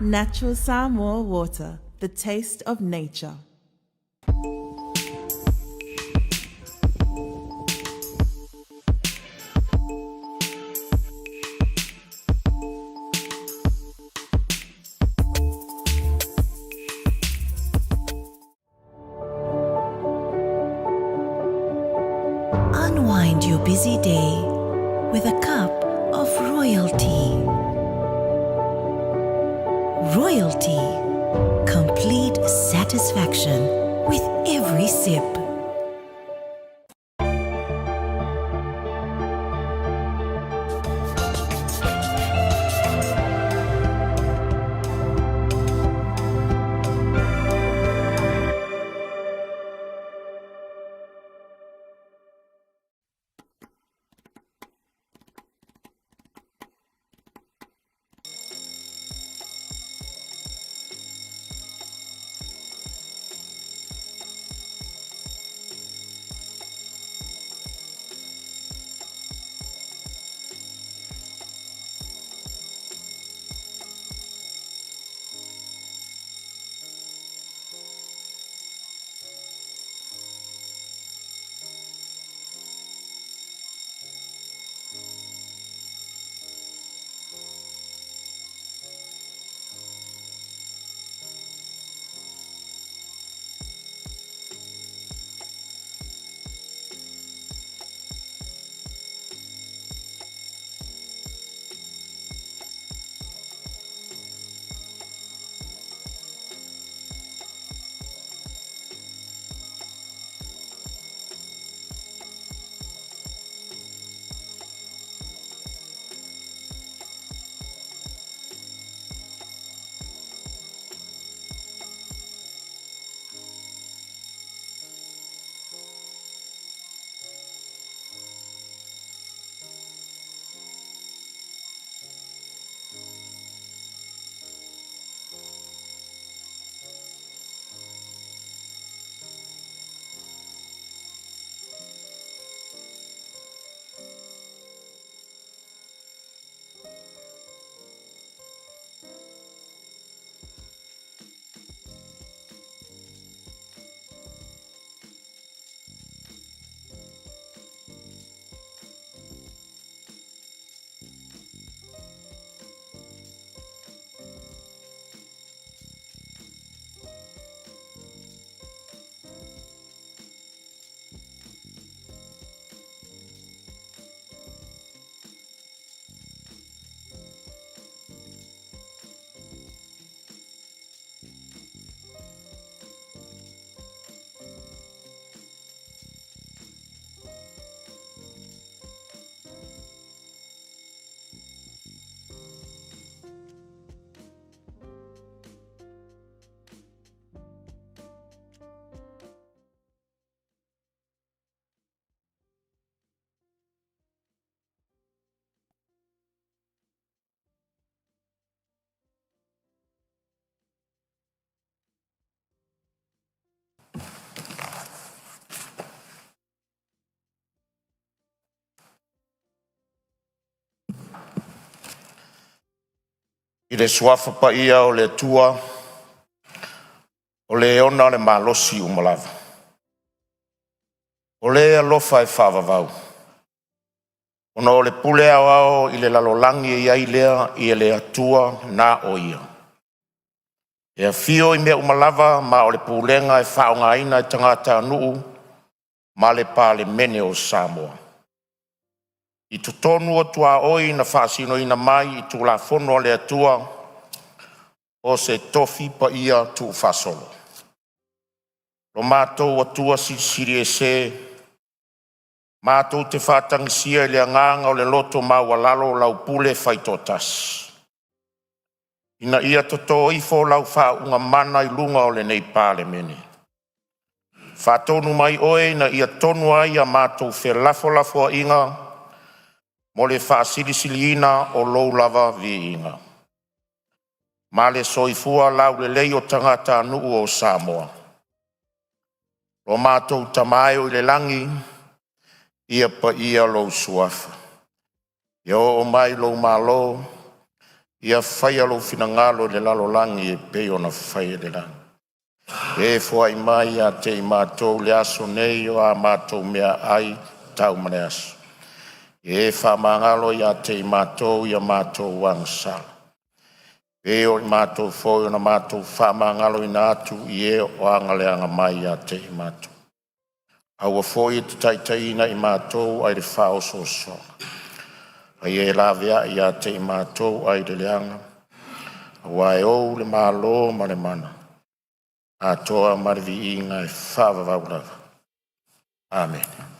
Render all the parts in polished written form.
Natural Samoa water, the taste of nature. Unwind your busy day with a cup of royalty. Royalty. Complete satisfaction with every sip. I le Suafa Paia o le Atua, o Le ona le malosi uma lava, o Le alofa e faavavau, ona o le pule aoao i le lalolagi e i ai lea i le Atua na o Ia, e afio i mea uma lava ma o le pulega e faaaogaina e tagatanuu ma le Palemene o Samoa. I totonu o tuaoi na faasinoina mai i Tulafono a le Atua o se tofi paia tuufaasolo. Lo matou Atua Silisili Ese, matou te faatagisia i le agaga o le loto maualalo lau pule faitoatasi, ina ia toto ifo lau faauuga mana i luga o lenei Palemene. Faatonu mai Oe ina ia tonu ai a matou felafolafoaiga mo le faasilisiliina o Lou lava viiga, ma le soifua laulelei o tagatanuu o Samoa. Lo matou Tama e i le lagi, ia paia lou Suafa, ia oo mai lou Malo, Ia faia lou finagalo i le lalolagi e pei ona faia i le lagi. E foai mai ia te i matou i le aso nei o a matou meaai tau ma le aso. Ia e faamagalo ia te i matou i a matou agasala, e pei o i matou foi na matou faamagaloina atu i e o agaleaga mai ia te i matou. Aua foi e te taitaiina i matou ai le faaosoosoga, a ia e laveai ia te i matou ai le leaga, aua e ou le Malo ma le mana, atoa ma le viiga e faavavau lava. Amene.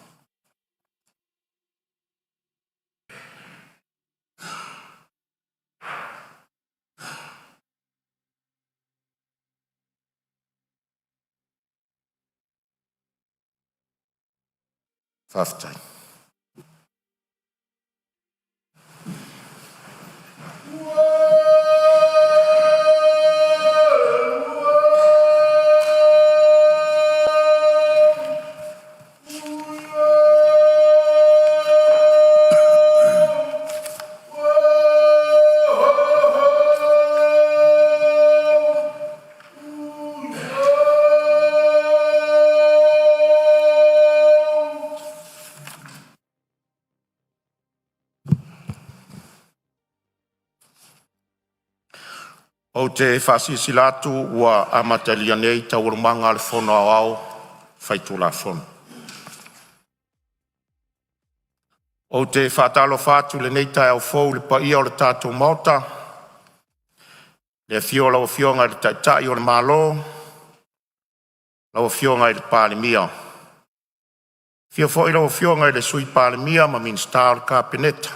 Faafetai. Ou te faasilasila atu ua amatalia nei Taualumaga a le Fono Aoao Faitulafono. Ou te faatalofa atu i lenei taeao fou i le paia o le tatou Maota, i le afio o lau Afioga i le Taitai o le Malo, lau Afioga i le Palemia, afio foi lau Afioga i le Sui Palemia ma Minisita o le Kapeneta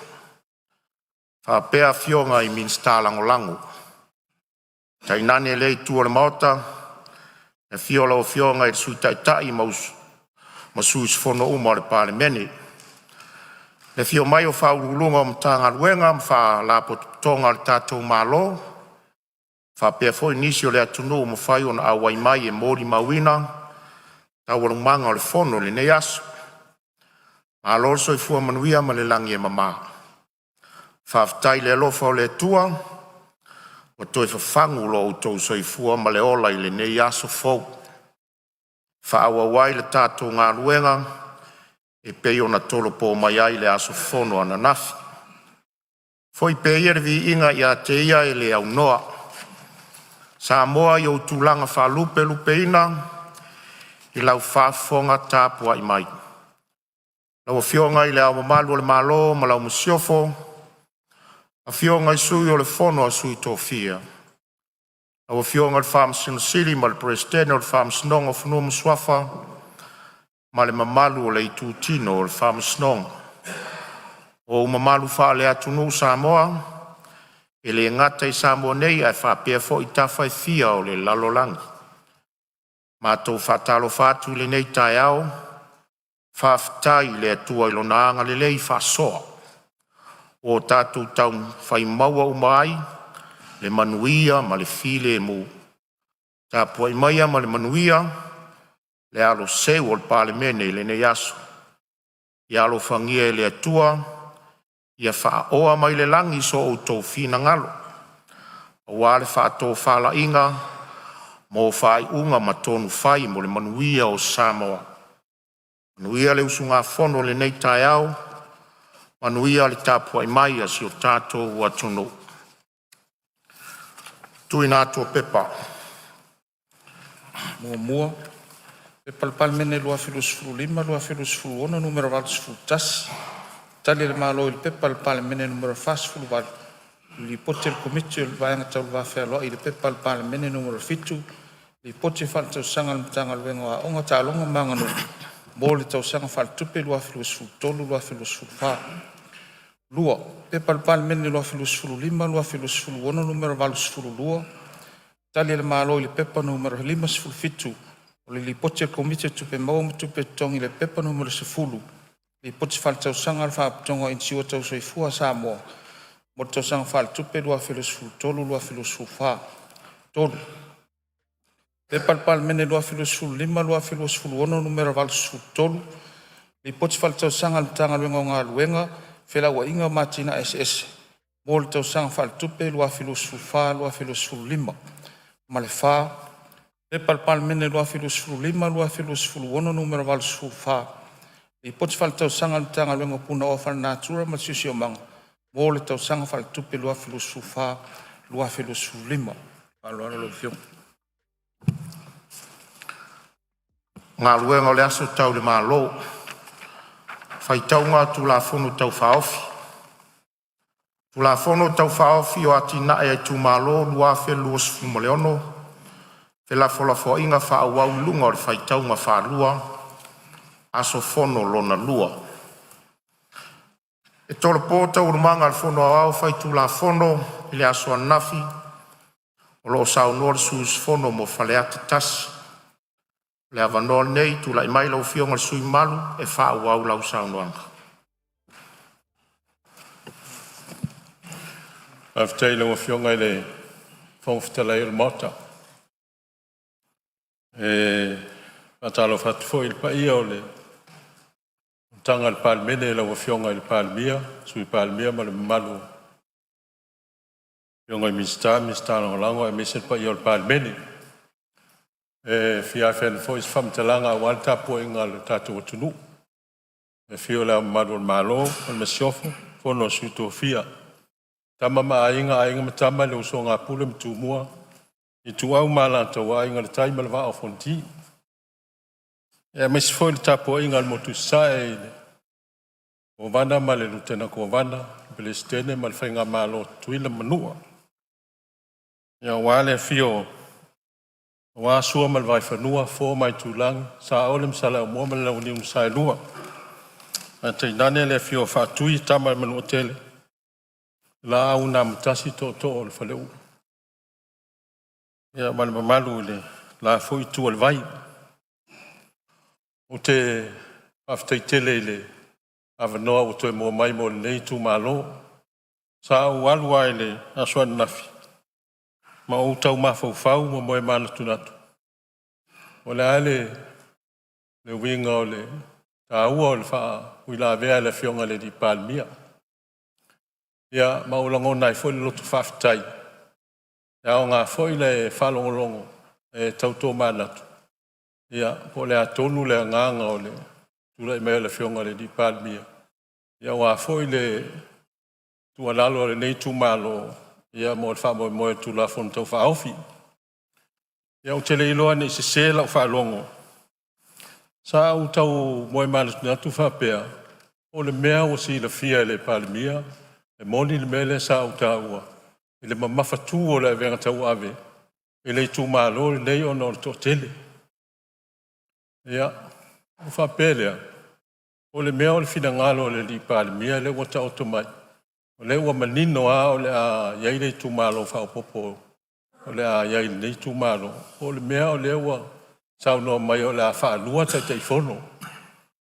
faapea afioga i Minisita Lagolago. Tainane lea itu o le Maota, le afio o lau Afioga i le Sui Taitai ma sui usufono uma o le Palemene. Le afio mai o Ofisa Sili o Pulega o Matagaluega ma Faalapotopotoga a le tatou Malo, faapea foi nisi o le atunuu ua mafai ona auai mai e molimauina taualumaga o le fono i lenei aso. Malo le soifua manuia ma le lagi e mama. Faafetai i le alofa o le Atua ua toe fafagu lo outou soifua ma le ola i lenei aso fou, e faaauau ai le tatou galuega e pei ona tolopo mai ai i le aso fono ananafi. Foi pea ia le viiga ia te Ia e le aunoa, Samoa i ou tulaga faalupelupeina i lau faafofoga tapuai mai. Lau Afioga i Le Ao Mamalu o le Malo ma lau Masiofo, Afioga i Sui o le Fono a Sui Tofia, lau Afioga i le Faamasino Sili ma le Peresetene o le Faamasinoga o Fanua ma Suafa ma le mamalu o le Itutino o le Faamasinoga. O ou mamalu faale-atunuu Samoa, e le gata i Samoa nei ae faapea foi tafa e fia o le lalolagi. Matou te faatalofa atu i lenei taeao, faafetai i le Atua i Lona agalelei faasoa ua o tatou taumafai maua uma ai le manuia ma le filemu. Tapuai maia ma le manuia le alo seu o le Palemene i lenei aso. Ia alofagia e le Atua ia faaoa mai le lagi so outou finagalo aua le faatofalaiga mo faaiuga ma tonu fai mo le manuia o Samoa. Manuia le usugafono i lenei taeao, manuia le tapuai mai a si o tatou atunuu. 1. P.P.2025/2026 Nu.81, Tali a le Malo i le Pepa a le Palemene Nu.48, Lipoti a le Komiti o le Vaega Tau le Va Fealoai i le Pepa a le Palemene Nu.7, Lipoti Faaletausaga a le Matagaluega o Aoga, Taaloga ma Aganuu mo le Tausaga Faaletupe 2023/2024. 2. P.P.2025/2026 Nu.82, Tali a le Malo i le Pepa Nu.57, Lipoti a le Komiti o Tupe Maua ma Tupe Totogi i le Pepa Nu.10, Lipoti Faaletausaga a le Faalapotopotoga o Inisiua Tau Soifua a Samoa mo le Tausaga Faaletupe 2023/2024. 3. P.P.2025/2026 Nu.83, Lipoti Faaletausaga a le Matagaluega o Galuega, Felauaiga ma Atinae Eseese mo mo le Tausaga Faaletupe 2024/2025; Ma le 4. P.P.2025/2026 Nu.84, Lipoti Faaletausaga a le Matagaluega o Punaoa Faalenatura ma le Siosiomaga mo le Tausaga Faaletupe 2024/2025. Faaaloalo lau Afioga. Galuega Tau le Malo Faitauga Tulafono Tau Faaofi. Tulafono Tau Faaofi o Atinae a Itumalo 2026 – Felafolafoaiga faaauau i luga o le faitauga faalua – Aso Fono lona lua. E tolopo Taualumaga a le Fono Aoao Faitulafono i le aso ananafi o lo o saunoa le sui usufono mo Faleata 1. O le avanoa lenei i le tulai mai lau Afioga i le sui usufono mamalu e faaauau lau saunoaga. Faafetai i lau Afioga i le Fofoga Fetalai o le Maota. E faatalofa atu foi i le paia o le fonotaga a le Palemene i lau Afioga i le Palemia, Sui Palemia ma le mamalu o Afioga i Minisita ma Minisita Lagolago aemaise le paia o le Palemene. E fia afea atu foi se faamatalaga aua le tapuaiga a le tatou atunuu, i le afio o Le Ao Mamalu o le Malo ma le Masiofo, Fono a Sui Tofia, Tama ma Aiga, Aiga ma Tama, le Usoga a Pule ma Tumua, Ituau ma Alataua, Aiga i le Tai ma le Vaa o Fonoti. Aemaise foi le tapuaiga a le motu i Sasae i le Kovana ma le Lutena Kovana, le Peresetene ma le Faigamalo a Tutuila ma Manua. Aua le afio aua Sua ma le Vaifanua, Fofo ma Aitulagi, Saole ma Saleaaumua ma le Launiu na Saelua, ae tainane le afio o Faatui o Tama a Manuatele, Laau na Amotasi, Tootoo o le Faleula, ma le mamalu i le la foi itu o le vai. Ou te faafetai tele i le avanoa ua toe maua mai mo lenei itumalo. Sa ou alu lava i le aso ananafi ma ou tau mafaufau ma moe manatunatu, po o le a le uiga o le taua o le faauilavea a le Afioga i le Palemia. Ia ma ua lagona ai foi le loto faafetai, e aoga foi le faalogologo e tau tomanatu, ia po o le a tonu le agaga o le tulai mai o le Afioga i le Palemia, aua foi le tuualalo a lenei itumalo mo le faamoemoe o le Tulafono Tau Faaofi. Ia ou te le iloa ne i sese lau faalogo, sa ou tau moe manatunatu faapea, o le mea ua silafia e le Palemia, e moni le mea lea sa ou taua i le mamafatu o le avega tauave i le itumalo lenei ona o le toatele. Ia, ona faapea lea, po o le mea o le finagalo o le Palemia lea ua taoto mai, o lea ua manino lava o le a i ai le itumalo faaopoopo o le a i ai i lenei itumalo, po o le mea o lea ua saunoa mai o le a faalua Taitaifono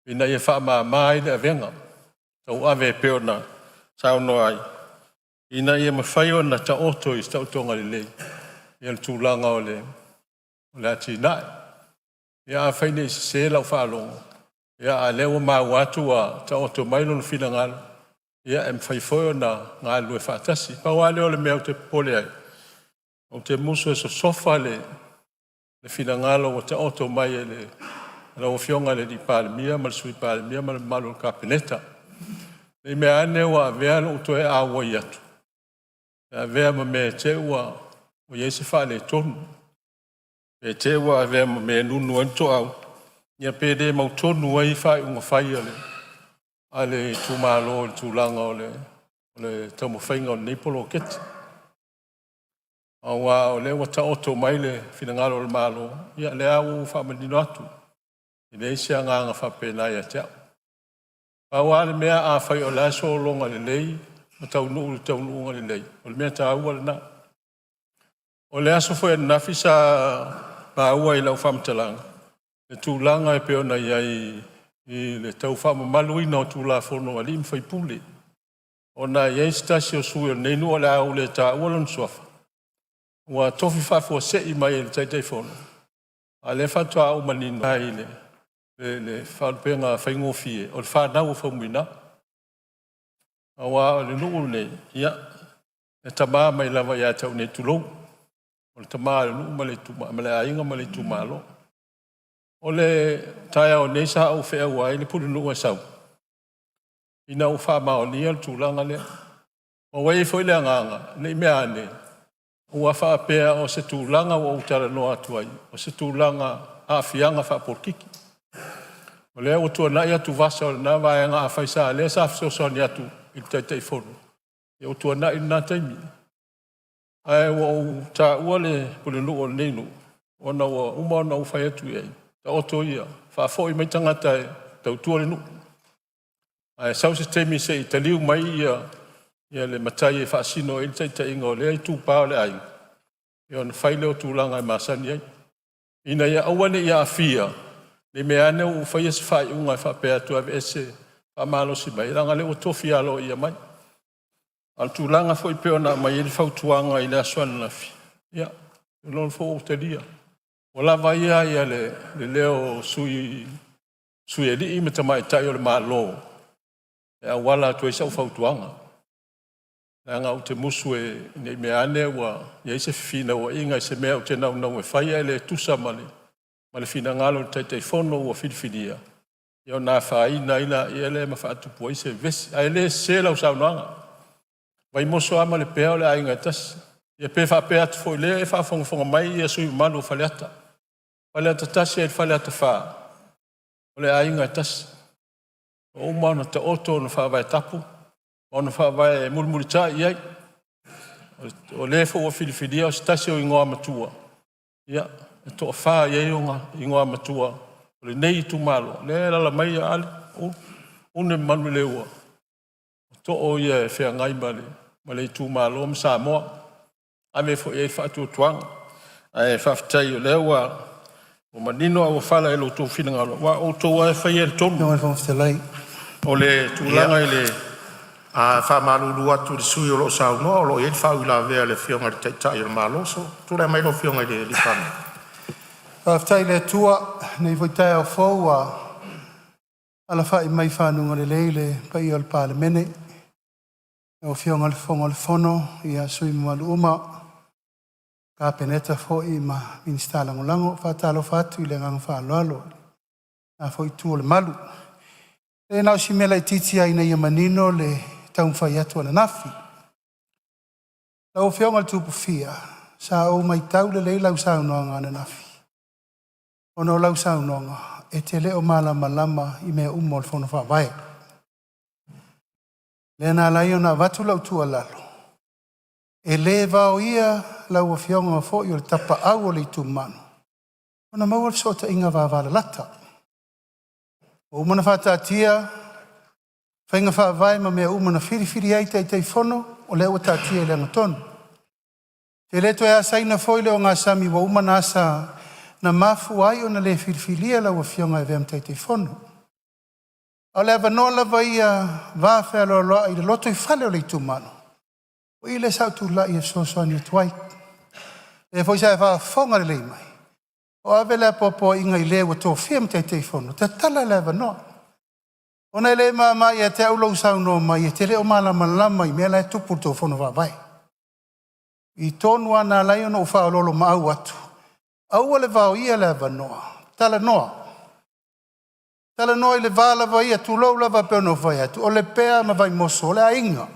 ina ia faamama ai le avega tauave e pei ona saunoa ai, ina ia mafai ona taoto i se taotoga lelei le tulaga o le atinae. Ia afai ne i sese lau faalogo, a o lea ua maua atu ua taoto mai lona finagalo, ia e mafai foi ona galulue faatasi. Pau lava lea o le mea ou te popole ai, ou te musu e sosofa le finagalo ua taoto mai e lau Afioga i le Palemia ma le Sui Palemia ma le mamalu o le Kapeneta. Ne i meaane ua avea lou toe auai atu e avea ma mea e te i ua i ai se faaletonu, pe te i ua avea ma mea e nunu ai le toau, ia pe le mautonu ai faaiuga fai a le itumalo i le tulaga o le taumafaiga o lenei poloketi. Aua o lea ua taoto mai le finagalo o le Malo, ia o lea lava ua ou faamanino atu, e leai se agaga faapena ia te au. Pau lava le mea afai o la e sologa lelei ma taunuu i le taunuuga lelei, o le mea taua lena. O le aso foi ananafi sa maua i lau faamatalaga le tulaga e pei ona i ai i le tau faamamaluina o Tulafono a alii ma faipule, ona e i ai se tasi o sui usufono o lenei nuu o le a ou le taua lona suafa, ua tofi faafuasei mai e le Taitaifono, a o lea faatoa ou manino i le faalupega faigofie, o le fanau a Faumuina. Aua o le nuu lenei, ia, e tama mai lava ia te au nei, tulou, o le tama o le nuu ma le ma le aiga ma le itumalo. O le taeao nei sa ou feaua ai le pulenuu e sau, ina ua faamaonia le tulaga lea. Ma ua i ai foi le agaga, ne i mea ane ua faapea o se tulaga ua ou talanoa atu ai, o se tulaga aafiaga faapolokiki. O lea ua tuanai atuvasa o lena vaega, afai sa lea sa fesoasoani atu i le Taitaifono, ia ua tuanai lena taimi. Ae ua ou taua le pulenuu o lenei nuu ona ua uma ona ou fai atu i ai, taoto ia, faafoi mai tagata e tautua le nuu. Ae sau se taimi se i taliu mai le matai e faasino i ai le taitaiga o lea itupa o le aiga, ia ona fai lea o tulaga e masani ai, ina ia aua ne i aafia ne i meaane ua ou faia se faaiuga e faapea atu e aveese faamalosi mai, leaga o lea ua tofi aloaia mai. A o le tulaga foi pei ona aumai ai le fautuaga i le aso ananafi, ia, ou te iloa foi ua ou talia. Ua lava ia le leo o sui alii ma tamaitai o le Malo e auala atu ai sau fautuaga, leaga ou te musu ne i meaane ua i ai se fefinauaiga i se mea ou te naunau e fai ae le tusa ma le finagalo o le Taitaifono ua filifilia, ia ona afaina ai lea ma faatupu ai se vevesi. Ae le sese lau saunoaga, o Vaimoso lava ma Lepea o le aiga e tasi. Ia pe faapea atu foi o lea e faafogafoga mai sui usufono mamalu o Faleata, Faleata 1 agai le Faleata 4, o le aiga e tasi. Ua uma ona taoto ona faavae tapu ma ona faavae e mulimulitai i ai. O le foi ua filifilia o se tasi o Igoamatua, ia e toafa i ai ona Igoamatua o lenei itumalo, lea e alaala mai Ale, Ulu Manuleleua, o too ia e feagai ma le itumalo ma Samoa. E ave foi i ai le faatuatuaga. Ae faafetai o lea ua manino auofala i lo outou finagalo, aua o outou lava e faia le tonu. O le tulaga i le… A faamalulu atu i le sui usufono o lo o saunoa, o lo o i ai le faauilavea a le Afioga i le Taitai o le Malo. Tulai mai lau Afioga i le Palemia. Faafetai i le Atua i lenei foi taeao fou ua alafai mai i fanuga lelei le paia o le Palemene, lau Afioga i le Fofoga o le Fono, sui usufono mamalu uma, Kapeneta foi ma Minisita Lagolago. E faatalofa atu i le agaga faaaloalo i lena foi itu o le malu. Ia na o si mea laitiiti lava ina ia manino le taumafai atu ananafi. Lau Afioga i le Tupufia, sa ou matau lelei lau saunoaga ananafi, ona o lau saunoaga e te le o malamalama i mea uma o le Fono Faavae. Lea na ala ai ona avatu lau tuualalo, e le vaoia lau Afioga foi o le tapaau o le itumalo ona maua le fesootaiga vavalalata. Ua uma ona faataatia faiga faavae ma mea uma na filifili ai Taitaifono, o lea ua taatia i le agatonu. E le toe asaina foi le ogasami ua uma ona asa na mafua ai ona le filifilia lau Afioga e avea ma Taitaifono. A o le avanoa lava ia i le vafealoaloai i le lotoifale o le itumalo, o i lea sa ou tulai e fesoasoani atu ai. O lea foi sa e faafofoga lelei mai, o ave le apoapoaiga i le ua tofia ma Taitaifono, tatala le avanoa. Ona e le mama ia te au lou saunoa mai e te le o malamalama i mea la e tupu i le tou fono faavae. O i tonu lava na ala ai ona ou faaoloolomaau atu, aua le vaoia le avanoa, talanoa. Talanoa i le va lava ia, tulou lava e pei ona ou fai atu, o Lepea ma Vaimoso o le aiga.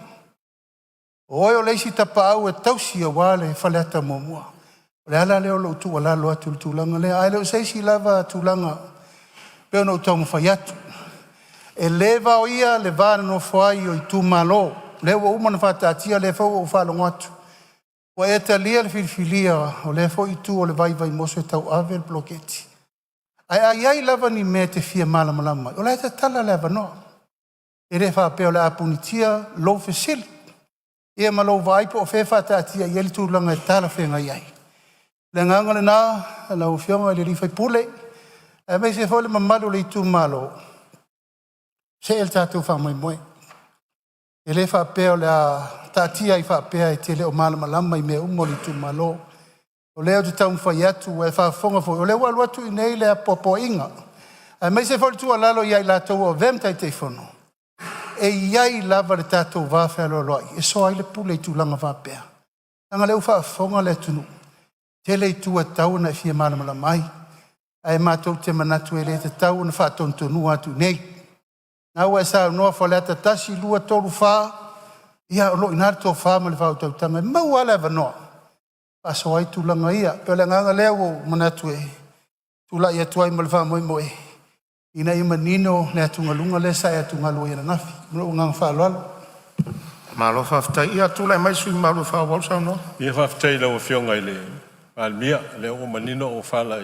O oe o le isi tapaau e tausi aua le Faleata 1. O le ala lea o lou tuualalo atu i le tulaga lea, ae le o se isi lava tulaga e pei ona ou taumafai atu. E le vaoia le va nonofo ai o itumalo, o lea ua uma ona faataatia, o lea foi ua ou faalogo atu ua e talia le filifilia o lea foi itu o le vai i Vaimoso e tauave le poloketi. Ae a i ai lava ni mea e te fia malamalama ai, o la e tatala le avanoa. E le faapea o le a punitia lou fesili ia ma lou vaai po o fea e faataatia i ai le tulaga e talafeagai ai. O le agaga lena lau Afioga i le sui usufono aemaise foi le mamalu o le itumalo, see le tatou faamoemoe. E le faapea o le a taatia ai faapea e te le o malamalama i mea uma o le itumalo. O lea ou te taumafai atu, ua e faafofoga foi o lea ua alu atu i inei le apoapoaiga, aemaise foi le tuualalo ia i latou ua avea ma Taitaifono, E i ai lava le tatou va fealoaloai e soa ai le pule i tulaga faapea, leaga o lea ua faafofoga le atunuu, tele itu e tatau ona e fia malamalama ai. Ae matou te manatu e le tatau ona faatonutonuina atu i inei. O lena ua e saunoa Faleata 1, 2, 3, 4, ia o loo i ina le tofa ma le faautautaga e maua a le avanoa e faasoa ai tulaga ia. E pei o le agaga lea ua ou manatu e tulai atu ai ma le faamoemoe ina ia manino le atugaluga lea sa e atugalu ai ananafi. Ma lou agaga faaaloalo. Malo faafetai. Ia tulai mai le sui usufono mamalu e faaauau le saunoaga. Ia faafetai i lau Afioga i le Palemia, o lea ua manino auofala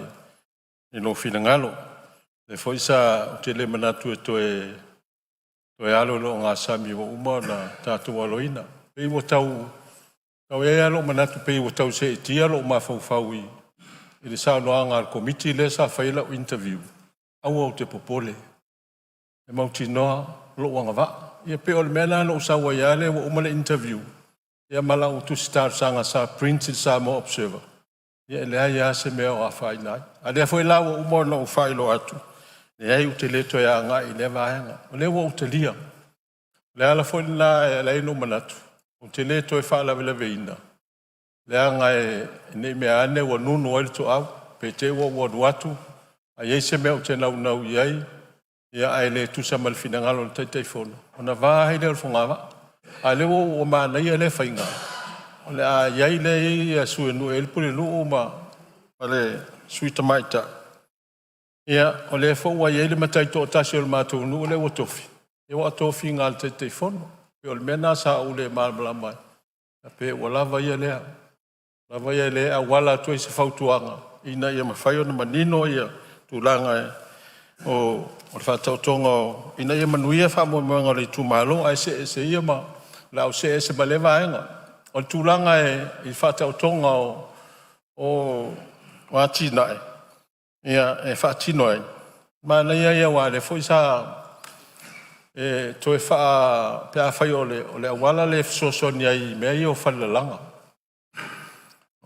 i lou finagalo. O lea foi sa ou te le manatu e toe alo i le ogasami ua uma ona tatou aloina. E pei ua tau i ai lava lou manatu pei ua tau seetia lou mafaufau i le saunoaga a le Komiti lea sa fai ai lau interview, aua ou te popole, e mautinoa lou agavaa. Ia pei o le mea lena na ou sau ai lava lea ua uma le interview ia ma lau tusi talosaga sa print i le Samoa Observer, ia e leai lava se mea o afaina ai. A o lea foi la ua uma ona ou faailoa atu, leai ou te le toe agai i lea vaega, o lea ua ou talia. O le ala foi lena e ala ai ona ou manatu ou te le toe faalavelaveina, leaga ne i meaane ua nunu ai le toau pe te i ua ou alu atu ae i ai se mea ou te naunau i ai ae le tusa ma le finagalo o le Taitaifono, ona va ai lea o le fogavaa. A o lea ua manaia lea faiga, o le a i ai lea e i ai Sui o le Nuu e i ai le Pulenuu ma le Sui Tamaitai, ia o lea foi ua i ai le matai toatasi o le matou nuu lea ua tofi, aua o tofiga a le Taitaifono. E pei o le mea lena sa ou le malamalama ai, pe ua lava ia lea e auala atu ai se fautuaga ina ia mafai ona manino tulaga o le faataotoga ina ia manuia faamoemoega o le itumalo. Ae see ese ia ma… O le a ou see ese ma lea vaega. O le tulaga i le faataotoga o atinae e faatino ai, manaia ia aua o lea foi sa e toe faa… pe afai o le auala lea e fesoasoani ai i mea ia o falelalaga.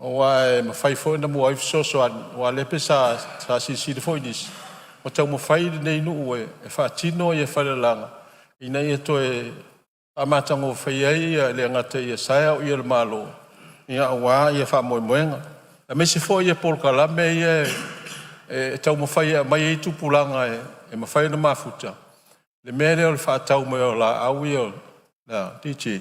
Aua e mafai foi ona maua ai fesoasoani aua o lea pei sa silasila foi nisi, ua taumafai lenei nuu e faatino falelalaga ina ia toe faamatagofie ai e le gata i asae a o le Malo aua faamoemoega. Aemaise foi polokalame ia e taumafai e aumai ai tupulaga e mafai ona mafuta, le mea lea o le faatau mai o laau ia DJ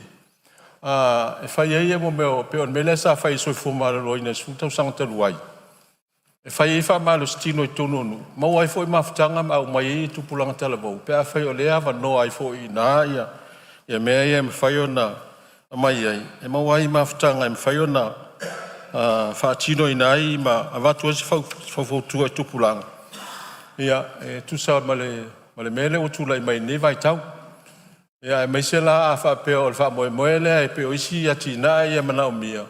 e fai ai mea o… pei o le mea lea sa fai e le Soifua Maloloina i le 10 tausaga talu ai, e fai ai faamalositino i totonu o nuu, maua ai foi mafutaga ma aumai ai tupulaga talavou pe afai o lea e avanoa ai foi i ina mea ia e mafai ona aumai ai, e maua ai mafutaga e mafai ona faatinoina ai ma avatu ai se faufautua i tupulaga e tusa ma le mea lea ua tulai mai lenei vaitau. Aemaise la a faapea o le faamoemoe lea e pei o isi atinae ia e manaomia,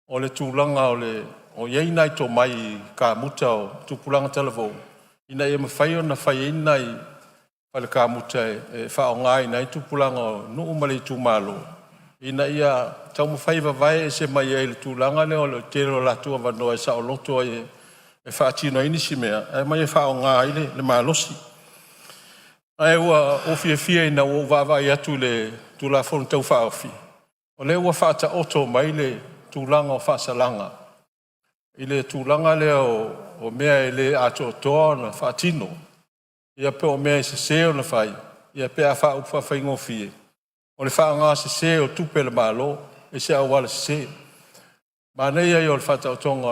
o le tulaga o i ai nai tomai i kamuta o tupulaga talavou ina ia mafai ona fai ai ni nai fale kamuta e faaaogaina ai tupulaga o nuu ma le itumalo ina ia taumafai e vavae mai ai i le tulaga lea o le tele o latou avanoa e saoloto ai e faatino ai nisi mea ae omai e faaaoga ai le malosi. Ae ua ou fiafia ina ua ou vaavaai atu i le Tulafono Tau Faaofi, o lea ua faataoto mai le tulaga o faasalaga i le tulaga lea o mea e le atoatoa ona faatino, ia po o mea e sese ona fai, ia pe a faaupu faafaigofie, o le faaaogasese o tupe a le Malo i se auala sese. Manaia ia o le faataotoga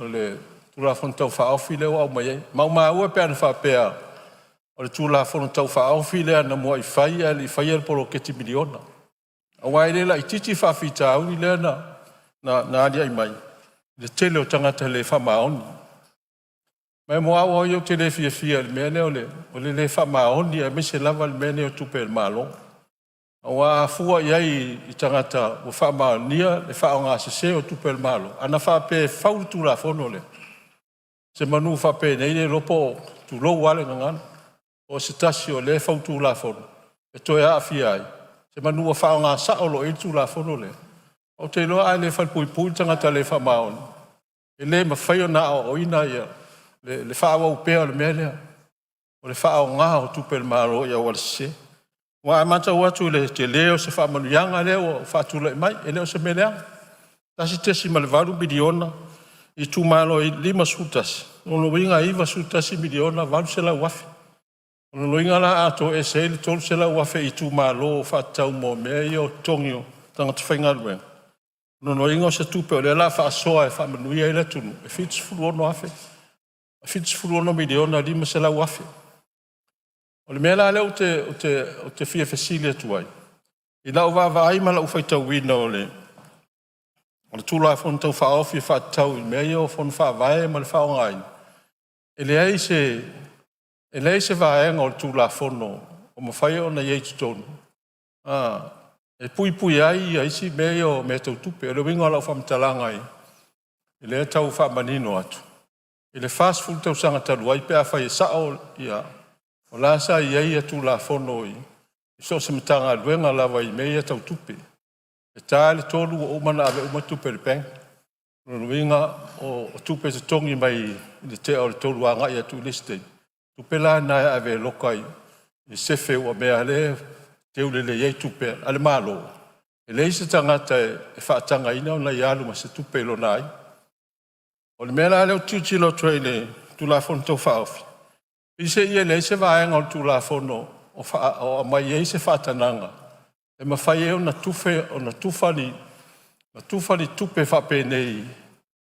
o le Tulafono Tau Faaofi lea ua aumai ai. Maumau e pe ana faapea o le Tulafono Tau Faaofi lea na muai fai ae le i faia le poloketi miliona, aua e le laitiiti faafitauli lea na alia'e mai i le tele o tagata le faamaoni. Ma mo au lava ia ou te le fiafia i le mea lea o le le faamaoni aemaise lava le mea lenei o tupe a le Malo. Aua a fua i ai i tagata ua faamaonia le faaaogasese o tupe a le Malo, ana faapea e fau le Tulafono lea, semanu faapenei le iloa po o, tulou lava le gagana, po o se tasi o lea e fau Tulafono e toe aafia ai, semeamanu ua faaaoga sao loa i ai le Tulafono lea. Ou te iloa a le falepuipui le tagata le faamaoni, e le mafai ona aoaoina le faaauau pea o le mea lea o le faaaoga o tupe a le Malo i auala sese. Ua a matau atu i le tele o se faamanuiaga lea ua faatulai mai, e le o se mea leaga. $1.8 miliona i itumalo e 51, o lona uiga e $91.8 miliona. O lona uiga la a toese ai le $300,000 i itumalo e faatatau mo mea ia o totogi o tagata faigaluega, o lona uiga o se tupe o lea o le a faasoa e faamanuia ai le atunuu e $76,500,000. O le mea la lea ou te fia fesili atu ai, i lau vaavaai ma lau faitauina o le Tulafono Tau Faaofi e faatatau i mea ia o Fono Faavae ma le faaaogaina, e leai se vaega o le Tulafono o mafai ona i ai i totonu e puipuia ai isi mea ia o mea tau tupe. O le uiga o lau faamatalaga i lea tau faamanino atu, i le 40 tausaga talu ai pe afai e sao ia, o la sa i ai Tulafono i so o se Matagaluega lava i mea ia tau tupe. E ta le 3:00 ua uma ona ave uma tupe i le bank. O lona uiga o tupe totogi mai i le tea o le 3:00 agai atu i le isi taimi, o tupe la na e ave e loka i sefe ua mea lea e teu lelei ai tupe a le Malo. E leai se tagata e faatagaina ona ia alu ma se tupe i lona aiga. O le mea la lea ou te tilotilo atu ai i le Tulafono Tau Faaofi, peiseai e leai se vaega o le Tulafono o aumai ai se faatagaga e mafai ai ona tufa ni tupe faapenei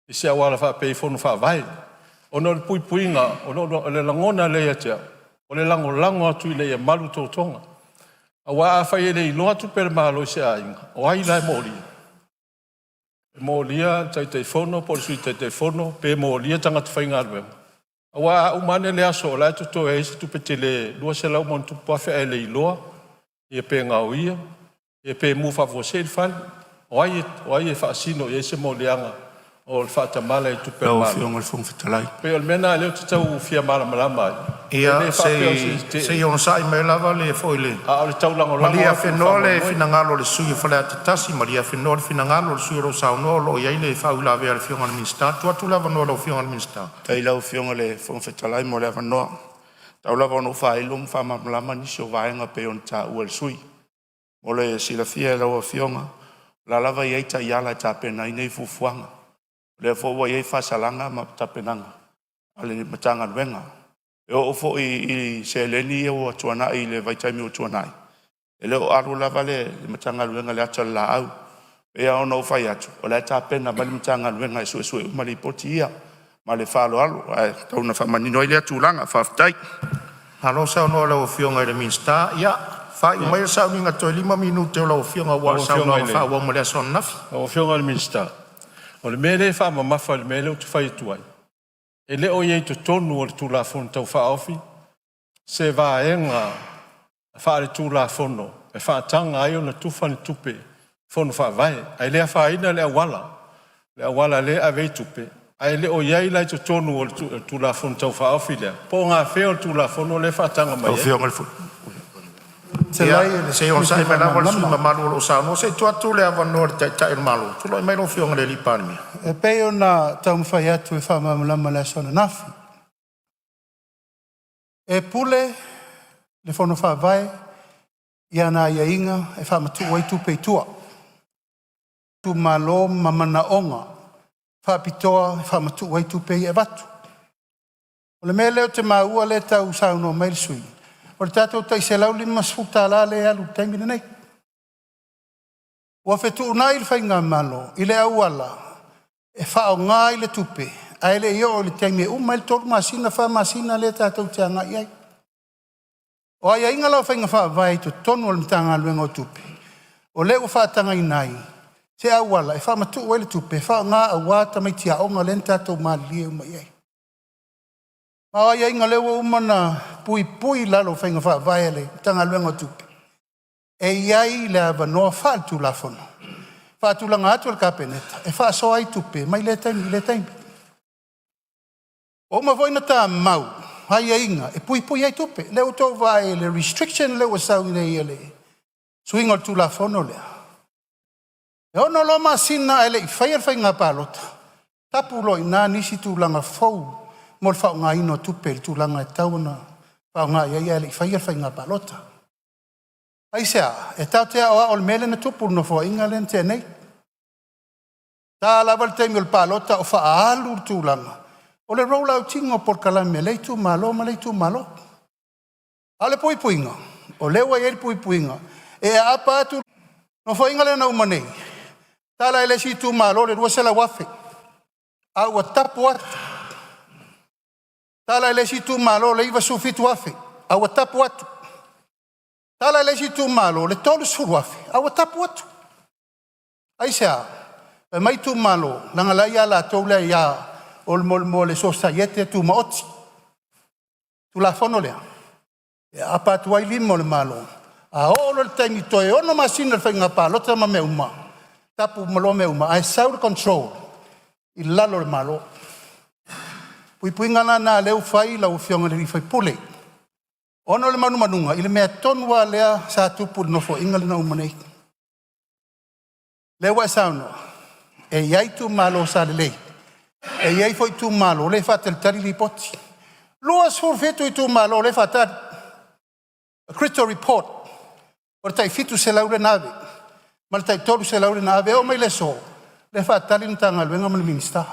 i se auala faapea i Fono Faavae, ona o le puipuiga. O le lagona lea ia te au, o le lagolago atu ina ia malu totoga. Aua afai e le iloa tupe a le Malo i se aiga, o ai la e molia? E molia le Taitaifono po o le Sui Taitaifono pe molia tagata faigaluega? Aua a uma ane le aso o la e totoe ai se tupe tele $200+ ae le iloa pe gaoia pe mu faafuasei le fale. O ai e faasino i ai se moliaga o le faatamala i tupe a le Lau Malo? Afioga i le Fofoga Fetalai. E pei o le mea lena o lea ou te tau fia malamalama ai. E Ia le faapea o se se i tetee, onosai mai lava le a o le taulagolago Malie atu ma le afenoa le faamoemoe. finagalo o le sui usufono mo Faleata 1, malie afenoa le finagalo o le sui usufono o lo o saunoa, o lo o i ai le faauilavea a le Afioga i le Minisita. Tuu atu le avanoa i lau Afioga i le Minisita. Faafetai i lau Afioga i le Fofoga Fetalai mo le avanoa. Tau lava ina ou faailo ma faamalamalama nisi o vaega e pei ona taua e le sui usufono. Mo le silafia e lau Afioga, o la lava e i ai taiala e tapena ai nei fuafuaga. O lea foi ua i ai faasalaga ma tapenaga a le Matagaluega. E oo foi i seleni ia ua tuanai i le vaitaimi ua tuanai, e le o alu lava le Matagaluega i le ata o le laau. E pei lava ona ou fai atu, o la e tapena mai le Matagaluega e suesue uma lipoti ia. Ma le faaaloalo, ae tau ina faamanino ai lea tulaga. Faafetai. Malo saunoa i lau Afioga i le Minisita. Ia faaiu maia le sauniga toe 5 minute o lau Afioga aua Lau le Afioga saunoaga i le faaauau mo le aso ananafi. Lau Afioga i le Minisita, o le mea lea e faamamafa i le mea lea ou te fai atu ai, e le o i ai i totonu o le Tulafono Tau Faaofi se vaega faaletulafono e faataga ai ona tufa ni tupe i Fono Faavae. Ae le afaina le auala, le auala lea e ave ai tupe, ae le o i ai la i totonu o le Tulafono Tau Faaofi lea, po o gafea o le Tulafono lea e faataga mai Lau ai. Afioga i le Ia se i onosai mai lava le sui usufono Faamalamalama. mamalu o lo o saunoa. Se i tuu atu le avanoa i le Taitai o le Malo. Tulai mai lau Afioga i le Palemia. E pei ona taumafai atu e faamalamalama i le aso ananafi, e pule le Fono Faavae i ana aiaiga e faamatuu ai tupe i tua, itumalo ma manaoga faapitoa e faamatuu ai tupe ia e avatu. O le mea lea ou te maua lea e tau saunoa mai ai le sui usufono, o le tatou tai $150 lea e alu i le taimi lenei. Ua fetuunai le faigamalo i le auala e faaaoga ai le tupe ae le i oo i le taimi e uma ai le 3 masina, 4 masina lea tatou te agai i ai. O aiaiga la o faiga faavae i totonu o le Matagaluega o Tupe, o lea ua faatagaina ai se auala e faamatuu ai le tupe e faaaoga aua tamaiti aoga lea na tatou malilie uma i ai. Ma o aiaiga o lea ua uma ona puipui i lalo o faiga faavae a le Matagaluega o Tupe, e i ai le avanoa faaletulafono e faatulaga atu e le Kapeneta e faasoa ai tupe mai lea taimi i lea taimi. Ua uma foi ona tamau aiaiga e puipui ai tupe. O lea ua outou vaai i le restriction lea ua sau nei e le suiga o le Tulafono lea, e 6 loa masina ae le i faia le faiga palota, tapu loa i ina nisi tulaga fou mo le faaaogaina o tupe i le tulaga e tatau ona faaaoga i ai ae le i faia le faiga palota. Aisea? E tatou te aoao i le mea lea na tupu i le Nofoaiga lea na tea nei. E ta lava le taimi o le palota o faaalu le tulaga o le roll out ina o polokalame a lea itumalo ma lea itumalo. A o le puipuiga, o lea ua i ai le puipuiga e aapa atu le Nofoaiga lea na uma nei, tala i le isi itumalo le $200,000 a ua tapu atu. Tala i le isi itumalo le $97,000 a ua tapu atu. Tala i le isi itumalo le $30,000 a ua tapu atu. Aisea? Fai mai itumalo, leaga o la e ia latou le aia o le mo le sosiaiete tumaoti. Tulafono lea e aapa atu ai lima o le Malo, a oo loa i le taimi toe 6 masina o le faiga palota ma mea uma, tapu uma loa mea uma ae sau le control i lalo o le Malo. O puipuiga la na o lea ua fai lau Afioga i le sui usufono, ona o le manumanuga i le mea tonu lava lea sa tupu i le Nofoaiga lea na uma nei. Lea ua e saunoa e i ai itumalo sa lelei, e i ai foi itumalo o lea e faatalitali lipoti. E 27 itumalo o lea e faatali, critical report o le tai 700 lea na ave ma le tai 300 lea na ave. E oo mai i le aso, o lea e faatali le Matagaluega ma le Minisita.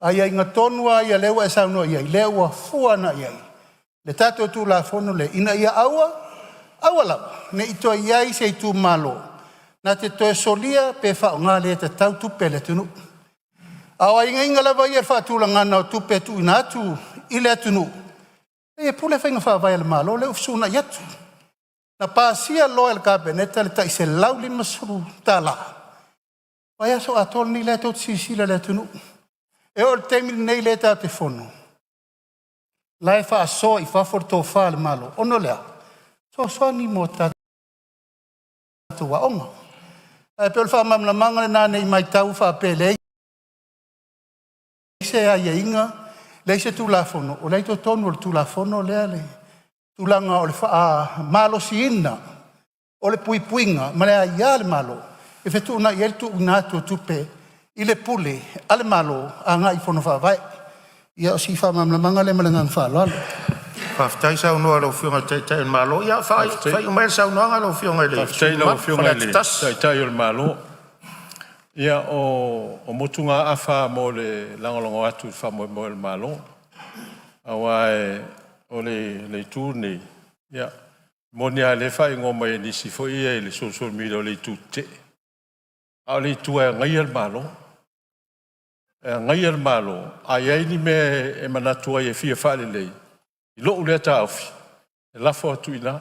O aiaiga tonu lava ia o lea ua e saunoa i ai, lea ua fua agai i ai le tatou Tulafono lea, ina ia aua, aua lava ne i toe i ai se itumalo na te toe solia pe faaaoga le tatau tupe a le atunuu. A o aiaiga lava ia i le faatulagaga o tupe e tuuina atu i le atunuu, e pule faiga faavae a le Malo lea ua fesuunai atu. Na pasia loa e le Kapeneta le tai $150, vaiaso atoa lenei la tou te silasila i le atunuu. E oo i le taimi lenei lea tatou te fono, la e faasoa i fafo le tofa a le Malo, ona o le a? O fesoasoani mo tatou aoga. Ae pei o le faamalamalamaga lena ne i matau faapea e leai se aiaiga, leai se Tulafono, o la e i totonu o le Tulafono lea le tulaga o le faamalosiina o le puipuiga ma le aia a le Malo e fetuunai ai le tuuina atu o tupe i le pule a le Malo agai i Fono Faavae. Ia o si faamalamalamaga lea ma le agaga faaaloalo. Faafetai saunoa i lau Afioga i le Taitai o le Malo. Ia faaiu maia le saunoaga lau Afioga i le Faafetai sui i lau usufono mamalu Afioga i Faleata le 1. Taitai o le Malo. Ia, o motugaafa mo le lagolago atu i le faamoemoe o le Malo, aua o le itu lenei, e moni lava o lea e faaigoa mai e nisi foi ia i le social media o le itu tetee, a o le itu e agaia le Malo. E agaia le Malo, a i ai ni mea e manatu ai e fia faalelei, i lou lea taofi, e lafo atu i ina.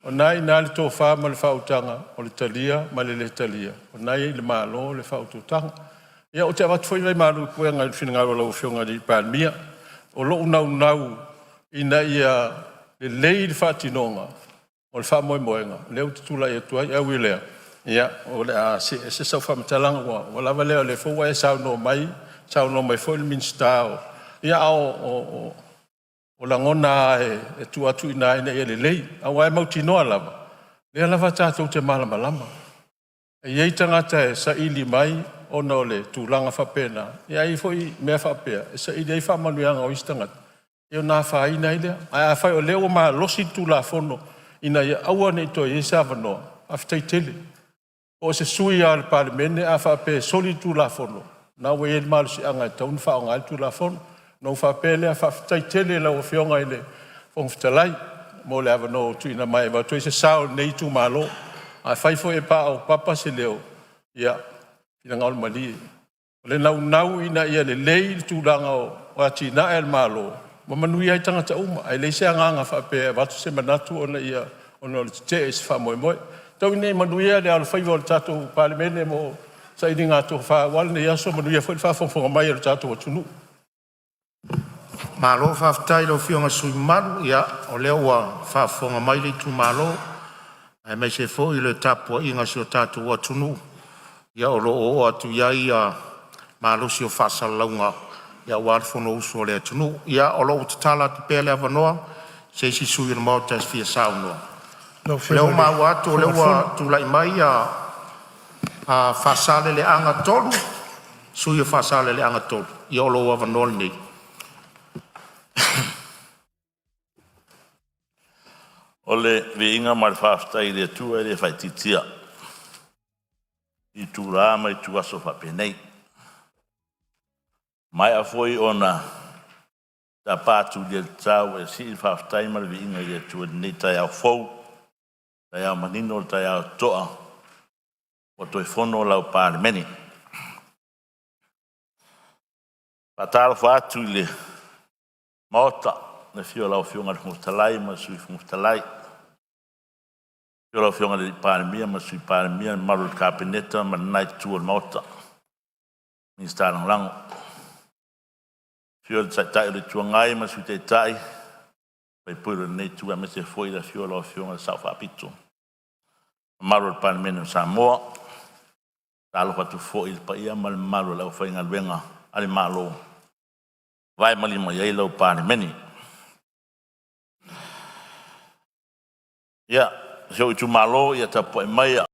O lena e i ina le tofa ma le faautaga o le talia ma le le talia, o lena e i le Malo le faautautaga. Ia ou te avatu foi nai malu i puega i le finagalo o lau Afioga i le Palemia. O lou naunau ina ia lelei le faatinoga o le faamoemoega lea ou te tulai atu ai. Ae ui i lea, ia o le a see ese sau faamatalaga ua lava lea, o lea foi ua e saunoa mai, saunoa mai foi le Minisita o… Ia, a o lagona lava e tuu atu i ina ina ia lelei, aua e mautinoa lava o lea lava tatou te malamalama. E i ai tagata e saili mai ona o le tulaga faapena, ae i ai foi mea faapea e saili ai faamanuiaga o isi tagata ona afaina ai lea. Ae afai o lea ua malosi le Tulafono ina ia aua ne i toe i ai se avanoa, faafetai tele. Po o se sui usufono lava o le Palemene a faapea e soli le Tulafono, lena ua i ai le malosiaga e tatau ona faaaoga ai le Tulafono. Ona ou faapea lea, faafetai tele i lau Afioga i le Fofoga Fetalai mo le avanoa ua tuuina mai e avatu ai se sao o lenei itumalo. Afai foi e paopapa se leo, ia finagalo malie, o le naunau ina ia lelei le tulaga o atinae a le Malo ma manuia ai tagata uma, ae leai se agaga faapea e avatu se manatu ona o le tetee i se faamoemoe. Tau ina ia manuia le alofaiva o le tatou Palemene mo sailiga tofa aua lenei aso, manuia foi le faafogafoga mai a lo tatou atunuu. Malo faafetai i lau Afioga i le sui usufono mamalu, ia o lea ua faafofoga mai le itumalo aemaise foi le tapuaiga a si o tatou atunuu, ia o lo o oo atu i ai malosi o faasalalauga aua le fonousu a le atunuu. Ia o lo o ua tatala atu pea le avanoa mo se isi sui usufono o le Maota e fia saunoa. Lau O lea Afioga ua i le maua atu o lea Fofoga ua Fetalai. tulai mai Faasaleleaga 3, le sui usufono o Faasaleleaga 3. Ia o lou avanoa lenei. O le viiga ma le faafetai i le Atua e le faaitiitia i itula ma ituaso faapenei. Ua maea foi ona tapa atu i le tau e sii le faafetai ma le viiga i le Atua i lenei taeao fou, taeao manino o le taeao totoa ua toe fono lau Palemene. E faatalofa atu i le Maota i le afio o lau Afioga i le Fofoga Fetalai ma le Sui Fofoga Fetalai, afio lau Afioga i le Palemia ma le Sui Palemia, le mamalu i le Kapeneta ma lena itu o le Maota, Minisita Lagolago. Afio le Taitai o le Itu Agai ma le Sui Taitai, sui usufono o lenei itu aemaise foi le afio o lau Afioga i le Sao Faapito, le mamalu o le Palemene o Samoa. E faatalofa atu foi i le paia ma le mamalu o le aufaigaluega a le Malo o vae ma lima i ai lau Palemene. Ia, si ou itumalo, ia tapuai maia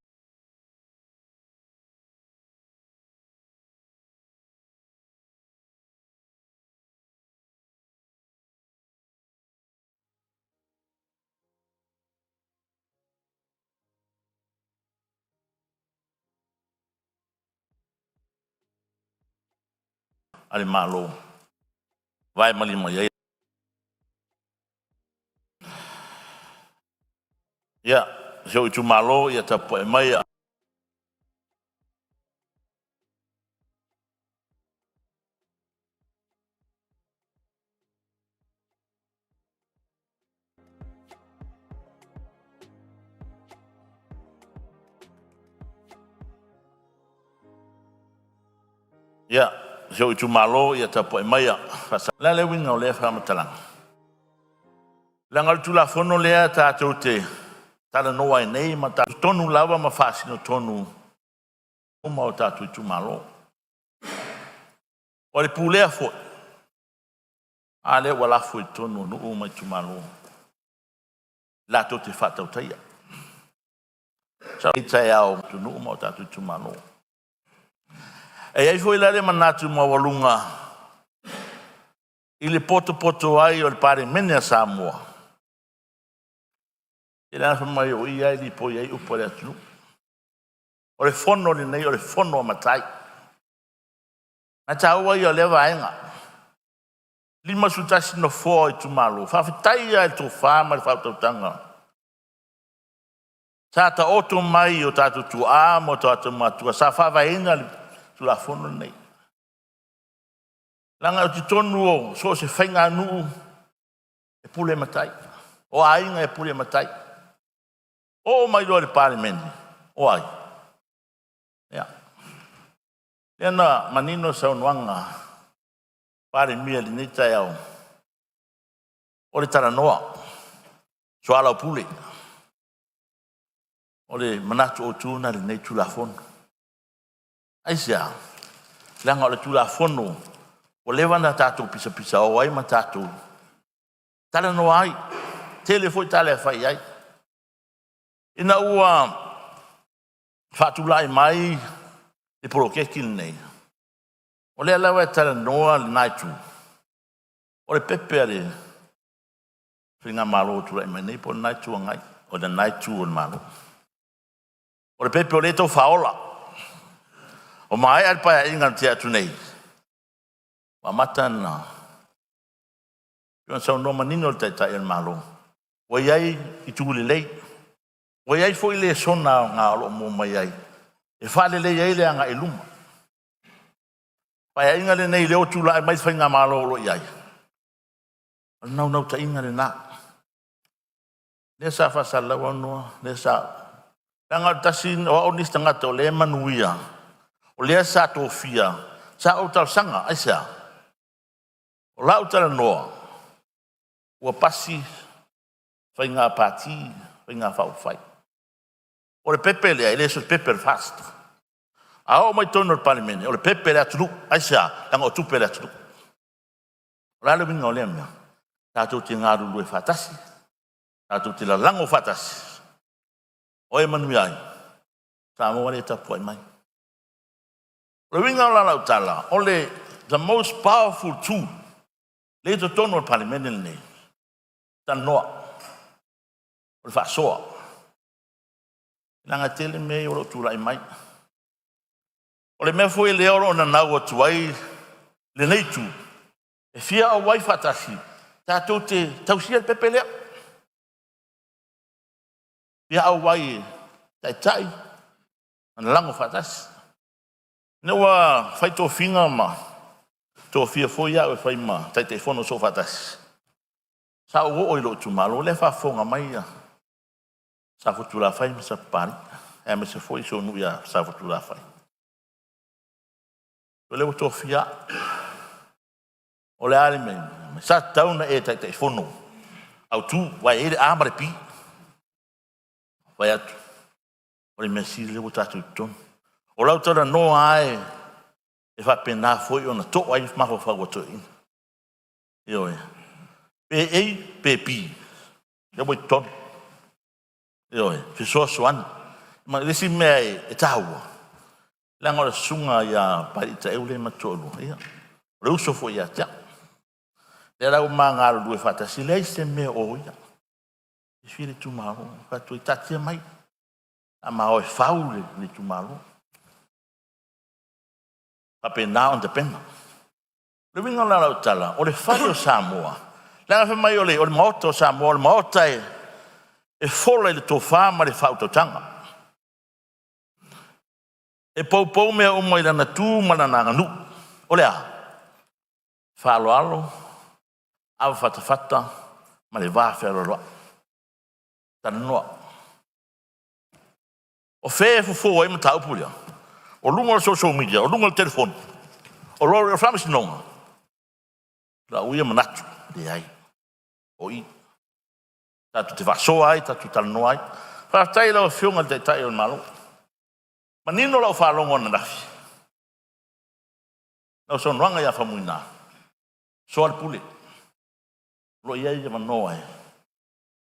a le Malo o vae ma lima i ai. Ia, si ou itumalo, ia tapuai maia Ia, si ou itumalo, ia tapuai maia. O le a le uiga o lea faamatalaga? Leaga o le Tulafono lea tatou te talanoa ai nei ma totonu lava ma faasino tonu uma o tatou itumalo. O le pulea foi, a lea ua lafo i totonu o nuu ma itumalo latou te faatautaia. Sa i taeao atunuu ma o tatou itumalo. E i ai foi la le manatu maualuga i le potopoto ai o le Palemene a Samoa, i le fai mai o i lava e lipoi ai upu a le atunuu. O le fono lenei o le fono a matai. Ae taua ia o lea vaega. 51 nofoa o itumalo, faafetai lava i le tofa ma le faautautaga sa taoto mai i o tatou tuaa ma o tatou matua sa faavaeina le Tulafono lenei. Leaga o totonu o so o se faiganuu e pule matai, o aiga e pule matai. Oo mai loa i le Palemene, o ai? Ia, lea na manino le saunoaga a le Palemia i lenei taeao, o le talanoa, soalaupule, o le manatu autu lena i lenei Tulafono. Aisea? Leaga o le Tulafono ua leva ona tatou pisapisao ai ma tatou talanoa ai, tele foi tala e fai i ai. Ina ua faatulai mai le poloketi lenei, o lea lava e talanoa lena itu, o le pepe a le Faigamalo o tulai mai nei po o lena Itu Agai, o lena Itu o le Malo. O le pepe o lea e tau faaola. Ua maea le Paeaiga na tea atu nei, ua amata ona saunoa manino le Taitai o le Malo, ua i ai itu lelei, ua i ai foi lesona aoga o lo o maua mai ai e faaleleia ai le agai i luma. Paeaiga lenei lea ua tulai mai le faigamalo o lo o i ai, o le naunautaiga lena, lea sa faasalalau aunoa, lea sa… Leaga o le tasi, o au le isi tagata o lea e manuia, o lea sa tofia, sa ou talosaga. Aisea? O lau talanoa ua pasi faiga pati, faiga faaupufai. O le pepe lea e le o se pepe a le FAST. A oo mai totonu o le Palemene, o le pepe a le atunuu. Aisea? Leaga o tupe a le atunuu. O le a le uiga o lea mea? Tatou te galulue faatasi, tatou te lalago faatasi. O ai e manuia ai? Samoa lea e tapuai mai. O le uiga la o lau tala, o le the most powerful tool lea e i totonu o le Palemene lenei, talanoa. O le faasoa. Leaga e tele mea ia o lo o tulai mai. O le mea foi lea o lo o nanau atu ai lenei itu, e fia auai faatasi tatou te tausia le pepe lea. Fia auai e taitai ma lalago faatasi. Ina ua fai tofiga ma tofia foi au e fai ma Taitaifono Soofaatasi, sa ou oo i lou itumalo, o lea e faafofoga mai Safotulafai ma Sapapalii, aemaise foi si ou nuu ia Safotulafai. O lea ua tofia au. O le a le mea? Sa tatau ona e Taitaifono autu, aua e i ai le A ma le B. Fai atu, o le mea sili lea ua tatou i totonu. O lau talanoa lava e faapena foi ona to'a ai mafaufau o toeaiina. Ioe. Pe A pe B, lea ua i totonu. Ioe, fesoasoani. Ma le isi mea e taua, leaga o le susuga ia Papalii Taeu lea e ma te toalua, ia, o le uso foi ia te au. Lea la ua ma galulue faatasi, e leai se mea o ia. E fiafia le itumalo, fai atu ai, taatia mai, a ma o e fau le itumalo. Faapena ona tapena. O le uiga la o lau tala, o le fale o Samoa, leaga fai mai o le Maota o Samoa, o le Maota e fola i le tofa ma le faautautaga. E poupou mea uma i lana tu ma lana aganuu. O le a? Faaaloalo, avafatafata ma le vafealoaloai. Talanoa. O fea e fofo ai mataupu ia? O luga o le social media, o luga o le telefoni, o le faamasinoga? Lau ia manatu, leai. O i tatou te faasoa ai, tatou talanoa ai. Faafetai i lau Afioga i le Taitai o le Malo. Manino lau faalogo ananafi, lau saunoaga ia Faumuina, soa le pule, o lo o i ai avanoa e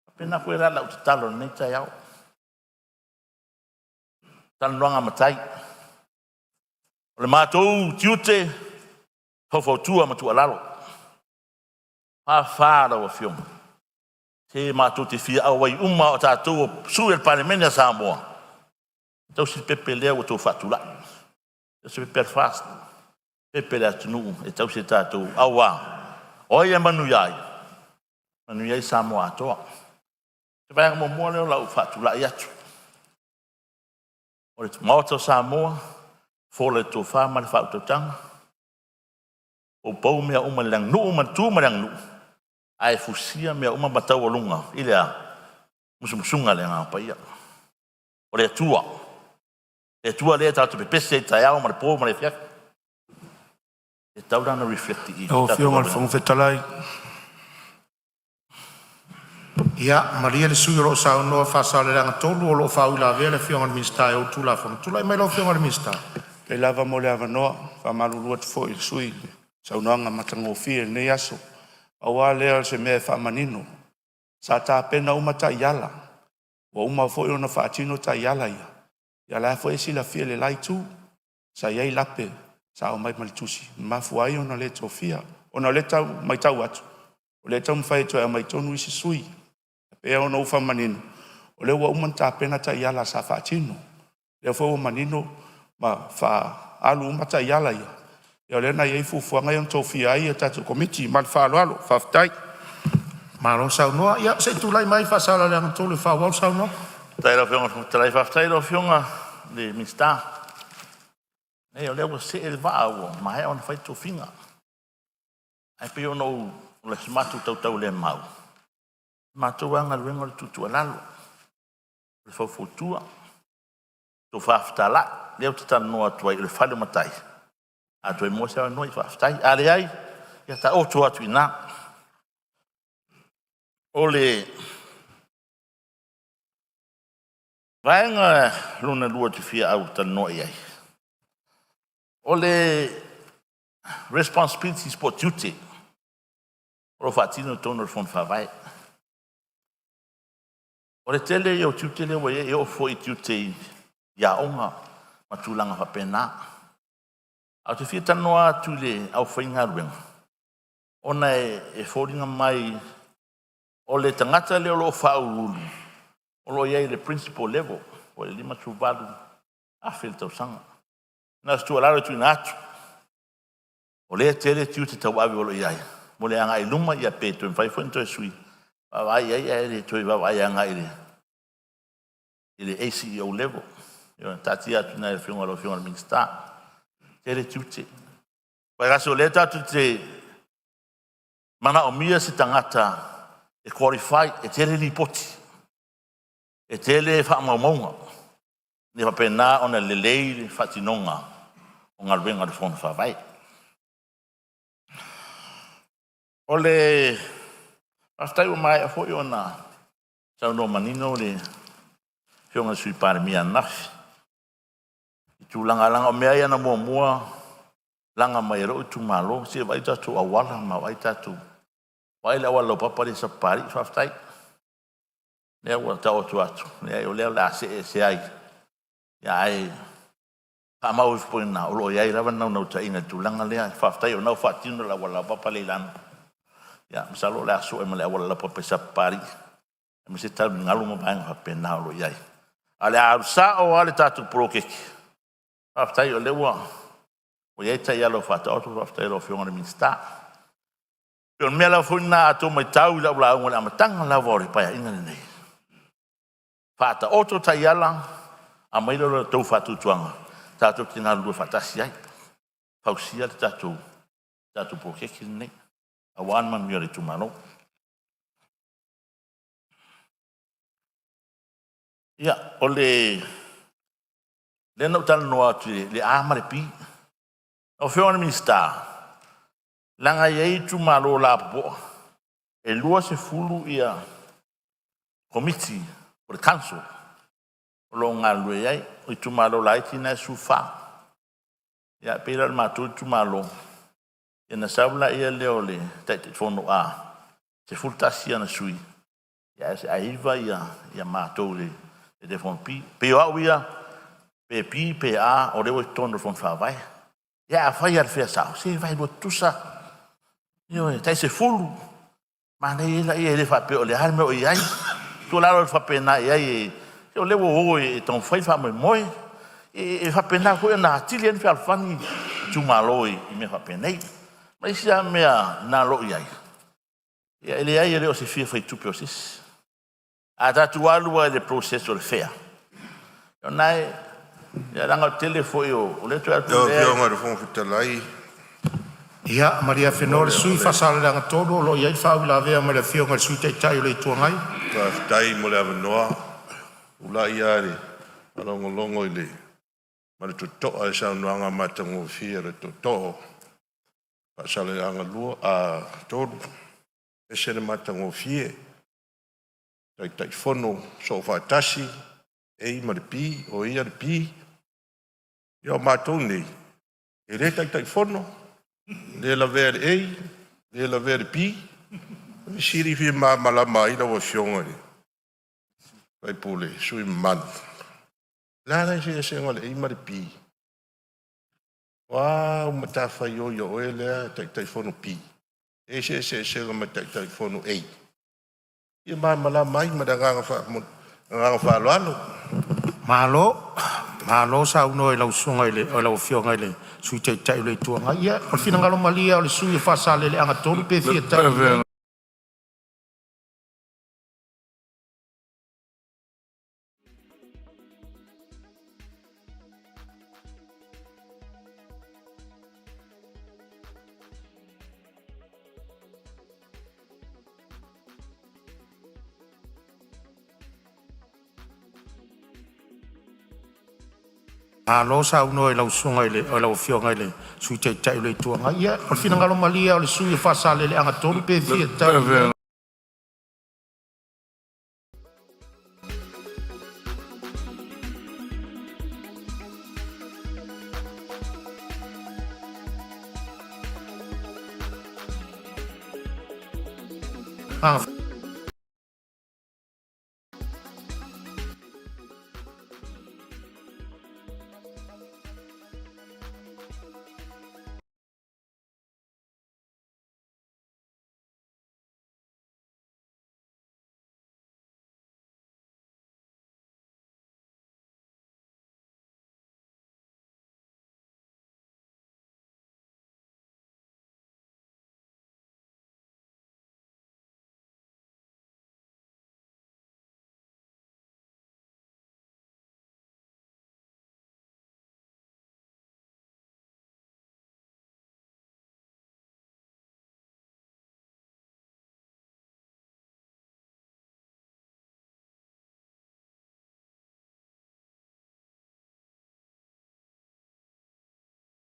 faapena foi la lau tatalo i lenei taeao. Talanoaga a matai. O le matou tiute, faufautua ma tuualalo. Fa lau Afioga, se matou te fia auai uma o tatou o sui o le Palemene a Samoa, tausi le pepe lea ua outou faatulai. O se pepe a le FAST, pepe a le atunuu e tausi e tatou, aua o ai e manuia ai? Manuia ai Samoa atoa. O le vaega muamua lea o lau faatulai atu. O le Maota o Samoa, fola i le tofa ma le faautautaga, poupou mea uma i le aganuu ma le tu ma le aganuu, ae fusia mea uma ma taualuga i le a? Musumusuga a le Agaga Paia. O le Atua, le Atua lea tatou te pepesi ai i le taeao ma le po ma le afiafi. E tatau la ona reflect i i. Lau Afioga i le Fofoga Fetalai. Ia malie le sui usufono o lo o saunoa Faasaleleaga 3 o lo o faauilavea le Afioga i le Minisita e ou le Tulafono. Tulai mai lau Afioga i le Minisita. Faafetai lava mo le avanoa. E faamalulu atu foi i le sui usufono i le saunoaga matagofie i lenei aso. Pau lava lea o se mea e faamanino, sa tapena uma taiala, ua uma foi ona faatino taiala ia, ia la foi e silafia e le la itu, sa i ai lape sa aumai ma le tusi na mafua ai ona le tofia. Ona o lea e tau matau atu, o lea e taumafai e toe aumai tonu isi sui. E pei ona ou faamanino, o lea ua uma ona tapena taiala sa faatino, lea foi ua manino ma faaalu uma taiala ia, ia o lea na i ai fuafuaga ia na tofia ai tatou Komiti. Ma le faaaloalo, faafetai. Malo saunoa. Ia se i tulai mai Faasaleleaga 3 e faaauau le saunoaga. Faafetai i lau Afioga i le Fofoga Fetalai, faafetai i lau Afioga i le Minisita. Leai o lea ua see le vaa ua maea ona fai tofiga. Ae pei ona ou, o le matou tautaulemau, o le matou lava galuega o le tuutuualalo, o le faufautua, tofa fetalai. Lea ou te talanoa atu ai o le fale o matai, a toe maua se avanoa, ia faafetai. A leai, ia taoto atu i ina. O le vaega lona lua ou te fia talanoa i ai, o le responsibilities po o tiute o lo o faatino i totonu o le Fono Faavae. O le tele ia o tiute lea ua i ai, e oo foi i tiute i aoga ma tulaga faapena. Ae ou te fia talanoa atu i le aufaigaluega, ona e foliga mai o le tagata lea o lo o faauluulu o lo o i ai i le principal level po o le $58,000 i le tausaga. Na o se tuualalo e tuuina atu, o lea e tele tiute tauave o lo o i ai mo le agai i luma, ia pe toe mafai foi ona toe sui vaavaai i ai ae le toe vaavaai agai i le ACEO level. Ia taatia atu i ina i le Afioga i lau Afioga i le Minisita, tele tiute. Aua o lea tatou te manaomia se tagata e qualify, e tele lipoti, e tele faamaumauga, ina ia faapena ona lelei le faatinoga o galuega a le Fono Faavae. O le faafetai ua maea foi ona saunoa manino le Afioga i le Sui Palemia ananafi i tulaga, leaga o mea ia na muamua laga mai e lou itumalo, se i vaai o tatou auala ma vaai tatou… Vaai le auala laupapa lea i Sapapalii, faafetai lea ua taoto atu, leai o lea o le a see ese ai, ae faamau ifo pea i ina o lo o i ai lava le naunautaiga i le tulaga lea. Faafetai o lena ua faatino le auala laupapa lea i Lano. Ia masalo o le a sue ma le auala laupapa i Sapapalii aemaise taligalu ma vaega faapena o lo o i ai. Ae o le a alu sao lava le tatou poloketi. Faafetai o lea ua i ai taiala ua faataoto, faafetai i lau Afioga i le Minisita. E pei o le mea lava foi lena a outou matau i lau lauga i le amataga lava o le Paeaiga lenei, faataoto taiala, aumai lea o le tou faatuatuaga tatou te galulue faatasi ai, fausia le tatou poloketi lenei aua le manuia o le itumalo. Ia, o lea na ou talanoa atu i le A ma le B. Lau Afioga i le Minisita, leaga e i ai itumalo lapopoa, e 20 Komiti o le Council o lo o galulue ai, o itumalo laiti na e 14. Ia e pei la o le matou itumalo, ia ona sau lea o le Taitaifono A, 11 ana sui, ae 9 matou i le Taitaifono B. E pei o au ia, pe B pe A o lea ua i totonu o le Fono Faavae. Ia afai lava o le fea sao, se vaelua tutusa lava, ioe, tai 10, manaia ia lea, e le faapea o le a le mea o i ai. O tuualalo atu faapena i ai, o lea ua o e taumafai le faamoemoe. E faapena foi ona atili ai ona fealofani itumalo i mea faapenei. Ma isi lava mea na o lo o i ai, ia e leai e le o se fia faitupe o se isi. A tatou alu lava i le process o le fair, o lena e… leaga o le tele foi o lea e toe alu Lau Afioga i le Fofoga Fetalai… Ia malie afenoa le sui usufono mo Faasaleleaga 3 o lo o i ai le faauilavea mai le Afioga i le Sui Taitai o le Itu Agai. Faafetai mo le avanoa. E tulai lava i le faalogologo ma le totoa i le saunoaga matagofie a le Tootoo o Faasaleleaga 3, e ese le matagofie. Taitaifono Soofaatasi A ma le B, o ia le B. Ia o matou nei, e le Taitaifono, le lavea i le A, le lavea i le B. O le fesili e fia malamalama ai lau Afioga i le sui usufono mamalu, o le a le eseesega o le A ma le B? O a au matafaioi a oe lea Taitaifono B e i ai se eseesega ma le Taitaifono A? E fia malamalama ai ma le agaga faaaloalo. Malo, malo saunoa i lau Afioga i le Sui Taitai o le Itu Agai. Ia, o le finagalo malie lava o le sui usufono mo Faasaleleaga 3 pe fia tali i ai. Malo saunoa i lau Afioga i le Sui Taitai o le Itu Agai. Ia, o le finagalo malie lava o le sui usufono mo Faasaleleaga 3 pe fia tali i ai.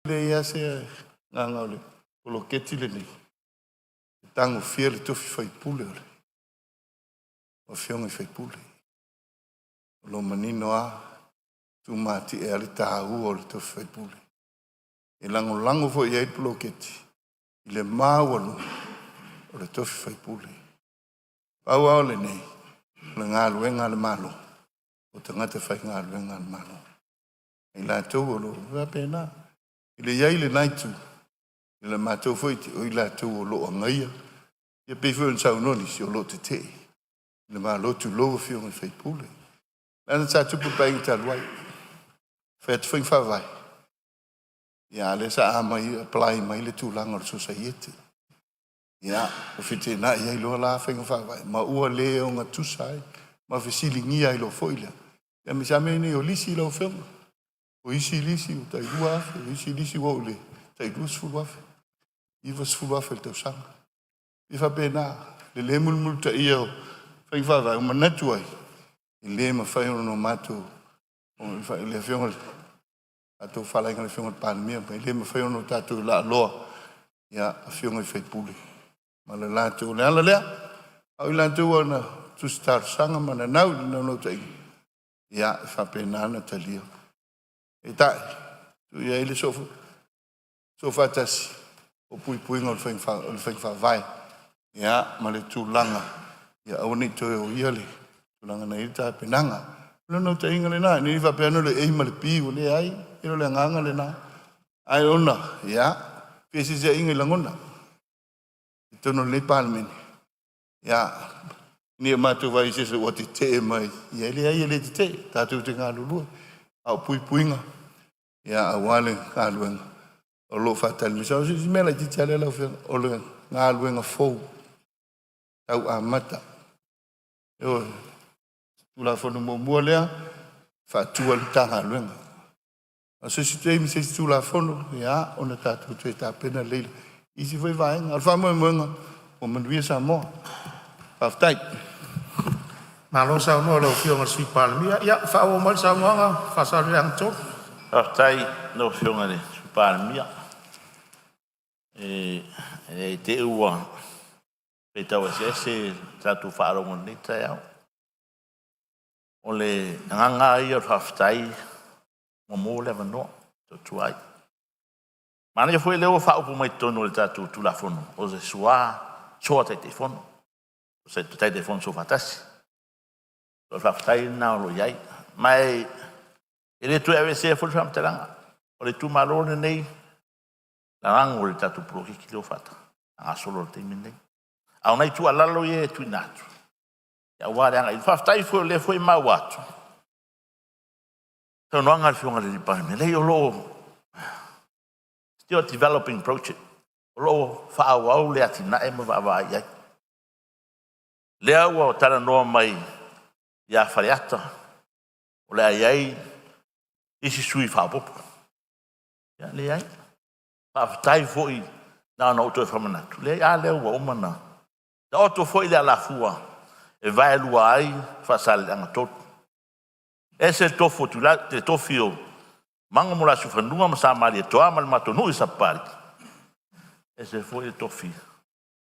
Leai lava se agaga o le poloketi lenei e tagofia le tofi faipule o le afioga i sui usufono. O lo o manino lava, tumatie lava le taua o le tofi faipule. E lagolago foi i ai le poloketi i le maualuga o le tofi faipule. Pau lava o lenei, o le galuega a le Malo, o tagata faigaluega a le Malo. I latou o lo o faapena. I le i ai lena itu, i le matou foi o i latou o lo o agaia, ia pei foi ona saunoa nisi o lo o tetee i le Malo, tulou afioga i sui usufono. Leaga sa tupu i le Paeaiga talu ai, fai atu faiga faavae, ia a o lea sa apply mai le tulaga o le sosaiete. Ia, ua feteenai ai loa la faiga faavae ma ua le ogatusa ai ma fesiligia ai loa foi lea. Ia aemaise lava mea nei o lisi lau Afioga. O isi lisi ua tai $2,000, o isi lisi ua oo i le tai $20,000, $90,000 i le tausaga. E faapena le le mulimulitaia o faiga faavae ua manatu ai, e le mafai ona matou le afioga i le faatofalaiga a le Afioga i le Palemia, e le mafai ona tatou laaloa ia afioga i sui usufono ma le latou. O le ala lea, a o i latou na tusi talosaga ma nanau i le naunautaiga, ia e faapena ona talia. Peitai, tuu i ai le soofaatasi o puipuiga o le faiga faavae, ia ma le tulaga ia aua ne i toe oia le tulaga na i ai le tapenaga. O le naunautaiga lena, ne i faapea ane o le A ma le B, ua leai, e le o le agaga lena. Ae ona, ia, feeseeseaiga i lagona i totonu o lenei Palemene, ia, ne i o matou vaai i se isi ua tetee mai, ia e leai e le tetee, tatou te galulue, a o puipuiga, ia, aua le galuega o lo o faatali mai. O si mea laitiiti lava lea lau Afioga, o le galuega fou tau amata. Ioe, Tulafono muamua lea, faatu ai le Matagaluega. A o se isi taimi i se isi Tulafono, ia, ona tatou toe tapena lelei lea i isi foi vaega. A o le faamoemoega, ua manuia Samoa. Faafetai. Malo saunoa i lau Afioga i le Sui Palemia. Ia faaauau mai le saunoaga Faasaleleaga 3. Faafetai i lau Afioga i le Sui Palemia. E i te i ua faitau eseese le tatou faalogo i lenei taeao. O le agaga lava ia o le faafetai ua maua le avanoa e tua ai. Manaia foi lea ua faaupu mai totonu o le tatou Tulafono, o le soa Taitaifono, o se Taitaifono soofaatasi. O le faafetai lena o lo o i ai. Ma e le toe aveesea foi le faamatalaga. O le itumalo lenei, lalago i le tatou poloketi lea ua faagasolo i le taimi lenei. A o nai tuualalo ia e tuuina atu, aua le agai i luma. Faafetai foi o lea foi e maua atu i saunoaga a le Afioga i le Palemia, leai o lo o still developing project, o lo o faaauau le atinae ma vaavaai i ai. Lea ua talanoa mai ia Faleata, o le a i ai isi sui faaopoopo. Ia leai. Faafetai foi na ona ou toe faamanatu, leai a lea ua uma ona taoto foi le alafua e vaelua ai Faasaleleaga 3. E ese le tofu o le tofi o Mago ma Lasiufanua ma Sa Malietoa ma le matou nuu i Sapapalii, ese foi le tofi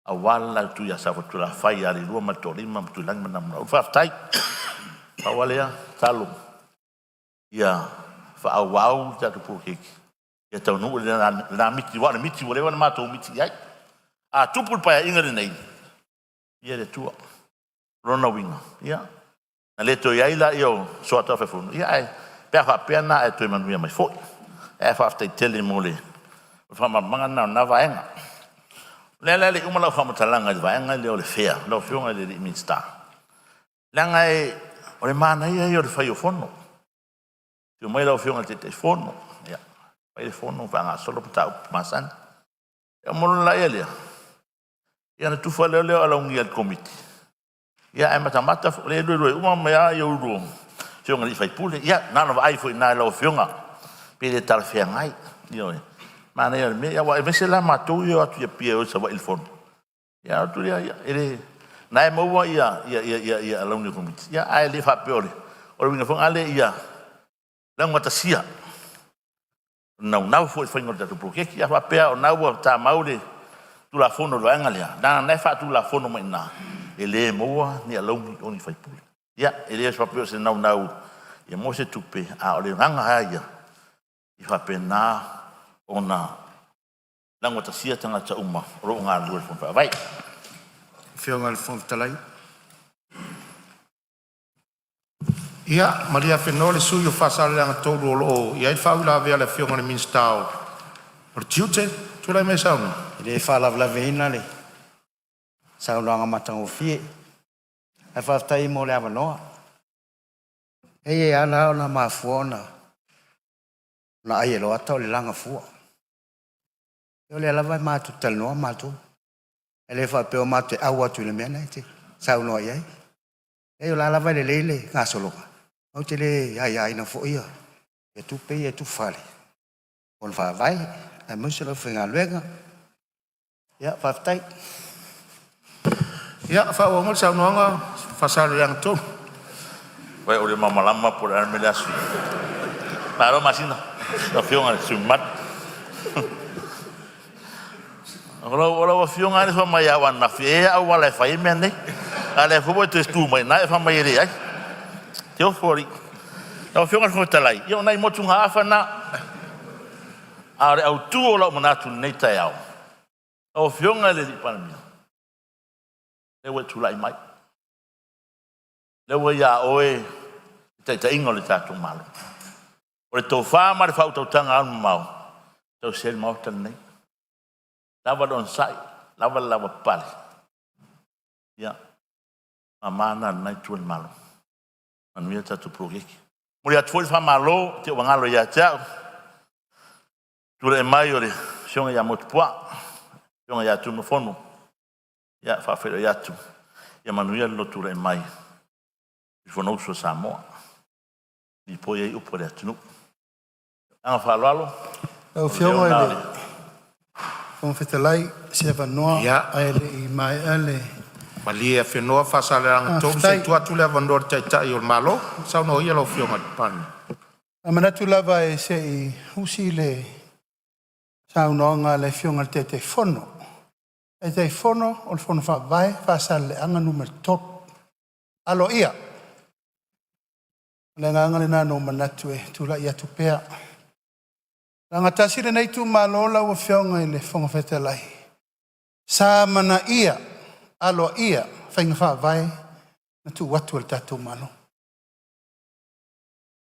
aua le la itu ia Safotulafai ia Leilua ma le Toalima ma Tuilagi ma Namunau. Faafetai. Pau lava lea, tatalo ia faaauau le tatou poloketi ia taunuu lena miti, aua o le miti ua leva ona matou miti i ai. A tupu le Paeaiga lenei, ia le Atua. O lona uiga, ia, na le toe i ai lea o Soataufaifunu, ae pe a faapea na e toe manuia mai foi. Ae faafetai tele mo le faamalamalamaga lena o lena vaega. O lea la e le i uma lau faamatalaga i le vaega lea o le fea lau Afioga i le Minisita, leaga o le manaia ia o le fai o fono. Afio mai lau Afioga i le Taitaifono, ia, fai le fono faagasolo mataupu masani. Ia ona uma loa lea, ia ona tufa loa lea o alauni a le Komiti, ia ae matamata o lea e luelue uma mai lava ulu o afioga i sui usufono. Ia na ona vaai foi i ina i lau Afioga pe le talafeagai. Ioe. Manaia o le mea, aua aemaise la matou ia e o atu i Apia e o i Savaii i le fono, ia ona o atu lea, ia, e le… Na e maua alauni o le Komiti, ae le faapea o le… O le uiga foi lena ia laugatasia. Naunau foi i le faiga o le tatou poloketi. A faapea o lena ua tamau le Tulafono i le vaega lea, leaga o lena e faatulafono mai i ina, e le maua ni alauni o ni sui usufono. Ia, e le faapea o se naunau ia maua se tupe, a o le agaga lava ia, ia faapena ona laugatasia tagata uma o lo o galulue i le Fono Faavae. Afioga i le Fofoga Fetalai. Ia malie afenoa le sui usufono mo Faasaleleaga 3 o lo o i ai le faauilavea a le Afioga i le Minisita o Tiute. Tulai mai e saunoa. E le faalavelaveina le saunoaga matagofie, ae faafetai mo le avanoa. E ala ona mafua ona ai e Loata o le lagafua. O lea lava matou te talanoa matou, e le faapea matou te au atu i le mea lena e te saunoa i ai. O la lava e lelei le gasologa, matou te le aiaina foi ia tupe ia e tufa i le Fono Faavae aemaise o le aufaigaluega. Ia faafetai. Ia faaauau mai le saunoaga Faasaleleaga 3. Ua ou le malamalama po o le a le mea o le a sui. Malo Masina lau Afioga i le sui usufono mamalu. O lau Afioga lava lea e fai mai ia au ananafi, e i ai lava auala e fai ai mea nei, a o lea foi ua e toe tu mai i ina e fai mai e leai. E te ofo alii. Lau Afioga i le Fofoga Fetalai, ia o nai motugaafa na, a o le autu o lau manatu i lenei taeao, lau Afioga i le Palemia, lea ua e tulai mai, lea ua ia oe le taitaiga o le tatou Malo. O le tofa ma le faautautaga alumamao e tausi ai le Maota lenei, lava le onosai, lava le lavapapale. Ia, o mama na a lena Itu o le Malu. Manuia le tatou poloketi. E momoli atu foi le faamalo i te i ua galo ia te au, tulai mai o le Afioga ia Motuopuaa, le Afioga ia Tuiono, ia e faafeiloai atu, ia manuia lo tulai mai i le Fonousu a Samoa, lipoi ai upu a le atunuu. Ma le agaga faaaloalo. Lau O leo Afioga lena i o le le Fofoga Fetalai, o se avanoa ae le i maea le… Malie Afenoa Faasaleleaga 3 se Faafetai. i tuu atu le avanoa i le Taitai o le Malo. Saunoa ia lau Afioga i le Palemia. A manatu lava e sei usi le saunoaga a le Afioga i le Taitaifono, Taitaifono o le Fono Faavae Faasaleleaga Nu.3. Aloaia. O le agaga lena na ou manatu e tulai atu pea. Leaga tasi lenei itumalo lau Afioga i le Fofoga Fetalai, sa amanaia aloaia faiga faavae na tuu atu e le tatou Malo.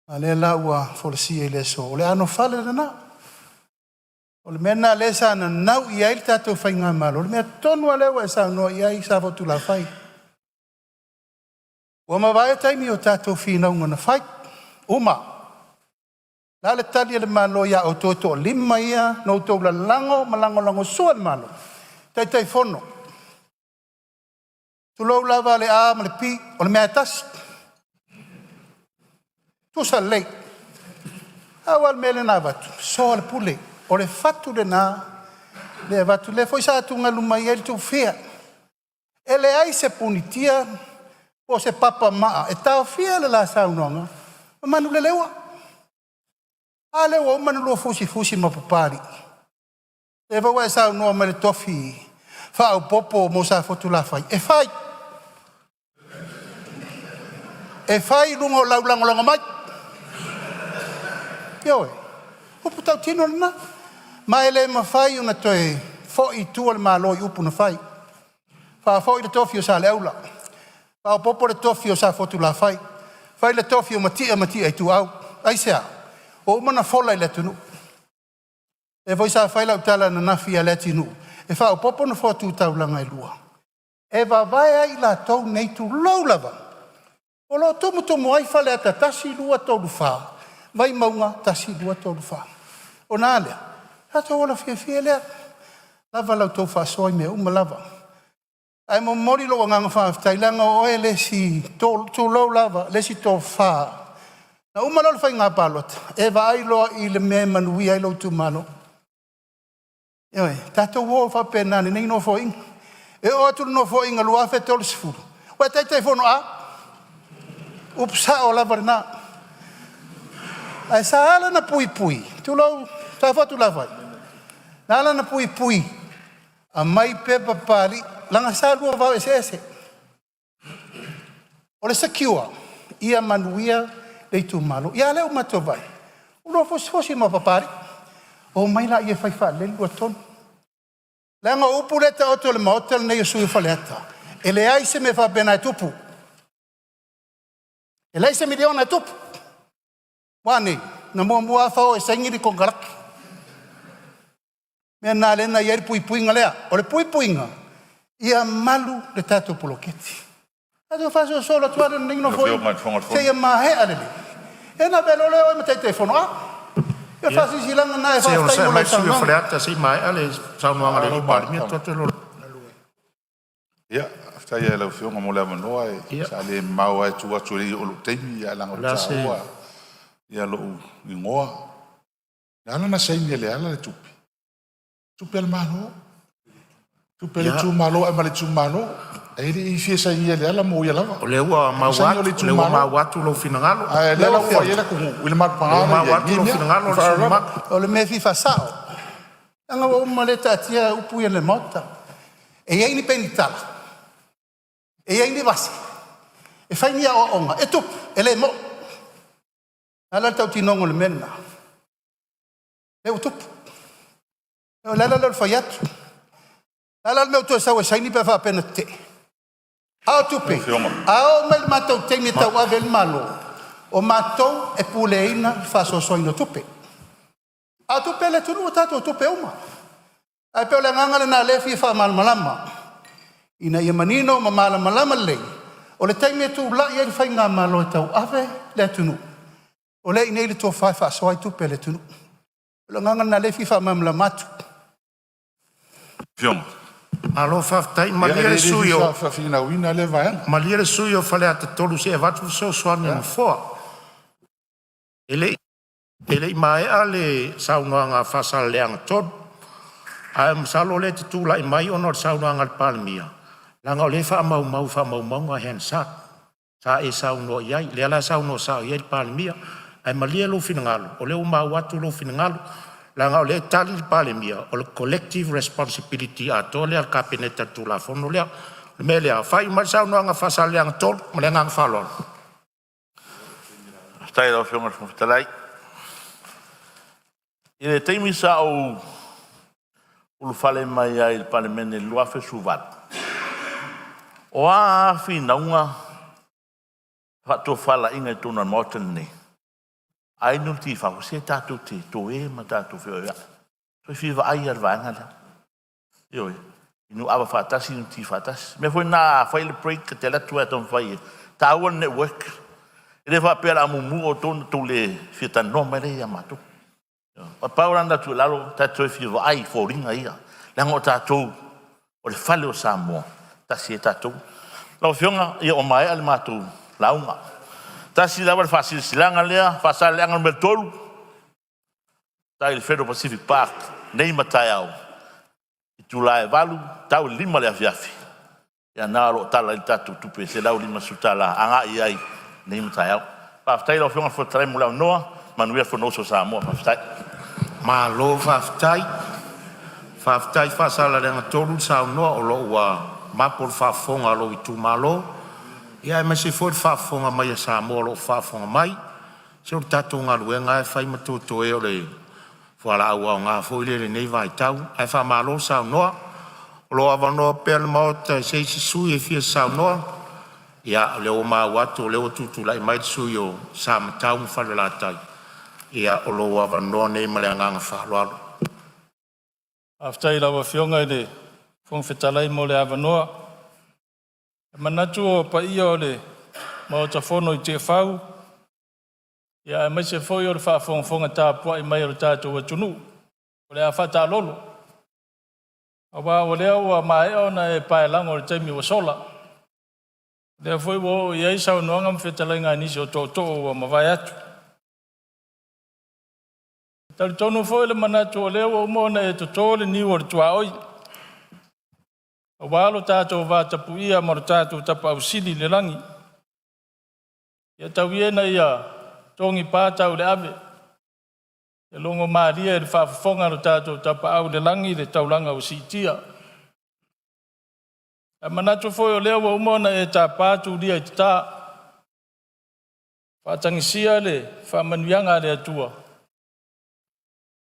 A o lea la ua folasia i le aso, o le anofale lena. O le mea lena o lea sa nanau i ai le tatou faigamalo, o le mea tonu lava lea ua e saunoa i ai Safotulafai. Ua mavae taimi o tatou finauga na fai, uma. O le a le tali a le Malo ia outou e toalima ia na outou lalago ma lagolagosua i le Malo? Taitaifono, tulou lava le A ma le P, o le mea lava e tasi. Tusa lelei. Pau lava le mea lea na avatu, soa le pule. O le fatu lena lea e avatu, lea foi sa atugalu mai ai le tuafia. E leai se punitia po o se papamaa e taofia le la saunoaga ma manuleleua. A lea ua uma ona lua fusifusi ma Papalii, lea foi ua e saunoa mai i le tofi faaopoopo mo Safotulafai, e fai. E fai i luga o lau lagolago mai. Ioe, o upu tautino lena. Ma e le mafai ona toe foi i tua le Malo i upu na fai. Faafoi le tofi o Saleaula, faaopoopo le tofi o Safotulafai, fai le tofi o Matia ma Matia Ituau. Aisea? Ua uma ona fola i le atunuu. O lea foi sa fai lau tala ananafi ia Leatinuu e faaopoopo nofoa tu taulaga e lua e vavae ai i latou nei, tulou lava, o lo o tumutumu ai Faleata 1, 2, 3, 4, Vaimauga 1, 2, 3, 4. Ona a lea? Tatou ola fiafia lea, lava la outou faasoa i mea uma lava. Ae momoli lou agaga faafetai leaga o oe le isi, tulou lava, le isi tofa. Na uma loa le faiga palota, e vaai loa i le mea e manuia ai lou itumalo. Ioe, tatou o faapena i lenei Nofoaiga. E oo atu i le Nofoaiga 2030, ua e Taitaifono a? Upu sao lava lena. Ae sa ala ona puipui, tulou Tulafono la fai, na ala ona puipui, aumai pepa Papalii, leaga sa lua vao eseese. O le secure ia manuia le Itumalo. Ia a lea ua matou vaai ua lua fosifosi ma Papalii, omai laia e fai faalelei le lua tonu. Leaga o upu lea e taoto i le Maota lenei o sui usufono o Faleata, e leai se mea faapena e tupu. E leai se miliona e tupu. Ua a nei? Na muamua lava fao e saini le konekarate. O le mea lena lea na i ai le puipuiga lea. O le puipuiga ia malu le tatou poloketi. Tatou faasolosolo atu lava lea i lenei Nofoaiga seia maea lelei, ia ona avea loa lea o oe ma Taitaifono. A ia o le faasilasilaga lena, ae faafetai mo lau saunoaga. Faleata se i maea le saunoaga a le Palemia. Ia, faafetai lava i lau Afioga mo le avanoa. Sa le mamao lava i tua atu e le i oo i lou taimi, ae leaga ua taua ia lou igoa. Na ala ona saini e Leala le tupe, o tupe a le Malo, tupe a le itumalo e aumai i le itumalo. E le i fia sainia e Leala mo ia lava. O lea ua Na maua saini o le atu, o lea ua itumalo. maua atu lou finagalo. A o lea la ua i ai le atunuu i le malupaga Ua lea e i maua ai atu i lou nei mea. finagalo Ma le le sui faaaloalo lava. mamalu. O le mea e fia faasao, leaga ua uma lea taatia upu ia i le Maota. E i ai ni penitala, e i ai ni vase, e fai ni aoaoga, e tupu, e le moni. O le a la le tautinoga o le mea lena? Lea ua tupu. O le ala lea o le fai atu. O le a la le mea ua toe sau ai e saini pe a faapea na tetee? A o tupe, a oo mai i le matou taimi e tauave ai le Malo, o matou e puleaina le faasoasoaina o tupe. A o tupe a le atunuu o tatou tupe uma. Ae pei o le agaga lena o lea e fia faamalamalama ina ia manino ma malamalama lelei, o le taimi e tulai ai le faigamalo e tauave le atunuu, o lea e i inei le tofa e faasoa ai tupe a le atunuu. O le agaga lena o lea e fia faamalamalama atu. Malo faafetai. Ia, Malie e le le sui fia usufono faafinauina lea vaega. malie le sui usufono o Faleata 3 se i avatu le fesoasoani a le Nofoa. E le i maea le saunoaga a Faasaleleaga 3, ae masalo o lea e te tulai mai ona o le saunoaga a le Palemia, leaga o lea e faamaumau i faamaumauga le Hansard sa e saunoa i ai, lea la e saunoa sao i ai le Palemia. Ae malie lou finagalo, o lea ua maua atu lou finagalo, leaga o lea e tali le Palemia, o le collective responsibility atoa lea a le Kapeneta i le Tulafono lea. O le mea lea, faaiu mai le saunoaga a Faasaleleaga 3. Ma le agaga faaaloalo. Faafetai i lau Afioga i le Fofoga Fetalai. I le taimi sa ou ulufale mai ai i le Palemene i le 2018, o a lava finauga, faatofalaiga i totonu o le Maota lenei, a inu le ti i fafo, se tatou te toe ma tatou feiloai. Toe fia vaai lava i le vaega lea. Ioe, inu ava faatasi, inu ti faatasi. O le mea foi lena a fai le break e te alu atu lava e taumafai e… e taua le network. E le faapea o le a mumu outou ona outou le fia talanoa mai lea ia matou. Ioe. Pau la lena o le tuualalo, tatou toe fia vaai i foliga ia, leaga o tatou o le fale o Samoa, e tasi ai tatou. Lau Afioga, ia ua maea le matou lauga. Tasi lava le faasilasilaga lea, Faasaleleaga Nu.3, i le Federal Pacific Park nei ma taeao itula e 8:00 tau i le 5:00 i le afiafi. Ia lena o lo o tala ai le tatou tupe e $150 agai ai nei ma taeao. Faafetai lau Afioga i le Fofoga Fetalai mo le avanoa. Manuia le Fonousu a Samoa. Faafetai. Malo faafetai, faafetai Faasaleleaga 3 saunoa o lo o ua mapo le faafofoga a lou itumalo, aemaise foi le faafofoga mai a Samoa o lo o faafofoga mai. Se o le tatou galuega lava e fai ma toetoe, o le fualaau aoga foi lea i lenei vaitau. Ae faamalo saunoa. O lo o avanoa pea le Maota i se isi sui usufono e fia saunoa. Ia, o lea ua maua atu o lea ua tutulai mai le sui usufono mo Samatau ma Falelatai. Ia, o lou avanoa lenei ma le agaga faaaloalo. Faafetai i lau Afioga i le Fofoga Fetalai mo le avanoa. E manatu o paia o le Maota Fono i Tiafau aemaise foi o le faafogafoga tapuai mai a lo tatou atunuu, o le a faataalolo, aua o lea ua maea ona e paelago i le taimi ua sola. O lea foi ua oo i ai saunoaga ma fetalaiga a nisi o tootoo ua mavae atu. E talitonu foi le manatu o lea ua uma ona e toto le niu o le tuaoi aua lo tatou vatapuia ma lo tatou Tapaau Sili i le lagi. Ia tau ia ina ia togipa tau i le ave Ia logomalie i le faafofoga a lo tatou Tapaau i le lagi le taulaga ua siitia. Ae manatu foi o lea ua uma ona e tapa tulia i tata, faatagisia le faamanuiaga a le Atua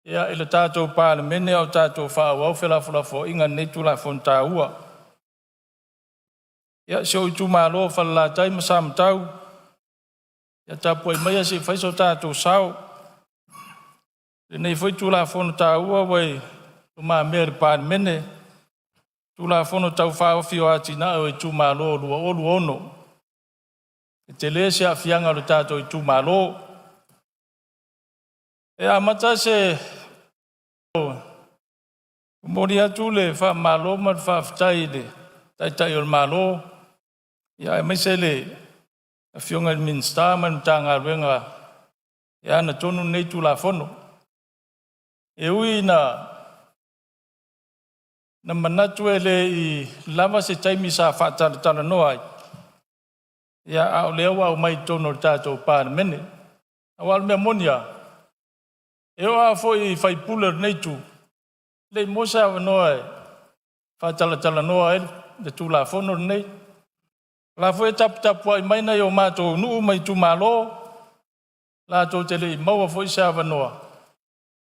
i le tatou Palemene a o tatou faaauau felafolafoaiga i lenei Tulafono taua. Ia, si ou itumalo o Falelatai ma Samatau, ia tapuai maia se i fai so tatou sao i lenei foi Tulafono taua ua i lumamea i le Palemene, Tulafono Tau Faaofi o Atinae o Itumalo 2026. E tele se aafiaga o le tatou itumalo. E amata se momoli atu le faamalo ma le faafetai i le Taitai o le Malo, aemaise le Afioga i le Minisita ma le Matagaluega e ana tonu lenei Tulafono. E ui ina manatu e le i lava se taimi sa faatalatalanoa ai, ia a o lea ua aumai i totonu o le tatou Palemene. Aua o le mea moni lava, e oo lava foi i sui usufono o lenei itu, e le i maua se avanoa e faatalatalanoa ai le Tulafono lenei. O la foi e taputapuai mai nai o matou nuu ma itumalo, latou te le i maua foi se avanoa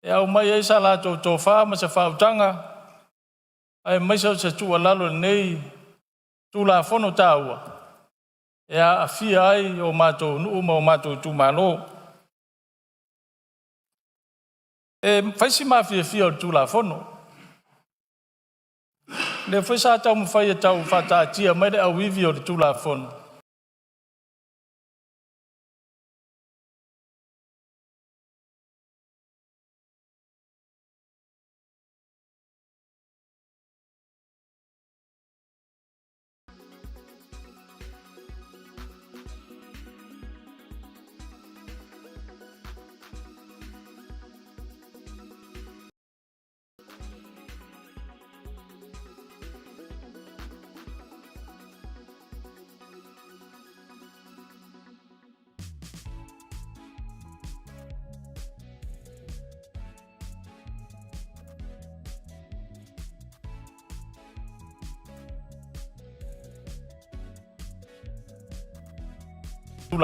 e aumai ai sa latou tofa ma se faautaga aemaise o se tuualalo i lenei Tulafono taua e aafia ai o matou nuu ma o matou itumalo. E fai si mafiafia o le Tulafono. O lea foi sa taumafai e tau faataatia mai le auivi o le Tulafono,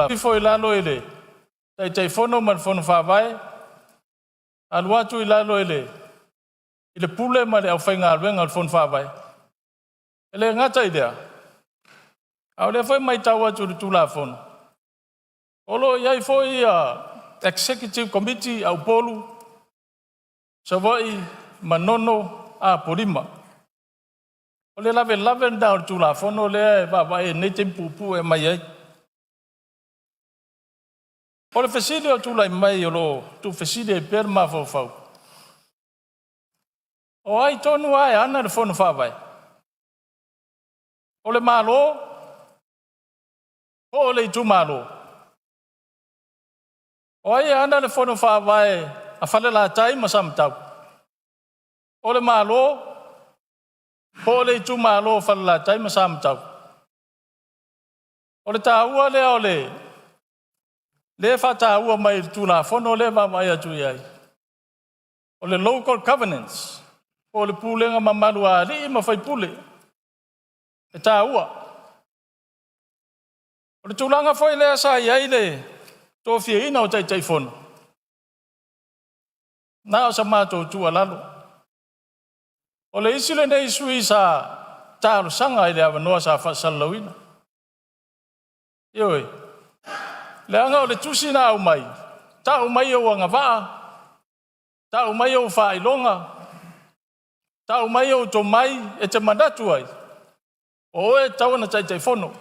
ifo i lalo i le Taitaifono ma le Fono Faavae, alu atu i lalo i le Pule ma le aufaigaluega a le Fono Faavae. E le gata i lea, a o lea foi e matau atu i le Tulafono, o lo o i ai foi ia Executive Committee a Upolu, Savaii, Manono, Apolima. O le lavelave lena o le Tulafono lea e vaavaai i lenei taimi puupuu e aumai ai. O le fesili o tulai mai o lo o tuufesili ai pea le mafaufau, o ai tonu lava e ana le Fono Faavae? O le Malo po o le itumalo? O ai e ana le Fono Faavae a Falelatai ma Samatau? O le Malo po o le itumalo o Falelatai ma Samatau? O le taua lea o lea e faataua mai i le Tulafono lea e vaavaai atu i ai, o le local governance, po o le pulega mamalu a alii ma faipule, e taua. O le tulaga foi lea sa i ai le tofiaina o Taitaifono, na o sa matou tuualalo. O le isi lenei sui usufono sa talosaga i le avanoa sa faasalalauina. Ioe, leaga o le tusi na aumai, tau mai ou agavaa, tau mai ou faailoga, tau mai ou tomai e te manatu ai o oe e tatau ona Taitaifono.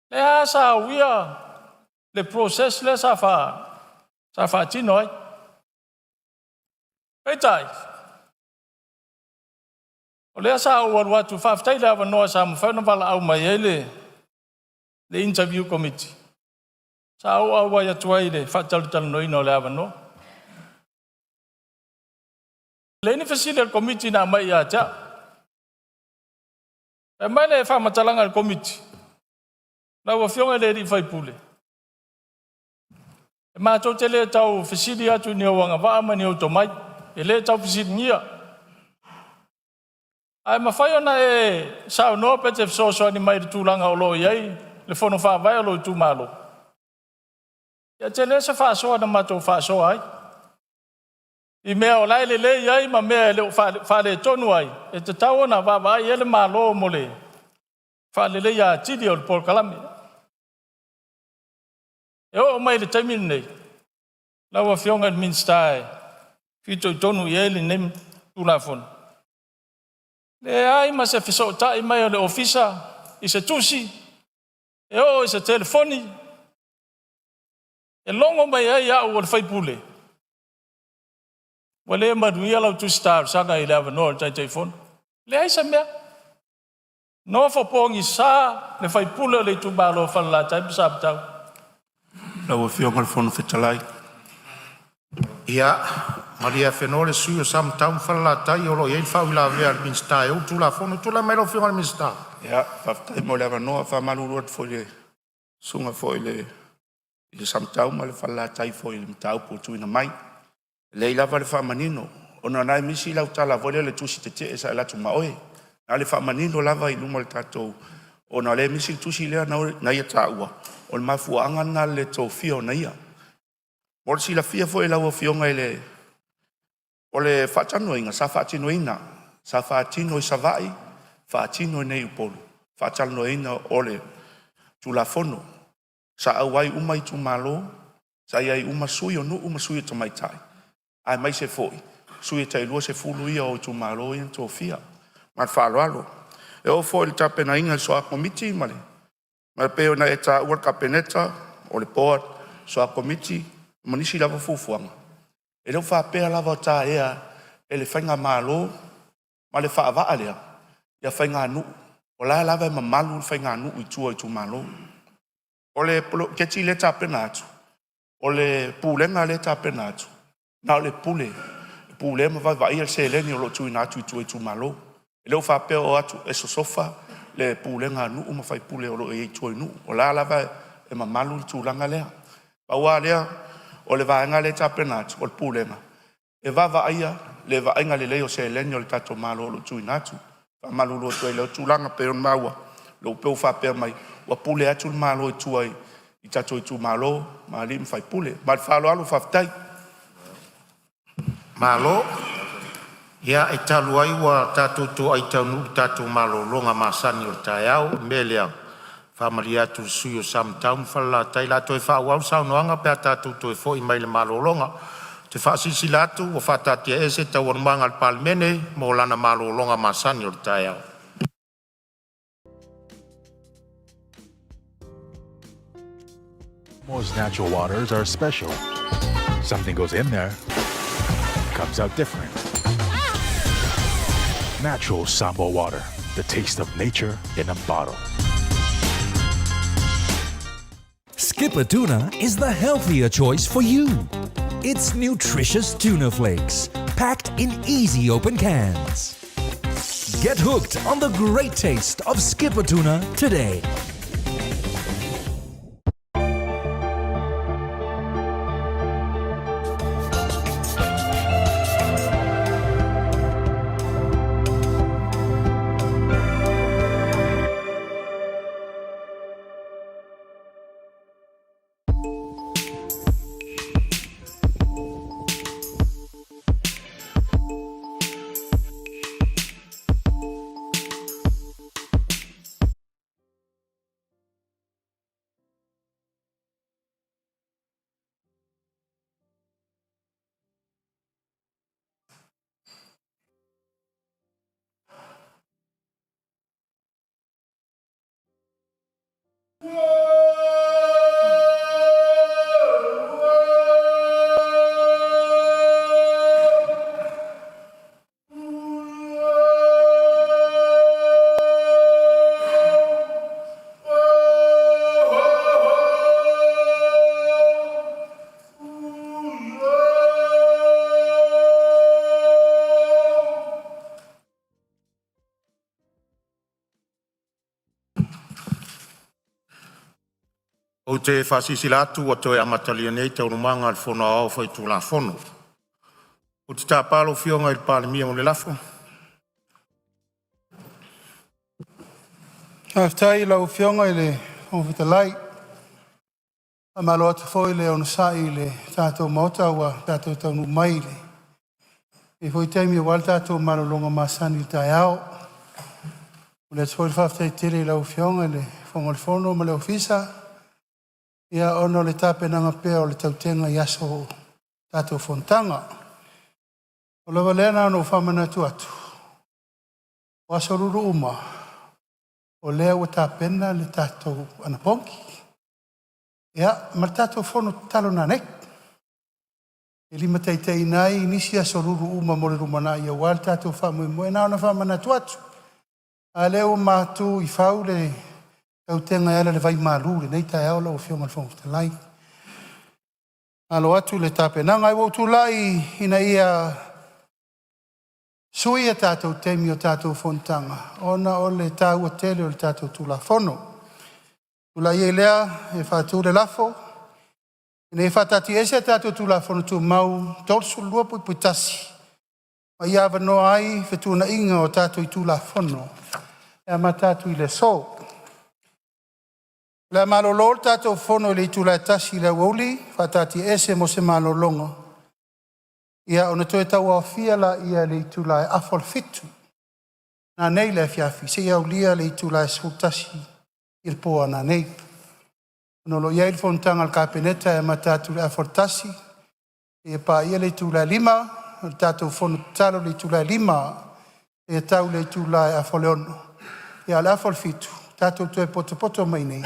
Lea sa uia le process lea sa faatino ai. Peitai, o lea sa ou alu atu, faafetai i le avanoa sa mafai ona valaau mai ai le interview committee, sa ou auai atu ai i le faatalatalanoaina o le avanoa. E leai ni fesili a le Komiti na aumai ia te au. E aumai le faamatalaga a le Komiti, lau Afioga i le sui usufono, E matou te le tau fesili atu i ni ou agavaa ma ni ou tomai, e le tau fesiligia. Ae mafai ona e saunoa pe e te fesoasoani mai i le tulaga o lo o i ai le Fono Faavae o lou itumalo. Ia e tele se faasoa na matou faasoa ai i mea o la e lelei ai ma mea e le o faaletonu ai, e tatau ona vaavaai i ai le Malo mo le faaleleia atili o le polokalame. E oo mai i le taimi lenei, lau Afioga i le Minisita e fitoitonu i ai lenei Tulafono, leai ma se fesootai mai o le Ofisa i se tusi, e oo i se telefoni e logo mai ai au o le sui usufono, ua le manuia lau tusi talosaga i le avanoa o le Taitaifono. Leai se mea. Nofo pogisa le sui usufono o le itumalo o Falelatai ma Samatau. Lau Afioga i le Fofoga Fetalai. Ia malie afenoa le sui usufono mo Samatau ma Falelatai, o lo o i ai le faauilavea a le Minisita e ou le Tulafono. Tulai mai lau Afioga i le Minisita. Ia, faafetai mo le avanoa. E faamalulu atu foi i le susuga foi i le Samatau ma le Falelatai foi i le mataupu ua tuuina mai. E lelei lava le faamanino ona o lena e misi lau tala foi lea o le tusi tetee sa alu atu ma oe. Na o le faamanino lava i luma o le tatou, ona o lea e misi le tusi lea na ia taua, o le mafuaaga lena o le le tofia o na ia. Mo le silafia foi e lau Afioga i le, o le faatalanoaina sa faatinoina, sa faatino i Savaii, faatino i inei i Upolu, faatalanoaina o le Tulafono. Sa auai uma itumalo, sa i ai uma sui o nuu ma sui o tamaitai, aemaise foi sui e tai 20 ia o itumalo ia na tofia. Ma le faaaloalo. E oo foi i le tapenaina e le Soa Komiti ma le e pei ona e taua le Kapeneta, o le board, soa komiti ma nisi lava fuafuaga, e le o faapea lava o taea e le faigamalo ma le faavaa lea ia faiganuu. O la e lava e mamalu le faiganuu i tua i itumalo. O le poloketi lea e tapena atu, o le pulega lea e tapena atu, na o le pule, e pulea ma vaavaaia le seleni o lo o tuuina atu i tua i itumalo. E le o faapea o o atu e sosofa le pulega a nuu ma faipule o lo o i ai i tua i nuu. O la e lava e mamalu le tulaga lea. Pau lava lea o le vaega lea e tapena atu o le pulega e vaavaaia le vaaiga lelei o seleni a le tatou Malo o lo o tuuina atu. E faamalulu atu ai i lea tulaga pei ona maua, lea ua pei ua faapea mai ua pule atu le Malo i tua i tatou itumalo ma alii ma faipule. Ma le faaaloalo faafetai. Malo. Ia, e talu ai ua tatou toai taunuu i le tatou malologa masani o le taeao, o le mea lea, e faamalie atu i le sui usufono mo Samatau ma Falelatai, o le a toe faaauau le saunoaga pe a tatou toe foi mai le malologa. Ou te faasilasila atu ua faataatiaese Taualumaga a le Palemene mo lana malologa masani o le taeao. Samoa's natural waters are special. Something goes in there, comes out different. Natural Samoa water, the taste of nature in a bottle. Skipper Tuna is the healthier choice for you. It's nutritious tuna flakes, packed in easy open cans. Get hooked on the great taste of Skipper Tuna today. Ou te faasilasila atu ua toe amatalia nei Taualumaga a le Fono Aoao Faitulafono. Ou te tapa lau Afioga i le Palemia mo le lafo. Faafetai i lau Afioga i le Fofoga Fetalai. Faamalo atu foi le onosai i le tatou Maota ua tatou taunuu mai i lenei foi taimi aua le tatou malologa masani i le taeao. E momoli atu foi le faafetai tele i lau Afioga i le Fofoga o le Fono ma le Ofisa ona o le tapenaga pea o le tautega i aso o tatou fonotaga. Ua lava lea na ona ou faamanatu atu, o aso Lulu uma, o lea ua tapena le tatou anapogi, ia ma le tatou fono tatalo nanei e limataitaiina ai nisi aso Lulu uma mo le lumanai aua le tatou faamoemoe. Na ona faamanatu atu, a o lea ua matu i fau le tautega e ala i le vaimalu i lenei taeao lau Afioga i le Fofoga Fetalai. Alo atu i le tapenaga. Ae ua ou tulai ina ia sui a tatou taimi o tatou fonotaga ona o le taua tele o le tatou Tulafono. Tulai ai lea e faatu le lafo, Ina ia faataatiaese a tatou Tulafono Tumau 32(1) ma ia avanoa ai fetuunaiga o tatou itula Fono e amata atu i le aso. O le a malolo le tatou Fono i le itula e 1:00 i le aoauli faataatiaese mo se malologa, ona toe tauaofia lea i le itula e 6:30 nanei i le afiafi seia aulia le itula e 11:00 i le po a nanei. Ona o lo o i ai le fonotaga a le Kapeneta e amata atu i le 12:30 seia paia le itula e 5:00 O le tatou fono tatalo i le itula e 5:00 seia tau i le itula e 5:30. A o le 6:30 tatou toe potopoto mai i inei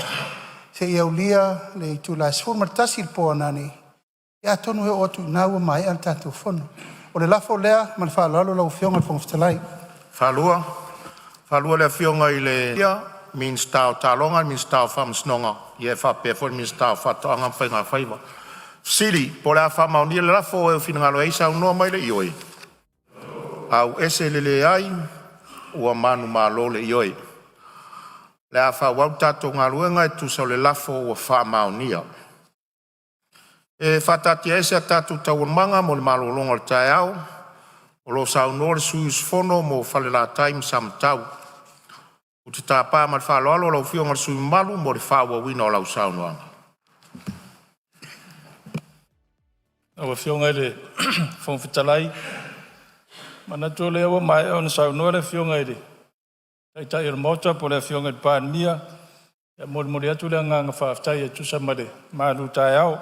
seia aulia le itula e 11:00 i le po a nanei, atonu e oo atu i ina ua maea le tatou fono. O le lafo lea ma le faaaloalo lau Afioga i le Fofoga Fetalai. Faalua, le Afioga i le Minisita o Taaloga, Minisita o Faamasinoga faapea foi le Minisita o Faatoaga ma Faiga Faiva. Fesili Po o le a faamaonia le lafo. O e finagalo ai saunoa mai i le ioe, auese le leai ua manumalo le ioe. O le a faaauau le tatou galuega e tusa o le lafo ua faamaonia. E faataatiaese a tatou Taualumaga mo le malologa o le taeao o lo o saunoa le sui usufono mo Falelatai ma Samatau. Ou te tapa ma le faaaloalo lau Afioga i le sui usufono mamalu mo le faaauauina o lau saunoaga. Lau Afioga i le Fofoga Fetalai, e manatu o lea ua maea ona saunoa le Afioga i le Taitai o le Maota po o le Afioga i le Palemia. E molimoli atu le agaga faafetai e tusa ma le malutaeao, o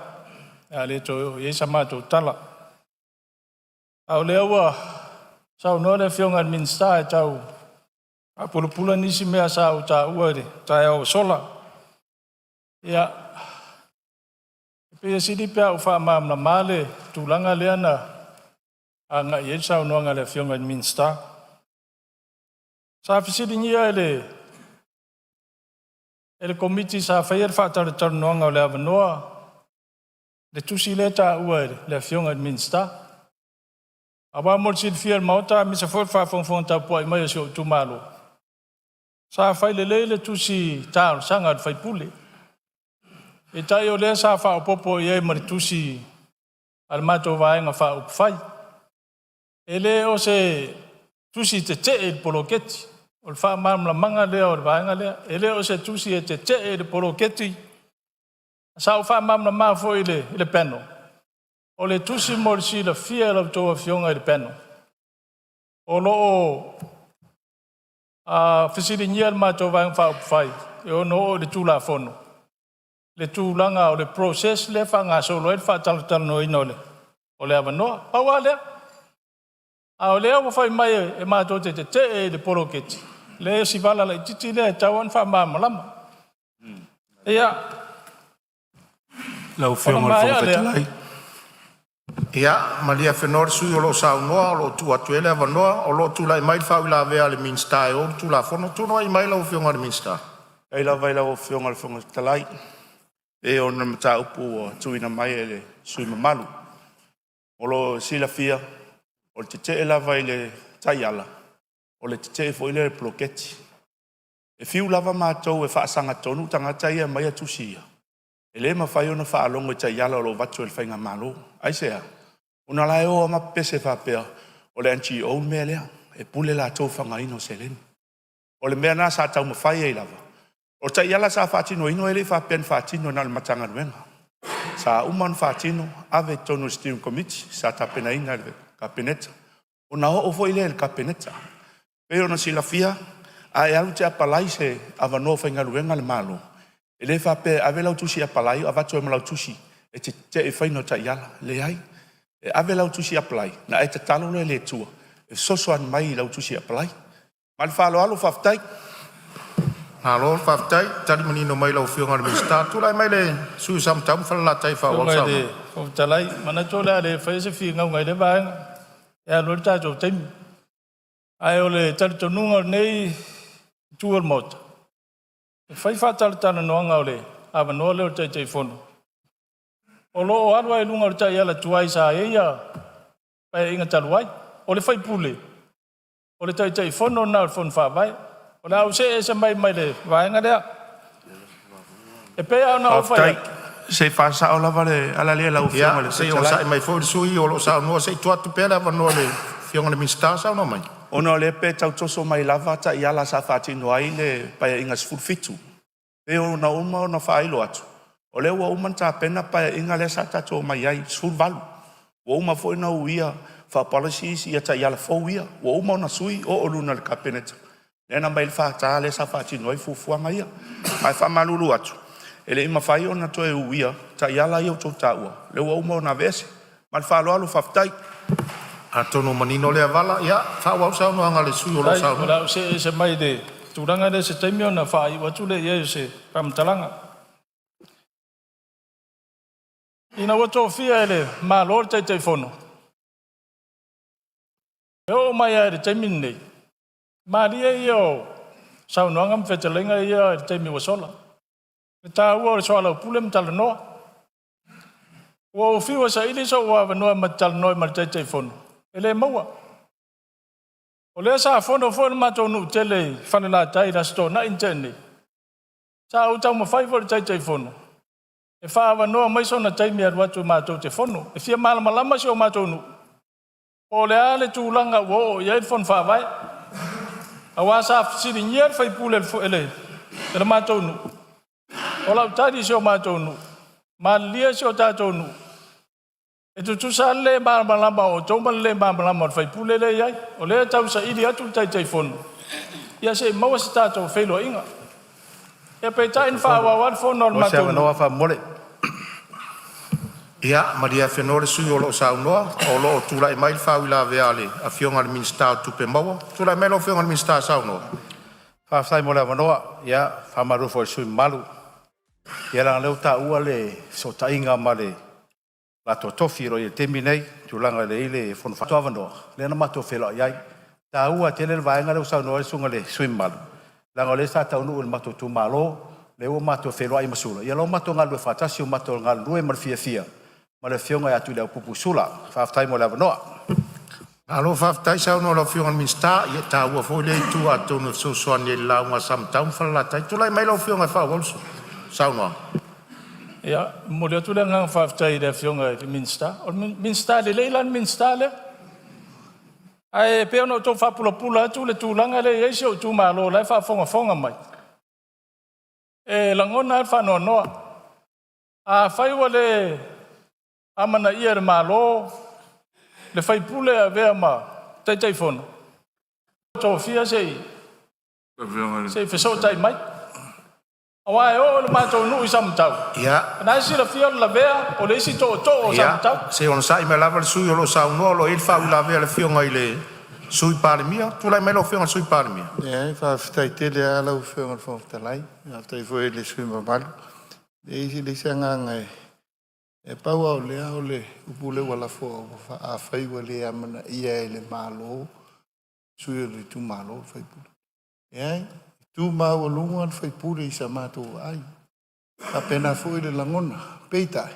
le a le toe oo i ai sa matou tala. A o lea ua saunoa le Afioga i le Minisita e tau faapulapula nisi mea sa ou taua i le taeao ua sola. Ia, e pei e sili pe a ou faamalamalama le tulaga lea na agai i ai le saunoaga a le Afioga i le Minisita. Sa fesiligia e le Komiti sa faia le faatalatalanoaga o le avanoa le tusi lea e taua e le Afioga i le Minisita. Aua mo le silafia e le Maota aemaise foi o le faafogafoga tapuai mai a si ou itumalo, sa fai lelei le tusi talosaga a le sui usufono, peitai o lea sa faaopoopo i ai ma le tusi a le matou Vaega Faaupufai. E le o se tusi tetee i le poloketi. O le faamalamalamaga lea o le vaega lea. E le o se tusi e tetee i le poloketi. Sa ou faamalamalama foi i le panel, o le tusi mo le silafia e la outou Afioga i le panel, o lo o fesiligia e le matou Vaega Faaupufai e ono oo i le Tulafono le tulaga o le process lea e faagasolo ai le faatalatalanoaina o le avanoa. Pau lava lea. A o lea ua fai mai e matou te tetee i le poloketi, leai o si vala laitiiti lea e tatau lava ona faamalamalama. Ia, Lau ona Afioga i le maea Fofoga lea, Fetalai. Ia malie Afenoa le sui usufono o lo o saunoa o lo o tuu atu i ai le avanoa. O lo o tulai mai le faauilavea a le Minisita e ou le Tulafono. Tulai mai lau Afioga i le Minisita. Faafetai lava i lau Afioga i le Fofoga Fetalai. E ona o le mataupu ua tuuina mai e le sui usufono mamalu. Mo le silafia, o le tetee lava i le taiala, o le tetee foi lea i le poloketi. E fiu lava matou e faasagatonu tagata ia e aumaia tusi ia, E le mafai ona faalogo i taiala o lo o avatu e le Faigamalo. Aisea? Ona o la e o lava ma pepese faapea o le MCIL le mea lea, e pule latou i le faaaogaina o seleni. O le mea lena sa taumafai ai lava. O taiala sa faatinoina e le i faapea na faatino na o le Matagaluega. Sa uma ona faatino ave i totonu o le Steering Committee sa tapenaina e le Kapeneta, ona oo foi lea i le Kapeneta. E pei ona silafia a e alu e te apalai i se avanoa faigaluega a le Malo, e le faapea e ave lau tusi apalai avatu ai ma lau tusi e te tetee i le faiga o taiala. Leai, e ave lau tusi apalai ona e tatalo lea i le Atua e fesoasoani mai i lau tusi apalai. Ma le faaaloalo faafetai. Malo faafetai tali manino mai lau Afioga i le Minisita. Tulai mai le sui usufono mo Samatau ma Falelatai e faaauau le Lau Afioga i le Fofoga Fetalai, e manatu o le a le faia se finauga i lea vaega e alu ai le tatou taimi. Ae o le talitonuga o lenei itu o le Maota, e fai faatalatalanoaga o le avanoa lea o le Taitaifono, o lo o alu lava i luga o le taiala tuai sa i ai ia Paeaiga talu ai. O le sui usufono, o le Taitaifono lena o le Fono Faavae. O le a ou see ese mai ma le vaega lea. E pei lava ona ou fai atu, Se i faasao lava le ala lea lau Afioga i le Ia, se i Fofoga Fetalai. onosai mai foi le sui usufono o lo o saunoa, se i tuu atu pea le avanoa i le Afioga i le Minisita. Saunoa mai. Ona o lea e pei e tau toso mai lava taiala sa faatino ai le Paeaiga 17. E pei ona uma ona faailo atu, o lea ua uma ona tapena le Paeaiga lea sa tatou omai ai 18. Ua uma foi ona uia faa-policies ia taiala fou ia, ua uma ona sui oo i luga o le Kapeneta, lea na aumai ai le FK lea sa faatino ai fuafuaga ia. Ae faamalulu atu, e le i mafai ona toe uia taiala ia ua outou taua, lea ua uma ona aveese. Ma le faaaloalo faafetai. Atonu ua manino lea vala, ia faaauau le saunoaga a le sui usufono o lo o Faafetai. O le saunoa. a ou see ese mai le tulaga lea i se taimi ona faaiu atu lea i ai o se faamatalaga. Ina ua tofia e le Malo le Taitaifono, e oo mai lava i le taimi lenei, malie ia o saunoaga ma fetalaiga ia i le taimi ua sola, le taua o le soalaupule ma talanoa. Ua ou fiu e saili sou avanoa ma te talanoa ai ma le Taitaifono, e le maua. O lea sa fono foi le matou nuu tele i Falelatai i le Aso Toonai na tea nei, sa ou taumafai foi i le Taitaifono e faaavanoa mai sona taimi e alu atu matou te fono, e fia malamalama si o matou nuu po o le a le tulaga ua oo i ai le Fono Faavae. Aua sa fesiligia le sui usufono e le matou nuu. O lau tali i si o matou nuu, malilie si o tatou nuu, e tutusa lava le le malamalama o outou ma le le malamalama o le sui usufono lea e i ai. O lea e tausaili atu le Taitaifono, ia se i maua se tatou feiloaiga. Ia peitai na faaauau lava le fono a le Mo se matou nuu. avanoa faamolemole. Ia malie afenoa le sui usufono o lo o saunoa o lo o tulai mai le faauilavea a le Afioga i le Minisita o Tupe Maua. Tulai mai lau Afioga i le Minisita e saunoa. Faafetai mo le avanoa. Ia, faamalo foi i le sui usufono mamalu. Ia leaga o lea ua taua le fesootaiga ma le latou tofi o lo o i ai i le taimi nei i tulaga e i ai le fono avanoa lea na matou feiloai ai. E taua tele le vaega lea ua saunoa ai le susuga i le sui usufono mamalu, leaga o lea sa taunuu i le matou itumalo, lea ua matou feiloai ma Sula, ia o lea ua matou galulue faatasi, ua matou galulue ma le fiafia ma le afioga ia Tuliaupupu o Sula. Faafetai mo le avanoa. Malo faafetai saunoa i lau Afioga i le Minisita, ia e taua foi lea itu atonu e fesoasoani ai i le lauga a Samatau ma Falelatai. Tulai mai lau Afioga e faaauau le saunoaga. Ia, e momoli atu le agaga faafetai i le Afioga i le Minisita. O le Minisita lelei la le Minisita lea. Ae pei ona ou tau faapulapula atu le tulaga lea e i ai si ou itumalo o la e faafogafoga mai, e lagona lava le faanoanoa. Afai ua le amanaia e le Malo le sui usufono e avea ma Taitaifono, tofia se i fesootai mai. Aua e oo i le matou nuu i Samatau, o lena e silafia o le Lavea o le isi tootoo o Samatau. Ia, se i onosai mai lava le sui usufono o lo o saunoa o lo o i ai le faauilavea a le Afioga i le Sui Palemia. Tulai mai lau Afioga i le Sui Palemia. Leai, faafetai tele lava lau Afioga i le Fofoga Fetalai, faafetai foi i le sui usufono mamalu. E leai se agaga e… E pau lava o lea o le upu lea ua lafo, afai ua le amanaia e le Malo sui o le itumalo le sui usufono. Leai, e tu maualuga le sui usufono i sa matou vaai. E faapena foi le lagona, peitai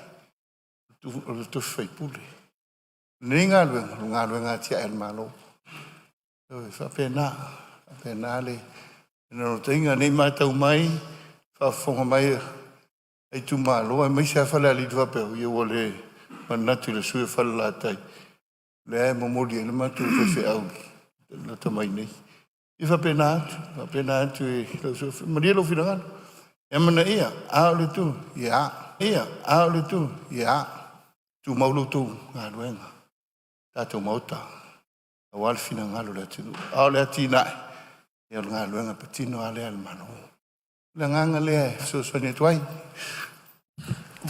o le tofi faipule. O lenei galuega, o le galuega atiae a le Malo. E faapena, e faapena le naunautaiga. Ne i matau mai, faafofoga mai itumalo aemaise lava Falealili faapea, ia ua le manatu i le sui usufono o Falelatai, lea e momoli ai le matou faifeau lata mai nei. E faapena atu, faapena atu i lau Afioga, malie lou finagalo. E amanaia, a o le tu, ia, ia, a o le tu, ia, tumau lo outou galuega, tatou Maota, aua le finagalo o le atunuu. A o le atinae, ia o le galuega patino lava lea a le Malo. O le agaga lea e fesoasoani atu ai.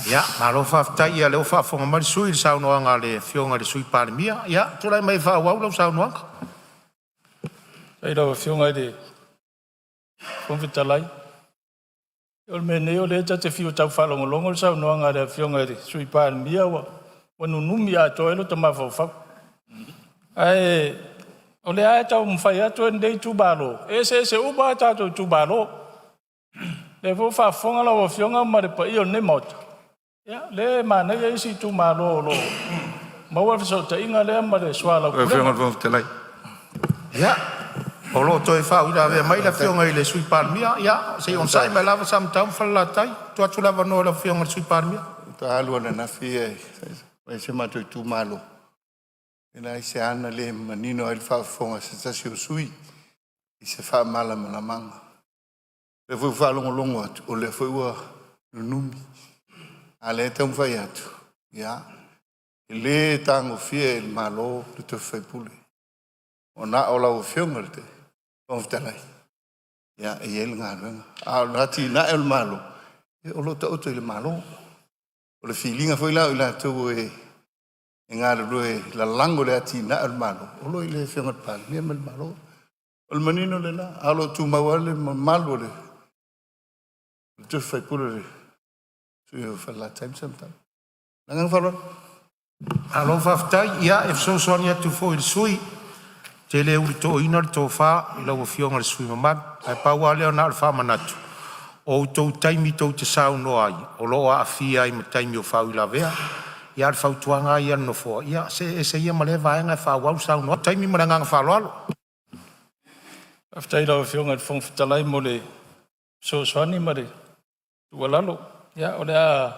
Ia, malo faafetai. Ia lea ua faafofoga mai le sui usufono i le saunoaga a le Afioga i le Sui Palemia. Ia, tulai mai e faaauau lau saunoaga. Faafetai i lau Afioga i le Fofoga Fetalai. O le mea nei o lea ta te fiu e tau faalogologo i le saunoaga a le Afioga i le Sui Palemia ua nunumi atoa ai lota mafaufau. Ae o lea lava e taumafai atu lenei itumalo, e eseese uma a tatou itumalo. O lea foi ua faafofoga lau Afioga ma le paia o lenei Maota, ia o lea e manaia isi itumalo o lo o maua le fesootaiga lea ma le Afioga i soalaupulega. le Fofoga Fetalai. Ia, o lo o toe faauilavea mai le Afioga i le Sui Palemia. Ia se i onosai mai lava Samatau ma Falelatai. E tuu atu le avanoa i lau Afioga i le Sui Palemia. Faatoa alu ananafi e fai si o matou itumalo, e leai se ala le manino ai le faafofoga a se tasi o sui usufono i se faamalamalamaga. O lea foi ua faalogologo atu, o lea foi ua nunumi, a o lea e taumafai atu, ia, e le tagofia e le Malo le tofi faipule, ua na o lau Afioga i le Fofoga Fetalai e i ai le galuega. A o le atinae o le Malo, ia o lo o taoto i le Malo. O le filiga foi la o i latou e galulue e lalago i le atinae o le Malo, o lo o i le Afioga i le Palemia ma le Malo. O le manino lena, ae o lo o tumau lava le mamalu o le tofi faipule o le sui usufono o Falelatai ma Samatau. Ma le agaga faaaloalo. Malo faafetai. Ia, e fesoasoani atu foi i le sui usufono, ou te le ulutoina le tofa i lau Afioga i le sui usufono mamalu. Ae pau lava lea na ona faamanatu, o outou taimi tou te saunoa ai, o lo o aafia ai ma taimi o faauilavea. A o le fautuaga lava ia a le Nofoa, ia see ese ia ma lea vaega ae faaauau le saunoaga. Ia, lou taimi ma le agaga faaaloalo. Faafetai i lau Afioga i le Fofoga Fetalai mo le fesoasoani ma le tuualalo. Ia, o le a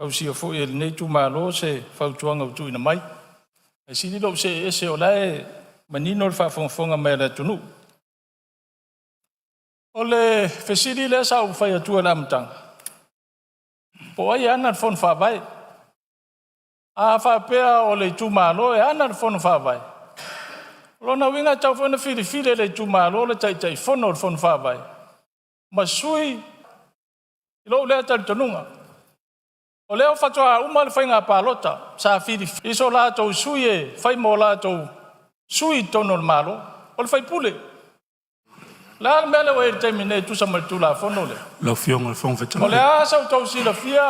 ausia foi e lenei itumalo se fautuaga ua tuuina mai. Ae sili lou see ese o la e manino le faafogafoga mai a le atunuu. O le fesili lea sa ou fai atua i le amataga, po o ai e ana le Fono Faavae? A faapea o le itumalo e ana le Fono Faavae, o lona uiga e tatau foi ona filifili e le itumalo le Taitaifono o le Fono Faavae ma sui i lou lea talitonuga. O lea faatoa uma le faiga palota sa filifili so latou sui e fai ma o latou sui i totonu o le Malo, o le faipule. O le a le mea lea ua i ai i le taimi nei e tusa ma le Tulafono lea? Lau Afioga i le Fofoga O le Fetalai. a sa outou silafia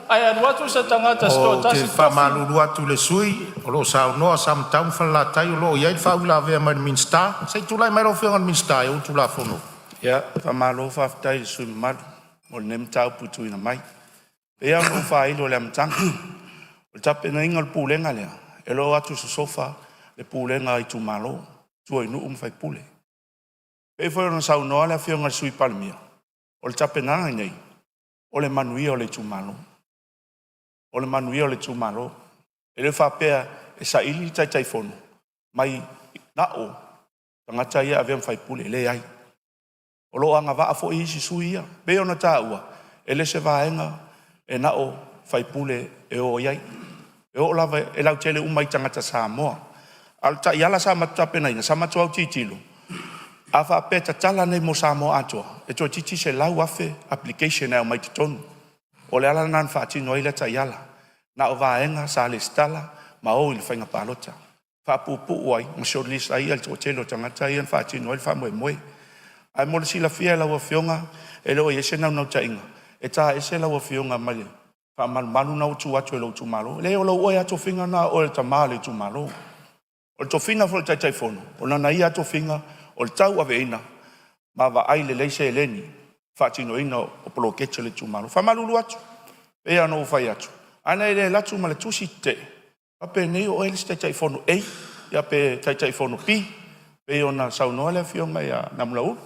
ae alu atu se tagata se Ou te toatasi tofi. faamalulu atu i le sui usufono o lo o saunoa Samatau ma Falelatai, o lo o i ai le faauilavea mai le Minisita. Se i tulai mai lau Afioga i le Minisita e ou le Tulafono. Ia, faamalo faafetai i le sui usufono mamalu mo lenei mataupu ua tuuina mai. E pei lava ona ou faailo i le amataga, o le tapenaina o le pulega lea, e le o o atu sosofa le pulega a itumalo, tua i nuu ma faipule. E pei foi ona saunoa le Afioga i le Sui Palemia, o le tapenaga lenei, o le manuia o le itumalo. O le manuia o le itumalo. E le faapea e saili le Taitaifono mai na o tagata ia e avea ma faipule, e leai. O lo o agavaa foi isi sui ia. E pei ona taua, e le o se vaega e na o faipule e o i ai, e oo lava, e lautele uma i tagata Samoa. A o le taiala sa matou tapenaina, sa matou autilotilo, a faapea e tatala nei mo Samoa atoa, e toeititi 100,000 application e aumai totonu. O le ala lena na faatino ai lea taiala, na o vaega sa resitala ma o i le faiga palota, faapuupuu ai ma shortlist ai le toatele o tagata ia na faatino ai le faamoemoe. Ae mo le silafia e lau Afioga, e le o i ai se naunautaiga e taese lau Afioga mai le faamalumalu lena ua tuu atu e lou itumalo. E leai o lou oe lava tofiga lena o oe o le tama o le itumalo. O le tofiga foi o le Taitaifono, o lana ia lava tofiga o le tauaveina ma vaai lelei seleni i le faatinoina o poloketi a le itumalo. E faamalulu atu, e pei lava ona ou fai atu, ana e le alu atu ma le tusi tetee, faapenei o oe le isi Taitaifono A ia pe Taitaifono B, pei ona saunoa le Afioga ia Namulauulu.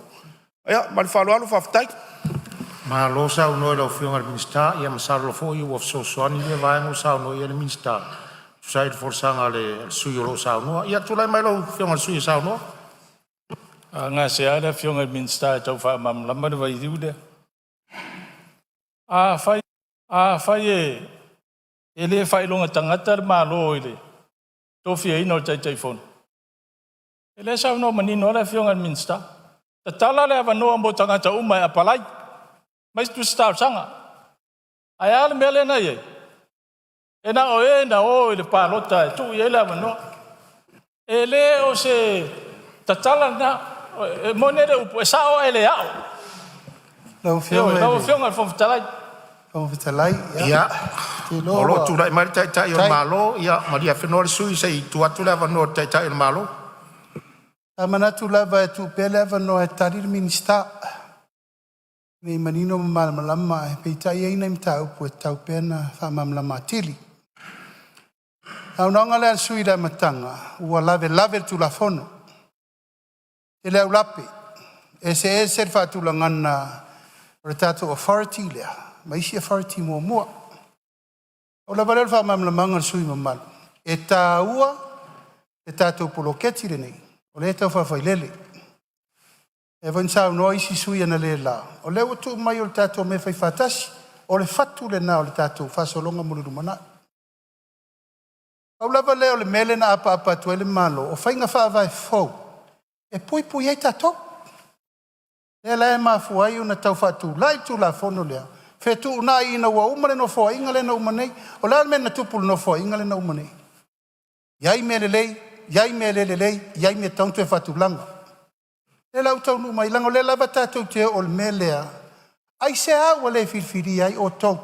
Ia ma le faaaloalo faafetai. Malo saunoa i lau Afioga i le Minisita. Ia masalo foi ua fesoasoani lea vaega ua saunoa i ai le Minisita e tusa ai o le folasaga a le sui usufono o lo o saunoa. Ia tulai mai lau Afioga i le sui usufono e saunoa. A gasea le Afioga i le Minisita e tau faamalamalama le vailiu lea. Afai e le faailoga tagata le Malo i le tofiaina o le Taitaifono, ia lea e saunoa manino lava le Afioga i le Minisita, tatala le avanoa mo tagata uma e apalai mai tusi talosaga. Ae a le mea lea na i ai? E na o e na o i le palota e tuu i ai le avanoa. E le o se tatala lena. E moni le upu, e sao ae le ao. Lau Afioga Lau Afioga i le Fofoga Fetalai. Fofoga Fetalai, Ia, ou te iloa o lo o ua tulai mai le Taitai o le Malo. Ia malie afenoa le sui usufono se i tuu atu le avanoa i le Taitai o le Malo. Sa manatu lava e tuu pea le avanoa e tali le Minisita ina ia manino ma malamalama, ae peitai e i ai nai mataupu e tatau pea ona faamalamalama atili. O le saunoaga lea a le sui usufono i le amataga ua lavelave le Tulafono, tele aulape, eseese le faatulagaga o le tatou authority lea ma isi authority muamua. Na pau lava lea o le faamalamalamaga i le sui usufono mamalu, e taua le tatou poloketi lenei o lea e tau faafailele. E pei foi ona saunoa isi sui usufono analeila, o lea ua tuu mai o le tatou mea e faifaatasi. O le fatu lena o le tatou faasologa mo le lumanai. Pau lava lea o le mea lea na apaapa atu ai le Malo, o faiga faavae fou e puipui ai tatou. Lea la e mafua ai ona tau faatulai le Tulafono lea, fetuunai ina ua uma le Nofoaiga lea na uma nei. O le a le mea na tupu i le Nofoaiga lea na uma nei? I ai mea lelei, i ai mea le lelei, i ai mea e tatau ona toe faatulaga. O lea la ua taunuu mai, leaga o lea lava tatou te oo i le mea lea, aisea ua le filifilia ai outou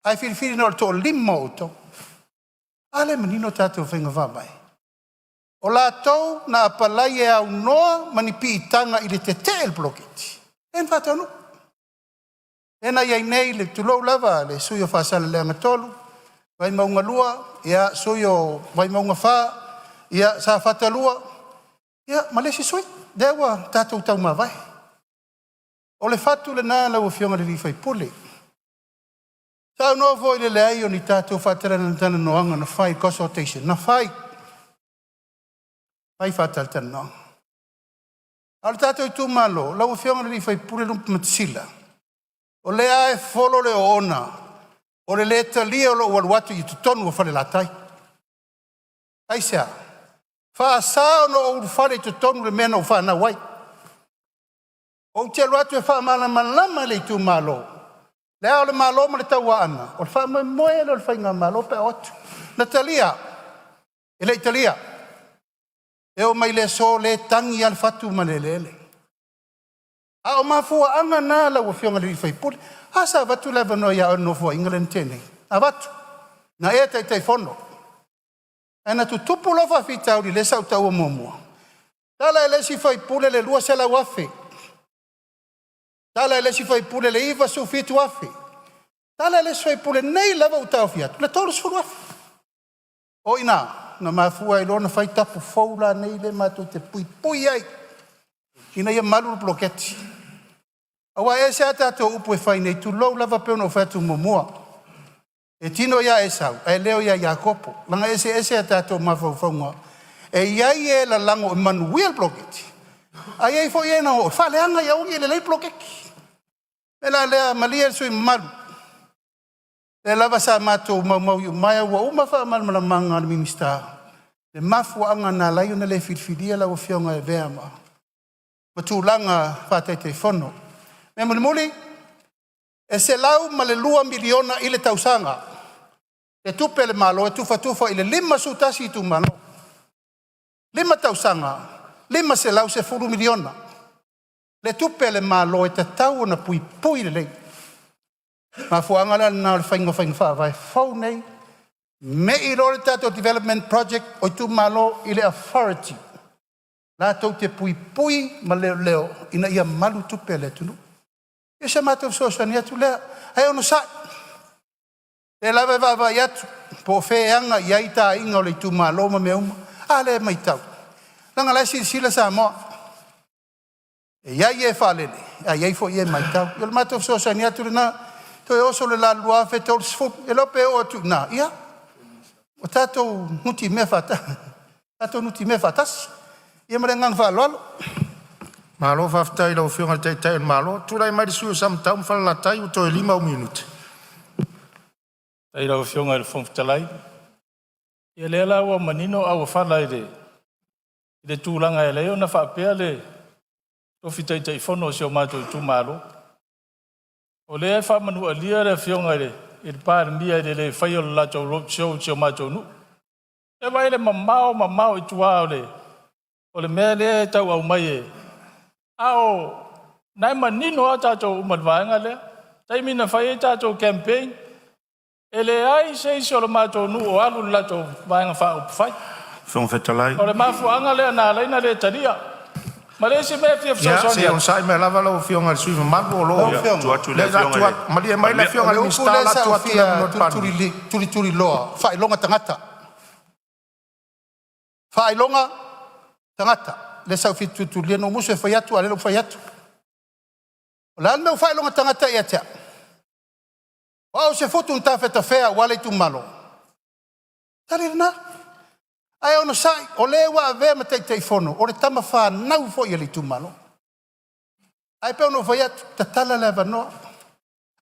ae filifili na o le toalima o outou? A lea e manino tatou faiga faavae? O latou na apalai e aunoa ma ni piitaga i le tetee i le poloketi, lea na faataunuu. Lea na i ai nei, tulou lava le sui usufono o Faasaleleaga 3, Vaimauga 2, sui usufono o Vaimauga 4, Safata 2, ia ma le isi sui usufono. Lea ua tatou taumavae. O le fatu lena lau Afioga i le sui usufono. Saunoa foi i le leai o ni tatou faatalatalanoaga na fai, consultation na fai, fai faatalatalanoaga. A o le tatou itumalo, lau Afioga i le sui usufono Lupematasila, o lea lava e folo le oona o le le talia o lou alu atu i totonu o Falelatai. Aisea? Faasa ona ou ulufale i totonu o le mea na ou fanau ai. Ou te alu atu e faamalamalama le itumalo, Le Ao o le Malo ma le Tauaana, o le faamoemoe lea o le faigamalo pe a o atu. Na talia? E le i talia. E oo mai i le aso o lea e tagi lava le fatu ma le eleele. A o mafuaaga na lau Afioga i le sui usufono. A, sa avatu le avanoa ia oe i le Nofoaiga lea na tea nei? Na avatu, na e Taitaifono. Ae na tutupu loa faafitauli lea sa ou taua muamua, tala e le isi sui usufono le $200,000, tala e le isi sui usufono le $97,000, tala e le isi sui usufono nei lava ua taofi atu le $30,000. O i ina na mafua ai loa ona fai tapu fou la nei lea matou te puipui ai ina ia malu le poloketi. Aua e ese a tatou upu e fai nei, tulou lava, pei ona ou fai atu muamua, e tino ia Esau ae leo ia Iakopo, leaga e eseese a tatou mafaufauga. E i ai e lalago e manuia le poloketi, ae i ai foi e na o e faaleaga ia aua ne i lelei le poloketi. O le mea la lea, malie le sui usufono mamalu, o lea lava sa matou maumau iumaea ua uma faamalamalamaga a le Minisita le mafuaaga na ala ai ona le filifilia lau Afioga e avea ma tulaga faa-Taitaifono. O le mea mulimuli, e $102 miliona i le tausaga le tupe a le Malo e tufatufa i le 51 itumalo. 5 tausaga, $510 miliona le tupe a le Malo e tatau ona puipui lelei. O le mafuaaga la lena o le faiga o faiga faavae fou nei, mei loa le tatou development project o itumalo i le authority latou te puipui ma leoleo ina ia malu tupe a le atunuu. Ia o si a matou fesoasoani atu lea, ae onosai, o lea lava e vaavaai atu po o fea e aga i ai taaiga o le itumalo ma mea uma. A lea e matau, leaga o la e silasila Samoa. E i ai e faalele, ae i ai foi e matau. Ia o le matou fesoasoani atu lena, toe oso le la i le 2030, e le iloa pe oo atu i ina, ia, ua tatou nutimea faatasi. Ia ma le agaga faaaloalo. Malo faafetai i lau Afioga i le Taitai o le Malo. Tulai mai le sui usufono mo Samatau ma Falelatai, ua toe 5 ou minute. Faafetai i lau Afioga i le Fofoga Fetalai. Ia lea la ua manino auofala i le tulaga e ala ai ona faapea le tofi Taitaifono o si o matou itumalo. O lea e faamanualia le Afioga i le Palemia i le le faia o le latou road show i si o matou nuu. Se i vaai i le mamao mamao i tua o le mea lea e tau aumai e... A o lena e manino lava tatou uma i le vaega lea. O le taimi na fai ai tatou campaign, e leai se isi o le matou nuu o alu i le latou Vaega Faaupufai. O le mafuaaga lea na ala ai ona le talia. Ma le isi mea e fia Ia, se fesoasoani i atu, onosai mai lava lau Afioga i le sui usufono mamalu o lo Lau o Afioga, malie mai o le Afioga i le le upu Minisita o lea le a sa tuu ou atu le fia avanoa i le Palemia. tulituliloa, faailoga tagata. Faailoga tagata, lea sa ou fia tulituliloa, na ou musu e fai atu, a o lea ua ou fai atu. O le a le mea ua faailoga tagata ai ia te au? O au o se futu na tafetafea aua le itumalo. Tali lena. Ae onosai, o le ua avea ma Taitaifono, o le tama fanau foi a le itumalo. Ae pei ona ou fai atu, tatala le avanoa.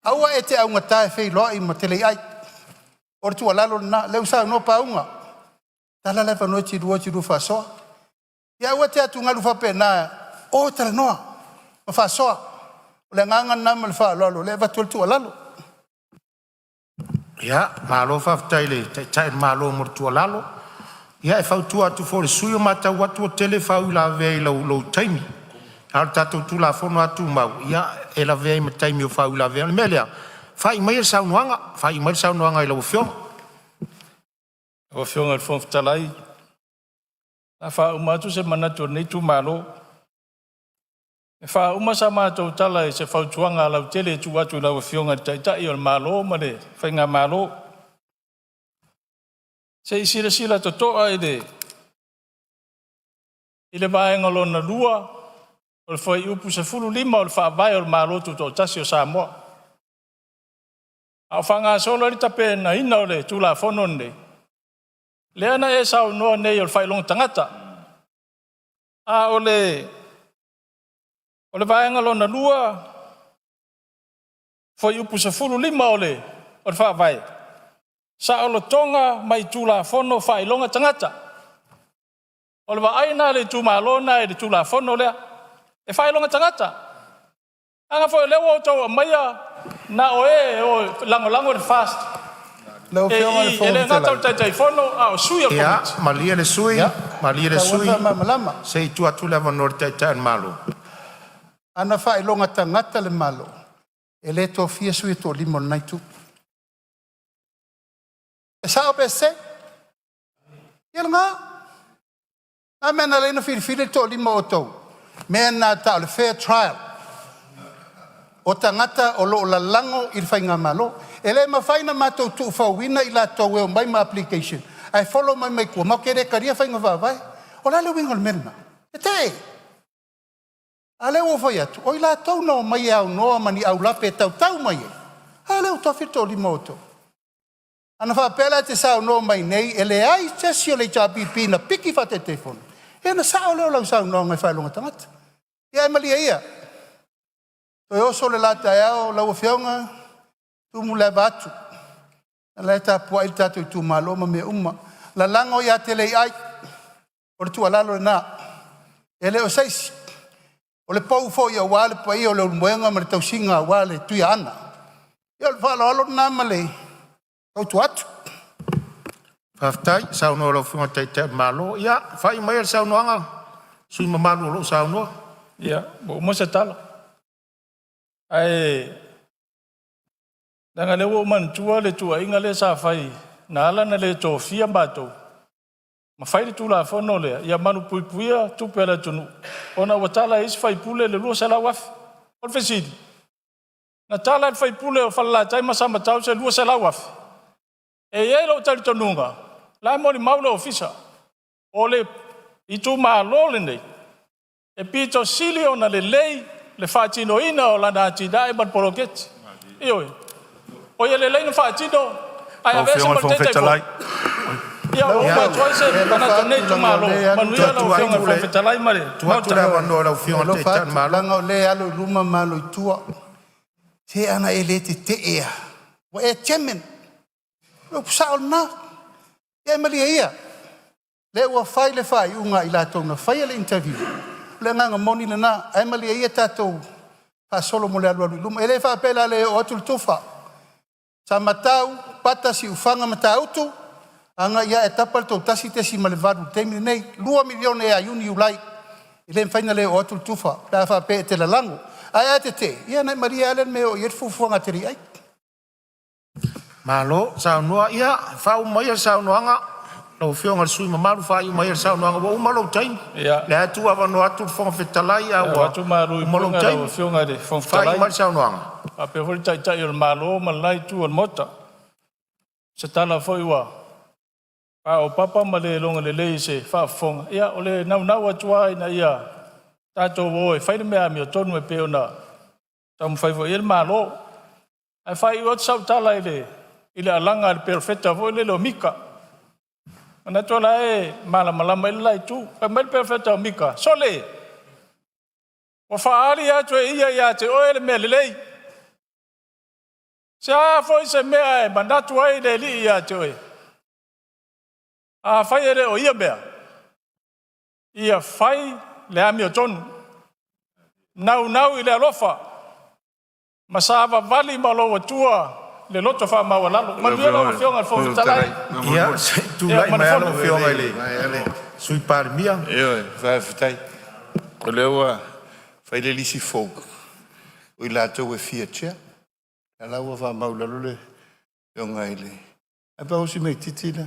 Aua e te augata e feiloai ma Teleiai. O le tuualalo lena, lea ua saunoa Pauga, tatala le avanoa e te lua o e te lua faasoa. Ia aua e te atugalu faapena, o e talanoa ma faasoa. O le agaga lena ma le faaaloalo o lea e avatu ai le tuualalo. Ia, malo faafetai i le Taitai o le Malo mo le tuualalo. Ia, e fautua atu foi i le sui usufono, ua matau atu ua tele faauilavea i lou taimi, a o le tatou Tulafono lava Tumau, e lavea ai ma taimi o faauilavea. O le mea lea, faai maia le saunoaga, faai mai le saunoaga i lau Afioga. Lau Afioga i le Fofoga Fetalai, o le a faauma atu se manatu o lenei itumalo. E faauma sa matou tala i se fautuaga lautele e tuu atu i lau Afioga i le Taitai o le Malo ma le Faigamalo, se i silasila totoa i le vaega lona lua o le Fuaiupu 15 o le Faavae o le Malo Tutoatasi o Samoa. A o faagasolo ai le tapenaina o le Tulafono lenei, lea na e saunoa nei o le faailoga tagata, a o le vaega lona lua, fuaiupu 15 o le Faavae, saolotoga mai Tulafono o Faailoga Tagata. O le vaai lena a le itumalo lena i le Tulafono lea, e faailoga tagata. Leaga foi o lea ua outou aumaia na o e e o e lagolago i le FAST Lau e Afioga i le i, e Fofoga le gata o Fetalai, le Taitaifono a o sui o le Ia, Komiti. malie le sui ia, usufono, malie e le tatau sui lava ona usufono, faamalamalama. se i tuu atu le avanoa i le Taitai o le Malo. Ana faailoga tagata le Malo, e le tofia sui e toalima o lena itu. E sao pe sese? Ia lena. O le a le mea na ala ai ona filifili le toalima o outou? O mea na e tau o le fair trial. O tagata o lo o lalago i le faigamalo. E le mafai ona matou tuufauina i latou e omai ma application ae follow mai ma tua, matou te le talia faiga faavae. O le a le uiga o le mea lena? Tetee! A lea ua ou fai atu, o i latou na omai e aunoa ma ni aulape e tautau mai ai, a lea ua tofi le toalima o outou. Ana faapea la e te saunoa mai nei e leai se isi o le HRPP na piki faa-Taitaifono, ia ona sao lea o lau saunoaga e faailoga tagata. Ia ae malie ia, toe oso le la taeao lau Afioga, tumu le ava atu, o la e tapuai le tatou itumalo ma mea uma. Lalago ia Teleiai, o le tuualalo lena. E le o se isi, o le pou foi aua le paia o Leulumoega ma le tausiga aua le Tuiaana. Ia o le faaaloalo lena ma le fautua atu. Faafetai saunoa i lau Afioga i le Taitai o le Malo. Ia, faaiu maia le saunoaga a le sui usufono mamalu o lo o saunoa. Ia, ua uma se tala. Ae leaga o lea ua ou manatua le tuuaiga lea sa fai na ala ona le tofia matou ma fai le Tulafono lea ia malupuipuia tupe a le atunuu ona ua tala e isi sui usufono le $200,000. O le fesili, na tala e le sui usufono o Falelatai ma Samatau se $200,000? E i ai lou talitonuga, o la e molimau le Ofisa, o le itumalo lenei E pito sili ona lelei le faatinoina o lana atinae ma le poloketi. Ioe. O ia lelei ona faatino ae Lau aveese Afioga i ma le le Fofoga Taitaifono. Fetalai. Ia ua uma atu ai se E alofa manatu o lenei atu leaga o itumalo. lea e alu Manuia lau tatou Afioga i le Fofoga Fetalai ma le Tuu atu Maota. le avanoa i lau E Afioga i le alofa Taitai o le atu Malo. leaga o lea e alo i luma ma alo i tua. Se ana e le tetee lava, ua e chairman. O le upu sao lena. Ia e malie ia, lea ua fai le faaiuga a i latou na faia le interview, o le agaga moni lena. Ae malie ia tatou faasolo mo le alualu i luma. E le faapea o le a le oo atu le tufa. Samatau, Pata Siufaga, Matautu, agai ae tapa le tou 1.8 i le taimi lenei, $2 miliona ia Iuni, Iulai. E le mafai ona le oo atu le tufa pe a faapea e te lalago. Ae a tetee, ia ona e malie lava lea i le mea e oo i ai le fuafuaga a taliiai. Malo saunoa, ia faauma maia le saunoaga lau Afioga i le sui usufono mamalu, faaiu maia le saunoaga ua uma lou taimi. Lea e tuu avanoa atu le Fofoga Fetalai E ae ua avatu malu i uma lou puega i lau taimi. Afioga i le Fofoga Faaiu Fetalai mai le saunoaga. faapea foi le Taitai o le Malo ma le la itu o le Maota. O se tala foi ua paopapa ma le logo lelei i se faafofoga, ia o le naunau atu lava ina ia tatou o e fai le mea amiotonu e pei ona taumafai foi i ai le Malo. Ae faaiu atu sau tala i le alaga a le perofeta foi lele o Mika. E manatu o la e malamalama i ai le la itu. Fai mai le perofeta o Mika, “Sole, ua faaali atu e ia ia te oe le mea lelei. Se a foi se mea e manatu ai le Alii ia te oe? Afai e le o ia mea, ia fai le amiotonu, naunau i le alofa ma savavali ma lou Atua i le loto faamaualalo. Manuia lau Afioga i le Fofoga Fetalai Ia se i tulai ma le mai lava lau Fono. Afioga i le Sui Palemia. Ioe, faafetai. O lea ua fai le lisi fou o i latou e fia chair. O la ua faamau i lalo le afioga i le… Ae pau si mea itiiti lea,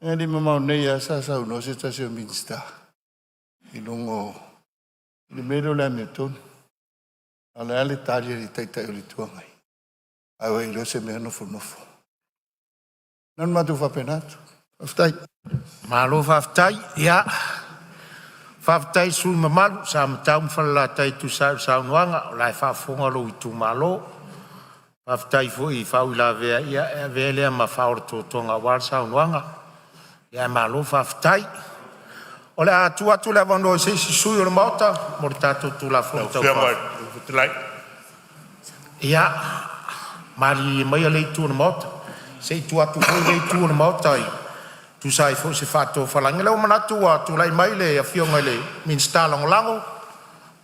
e le i mamao nei lava sa saunoa se tasi o Minisita i luga o le mea lea o le amiotonu. A o le a le tali a le Taitai o le Itu Agai? A ua iloa se mea nofonofo. Na ona matou faapena atu. Faafetai. Malo faafetai. Ia faafetai i sui usufono mamalu sa Samatau ma Falelatai e tusa ai o le saunoaga, o la e faafofoga lou itumalo. Faafetai foi i faauilavea, ia e avea lea ma faaola totoga aua le saunoaga. Ae malo faafetai. O le a tuu atu le avanoa i se isi sui usufono o le Maota mo le tatou Tulafono Lau Tau Afioga i Faaofi. le Fofoga Fetalai. Ia malilie maia lea itu o le Maota, se i tuu atu foi lea itu o le Maota e tusa ai foi o se faatofalaiga. O lea ua manatu ua tulai mai le Afioga i le Minisita Lagolago,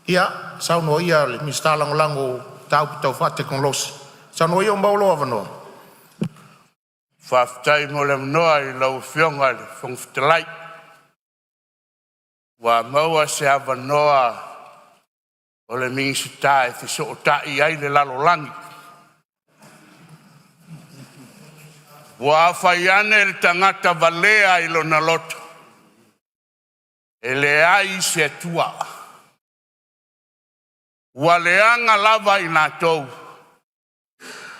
ia saunoa ia le Minisita Lagolago o Mataupu Tau Faatekonolosi. Saunoa ia ua maua lou avanoa. Faafetai mo le avanoa i lau Afioga i le Fofoga Fetalai, ua maua se avanoa o le Minisita e fesootai ai le lalolagi. Ua fai ane le tagata valea i lona loto, e leai se Atua. Ua leaga lava i latou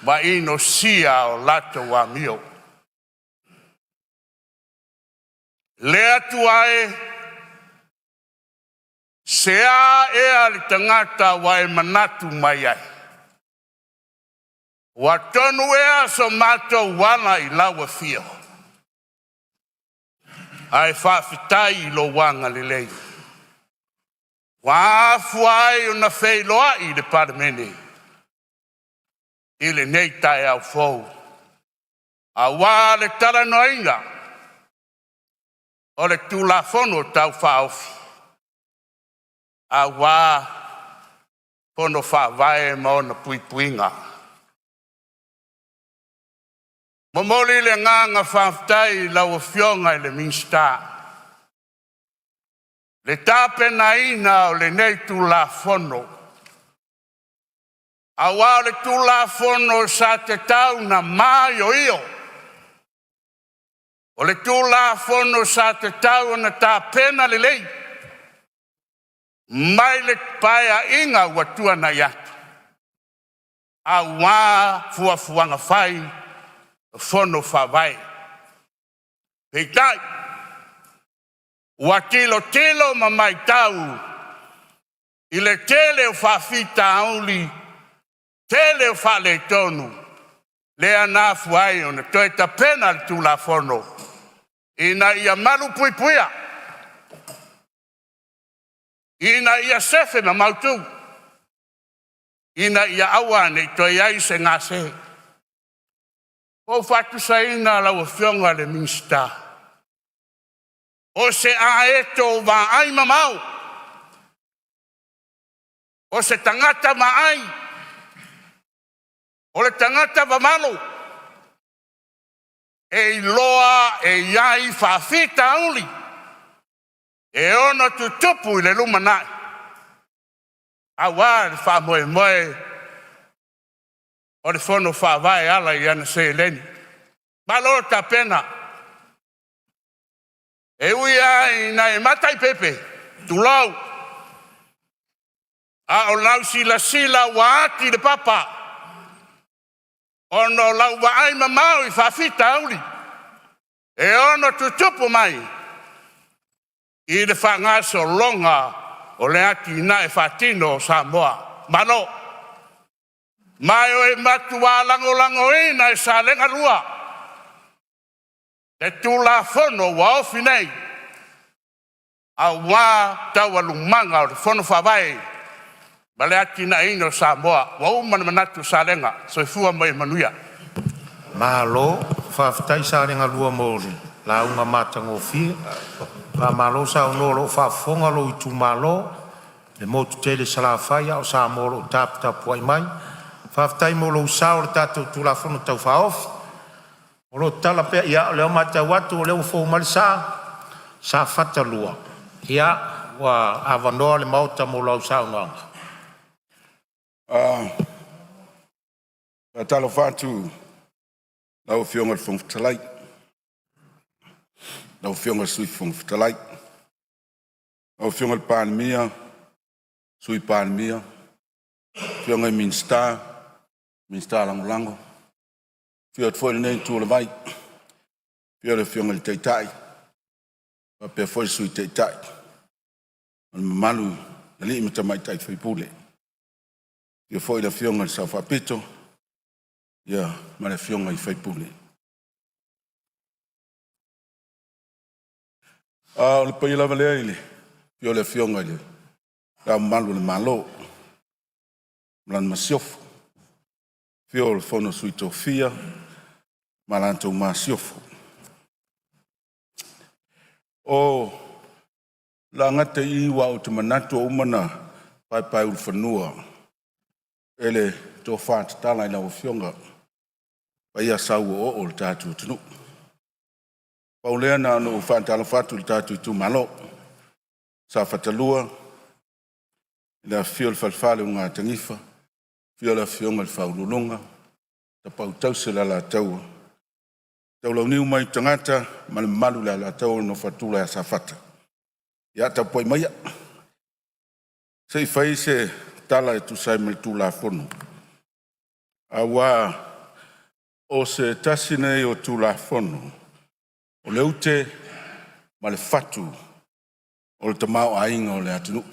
ma inosia a latou amio. Le Atua e, se a ea le tagata ua e manatu mai ai? Ua tonu ea so matou ala i lau afio? Ae faafetai i lou agalelei ua afua ai ona feiloai le Palemene i lenei taeao fou, aua le talanoaina o le Tulafono Tau Faaofi aua Fono Faavae ma ona puipuiga. Momoli le agaga faafetai i lau Afioga i le Minisita i le tapenaina o lenei Tulafono, aua o le Tulafono sa tatau ona maioio, o le Tulafono sa tatau ona tapena lelei mai le Paeaiga ua tuanai atu, aua fuafuaga fai o Fono Faavae. Peitai, ua tilotilo ma matau I le tele o faafitauli, tele o faaletonu, lea na afua ai ona toe tapena le Tulafono ina ia malupuipuia, ina ia sefe ma mautu, ina ia aua ne i toe i ai se gase. Ua ou faatusaina lau Afioga i le Minisita, o se aeto vaai mamao, o se tagata vaai, o le tagata vavalo, e iloa e i ai faafitauli e ono tutupu i le lumanai aua le faamoemoe o le Fono Faavae e ala i ana seleni. Malo tapena. E ui lava ina e mataipepe, tulou, a o lau silasila ua ati le papa ona o lau vaai mamao i faafitauli e ono tutupu mai i le faagasologa o le atinae faatino o Samoa. Malo! Ma e matua lagolagoina e Salega 2 le Tulafono ua ofi nei aua taualumaga o le Fono Faavae ma le atinaeina o Samoa. Ua uma ona manatu Salega. Soifua ma ia manuia. Malo faafetai Salega 2 mo le lauga matagofie, faamalo saunoa o lo o faafofoga lou itumalo i le motu tele i Salafai a o Samoa o lo o taputapuai mai. Faafetai mo lou sao i le tatou Tulafono Tau Faaofi. O lo o tatala pea, ia o lea ua matau atu o lea ua fou mai le sa, Safata 2, ia ua avanoa le Maota mo lau saunoaga. Faatalofa atu i lau Afioga i le Fofoga Fetalai, lau Afioga i le Sui Fofoga Fetalai, lau Afioga i le Palemia, Sui Palemia, afioga i Minisita, Minisita Lagolago. Afio atu foi i lenei itu o le vai, afio le Afioga i le Taitai faapea foi le Sui Taitai ma le mamalu i alii ma tamaitai sui usufono. Afio foi le Afioga i le Sao Faapito ma le afioga i faipule. A o le paia lava lea i le afio o le Afioga i Le Ao Mamalu o le Malo ma lana Masiofo, afio le Sui o le Fono a Sui Tofia ma la outou Masiofo. O le a gata i i aua ou te manatu ua uma ona paepaeulufanua e le tofa tatala i lau Afioga paia sau o'oo'o o le tatou atunuu. Pau lea na ona ou faatalofa atu i le tatou itumalo Safata 2 i le afifio o le Falefa o le Ulugatanifa, afio le Afioga i le Faauluuluga, Tapaau tausi a le Alataua, Taulauniu ma aitu tagata ma le mamalu i le Alataua, le nofo a Tula ia Safata. Ia tapuai maia se i fai se tala e tusa ai ma le Tulafono, aua o se tasi lenei o Tulafono o le ute ma le fatu o le tamaoaiga o le atunuu.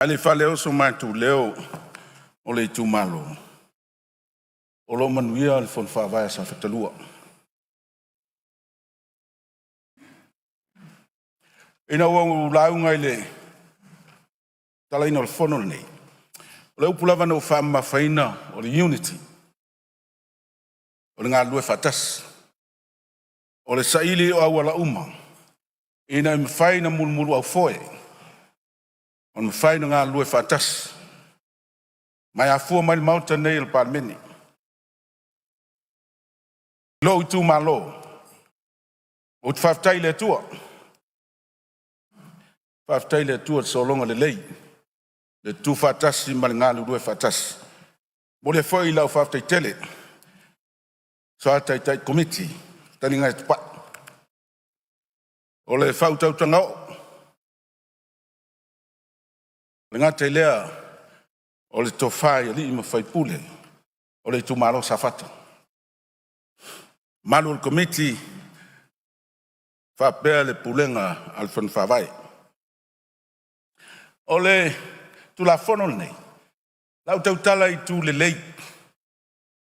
Ae le i faaleo so matou leo o le itumalo, o lo o manuia le Fono Faavae a Safata 2. Ina ua ou lauga i le tatalaina o le fono lenei, o le upu lava na ou faamamafaina o le unity, o le galulue faatasi, o le saili o auala uma ina ia mafai ona mulumuluaufoe, ona mafai ona galulue faatasi, ma e afua mai i le Maota lenei o le Palemene. Lou itumalo, ou te faafetai i le Atua, faafetai i le Atua i le sologa lelei, le tutufaatasi ma le galulue faatasi. E momoli ai foi lau faafetai tele i le Taitai Komiti, fetalaiga ia Tupai. O le faautautaga oo, e le gata i lea o le tofa i alii ma faipule o le itumalo Safata. Mamalu o le Komiti faapea le Pulega a le Fono Faavae. O le Tulafono lenei, o le a ou tautala i itu lelei,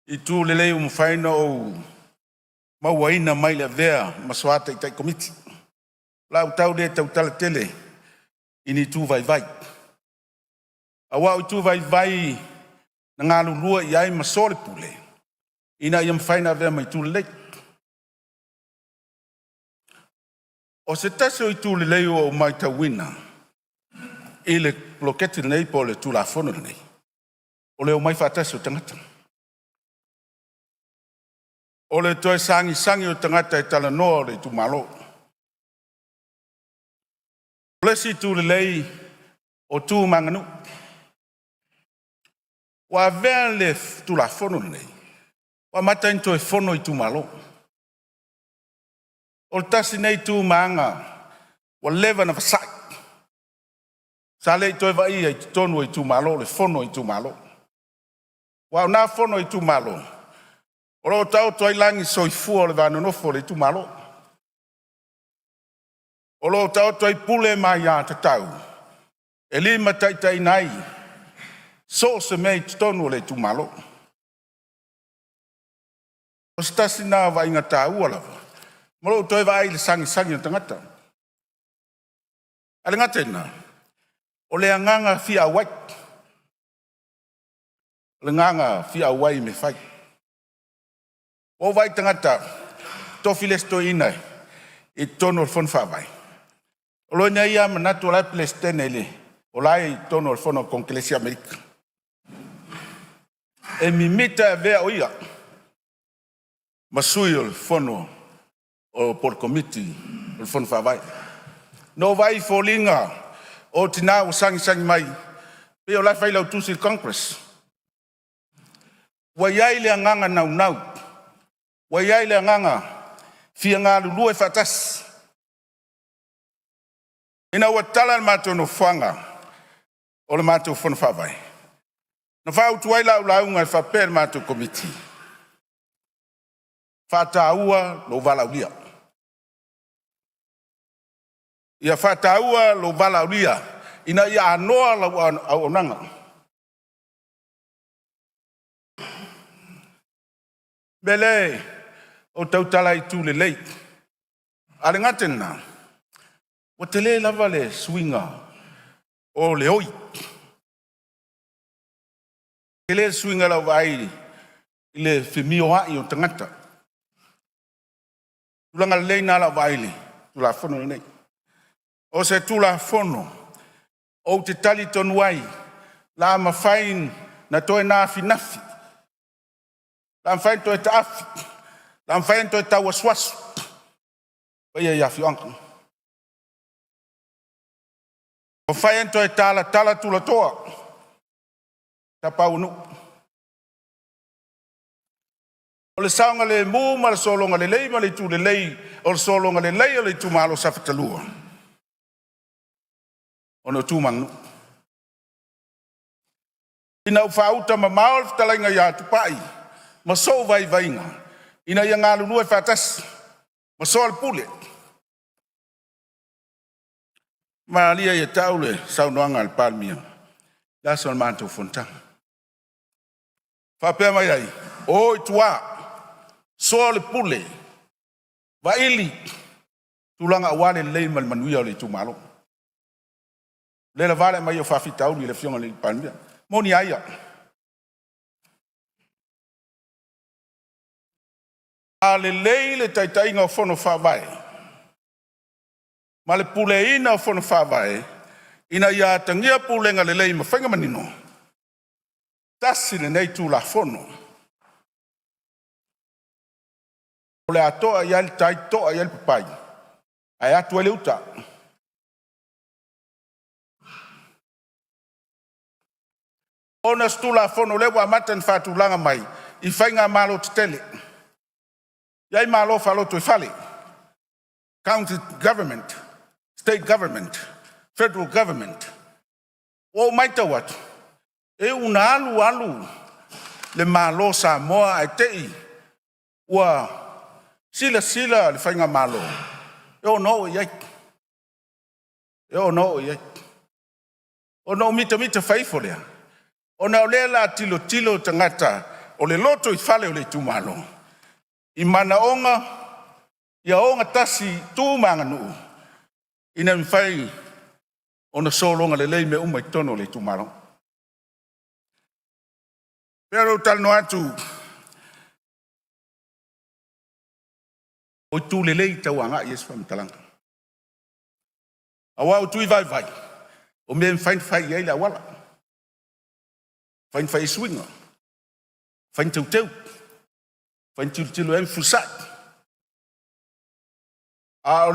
itu lelei ua mafai ona ou mauaina mai le avea ma soa Taitai Komiti. O le a ou tau le tautala tele i ni itu vaivai, aua o itu vaivai na galulue i ai ma soalepule ina ia mafai ona avea ma itu lelei. O se tasi o itu lelei ua ou matauina i le poloketi lenei po o le Tulafono lenei, o le omai faatasi o tagata. O le toe sagisagi o tagata e talanoa o le itumalo. O le isi itu lelei o tu ma aganuu. Ua avea le Tulafono lenei ua amata ai ona toe fono itumalo. O le tasi lenei tu ma aga ua leva ona vasai, sa le toe vaaia i totonu o itumalo le fono a itumalo. Aua o na fono a itumalo, o lo o taoto ai lagi soifua o le vanonofo a le itumalo. O lo o taoto ai pule ma aiatatau e limataitaiina ai so o se mea i totonu o le itumalo. O se tasi lena o vaaiga taua lava ma lou toe vaai i le sagisagi a tagata. Ae le gata i lena, o le agaga fia auai, o le agaga fia auai i mea e fai. Ua ou vaai i tagata, tofi le isi toeaina i totonu o le Fono Faavae, o lona ia lava manatu o la e Peresetene i le, o la e i totonu o le Fono a Konekelesi a Amerika. E mimita e avea o ia ma sui o le fono po o le Komiti o le Fono Faavae. Na ou vaai i foliga o tina ua sagisagi mai, pei o la e failautusi i le Congress. Ua i ai le agaga naunau, ua i ai le agaga fia galulue faatasi. Ina ua tatala le matou nofoaga o le matou Fono Faavae, na fautua ai lau lauga e faapea i le matou Komiti, faataua lou valaaulia. Ia faataua lou valaaulia ina ia anoa lau auaunaga. O le mea lea ou te tautala ai i itu lelei, ae le gata i lena, ua tele lava le suiga o le oi. Tele le suiga i lau vaai i le femioai o tagata. O le tulaga lelei lena i lau vaai i le Tulafono lenei. O se Tulafono ou te talitonu ai o le a mafai ona toe nafinafi, o le a mafai ona toe taafi, o le a mafai ona toe tauasuasu paia i afioaga, mafai ona toe talatala tulatoa, tapaau o nuu. O le saogalemu ma le sologa lelei ma le itu lelei o le sologa lelei o le itumalo Safata 2, ona o tu ma aganuu. Ina ua faauta mamao le fetalaiga ia Tupai ma sou vaivaiga ina ia galulue faatasi ma soalepule, malie ia te au le saunoaga a le Palemia i le aso o le matou fonotaga, faapea mai ai, o i tua, soaolepule, vaili tulaga aua le lelei ma le manuia o le itumalo. O le lava le aumai o faafitauli i le Afioga i le Palemia. E moni a ia, a lelei le taitaiga o fono faavae ma le puleaina o fono faavae ina ia atagia pulega lelei ma faiga manino, tasi lenei Tulafono o le a to'a i ai le tai to'a i ai le papai, ae atu ai le uta. Ona o se Tulafono o lea ua amata ona faatulaga mai i faigamalo tetele. E i ai malo faalotoifale, County Government, State Government, Federal Government. Ua ou matau atu, e ui ina alu alu le Malo o Samoa ae te i ua silasila le faigamalo e ono oo i ai, e ono oo i ai. Ona ou mitamita fai ifo lea, ona o lea o le a tilotilo tagata o le lotoifale o le itumalo i manaoga ia ogatasi tu ma aganuu ina ia mafai ona sologa lelei mea uma i totonu o le itumalo. E pei ona ou talanoa atu, o itu lelei e tau agai i ai se faamatalaga, aua o tui vaivai o mea e mafai ona fai i ai le auala, mafai ona fai i ai suiga, mafai ona teuteu, mafai ona tilotilo i ai ma fefulisai. A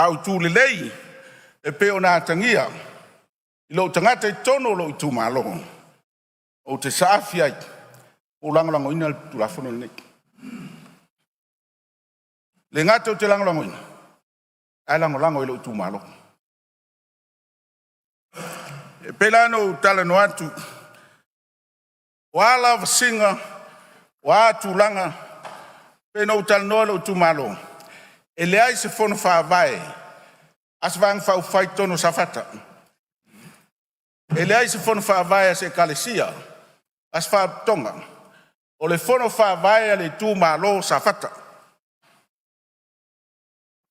o itu lelei e pei ona atagia i lou tagata i totonu o lou itumalo, ou te saafi ai ma ou lagolagoina le Tulafono lenei. E le gata ou te lagolagoina, ae lagolago i lou itumalo. E pei la ona ou talanoa atu, o a lavasiga o a tulaga, e pei ona ou talanoa i lou itumalo, e leai se fono faavae a se Vaega Faaupufai i totonu o Safata. E leai se fono faavae a se ekalesia, a se faalapotopotoga. O le fono faavae a le itumalo Safata.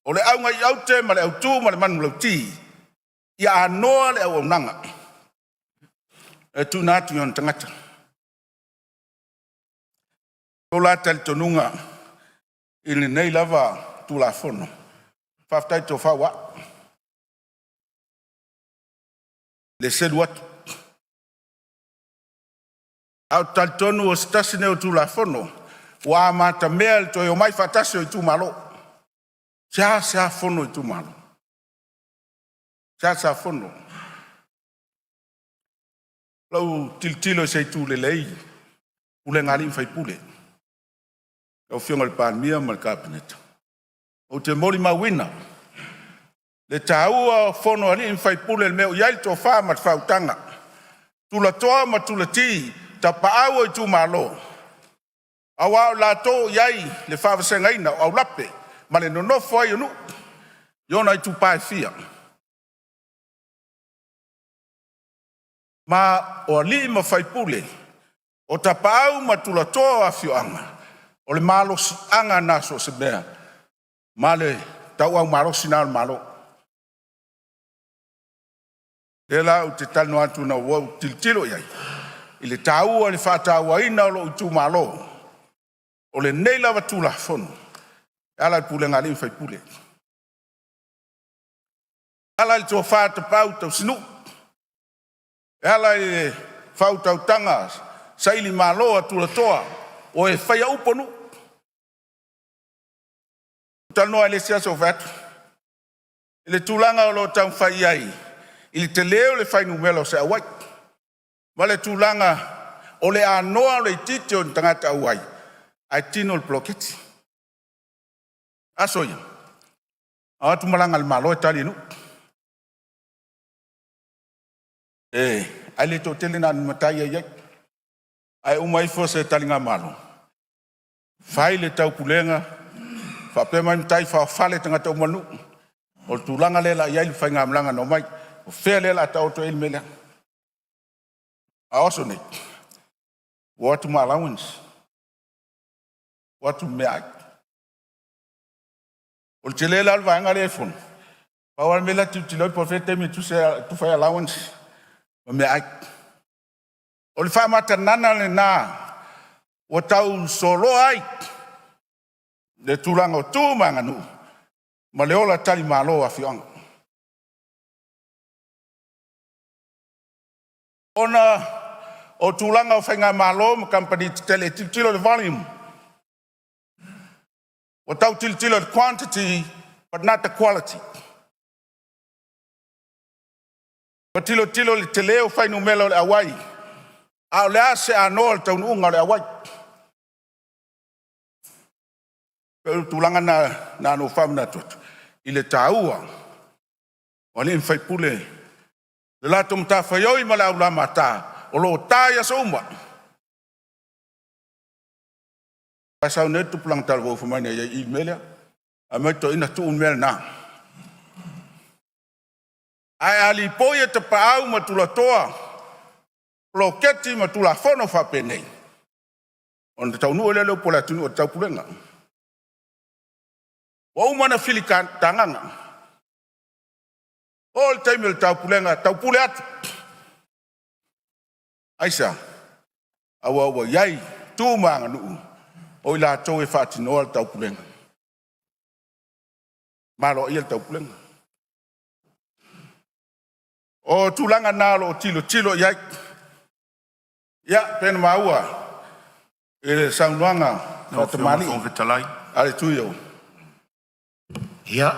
O le auga i aute ma le autu ma le manulauti, ia anoa le auaunaga e tuuina atu i ona tagata. O lou la talitonuga i lenei lava Tulafono, faafetai i le tofa ua a'e, i le selu atu. Ae ou te talitonu o se tasi lenei o Tulafono ua amatamea i le toe omai faatasi o itumalo. E seasea fono itumalo, seasea fono. I lau tilotilo i se itu lelei, pulega a alii ma faipule, lau Afioga i le Palemia ma le Kapeneta, ou te molimauina le taua o fono a alii ma faipule, i le mea o i ai le tofa ma le faautaga, tulatoa ma tulati, tapaau o itumalo, aua o i latou o i ai le faavasegaina o aulape ma le nonofo ai o nuu i ona itupa e fia. Ma o alii ma faipule, o tapaau ma tulatoa o afioaga, o le malosiaga lena so o se mea ma le tauau malosi lena o le Malo. O lea la ou te talanoa atu ina ua ou tilotilo i ai i le taua i le faatauaina o lou itumalo, o lenei lava Tulafono e ala i le pulega a alii ma faipule, e ala i le tofa tapaau tausinuu, e ala i le faautautaga sailimalo a tulatoa o e faia upu o nuu. Ou talanoa ai i le isi aso ou fai atu, i le tulaga o lo o taumafai ai i le tele o le fuainumera o se auai, ma le tulaga o le anoa o le itiiti o ni tagata auai ae tino le poloketi. Aso ia, a o atu malaga a le Malo e tali e nuu, ae le toatele na o ni matai e i ai. Ae uma ifo se taligamalo, fai le taupulega faapea mai matai faofale tagata uma o le nuu. O le tulaga lea o le a i ai le faigamalaga na omai. O fea lea o le a taoto ai le mea lea? A o aso nei, ua o atu ma allowance, o atu ma meaai. O le tele la o le vaega lea e fono, pau lava le mea la e tilotilo i ai po o fea le taimi e tufa ai allowance ma meaai. O le faamatagana lena ua tau soloa ai le tulaga o tu ma aganuu ma le ola talimalo o afioaga. Ona o tulaga o faigamalo ma kamupani tetele e tilotilo i le volume, ua tau tilotilo i le quantity but not the quality. Ua tilotilo i le tele o fuainumera o le auai, a o le a se anoa o le taunuuga o le auai? E pei o le tulaga lena na ona ou faamanatu atu i le taua o alii ma faipule, le latou matafaioi ma le aulamata o lo o ta i aso uma. Aua e sau nei le tupulaga talavou fai mai na i ai i i le mea lea, ae fai mai toeaina tuu le mea lena. Ae a lipoi e tapaau ma tulatoa poloketi ma tulafono faapenei, ona taunuu lea o le upu a le atunuu o le taupulega. Ua uma ona filitagaga, oo i le taimi o le taupulega, taupule atu. Aisea? Aua ua i ai tu ma aganuu o i latou e faatinoa le taupulega, aloaia le taupulega. O tulaga na o lo o tilotilo i ai. Ia, pei ona maua i le saunoaga Lau Afioga i le faatamalii Fofoga Fetalai. a le sui usufono o Ia,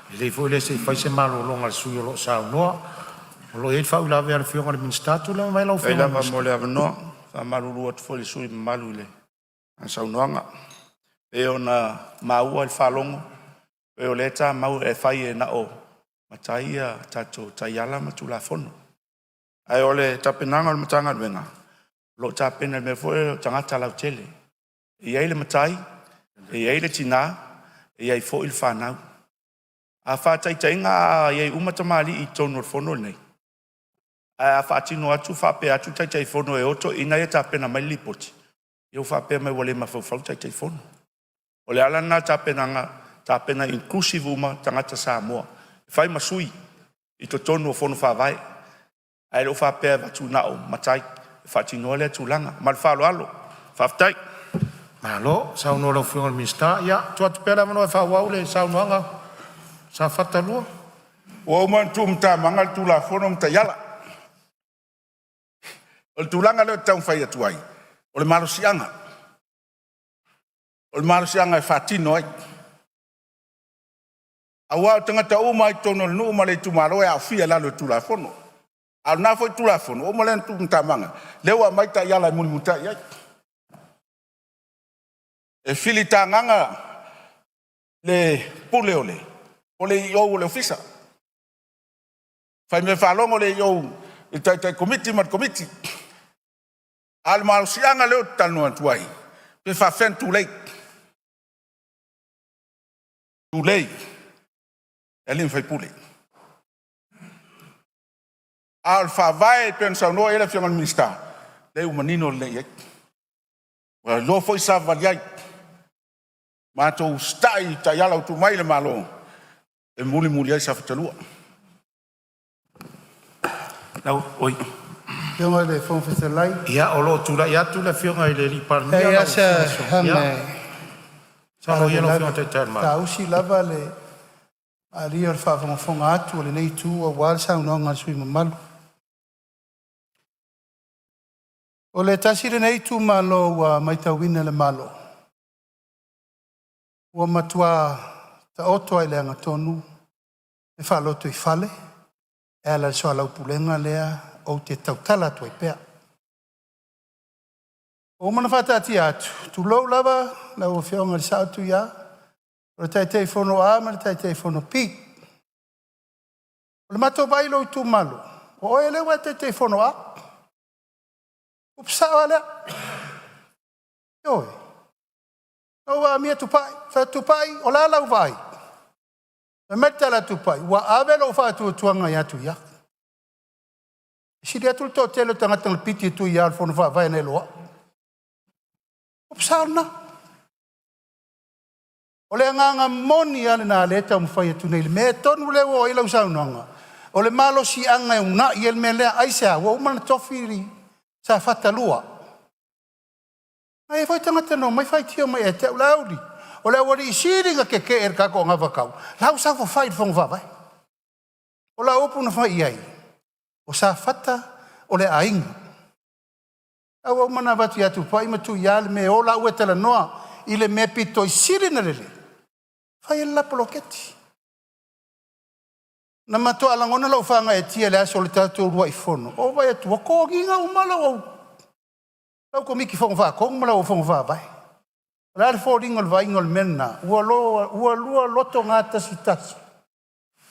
lelei foi lea se i fai se malologa a le sui usufono o lo o saunoa. O lo o i ai le faauilavea a le Afioga i le Minisita. Tulai mai lau Faafetai Afioga i le lava Minisita. mo le avanoa. E faamalulu atu foi i le sui usufono mamalu i lana saunoaga. E pei ona maua i le faalogo pei o lea e tamau e fai na o matai ia tatou taiala ma Tulafono. Ae o le tapenaga a le Matagaluega, o lo o tapena i le mea foi lea o tagata lautele. E i ai le matai, e i ai le tina, e i ai foi le fanau. A faataitaiga a i ai uma tamalii i totonu o le fono lenei, ae a faatino atu faapea atu le Taitaifono e o toeaiina ia e tapena mai le lipoti, ia ua faapea mai ua le mafaufau le Taitaifono. O le ala lena o le tapenaga, tapena ia inclusive uma tagata Samoa e fai ma sui i totonu o Fono Faavae, ae le o faapea e avatu na o matai e faatinoa lea tulaga. Ma le faaaloalo, faafetai. Malo saunoa i lau Afioga i le Minisita. Ia, tuu atu pea le avanoa e faaauau le saunoaga Safata 2. Ua uma ona tuumatamaga le Tulafono ma taiala. O le tulaga lea ou te taumafai atu ai, o le malosiaga, o le malosiaga e faatino ai. Aua o tagata uma lava i totonu o le nuu ma le itumalo e aofia i lalo o le Tulafono. A o lena foi Tulafono ua uma ona tuumatamaga, lea ua aumai taiala e mulimulitai i ai. E filitagaga le pule o le AO o le ofisa, faimea faalogo le AO i le taitai komiti ma le komiti. A o le malosiaga lea ou te talanoa atu ai, pe faafefea ona tulei, tulei e alii ma faipule. A o le faavae e pei ona saunoa i ai le Afioga i le Minisita, lea ua manino lelei i ai. Ua iloa foi savavali ai. Matou usitai i taiala ua tuu mai e le Malo e mulimuli ai Safata 2. Oi. Afioga i le Fofoga Fetalai, Ia, o lo o tulai atu le Afioga i le Palemia e lau leai lava Afioga se Ia, saunoa ia lau faalavelave. Afioga i le Taitai o le Malo. Saausi lava le malie o le faafogafoga atu a lenei itu aua le saunoaga a le sui usufono mamalu. O le tasi lenei itumalo ua matauina e le Malo ua matua taoto lava i le agatonu le faalotoifale e ala i le soalaupulega lea ou te tautala atu ai pea. Ua uma ona faataatia atu, tulou lava lau Afioga i le Sao Tuia, o le Taitaifono A ma le Taitaifono B. O le matou vaai i lou itumalo, o oe lea ua e Taitaifono A, upu sao a lea. Ioe. Na ou amia Tupai, fai atu, Tupai, o le a lau vaai? Fai mai le tala a Tupai, ua ave lou faatuatuaga ia Tuia. E sili atu le toatele o tagata na piki e Tuia i le fono faavae nai lo au. Upu sao lena. O le agaga moni lava lena o lea e taumafai atu nei i le mea tonu lea ua oo i ai lau saunoaga, o le malosiaga e uunai ai le mea lea. Aisea? Ua uma ona tofi Safata 2. Na i ai foi tagata na omai faitio mai ia te au, Laauli, o le aualii sili ona tetee i le tatou anavatau, la ua saofafai i le Fono Faavae. O lau upu na fai i ai, o Safata o le aiga. A ua uma ona avatu ia Tupai ma Tuia le mea e o laua e talanoa i le mea e pito i sili ona lelei, fai ai le la poloketi. Na matua lagona lou faagaeetia i le aso o le tatou uluai fono, ou vaai atu ua toniga uma lau Komiti Fono Faatonu ma lau Fono Faavae. O le a le foliga o le vaaiga o le mea lena? Ua lua lotogatasitasi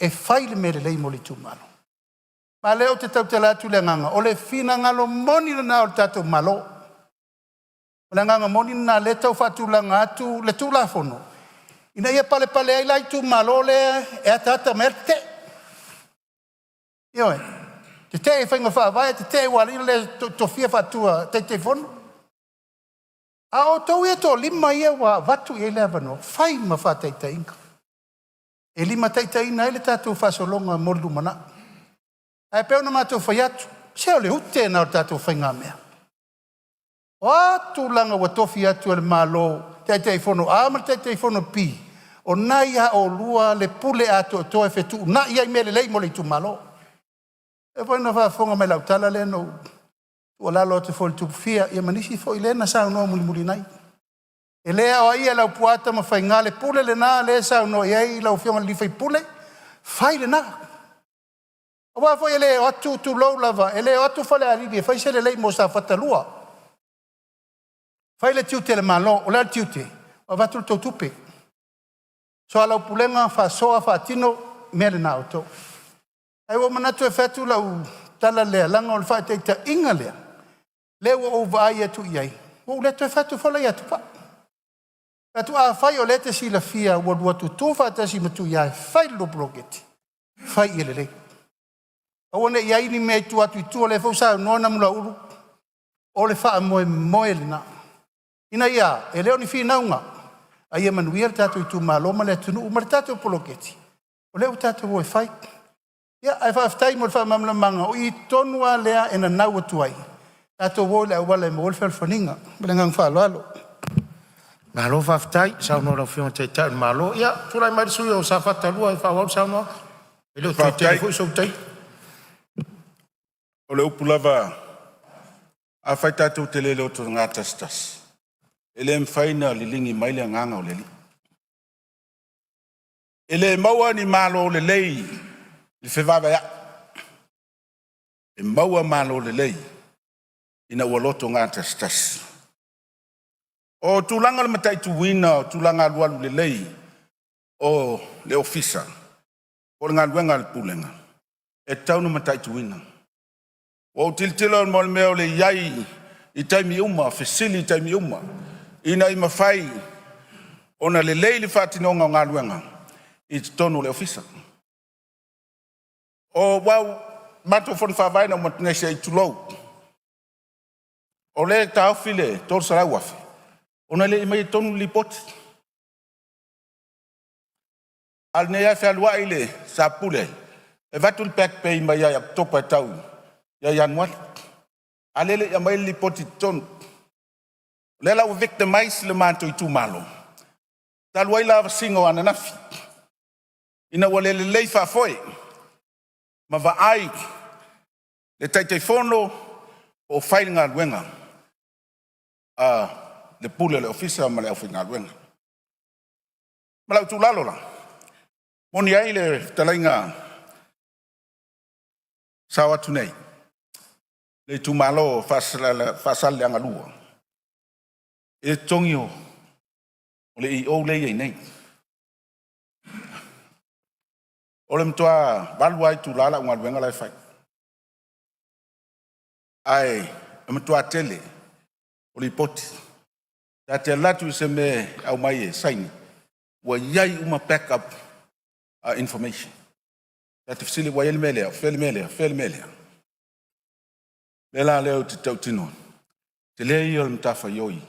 e fai le mea lelei mo le itumalo. Ma o lea ou te tautala atu i le agaga, o le finagalo moni lena o le tatou Malo. O le agaga moni lena o lea e tau faatulaga atu le Tulafono ina ia palepale ai la itumalo lea e ataata mai ai le tetee. Ioe, tetee i faiga faavae, tetee ua ala ai ona le tofia faa-Taitaifono. A o outou ia e toalima ia ua avatu i ai le avanoa, fai ma faataitaiga, e limataitaiina ai le tatou faasologa mo le lumanai. Ae pei ona matou fai atu, se o le ute lena o le tatou faigamea. O a tulaga ua tofi atu e le Malo Taitaifono A ma le Taitaifono B, o lena e ia oulua le pule atoatoa e fetuunai ai mea lelei mo le itumalo. O lea foi na faafofoga mai i lau tala lea na ou tuualalo atu foi i le Tupufia ia ma nisi foi lea na saunoa mulimuli nei. E le aoaia e Laupua Tamafaiga, le pule lena lea e saunoa i ai lau Afioga i le sui usufono, fai lena. Aua foi e le o atu, tulou lava, e le o atu Falealili e fai se lelei mo Safata 2. Fai le tiute o le Malo. O le a le tiute? Avatu le tou tupe, soalaupulega, faasoa, faatino mea na a outou. Ae ua ou manatu e fai atu lau tala lea, leaga o le faataitaiga lea, lea ua ou vaai atu i ai, ua ou le toe fai atu foi la ia Tupai. Fai atu, afai o lea e te silafia ua lua tutu faatasi ma Tuia e fai le lua poloketi, fai ia lelei. Aua ne i i ai ni mea i tua atu i tua, o lea foi ua saunoa Namulauulu, o le faamoemoe lena, ina ia a? E le o ni finauga, a ia manuia le tatou itumalo ma le atunuu ma le tatou poloketi o lea ua tatou o e fai. Ia, ae faafetai mo le faamalamalamaga, o i tonu lava lea e nanau atu ai, tatou o i le auala e maua ai le fealofaniga. Ma le agaga faaaloalo. Malo faafetai saunoa i lau Afioga i le Taitai o le Malo. Ia, tulai mai le sui usufono mo Safata 2 e faaauau le saunoaga. E le o toe tele foi sou taimi. O le upu lava, afai tatou te le lotogatasitasi, e le mafai ona liligi mai le agaga o le Alii. E le maua ni malo lelei i le fevaveai, e maua malo lelei ina ua loto gatasitasi. O tulaga o le mataituina o tulaga alualu lelei o le Ofisa po o le galuega a le Pulega, e tatau ona mataituina. Ua ou tilotilo i le mea o le i ai i taimi uma, fesili i taimi uma, ina ia mafai ona lelei le faatinoga o galuega i totonu o le ofisa. O matou fono faavae na uma atu nei, se i tulou, o lea e taofi le $300,000 ona e le i aumaia i totonu le lipoti. A o lenei lava e fealuai le sa pule e avatu le back pay mai ia Oketopa e tau ia Ianuari, a o lea e le i aumaia le lipoti i totonu. O lea la ua victimize le matou itumalo talu ai lavasiga o ananafi ina ua le lelei faafoe ma vaai le Taitaifono o fai le galuega a le Pule o le Ofisa ma le aufaigaluega. Ma lau tuualalo la, e moni ai le fetalaiga sao atu nei, le itumalo o Faasaleleaga 2 i le totogi o le EO lea e i ai nei. O le matua 8 lava itula lau galuega la e fai, ae matua tele o lipoti. Ta te alu atu i se mea e aumai e saini, ua i ai uma backup information. Ta te fesili ua i ai le mea lea, o fea le mea lea, o fea le mea lea? O le mea la lea ou te tautino, tele ia o le matafaioi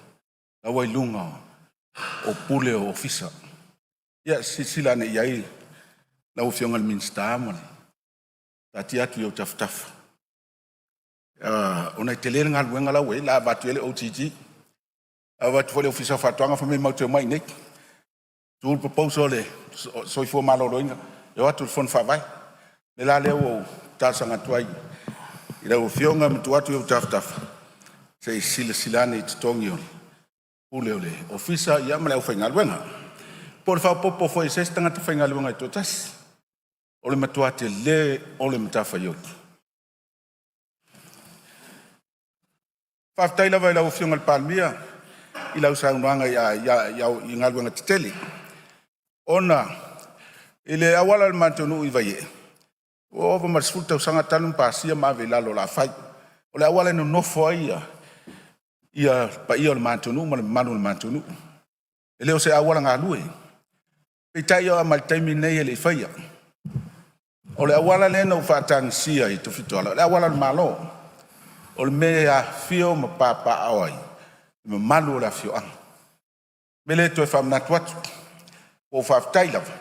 la ua i luga o pule o ofisa. Ia silasila ane i ai lau Afioga i le Minisita ma le taatia atu i ou tafatafa ona e tele le galuega la ua i ai, o le a avatu ai le OGG, avatu foi le Ofisa o Faatoaga fai mai matou te omai i inei, tu le proposal a le Soifua Maloloina e o atu i le Fono Faavae. O le mea la lea ua ou talosaga atu ai i lau Afioga ma tuu atu i ou tafatafa se i silasila ane i totogi o le Pule o le Ofisa ma le aufaigaluega. Po o le faaopoopo foi o se isi tagata faigaluega e toatasi. O le matua tele o le matafaioi. Faafetai lava i lau Afioga i le Palemia i lau saunoaga i galuega tetele, ona i le auala o le matou nuu i Vaiee, ua ova ma le 10 tausaga talu ona pasia ma ave i lalo o le a fai. O le auala e nonofo ai le paia o le matou nuu ma le mamalu o le matou nuu. E le o se auala galue, peitai e oo lava i le taimi lenei e le i faia. O le auala lea na ou faatagisia i Tafitoala, o le auala o le Malo. O le mea e afifio ma papaaao ai le mamalu o le afioaga. O le mea lea e toe faamanatu atu, ua ou faafetai lava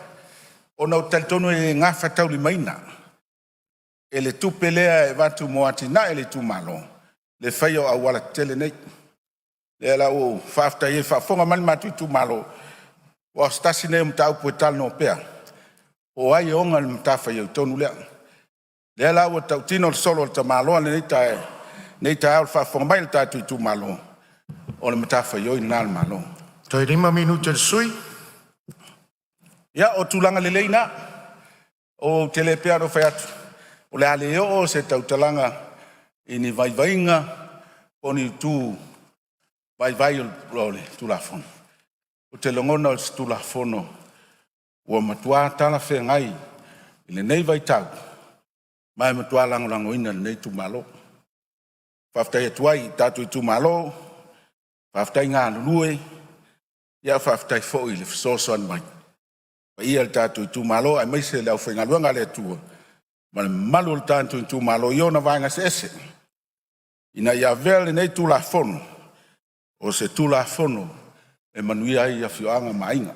ona ou te talitonu e le gafataulimaina e le tupe lea e avatu mo atinae a le itumalo le faia o auala tetele nei. O lea la ua ou faafetai ai i le faafofoga mai a le matou itumalo, aua o se tasi lenei o mataupu e talanoa pea, po o ai e ona le matafaioi tonu lea. O lea la ua tautino le solo a le tamaloa i lenei taeao i le faafofoga mai a le tatou itumalo, o le matafaioi lena a le Malo. Toe 5 minute o le sui. Ia, o tulaga lelei na, ou te le pei lava ona ou fai atu, o le a le oo se tautalaga i ni vaivaiga po o ni itu vaivai o le Tulafono. Ou te lagona o se Tulafono ua matua talafeagai i lenei vaitau ma e matua lagolagoina e lenei itumalo. Faafetai atu ai i le tatou itumalo, faafetai galulue, faafetai foi le fesoasoani mai. Le paia i le tatou itumalo aemaise le aufaigaluega a le Atua ma le mamalu o le tatou itumalo i ona vaega eseese ina ia avea lenei Tulafono o se Tulafono e manuia ai afioaga ma aiga.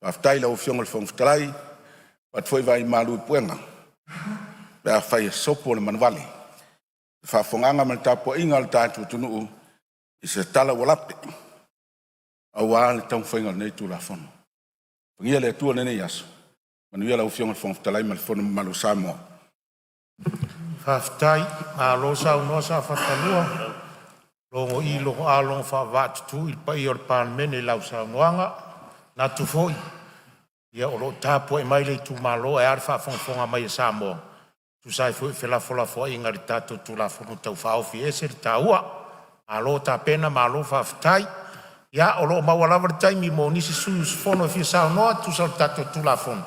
Faafetai i lau Afioga i le Fofoga Fetalai, avatu foi vaai malu i puega pe afai e sopo le manuvale i le faafofogaaga ma le tapuaiga a le tatou atunuu i se tala ua lape aua le taumafaiga o lenei Tulafono. Faamanuia le Atua i lenei aso, manuia lau Afioga i le Fofoga Fetalai ma le fono mamalu a Samoa. Faafetai, malo saunoa Safata 2, logo'i logo a logo faavaatutu le paia o le Palemene i lau saunoaga. E manatu foi ia o lo o tapuai mai le itumalo ae a le faafogafoga mai a Samoa e tusa ai foi o felafolafoaiga i le tatou Tulafono Tau Faaofi, e ese le taua. Malo tapena malo faafetai. Ia o lo o maua lava le taimi mo nisi sui usufono e fia saunoa e tusa o le tatou Tulafono.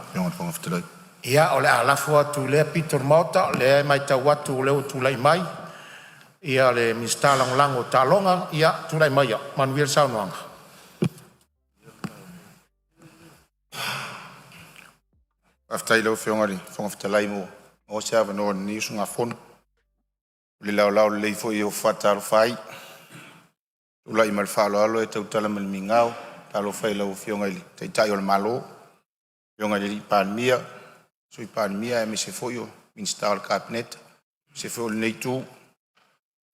Ia o le a lafo atu i lea pito o le Maota, o lea e matau atu o lea ua tulai mai le Minisita Lagolago o Taaloga. Ia, tulai maia manuia le saunoaga. Faafetai i lau Afioga i le Fofoga Fetalai ua maua se avanoa o lenei usugafono. O le laolao lenei foi e faatalofa ai, tulai ma le faaaloalo e tautala ma le migao. E faatalofa i lau Afioga i le Taitai o le Malo, lau Afioga i le Palemia, Sui Palemia aemaise foi o Minisita o le Kapeneta aemaise foi o lenei itu. E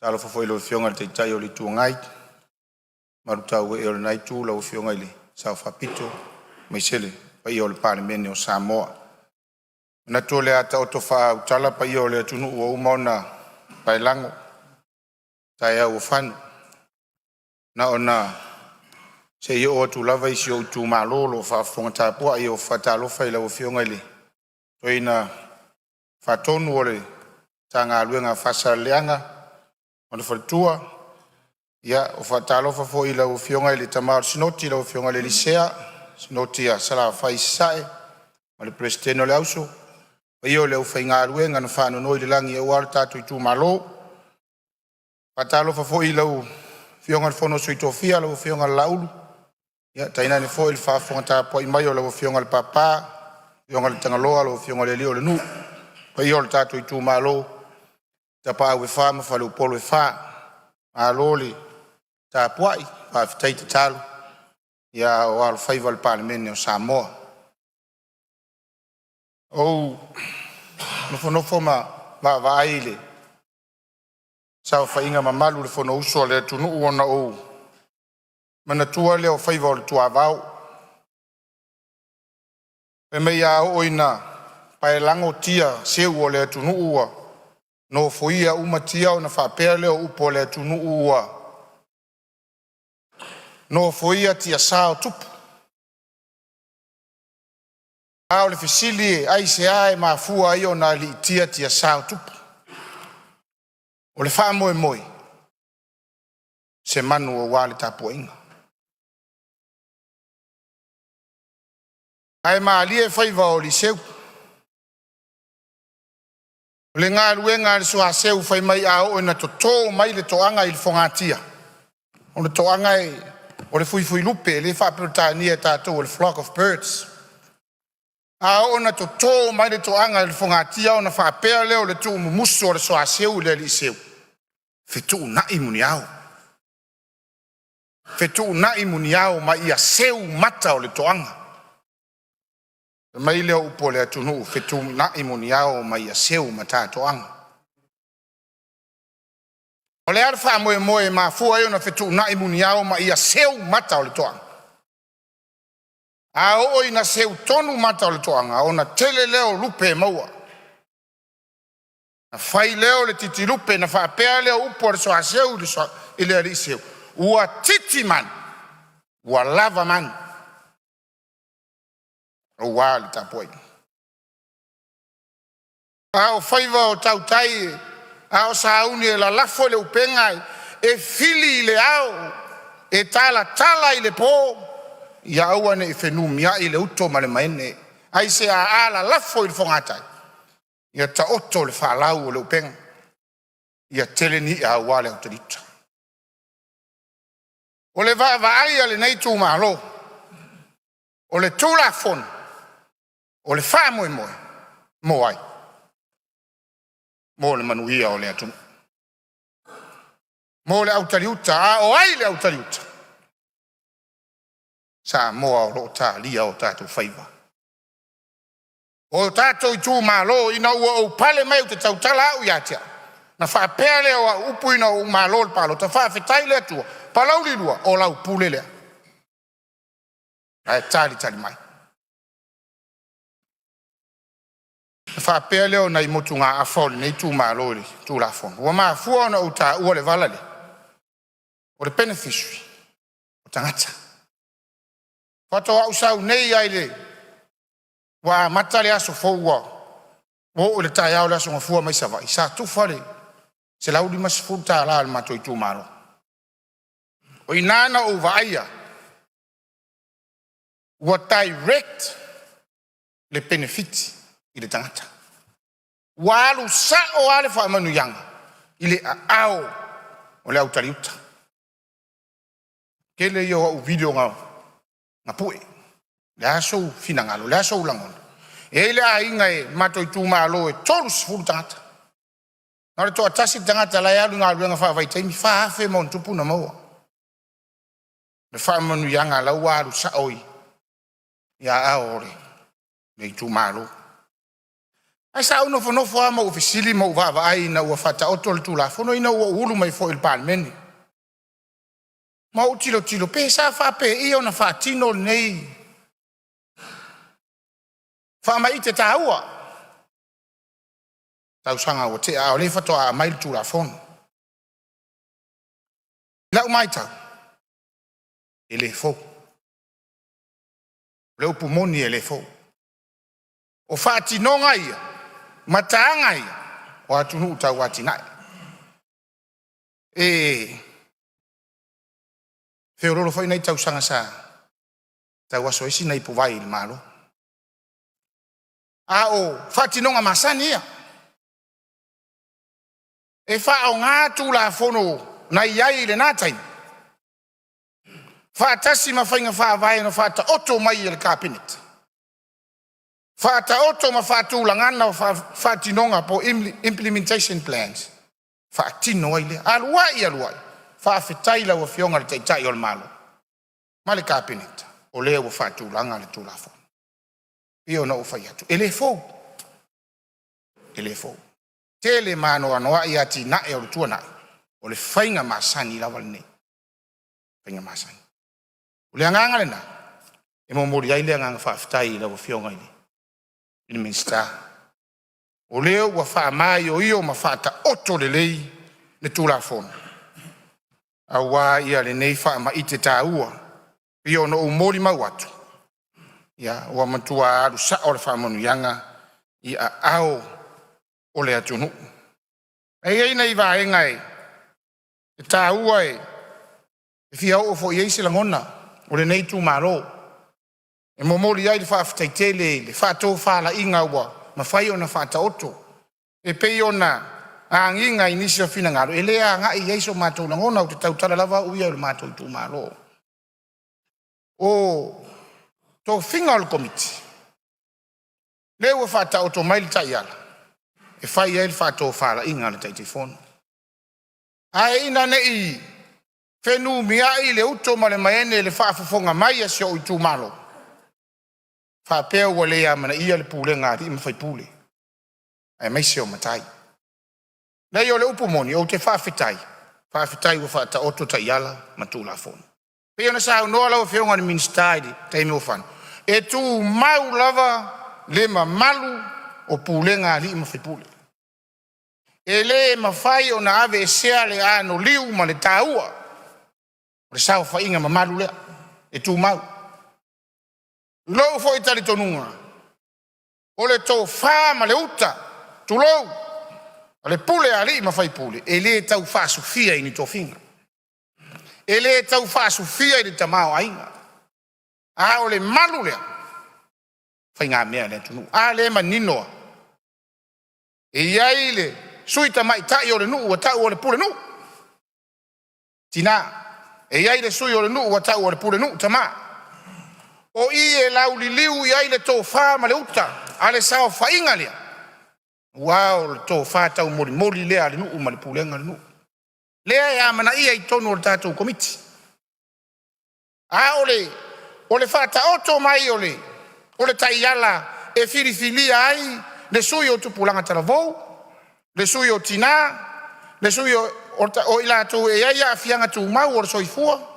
faatalofa foi i lau Afioga i le Taitai o le Itu Agai, malutauee o lena itu, lau Afioga i le Sao Faapito aemaise le paia o le Palemene o Samoa. E manatu o le a taoto faaulutala paia o le atunuu ua uma ona paelago, taeao ua fano. Na ona sei oo atu lava i si ou itumalo o lo o faafofoga tapuai. E faatalofa i lau Afioga i le Toeaina Faatonu o le Matagaluega a Faasaleleaga ma le faletua. E faatalofa foi i lau Afioga i le Tama o le Sinoti lau Afioga Lia Sinoti a Salafai i Sasae ma le Peresetene o le Auso, le paia o le aufaigaluega na faanonoi le lagi aua le tatou itumalo. E faatalofa foi i lau Afioga i le Sui o le Fono a Sui Tofia lau Afioga Laauli, tainane foi le faafofoga tapuai mai a lau Afioga i le Papa, afioga i le Tagaloa, lau Afioga i le alii o le nuu, paia o le tatou itumalo, Tapaau e Fa ma Faleupolu e Fa. Malo le tapuai, faafetai tatalo a o alofaiva le Palemene o Samoa. Ou nofonofo ma vaavaai i le saofaiga mamalu i le Fonousu a le atunuu ona ou manatua lea o faiva o le tuavao. Fai mai a oo ina paelago tia seu o le atunuu ua nofoia uma tia ona faapea lea o upu a le atunuu, ua nofoia tiasa o tupu. A o le fesili, aisea e mafua ai ona aliitia tiasa o tupu? O le faamoemoe, se manu aua le tapuaiga. Ae malie faiva o aliiseu. O le galuega a le soaseu fai mai a oo ina toto mai le toaga i le fogatia, o le toaga o le fuifuilupe lea e faa-Peretania e tatou o le flock of birds. A oo ina toto mai le toaga i le fogatia ona faapea lea o le tuumumusu o le soaseu i le alii seu, fetuunai muniao, fetuunai muniao ma ia seu mata o le toaga. Fai mai lea o upu a le atunuu, fetuunai muniao ma ia seu mata toaga. O le a le faamoemoe e mafua ai ona fetuunai muniao ma ia seu mata o le toaga? A oo ina seu tonu mata o le toaga ona tele lea o lupe e maua. Ona fai lea o le titi lupe ona faapea lea o upu a le soaseu i le alii seu, “Ua titi manu ua lava manu aua le tapuaiga.” A o faiva o tautai a o sauni e lalafo i le upega e fili i le ao e talatala i le po, ia aua nei fenumiai le uto ma le maene. Aisea? A lalafo i le fogatai, ia taoto le faalau o le upega, ia tele ni'a aua le autaliuta. O le vaavaai a lenei itumalo, o le Tulafono, o le faamoemoe mo ai? Mo le manuia o le atunuu, mo le autaliuta. A o ai le autaliuta? O Samoa o lo o talia o tatou faiva. O tatou itumalo ina ua ou pale mai ou te tautala au ia te au, ona faapea lea o au upu ina ua ou malo i le palota, faafetai i le Atua, Palauli 2, o lau pule lea. Ae talitali mai. Ona faapea lea o nai motugaafa a lenei itumalo i le Tulafono. Ua mafua ona ou taua le vala lea, o le beneficiary o tagata. Faatoa ou sau nei lava i le ua amata le aso fou ua oo i le taeao o le Aso Gafua mai Savaii, sa tufa le $150 a le matou itumalo. O i na ou vaaia ua direct le penefiti i le tagata, ua alu sao lava le faamanuiaga i le aao o le autaliuta. O le tele ia o au video na pue, o le a sou finagalo o le a sou lagona? E i ai le aiga i le matou itumalo e 30 tagata, na o le toatasi le tagata la e alu i le galuega faavaitaimi e 4,000+ ona maua. O le faamanuiaga la ua alu sao i aao o le itumalo. Ae sa ou nofonofo lava ma ou fesili ma ou vaavaai ina ua faataoto le Tulafono ina ua ou ulu mai foi i le Palemene, ma ou tilotilo pe sa faapei ona faatino lenei faamaite taua i tausaga ua tea, a o lea faatoa aumai le Tulafono. I lau matau, e le fou. O le upu moni e le fou. O faatinoga ia ma mataaga ia o atunuu tauatiae. E feoloolo foi nai tausaga sa tauaso ai sina ipuvai o le Malo, a o faatinoga masani ia, e faaaoga Tulafono na i ai i lena taimi faatasi ma faiga faavae na faataoto mai e le Kapeneta, faataoto ma faatulagaga o faatinoga po o implementation plans, faatino ai lea. Alu ai alu ai, faafetai i lau Afioga i le Taitai o le Malo ma le Kapeneta o lea ua faatulaga le Tulafono. E pei ona ou fai atu, e le fou, e le fou. E tele ma anoanoai atinae o le tuanai, o le faiga masani lava lenei, faiga masani. O le agaga lena e momoli ai le agaga faafetai i lau Afioga i le Minisita, o lea ua faamaioio ma faataoto lelei le Tulafono aua lenei faamaite taua. E pei ona ou molimau atu, ia ua matua alu sao le faamanuiaga i aao o le atunuu. Ae i ai nai vaega e taua e fia oo foi i ai se lagona o lenei itumalo e momoli ai le faafetai tele i le faatofalaiga ua mafai ona faataoto e pei ona agiga i nisi o finagalo e le agai i ai so matou lagona. Ou te tautala lava au ia i lo matou itumalo. O tofiga o le Komiti, Lea ua faataoto mai le taiala e fai ai le faatofalaiga a le Taitaifono. Ae ina nei fenumiai le uto ma le manene i le faafofoga mai a si ou itumalo, faapea ua le amanaia le pulega a alii ma faipule aemaise o matai. Leai o le upu moni, ou te faafetai, faafetai ua faataoto taiala ma Tulafono. E Pei ona saunoa lau Afioga i le Minisita i le taimi ua fano, e tumau lava le mamalu o pulega a alii ma faipule. E le mafai ona aveesea le anoliu ma le taua o le saofaiga mamalu lea, e tumau. I lou foi talitonuga, o le tofa ma le uta, tulou, o le pule a alii ma faipule, e le tau faasufia e ni tofiga, e le tau faasufia i le tamaoaiga, a o le malu lea, o faigamea a le atunuu. A lea e manino lava, e i ai le sui tamaitai o le nuu ua taua o le pulenuu, tina, e i ai le sui o le nuu ua taua o le pulenuu, tama. O i e lauliliu i ai le tofa ma le uta a le saofaiga lea, aua o le tofa taumolimoli lea a le nuu ma le pulega o le nuu, lea e amanaia i totonu o le tatou Komiti. A o le faataoto mai o le taiala e filifilia ai le sui o tupulaga talavou, le sui o tina, le sui o i latou e i ai aafiaga tumau o le soifua,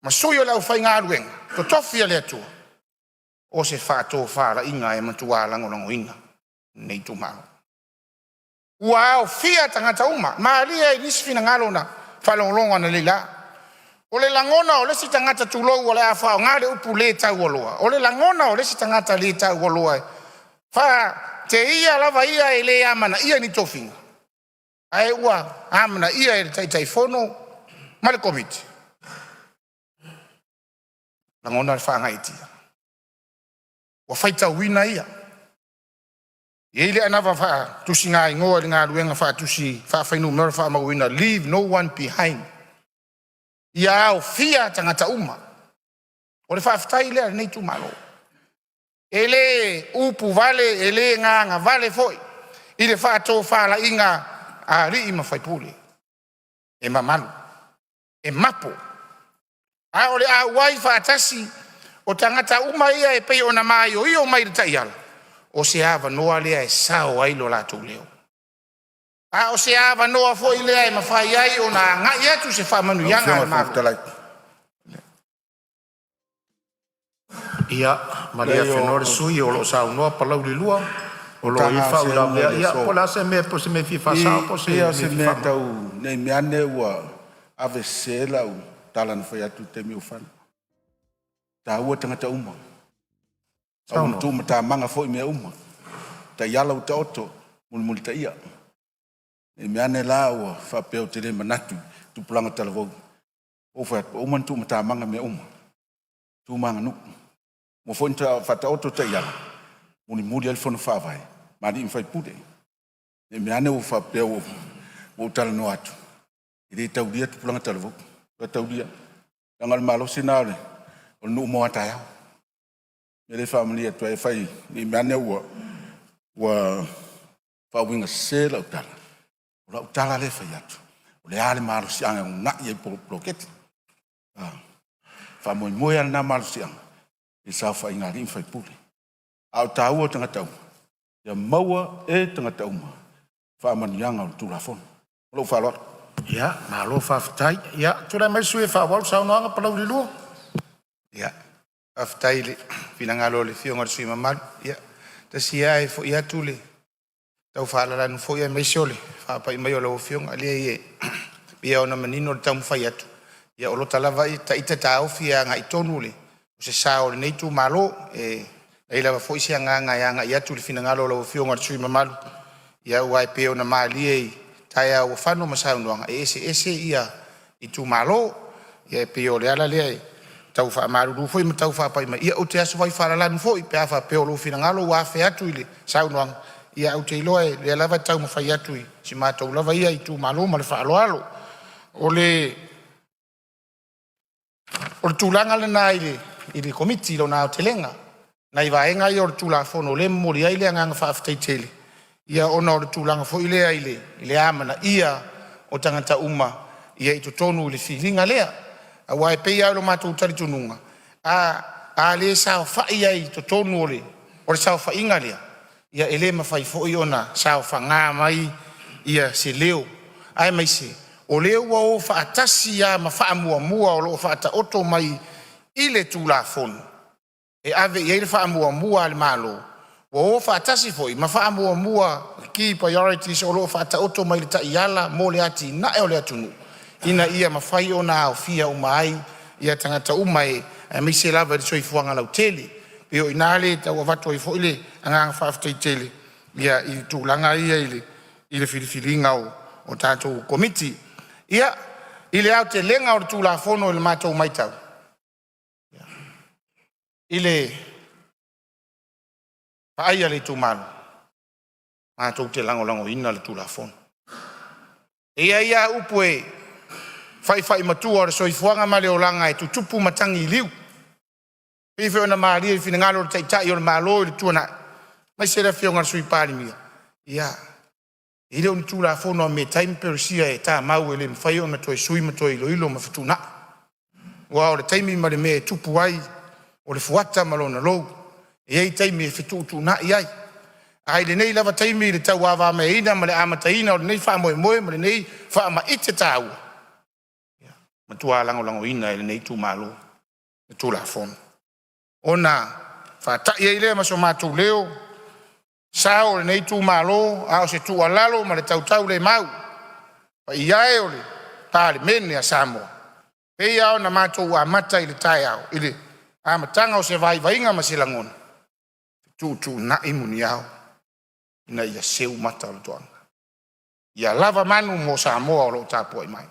ma sui o le aufaigaluega totofi a le Atua, o se faatofalaiga e matua lagolagoina e lenei itumalo. Ua aofia tagata uma, malie i nisi finagalo na faalogologo analeila. O le lagona o le isi tagata, tulou, o le a faaaoga le upu le taualoa, o le lagona o le isi tagata le taualoa e faateia lava ia e le amanaia ni tofiga, ae ua amanaia e le Taitaifono ma le Komiti, e lagona le faagaeetia. Ua faitauina ia, e i ai le anava faatusigaigoa i le galuega faatusi faaafuainumera faamauina, leave no one behind, ia aofia tagata uma. O le faafetai lea a lenei itumalo. E le upu vale, e le gagavale foi i le faatofalaiga a alii ma faipule, e mamalu, e mapo. A o le auai faatasi o tagata uma ia e pei ona maioio mai i le taiala, o se avanoa lea e sao ai lo latou leo, a o se avanoa foi lea e mafai ai ona agai atu se Lau faamanuiaga Afioga a i le le Fofoga Malo. Fetalai… Ia malie Leai afenoa le o sui usufono o lo o saunoa Palauli 2, o lo o i ai tulaga o faauilavea. feaga i le Ia aso. po o le a se mea, po o se mea e fia faasao po o se Pei lava mea o e se fia mea faamalamalama. tau ne i meaane ua avesese lau tala na fai atu i le taimi ua fano. E taua tagata uma, aua na Saunoa. tuumatamaga foi mea uma, taiala ua taoto, mulimulitaia. Ne i meaane la ua faapea ou te le manatu i tupulaga talavou. Ua ou fai atu, ua uma ona tuumatamaga mea uma, tu ma aganuu. Ua uma foi ona faataoto taiala, mulimuli ai le fono faavae ma alii ma faipule. Ne i meaane ua faapea ua ou talanoa atu e le taulia tupulaga talavou. Matua taulia lava, leaga o le malosi lena o le nuu mo a taeao. O le mea lea e faamalie atu ai, afai ne i meaane ua faauigasese lau tala, o lau tala lea e fai atu, o le a le malosiaga e uunai ai poloketi. A faamoemoe lava lena malosiaga i le saofaiga a alii ma faipule. A o le taua o tagata uma, ia maua e tagata uma faamanuiaga o le Tulafono. Ma lou faaaloalo. Ia malo faafetai. Ia tulai mai le sui usufono e faaauau le saunoaga Palauli 2. Ia, faafetai i le finagalo o le Afioga i le sui usufono mamalu. Ia, tasi ia ae foi atu le tau faalalanu foi aemaise o le faapai mai o lau Afioga. E leai e pei lava ona manino le taumafai atu, ia o lota lava ita taofi e agai tonu se sao o lenei itumalo. E leai lava foi se agaga e agai atu i le finagalo o lau Afioga i le sui usufono mamalu, aua e pei ona malie i taeao ua fano ma saunoaga, e eseese itumalo. Ia e pei o le ala lea e tau faamalulu foi ma tau faapai mai, ia ou te asu fai faalalanu foi pe a faapea o lou finagalo ua afe atu i le saunoaga, ae ou te iloa o lea lava e taumafai atu i si matou lava ia itumalo. Ma le faaaloalo. O le tulaga lena i le Komiti i lona aotelega. nai vaega ia o le Tulafono o lea e momoli ai le agaga faafetai tele, ia ona o le tulaga foi lea i le amanaia o tagata uma i totonu i le filiga lea. Aua e pei lava o lo matou talitonuga, a le saofai ai i totonu o le saofaiga lea, ia e le mafai foi ona saofaga mai se leo, aemaise o lea ua o faatasi lava ma faamuamua o lo o faataoto mai i le Tulafono e ave i ai le faamuamua a le Malo, ua o faatasi foi ma faamuamua, key priorities o lo o faataoto mai i le taiala mo le atinae o le atunuu ina ia mafai ona aofia uma ai tagata uma, aemaise lava i le soifuaga lautele. E pei o i ina lea e tau avatu ai foi le agaga faafetai tele i tulaga ia i le filifiliga o tatou Komiti. Ia, i le aotelega o le Tulafono i le matou matau, i le vaai a le itumalo, matou te lagolagoina le Tulafono. E i ai lava upu e faifai matua, o le soifuaga ma le olaga e tutupu matagi i liu, e pei foi ona malie i finagalo o le Taitai o le Malo i le tuanai aemaise le Afioga i le Sui Palemia. Ia, e le o ni Tulafono a Metai ma Peresia e tamau e le mafai ona toe sui ma toe iloilo ma fetuunai. Aua o le taimi ma le mea e tupu ai, o le fuata ma lona lou, e i ai taimi e fetuutuunai ai. Ae i lenei lava taimi i le tauavameaina ma le amataina o lenei faamoemoe ma lenei faamaite taua, e matua lagolagoina e lenei itumalo le Tulafono ona faatai ai lea ma so matou leo, sao o lenei itumalo, a o se tuualalo ma le tautaulemau. Le paia e o le Palemene a Samoa, e pei lava ona matou amata i le taeao i le amataga o se vaivaiga ma se lagona, fetuutuunai muniao ina ia seu mata o le toaga, ia lava manu mo Samoa o lo o tapuai mai,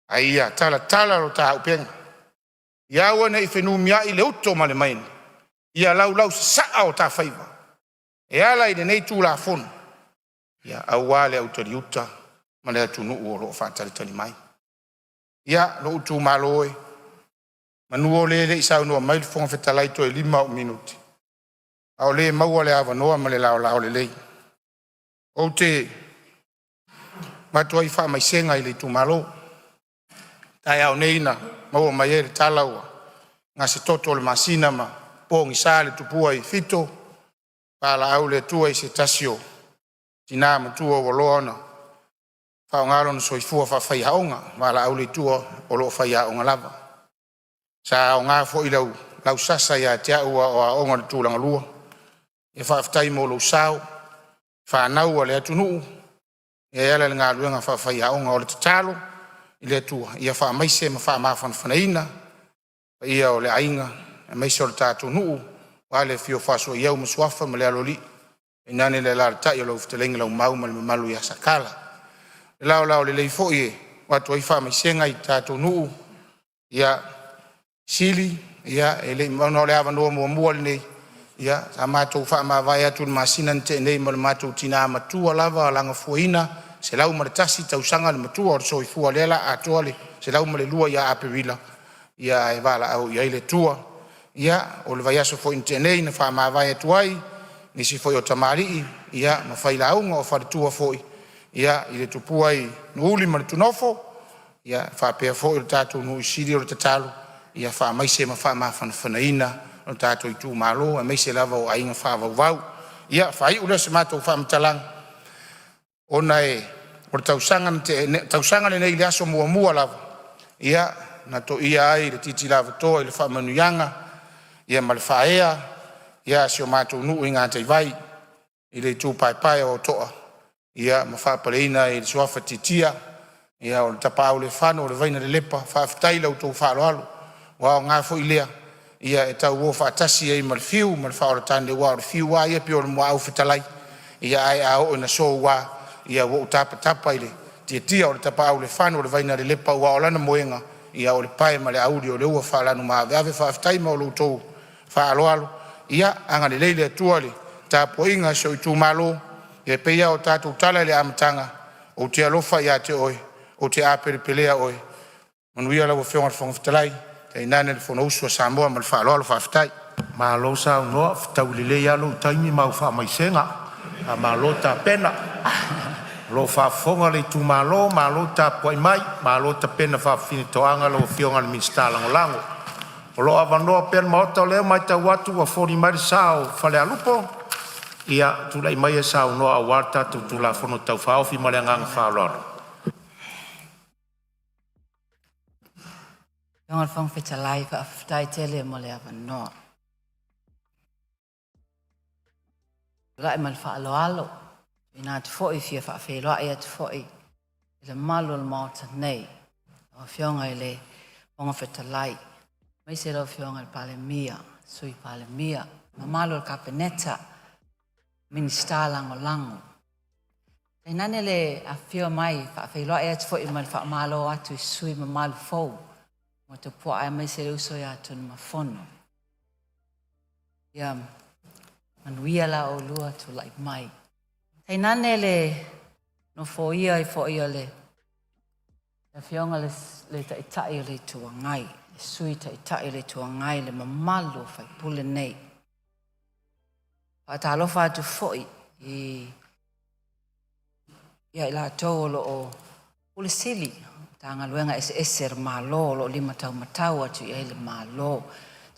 a ia talatala lo ta auupega, ia aua ne i fenumiai le uto ma le maini, ia laulausasaa o ta faiva e ala i lenei Tulafono, aua le autaliuta ma le atunuu o lo o faatalitali mai. Ia, lou itumalo e, meamanu o lea e le i saunoa mai le Fofoga Fetalai toe 5 au minute, a o lea e maua le avanoa ma le laolao lelei. Ou te avatu ai faamaisega i le itumalo. O le taeao nei na maua mai ai le tala ua gasetoto le masina ma pogisa le tupua i Fito, valaau le Atua i se tasi o tina matua ua loa ona faaaoga lona soifua faafaiaoga, valaau le Atua o lo o faiaoga lava. Sa aoga foi lau sasa ia te au a o aoga i le Tulagalua. Ia faafetai mo lou sao, fanau a le atunuu e ala i le galuega faafaiaoga. O le tatalo i le Atua ia faamaise ma faamafanafanaina le paia o le aiga aemaise o le tatou nuu aua le afio o Faasuaiau ma Suafa ma le Aloalii, tainane le alaalatai o lau fetalaiga Leaumau ma le mamalu ia Sakala. Le laolao lelei foi e avatu ai faamaisega i le tatou nuu i Sili ia e le i ona o le avanoa muamua lenei, ia sa matou faamavae atu i le masina na tea nei ma le matou tina matua lava lagafuaina 101 tausaga le matua o le soifua lea la atoa le 102 ia Aperila, ia ae valaau i ai le Atua. Ia o le vaiaso foi na tea nei na faamavae atu ai nisi foi o tamalii ia ma failauga, o faletua foi i le tupua i Nuuuli ma Tunumafono ia faapea foi le tatou nuu i Sili. O le tatalo ia faamaise ma faamafanafanaina lo tatou itumalo aemaise lava o aiga faavauvau. Ia faaiu lea o se matou faamatalaga ona o le tausaga na tea nei, tausaga lenei i le aso muamua lava na toia ai le titi lavatoa i le faamanuiaga ma le faaea a si o matou nuu i Gataivai i le itu paepae o Otoa ma faapaleina ai i le suafa Tiatia o le Tapaaulefano o le Vainalelepa. Faafetai i la outou faaaloalo ua aoga foi lea e tauo faatasi ai ma le fiu ma le faaola tane, aua o le fiu lava ia e pei o le muaau fetalai, ae a oo ina soua ua ou tapatapa i le tiatia o le tapaaulefano o le Vainalelepa, aua o lana moega o le pae ma le auli o le ua faalanumaaveave. Faafetai mo lo outou faaaloalo. Ia agalelei le Atua i le tapuaiga a si ou itumalo. E pei lava ona tatou tatala i le amataga, ou te alofa ia te oe, ou te apelepelea oe. Manuia lau Afioga i le Fofoga Fetalai tainane le fonousu a Samoa. Ma le faaaloalo, faafetai. Malo saunoa, fetaui lelei lava lou taimi ma au faamaisega. Faamalo tapena. O lo o faafofoga le itumalo, malo tapuai mai, malo tapena faafafine toaga lau Afioga i le Minisita Lagolago. O lo o avanoa pea le Maota, o lea ua matau atu ua foli mai le sa o Falealupo. Ia tulai maia e saunoa aua le tatou Tulafono Tau Faaofi ma le agaga faaaloalo. Lau Afioga i le Fofoga Fetalai, faafetai tele mo le avanoa. Tulai ma le faaaloalo, tuuina atu foi e fia faafeiloai atu foi i le mamalu o le Maota nei, lau Afioga i le Fofoga Fetalai, aemaise lau Afioga i le Palemia, Sui Palemia, le mamalu o le Kapeneta, Minisita Lagolago. Tainane le afifio mai e faafeiloai atu foi ma le faamalo atu i sui usufono mamalu fou ua topuaa aemaise le uso ia Tunumafono. Ia manuia la oulua tulai mai. Tainane le nofoia ai foi o le Afioga i le Taitai o le Itu Agai, le Sui Taitai o le Itu Agai, le mamalu o sui usufono nei. Faatalofa atu foi i ia i latou o lo o Pule Sili o Matagaluega eseese a le Malo o lo o lima taumatau atu i ai le Malo.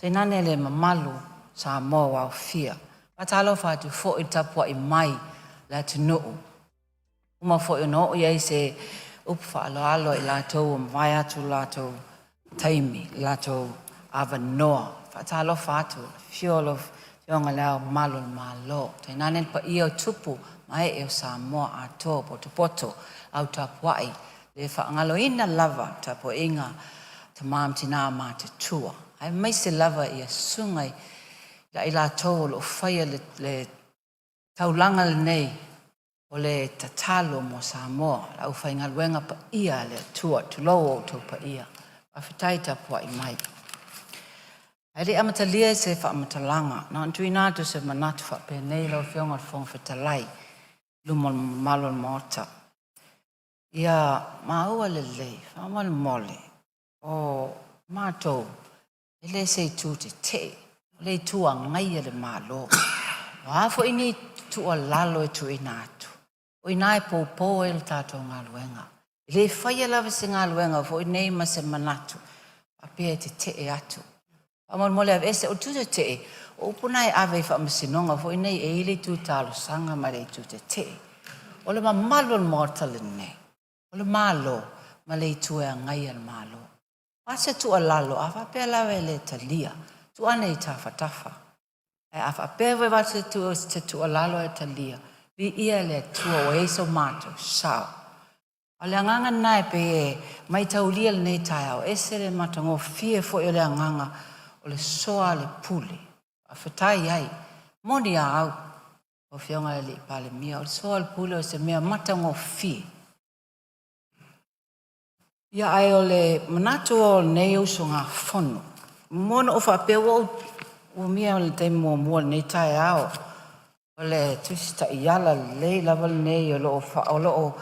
Tainane le mamalu o Samoa ua aofia. Faatalofa atu foi i le tapuai mai a le atunuu, uma foi ona oo i ai se upu faaaloalo a i latou ua mavae atu lo latou taimi, lo latou avanoa. Faatalofa atu i le afio o lau Afioga i Le Ao Mamalu o le Malo, tainane le paia o tupu ma ee o Samoa atoa, potopoto, au tapuai, le faagaloina lava le tapuaiga a tama ma tina matutua, aemaise lava ia susuga ia i latou o lo o faia le taulaga lenei o le tatalo mo Samoa, le aufaigaluega paia a le Atua. Tulou o outou paia, faafetai tapuai mai. Ae le i amatalia se faamatalaga, na ona tuuina atu o se manatu faapenei lau Afioga i le Fofoga Fetalai i luma o le mamalu o le Maota. Ia maua lelei, faamolemole, o matou e le se itu tetee, o le itu agaia le Malo. O a foi ni tuualalo e tuuina atu, o i ina e poupou ai le tatou galuega. E le faia lava se galuega foi nei ma se manatu faapea e tetee atu. Faamolemole aveese, o le itu tetee, o upu na e ave i faamasinoga foi nei e i ai le itu talosaga ma le itu tetee. O le mamalu o le Maota lenei, o le Malo ma le itu e agaia le Malo. O le a se tuualalo, a faapea lava e le talia, tuu ane i tafatafa. Ae a faapea foi e avatu se tuualalo ae talia, viia le Atua ua i ai so matou sao. A o le agaga lena e pei e maitaulia i lenei taeao, e ese le matagofie foi o le agaga o le soa o le pule, faafetai ai. E moni a au lau Afioga i le Palemia, o le soa o le pule o se mea matagofie. Ia ae o le manatu o lenei usugafono, e muamua ona ou faapea ua ou umia le taimi muamua i lenei taeao, o le Tusi Taiala lelei lava lenei o lo o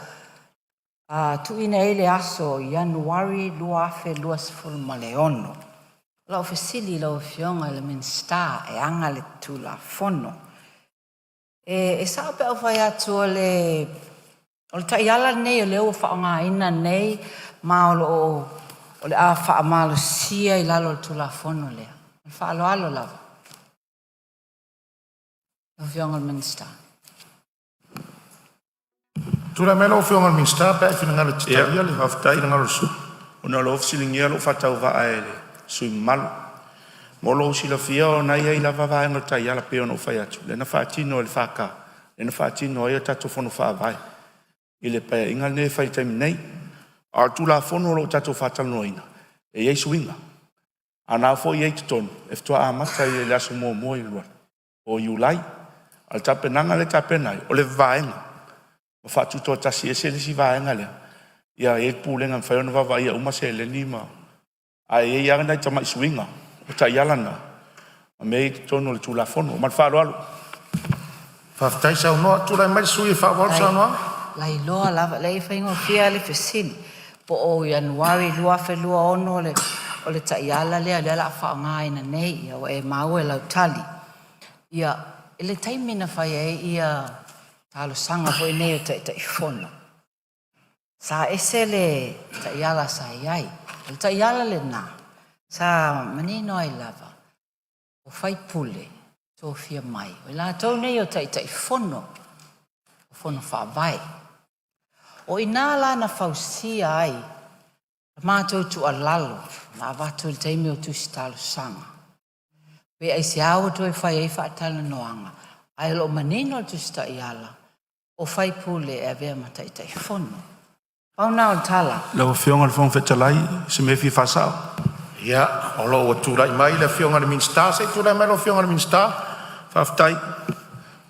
tuuina i ai le aso Ianuari 2026. O lau fesili i lau Afioga i le Minisita e ana le Tulafono, e sao pe a ou fai atu o le taiala lenei o lea ua faaaogaina nei ma o lo o o le a faamalosia i lalo o le Tulafono lea? Ma le faaaloalo lava. Lau Afioga i le Minisita. Tulai mai lau Afioga i le Minisita pe a e finagalo e te talia le finagalo o le sui usufono. Ona o lea ua fesiligia lou faatauvaa e le sui usufono mamalu. Mo lou silafia o na e i ai lava vaega o le taiala e pei ona ou fai atu, lea na faatino e le FK, lea na faatino ai a tatou Fono Faavae i le Paeaiga lenei e fai i le taimi nei. A o le Tulafono o lo o tatou faatalanoaina, e i ai suiga, a o lena foi e i ai i totonu, e faatoa amata i le aso 1 o Iulai. A o le tapenaga lea e tapena ai, o le vaega ua faatutoatasi ese le isi vaega lea, ia e i ai le pulega e mafai ona vaavaaia uma seleni ma… Ae i ai lava nai tamai suiga o taiala na ma mea ia i totonu o le Tulafono. Ma le faaaloalo. Faafetai saunoa, tulai mai le sui usufono e faaauau le saunoaga. Lailoa lava, leai e faigofie lava le fesili, po o Ianuari 2026 le o le taiala lea o le a faaaogaina nei, ia ua e maua i lau tali. Ia, i le taimi na fai ai ia talosaga foi nei o Taitaifono, sa ese le taiala sa i ai. O le taiala lena, sa manino ai lava, o faipule tofia mai, o i latou nei o Taitaifono, o Fono Faavae. O i ina la na fausia ai le matou tuualalo na avatu i le taimi o tusi talosaga, pe aisea ua toe fai ai faatalanoaga, ae o lo o manino le Tusi Taiala, o faipule e avea ma Taitaifono. Pau lena o le tala. Lau Afioga i le Fofoga Fetalai, o se mea e fia faasao. Ia, o lo o ua tulai mai le Afioga i le Minisita. Se i tulai mai lau Afioga i le Minisita. Faafetai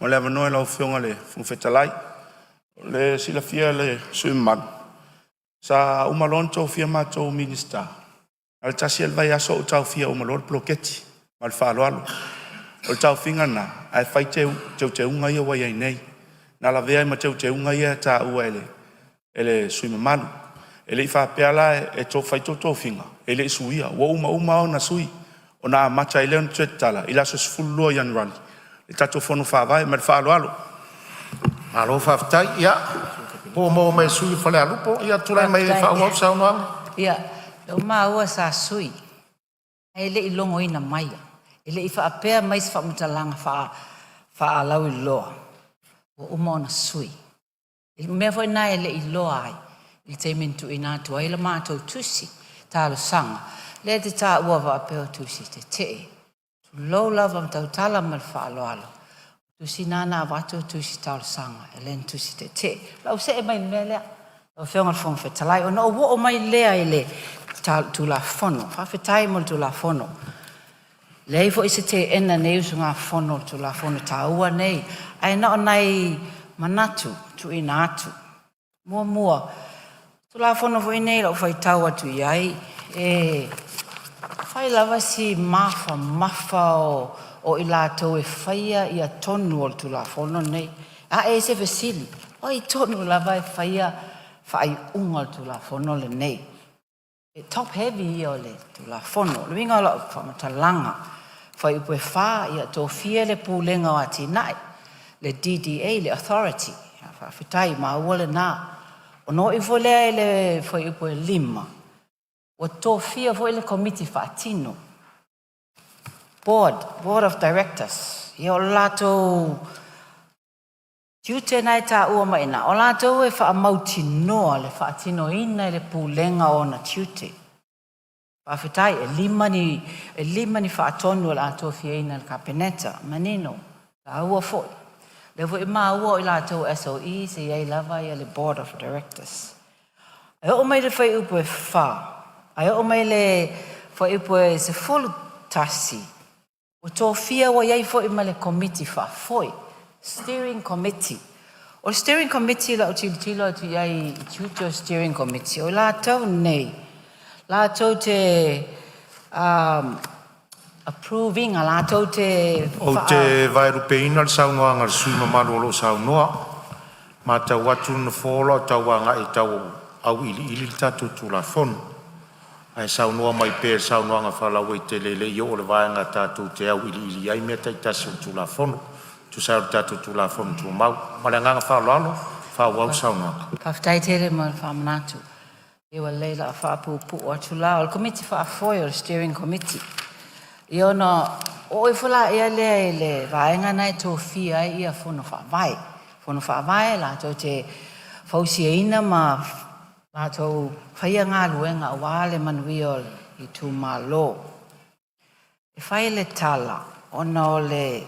mo le avanoa i lau Afioga i le Fofoga Fetalai. Mo le silafia e le sui usufono mamalu, sa uma loa ona tofia matou o Minisita, na o le tasi lava le vaiaso ou taofia uma loa le poloketi. Ma le faaaloalo. O le taofiga lena ae fai teuteuga ia ua i ai nei. Na lavea ai ma teuteuga ia e taua e le sui usufono mamalu. E le i faapea la e fai tou tofiga e le i suia, ua uma uma ona sui ona amata ai lea ona toe tatala i le aso 12 o Ianuari le tatou Fono Faavae. Ma le faaaloalo. Malo faafetai. Ia, po ua maua mai e le sui usufono mo Falealupo. Ia tulai mai e faaauau le saunoaga. Ia, ua maua sa sui, ae le i logoina maia. E le i faapea mai se faamatalaga faalauiloa ua uma ona sui. I le mea foi lena e le i iloa ai i le taimi na tuuina atu ai le matou tusi talosaga, lea e te taua faapea o tusi tetee. Tulou lava ma tautala ma le faaaloalo, o tusi na na avatu o tusi talosaga, e le o ni tusi tetee. O le a ou see mai i le mea lea. Lau Afioga i le Fofoga Fetalai, ona ou oo mai lea i le Tulafono. Faafetai mo le Tulafono. E leai foi se teena a lenei usugafono i le Tulafono taua lenei, ae na o nai manatu e tuuina atu. Muamua, o le Tulafono foi lenei i lau faitau atu i ai, e fai lava si mafamafa o i latou e faia tonu o le Tulafono lenei. Ae ai se fesili, o ai tonu lava e faia faaiuga o le Tulafono lenei? E top heavy ia o le Tulafono. O le uiga o lau faamatalaga, fuaiupu e 4, ia tofia le Pulega o Atinae, le DDA, le Authority. Faafetai maua lena. Ona oo ifo lea i le fuaiupu e 5, ua tofia foi le Komiti Faatino, Board of Directors. Ia o le latou tiute lena e taua mai i ina, o latou e faamautinoa le faatinoina e le Pulega o ona tiute. Faafetai, e 5 ni faatonu o le a tofiaina e le Kapeneta, manino, taua foi. O lea foi e maua o i latou SOEs e i ai lava le Board of Directors. E oo mai i le fuaiupu e 4, ae oo mai i le fuaiupu e 11, ua tofia ua i ai foi ma le Komiti Faafoe, Steering Committee. O le Steering Committee i lau tilotilo atu i ai i tiute o le Steering Committee, o i latou nei latou te approve ina, latou te Ou te vaelupeina le saunoaga a le sui usufono mamalu o lo o saunoa, e matau atu le Nofoa o lo o tau agai e tau auiliili le tatou Tulafono. Ae saunoa mai pea i le saunoaga faalauaitele e le i oo i le vaega tatou te auiliili ai mea taitasi o le Tulafono e tusa ai o le tatou Tulafono Tumau. Ma le agaga faaaloalo, faaauau le saunoaga. Faafetai tele mo le faamanatu. Ia ua lelei o le a faapuupuu atu la. O le Komiti Faafoe o le Steering Committee. Ia ona oo ifo lea i le vaega lena e tofia ai ia Fono Faavae. Fono Faavae latou te fausiaina ma latou faia galuega aua le manuia o itumalo. E fai le tala ona o le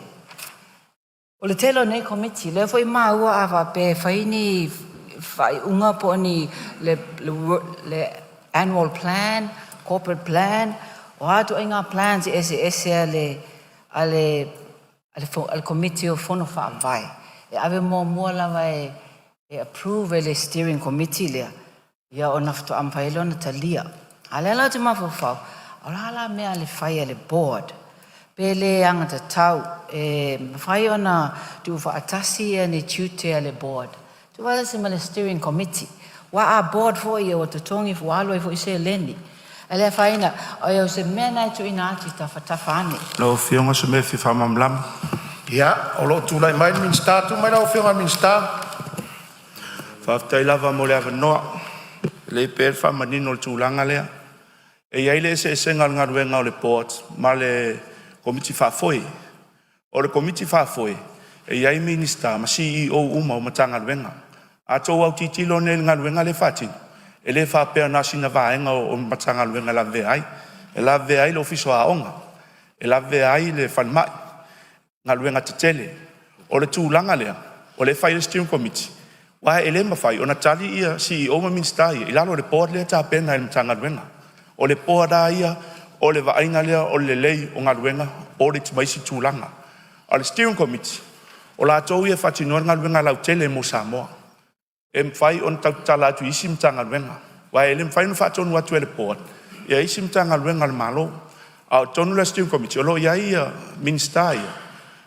tele o nei Komiti, lea foi e maua a faapea e fai ni faaiuga po o ni le annual plan, corporate plan, o a ituaiga plans eseese a le Komiti o Fono Faavae, e ave muamua lava e approve e le Steering Committee lea, ia ona faatoa mafai lea ona talia. A o lea la ou te mafaufau, o le a la mea e fai a le board pe le alagatatau e mafai ona tuufaatasi ni tiute a le board tuufaatasi ma le Steering Committee. Aua a board foi ua totogi ua alu ai foi seleni. Ae le afaina, o se mea lena e tuuina atu i tafatafa ane. Lau Afioga o se mea e fia faamalamalama. Ia, o lo o tulai mai le Minisita. Tulai mai lau Afioga i le Minisita. Faafetai lava mo le avanoa. E lelei pea le faamanino o le tulaga lea. E i ai le eseesega o le galuega a le Board ma le Komiti Faafoe. O le Komiti Faafoe e i ai Minisita ma CEOs uma o Matagaluega. A outou autilotilo nei i le galuega lea e faatino, e le faapea na o sina vaega o le Matagaluega e lavevea ai, e lavevea ai le Ofisa o Aoga, e lavevea ai le Falemai, galuega tetele. O le tulaga lea o lea e fai ai le steering committee, aua e le mafai ona tali ia CEO ma Minisita ia i lalo o le board lea e tapena e le Matagaluega. O le board lava ia o le vaaiga lea o le lelei o galuega, audit ma isi tulaga. A o le steering committee, o latou ia e faatinoina le galuega lautele mo Samoa. E mafai ona tautatala atu i isi Matagaluega, aua e le mafai ona faatonu atu e le board ia isi Matagaluega a le Malo. A o totonu la o le steering committee, o lo o i ai Minisita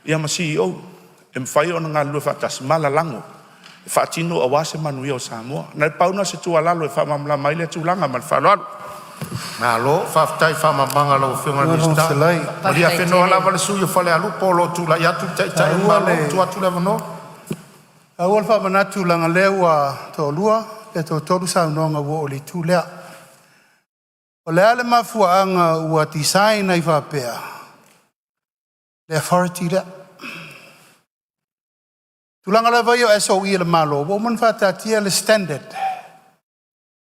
ia ma CEO e mafai ona galulue faatasi ma lalago e faatino aua se manuia o Samoa. Na o le pau lena o se tuualalo e faamalamalama ai lea tulaga ma le faaaloalo. Malo, faafetai i le faamalamalamaga a lau Afioga i le Lau Minisita. Fetalai, Malie Faafetai afenoa tele. lava le sui usufono mo Falealupo o lo o tulai atu le Taitai o le taua Malo, le tuu atu le avanoa. taua le faamanatu leaga o lea ua toalua pe toatolu saunoaga ua oo i le itu lea. O le a le mafuaaga ua design ai faapea le authority lea? O tulaga lava ia o SOE a le Malo, ua uma ona faataatia le standard e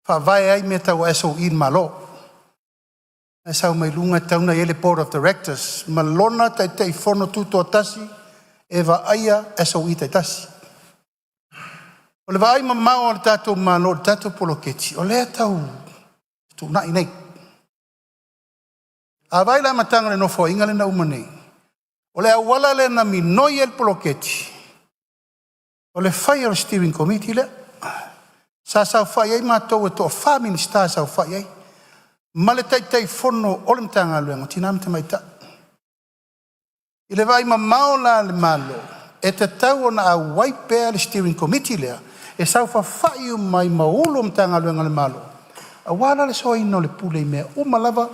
faavae ai mea tau SOE a le Malo. E sau mai luga e tatau ona i ai le Board of Directors ma lona Taitaifono tutoatasi e vaaia SOE taitasi. O le vaai mamao a le tatou Malo i le tatou poloketi, o lea e tau fetuunai nei. A vaai i le amataga o le Nofoaiga lea na uma nei, o le auala lea na minoi ai le poloketi, o le faia o le steering committee lea. Sa saofai ai matou e toafa Minisita e saofai ai, ma le Taitaifono o le Matagaluega o Tina ma Tamaitai. I le vaai mamao la a le Malo, e tatau ona auai pea le steering committee lea e saofafai uma ai ma Ofisa Sili o Pulega o Matagaluega a le Malo, aua la le soaina o le pule i mea uma lava,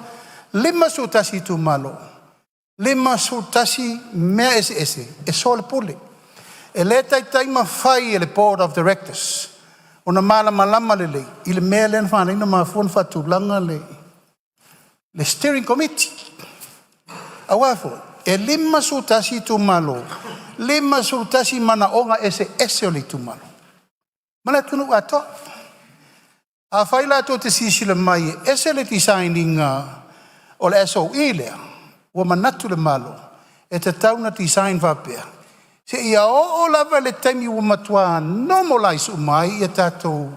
51 itumalo, 51 mea eseese e soalepule. E le taitai mafai e le Board of Directors ona malamalama lelei i le mea lea na mafua ona faatulaga le steering committee. Aua foi e 51 itumalo, 51 manaoga eseese o le itumalo ma le atunuu atoa. Afai la tou te silasila mai e ese le design ina o le SOE lea, ua manatu le Malo e tatau ona design faapea, seia oo lava i le taimi ua matua normalize uma ai a tatou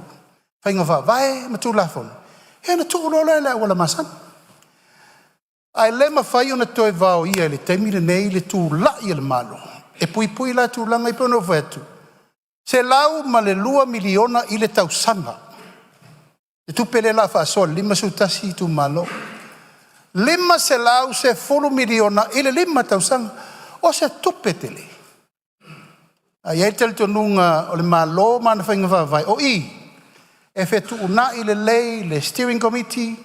faiga faavae ma Tulafono, ia ona tuu loa lea i le auala masani. Ae le mafai ona toe vaoia i le taimi lenei le tulai o le Malo e puipui la tulaga ia pei ona ou fai atu, $102 miliona i le tausaga le tupe lea o le a faasoa i le 51 itumalo. $510 miliona i le 5 tausaga. O se tupe tele. Ae i ai le talitonuga o le Malo ma ana faiga faavae, o i e fetuunai lelei le steering committee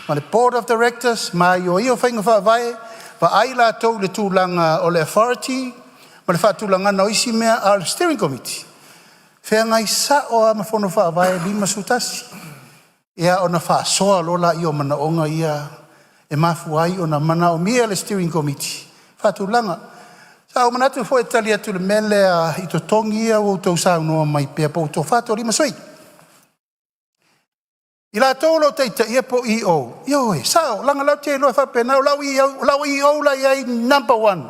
ma le Board of Directors ma aioio faiga faavae, vaai latou i le tulaga o le authority ma le faatulagaga o isi mea, a o le steering committee, e feagai sao lava ma Fono Faavae 51. Ia ona faasoa loa lea o manaoga ia e mafua ai ona manaomia le steering committee e faatulaga. Sa ou manatu foi e tali atu i le mea lea i totogi ia ua outou saunoa mai pea po ua toafa toalima sui usufono. I latou o lo o taitaia po o EO, ioe, e sao, leaga o lea ou te iloa e faapena, o lau EO la e i ai number one,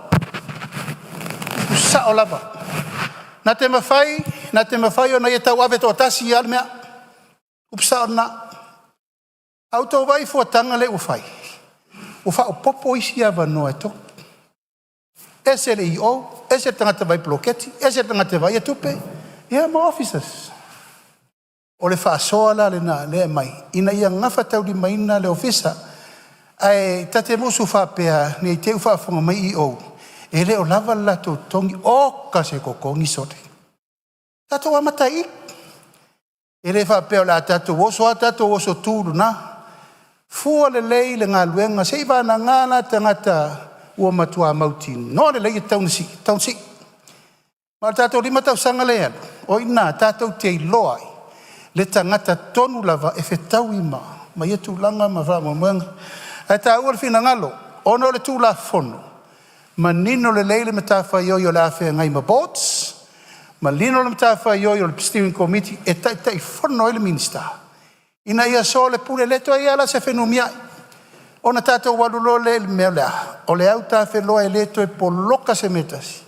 e sao lava. Na te mafai, na te mafai ona ia tauave toatasi lava le mea, upu sao lena. A outou vaai i fuataga lea ua fai, ua faaopoopo isi avanoa e togi, ese le EO, ese le tagata vaai poloketi, ese le tagata e vaaia tupe, ia ma officers. O le faasoa la lena o lea e aumai, ina ia gafataulimaina le ofisa. Ae ta te musu faapea ne i te i ua faafofoga mai EO, e le o lava le latou totogi. Oka se totogi sole, tatou amata ai i i. E le faapea o le a tatou oso a tatou oso tu i luna. Fua lelei le galuega seiavagana la tagata ua matua mautinoa lelei e tatau ona sii, e tatau ona sii. Ma o le tatou 5 tausaga lea e alu, o i ina tatou te iloa ai le tagata tonu lava e fetaui ma ia tulaga ma faamoemoega. Ae taua le finagalo ona o le Tulafono, manino lelei le matafaioi o le a feagai ma boards, manino le matafaioi o le steering committee e taitaifono ai le Minisita ina ia soalepule, e le toe i ai lava la se fenumiai. Ona tatou alu loa lea i le mea o le a? O le autafeloa e le toe poloka se mea e tasi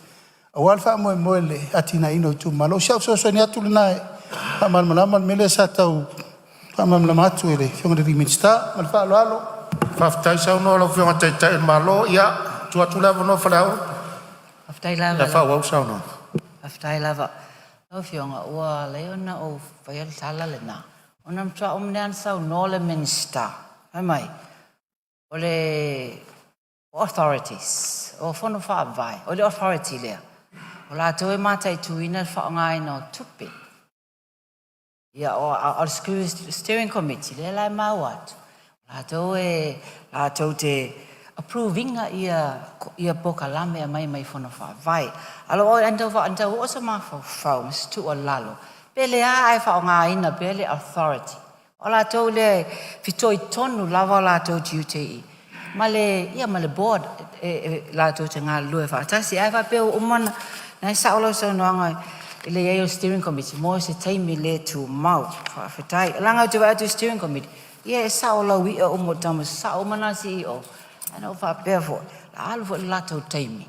aua le faamoemoe i le atinaeina o itumalo. O si au fesoasoani atu lena e faamalamalama le mea lea sa tau faamalamalama atu e le Afioga i le Minisita. Ma le faaaloalo. Faafetai saunoa i lau Afioga i le Taitai o le Malo. Ia, tuu atu le avanoa Fealupe Faafetai e lava. faaauau le saunoaga. Faafetai lava. Lau Afioga, ua ala ai ona ou faia le tala lena, ona na matua uma nei lava ona saunoa le Minisita, fai mai o le authorities, o fono faavae, o le authority lea, o latou e mataituina le faaaogaina o tupe. Ia, o le steering committee, lea la e maua atu, o latou e latou te approve ina ia polokalame e aumai mai fono faavae. A na tau oo se mafaufau ma se tuualalo, pe le ae faaaogaina pea le authority, o latou lea e fitoitonu lava o latou tiute i i ma le, ia ma le board e latou te galulue faatasi. Ae faapea ua uma ona, na e sao lau saunoaga i le i ai o le steering committee mo se taimi le tumau. Faafetai. Leaga ou te vaai atu i le steering committee, ia e sao o lauia uma o tama sasao uma na CEO. Ae na ou faapea foi, o le a alu foi le latou taimi,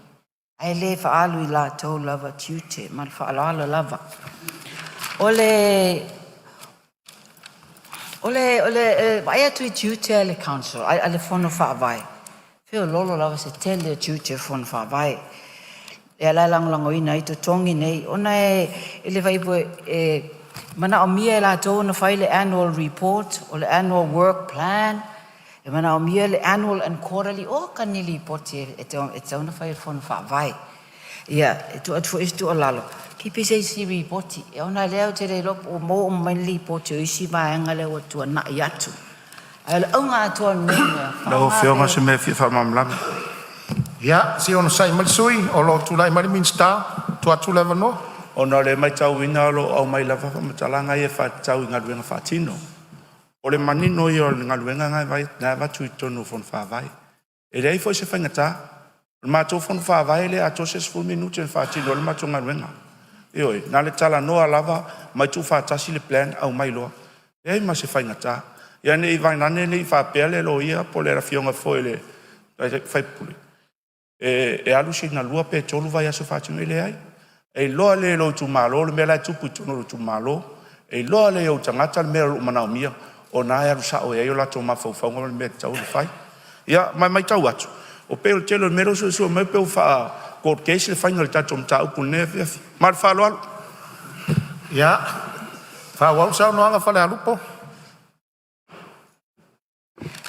ae le faaalu i latou lava tiute ma le faaaloalo lava. O le vaai atu i tiute a le council, a le Fono Faavae, e feoloolo lava se tele o tiute o Fono Faavae. E ala e lagolagoina ai totogi nei, ona e le fai e manaomia e latou ona fai le annual report, o le annual work plan, e manaomia le annual and quarterly, o ka ni lipoti e tatau ona fai e le Fono Faavae. Ia, e tuu atu foi se tuualalo, keep se isi lipoti, ona lea ou te le iloa po ua maua uma mai ni lipoti o isi vaega lea ua tuanai atu. Ae o le auga atoa o lenei mea, Lau faaaoga Afioga o pea se mea e fia faamalamalama. Ia, se i onosai mai le sui usufono o lo o tulai mai le Minisita. Tuu atu le avanoa. Ona o lea e matauina o lo o aumai lava faamatalaga ia e faatatau i galuega faatino. O le manino ia o le galuega lena e avatu i totonu o Fono Faavae. E leai foi se faigata. O le matou Fono Faavae e le atoa se 10 minute na faatino ai le matou galuega. Ioe, na o le talanoa lava ma tuufaatasi le plan aumai loa. E leai ma se faigata. Ia ne i vaeane ne i faapea le loia po o le afioga foi i le sui usufono e alu sina 2 pe 3 vaiaso faatino ai. E leai. E iloa lelei e lou itumalo le mea la e tupu i totonu o lou itumalo, e iloa lelei e ou tagata le mea o lo o manaomia, o lena e alu sao i ai o latou mafaufauga ma le mea e tatau ona fai. Ia ma e matau atu, e pei o le tele o mea lea ua suesue mai pei ua faa-court case le faiga o le tatou mataupu i lenei afiafi. Ma le faaaloalo. Ia, faaauau le saunoaga Falealupo.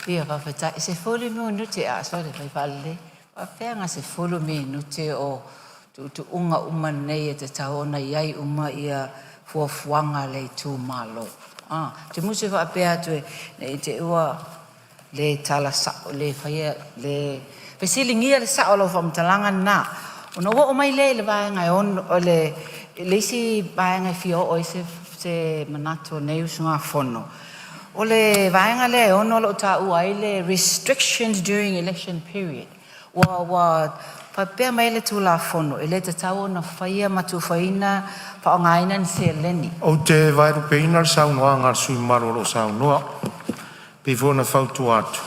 Ia, faafetai. E 10 minute a, sole, fai faalelei. Faapefea ona 10 minute o tuutuuga uma nei e tatau ona i ai uma ia fuafuaga a le itumalo. Ah, te musu e faapea atu ne i te i ua le tala sao, le faia, le fesiligia le sao o lau faamatalaga lena. Ona ou oo mai lea i le vaega e ono, o le, le isi vaega e fia oo i ai se manatu o lenei usugafono, o le vaega lea e 6 o lo o taua ai le restrictions during election period. Ua faapea mai le Tulafono, e le tatau ona faia ma tufaina faaaogaina ni seleni. Ou te vaelupeina le saunoaga a le sui usufono mamalu o lo o saunoa, e pei foi ona fautua atu,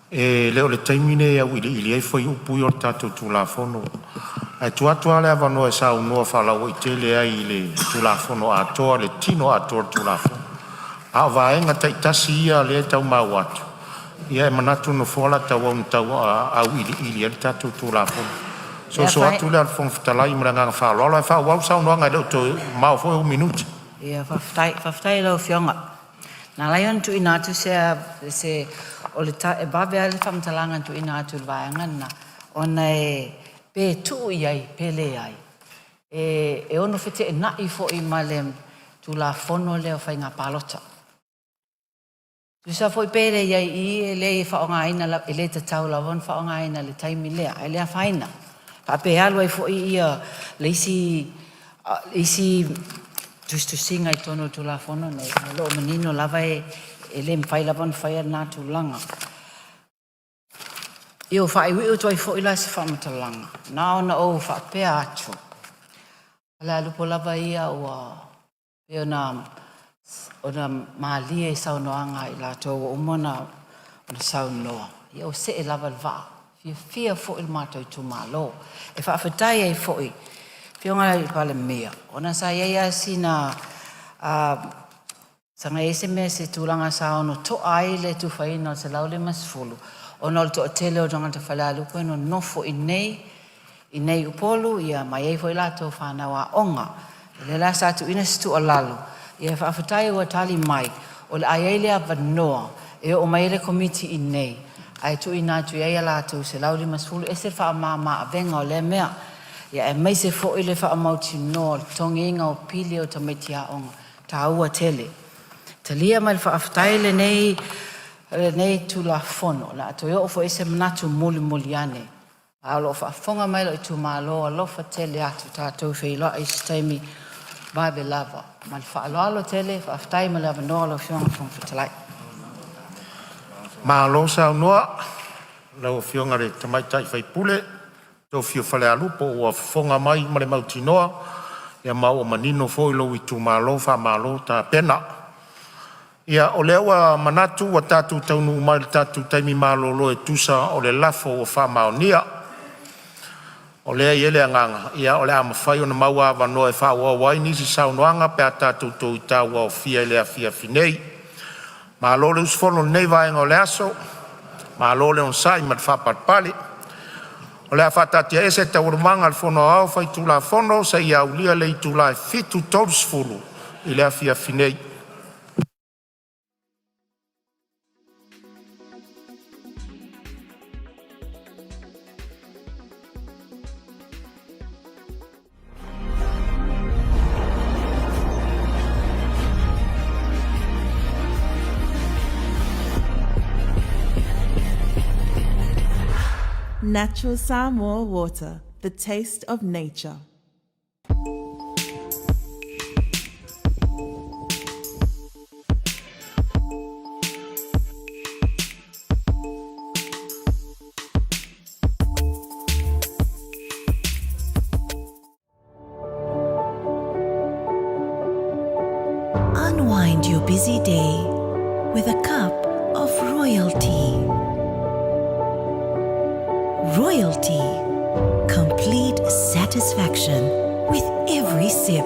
e le o le taimi lenei e auiliili ai fuaiupu ia o le tatou Tulafono. Ae tuu atu lava le avanoa e saunoa faalauaitele ai i le Tulafono atoa, le tino atoa o le Tulafono. A o vaega taitasi ia lea e tau maua atu, ia e manatu le Nofoa o le a tauau ina auiliili ai le tatou Tulafono. Le Soso afaina atu lea a le Fofoga Fetalai ma le agaga faaaloalo, ae faaauau le saunoaga e le o toe mamao foi ou minute. Ia, faafetai, faafetai i lau Afioga. Na ala ai ona tuuina atu se o le ta, e vave lava le faamatalaga na tuuina atu i le vaega lena, ona e pe tuu i ai pe leai, e ono feteenai foi ma le Tulafono lea o Faiga Palota. Tusa foi pe le iai i e le faaaogaina, e le tatau lava ona faaaogaina i le taimi lea, ae le afaina. Faapea alu ai foi ia le isi isi tusitusiga i totonu o le Tulafono nei, o lo o manino lava e le mafai lava ona faia lena tulaga. Ia ua faaiuiu atu ai foi la se faamatalaga, na ona ou faapea atu, o Falealupo lava ia ua pei ona malie i saunoaga a i latou ua uma ona saunoa, ia ua see lava le vaa, fiafia foi le matou itumalo. E faafetai ai foi i le Afioga i le Palemia, ona sa i ai lava sina saga i ai se mea se tulaga sa ono to'a ai le tufaina o le 150 ona o le toatele o tagata Falealupo e nonofo i inei i Upolu ia ma e i ai foi latou fanau aoga. O lea la sa tuuina se tuualalo, ia faafetai ua tali mai o le a i ai le avanoa e oo mai ai le Komiti i inei ae tuuina atu i ai a latou 150, e ese le faamama avega o lea mea, ia aemaise foi le faamautinoa o le totogiina o pili o tamaiti aoga, e taua tele. Talia ma le faafetai lenei Tulafono o le a toe oo foi i ai se manatu mulimuli ane. A o lo o faafofoga mai lou itumalo, alofa tele atu, tatou feiloai i se taimi vave lava. Ma le faaaloalo tele, faafetai mo le avanoa lau Afioga i le Fofoga Fetalai. Malo saunoa i lau Afioga i le tamaitai sui usufono o Falealupo, ua fofoga mai ma le mautinoa ma ua manino foi lou itumalo, faamalo tapena. Ia o lea ua manatu ua tatou taunuu mai i le tatou taimi malolo e tusa o le lafo ua faamaonia. O lea e i ai le agaga o le a mafai ona maua avanoa e faaauau ai nisi saunoaga pe a tatou toe tauaofia i le afiafi nei. Malo le usufono i lenei vaega o le aso, malo le onosai ma le faapalepale. O le a faataatiaese Taualumaga a le Fono Aoao Faitulafono seia aulia le itula e 7:30 i le afiafi nei. Natural Samoa water, the taste of nature. Unwind your busy day with a cup of royalty. Royalty, complete satisfaction with every sip.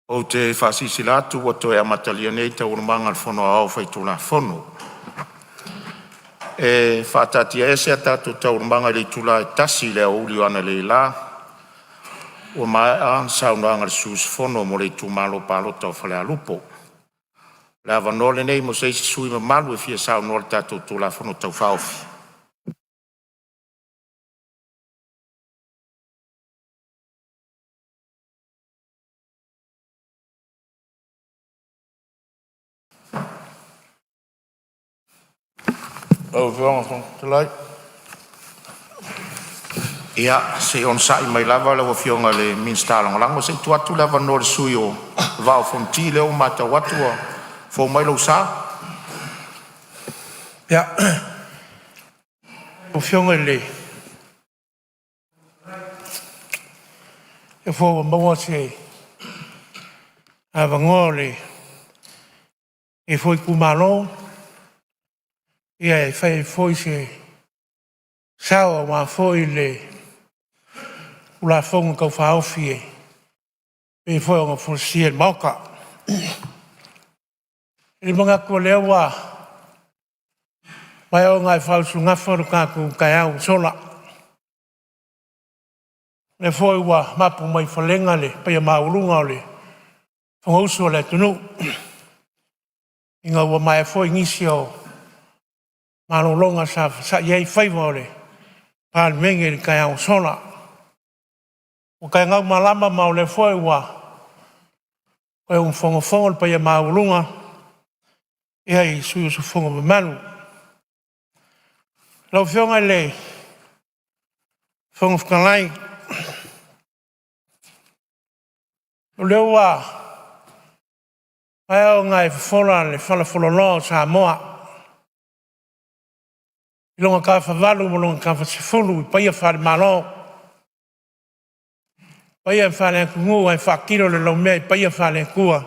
Ou te faasilasila atu ua toe amatalia nei Taualumaga a le Fono Aoao Faitulafono. E faataatiaese a tatou Taualumaga i le itula e 1:00 i le aoauli analeila, ua maea le saunoaga a le sui usufono mo le itumalo palota o Falealupo. O le avanoa lenei mo se isi sui usufono mamalu e fia saunoa i le tatou Tulafono Tau Faaofi. Lau Afioga i le Fofoga Fetalai. Ia se i onosai mai lava lau Afioga i le Minisita Lagolago, se i tuu atu le avanoa i le sui usufono mo le Vaa o Fonoti, lea ua matau atu ua fou mai lou sa. Ia, lau Afioga i le Fofoga Fetalai, lea foi ua maua se avanoa o lenei foi itumalo e fai ai foi se sao aua foi le Tulafono Tau Faaofi e pei foi ona folasia i le Maota. E manatu o lea ua maea ona e faauluulugafa lo tatou taeao ua sola, o lea foi ua mapu mai i falega le paia maualuga o le Fonousu a le atunuu, ina ua maea foi nisi o malologa sa fasai ai faiva o le Palemene i le taeao ua sola. Ua taegaumalama ma o lea foi ua toe umufonofono le paia maualuga i sui usufono mamalu. Lau Afioga i le Fofoga Fetalai, o lea ua maea ona e fofola le falafololoa o Samoa i lona tafavalu ma lona tafasefulu i paia faale-Malo, paia faale-atunuu ae faatilo le laumea i paia faale-Atua.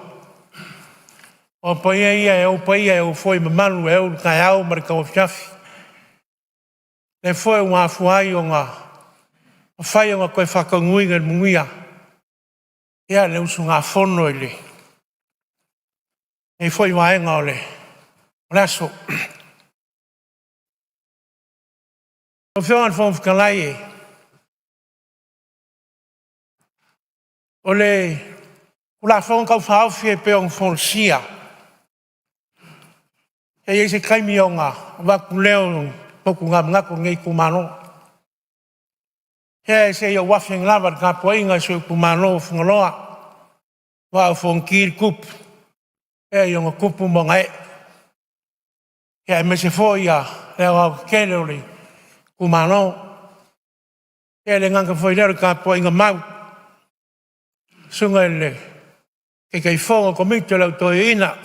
O paia ia e ou paia e ou foi mamalu, e ou le taeao ma le tauafiafi. O lea foi ua afua ai ona mafai ona toe faataunuuina i le manuia le usugafono i lenei foi vaega o le aso. Lau Afioga i le Fofoga Fetalai, o le Tulafono Tau Faaofi e pei ona folasia, e i ai se taimi ona avatu lea o ni totuga manatu o lenei itumalo. Ia se i ou afe ane lava i le tapuaiga a si ou itumalo o Fagaloa, Vaa o Fonoti le tupu i ona tupu ma ona ee, aemaise foi le aoaotetele o le itumalo. E le gata foi i lea o le tapuaiga mau a le susuga i le Taitaifono o le Komiti o le Au Toeaina,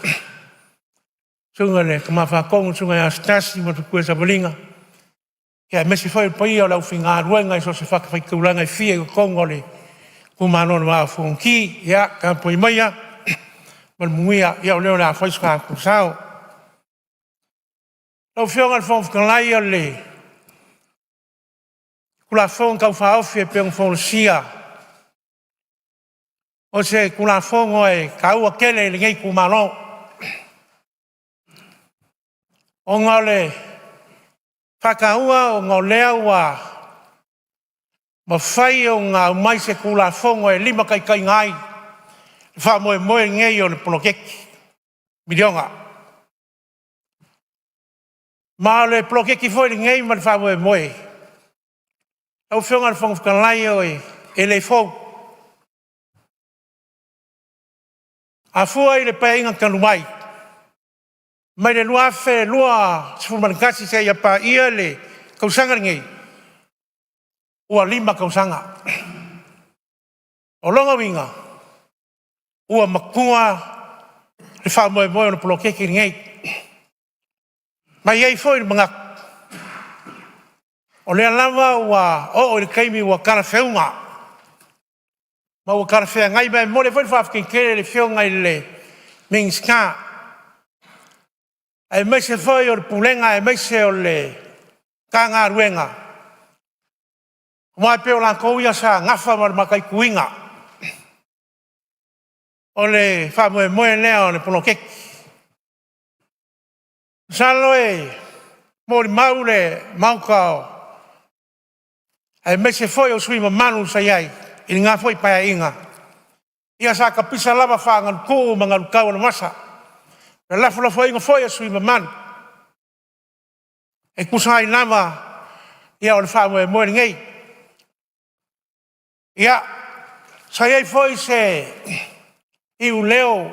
susuga i le Tama Faatonu le susuga ia Asotasi ma le faletua ia Savalina, aemaise foi le paia o le aufaigaluega i so o se fatafaitaulaga e fia i totonu o le itumalo o le Vaa o Fonoti. Ia tapuai maia ma le manuia, o lea o le a fai so tatou sao. Lau Afioga i le Fofoga Fetalai, o le Tulafono Tau Faaofi e pei ona folasia, o se Tulafono e taua tele i lenei itumalo, ona o le faataua ona o lea ua mafai ona aumai se Tulafono e limataitaiina ai le faamoemoe lenei o le poloketi miliona. Ma o le poloketi foi lenei ma le faamoemoe, lau Afioga i le Fofoga Fetalai e le fou. A fua i le Paeaiga talu mai, mai le 2021 seia paia le tausaga lenei, ua 5 tausaga. O lona uiga ua matua le faamoemoe o le poloketi lenei. Ma e i ai foi le manatu, o lea lava ua oo i le taimi ua talafeauga ma ua talafeagai. Ma e momoli ai foi le faafetai tele i le Afioga i le Minisita aemaise foi o le Pulega aemaise o le Matagaluega, aua e pei o latou ia sa nafa ma le mataituina o le faamoemoe lea o le poloketi. Masalo e molimau le Maota aemaise foi o sui usufono mamalu sa i ai i lena foi Paeaiga, ia sa tapisa lava faagalutuu ma galutau o le vasa, felafolafoaiga foi a sui usufono mamalu e tusa ai lava o le faamoemoe lenei. Ia, sa i ai foi se iuleo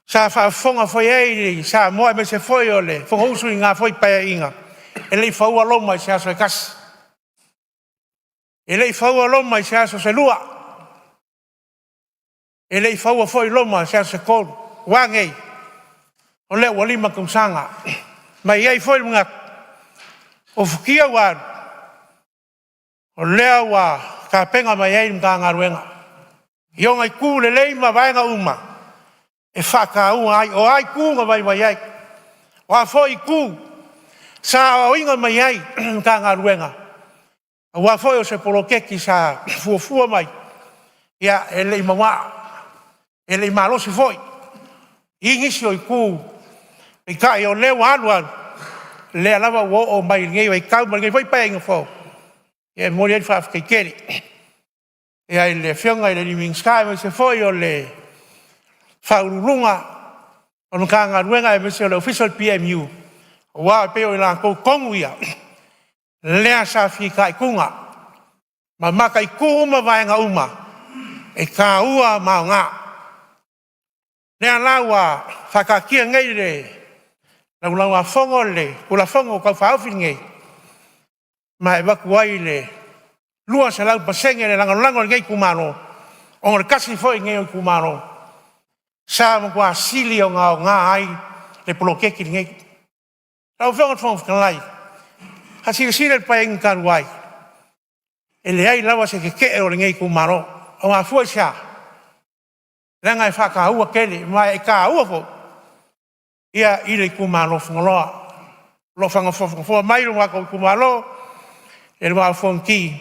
sa faafofoga foi i ai Samoa aemaise foi o le Fonousu i lena foi Paeaiga, e le i faua Roma i se aso se tasi. E le i faua Roma i se aso se lua, e le i faua foi Roma i se aso se tolu. Ua a nei? O lea ua 5 tausaga, ma e i ai foi le manatu, o futia ua alu, o lea ua tapena mai ai le Matagaluega i ona itu lelei ma vaega uma e faataua ai. O a itu na vaivai ai, o a foi itu sa aoaoina mai ai le Matagaluega, aua foi o se poloketi sa fuafua mai, ia e le i mauaa, e le i malosi foi i nisi o itu, peitai o lea ua alu alu, o lea lava ua oo mai i lenei vaitau ma lenei foi Paeaiga fou. E momoli ai le faafetai tele i le Afioga i le Minisita aemaise foi o le Ofisa Sili o Pulega o le Matagaluega aemaise o le Ofisa o le PMU, aua e pei o i latou tonu ia lea sa fitaituga ma mataitu uma vaega uma e taua ma aoga. O lea la ua faataatia nei i le Laulau-a-Fono le Tulafono Tau Faaofi lenei, ma e avatu ai le 200% le lagolago a lenei itumalo, ona o le tasi foi lenei o itumalo sa matua sili ona aoga ai le poloketi lenei. Lau Afioga i le Fofoga Fetalai, a silasila i le Paeaiga talu ai, e leai lava se tetee o lenei itumalo. Ua mafua i se a? Leaga e faataua tele, ma e taua foi ia i le itumalo o Fagaloa. O lo o faafogafoga mai lo matou itumalo i le Vaa o Fonoti,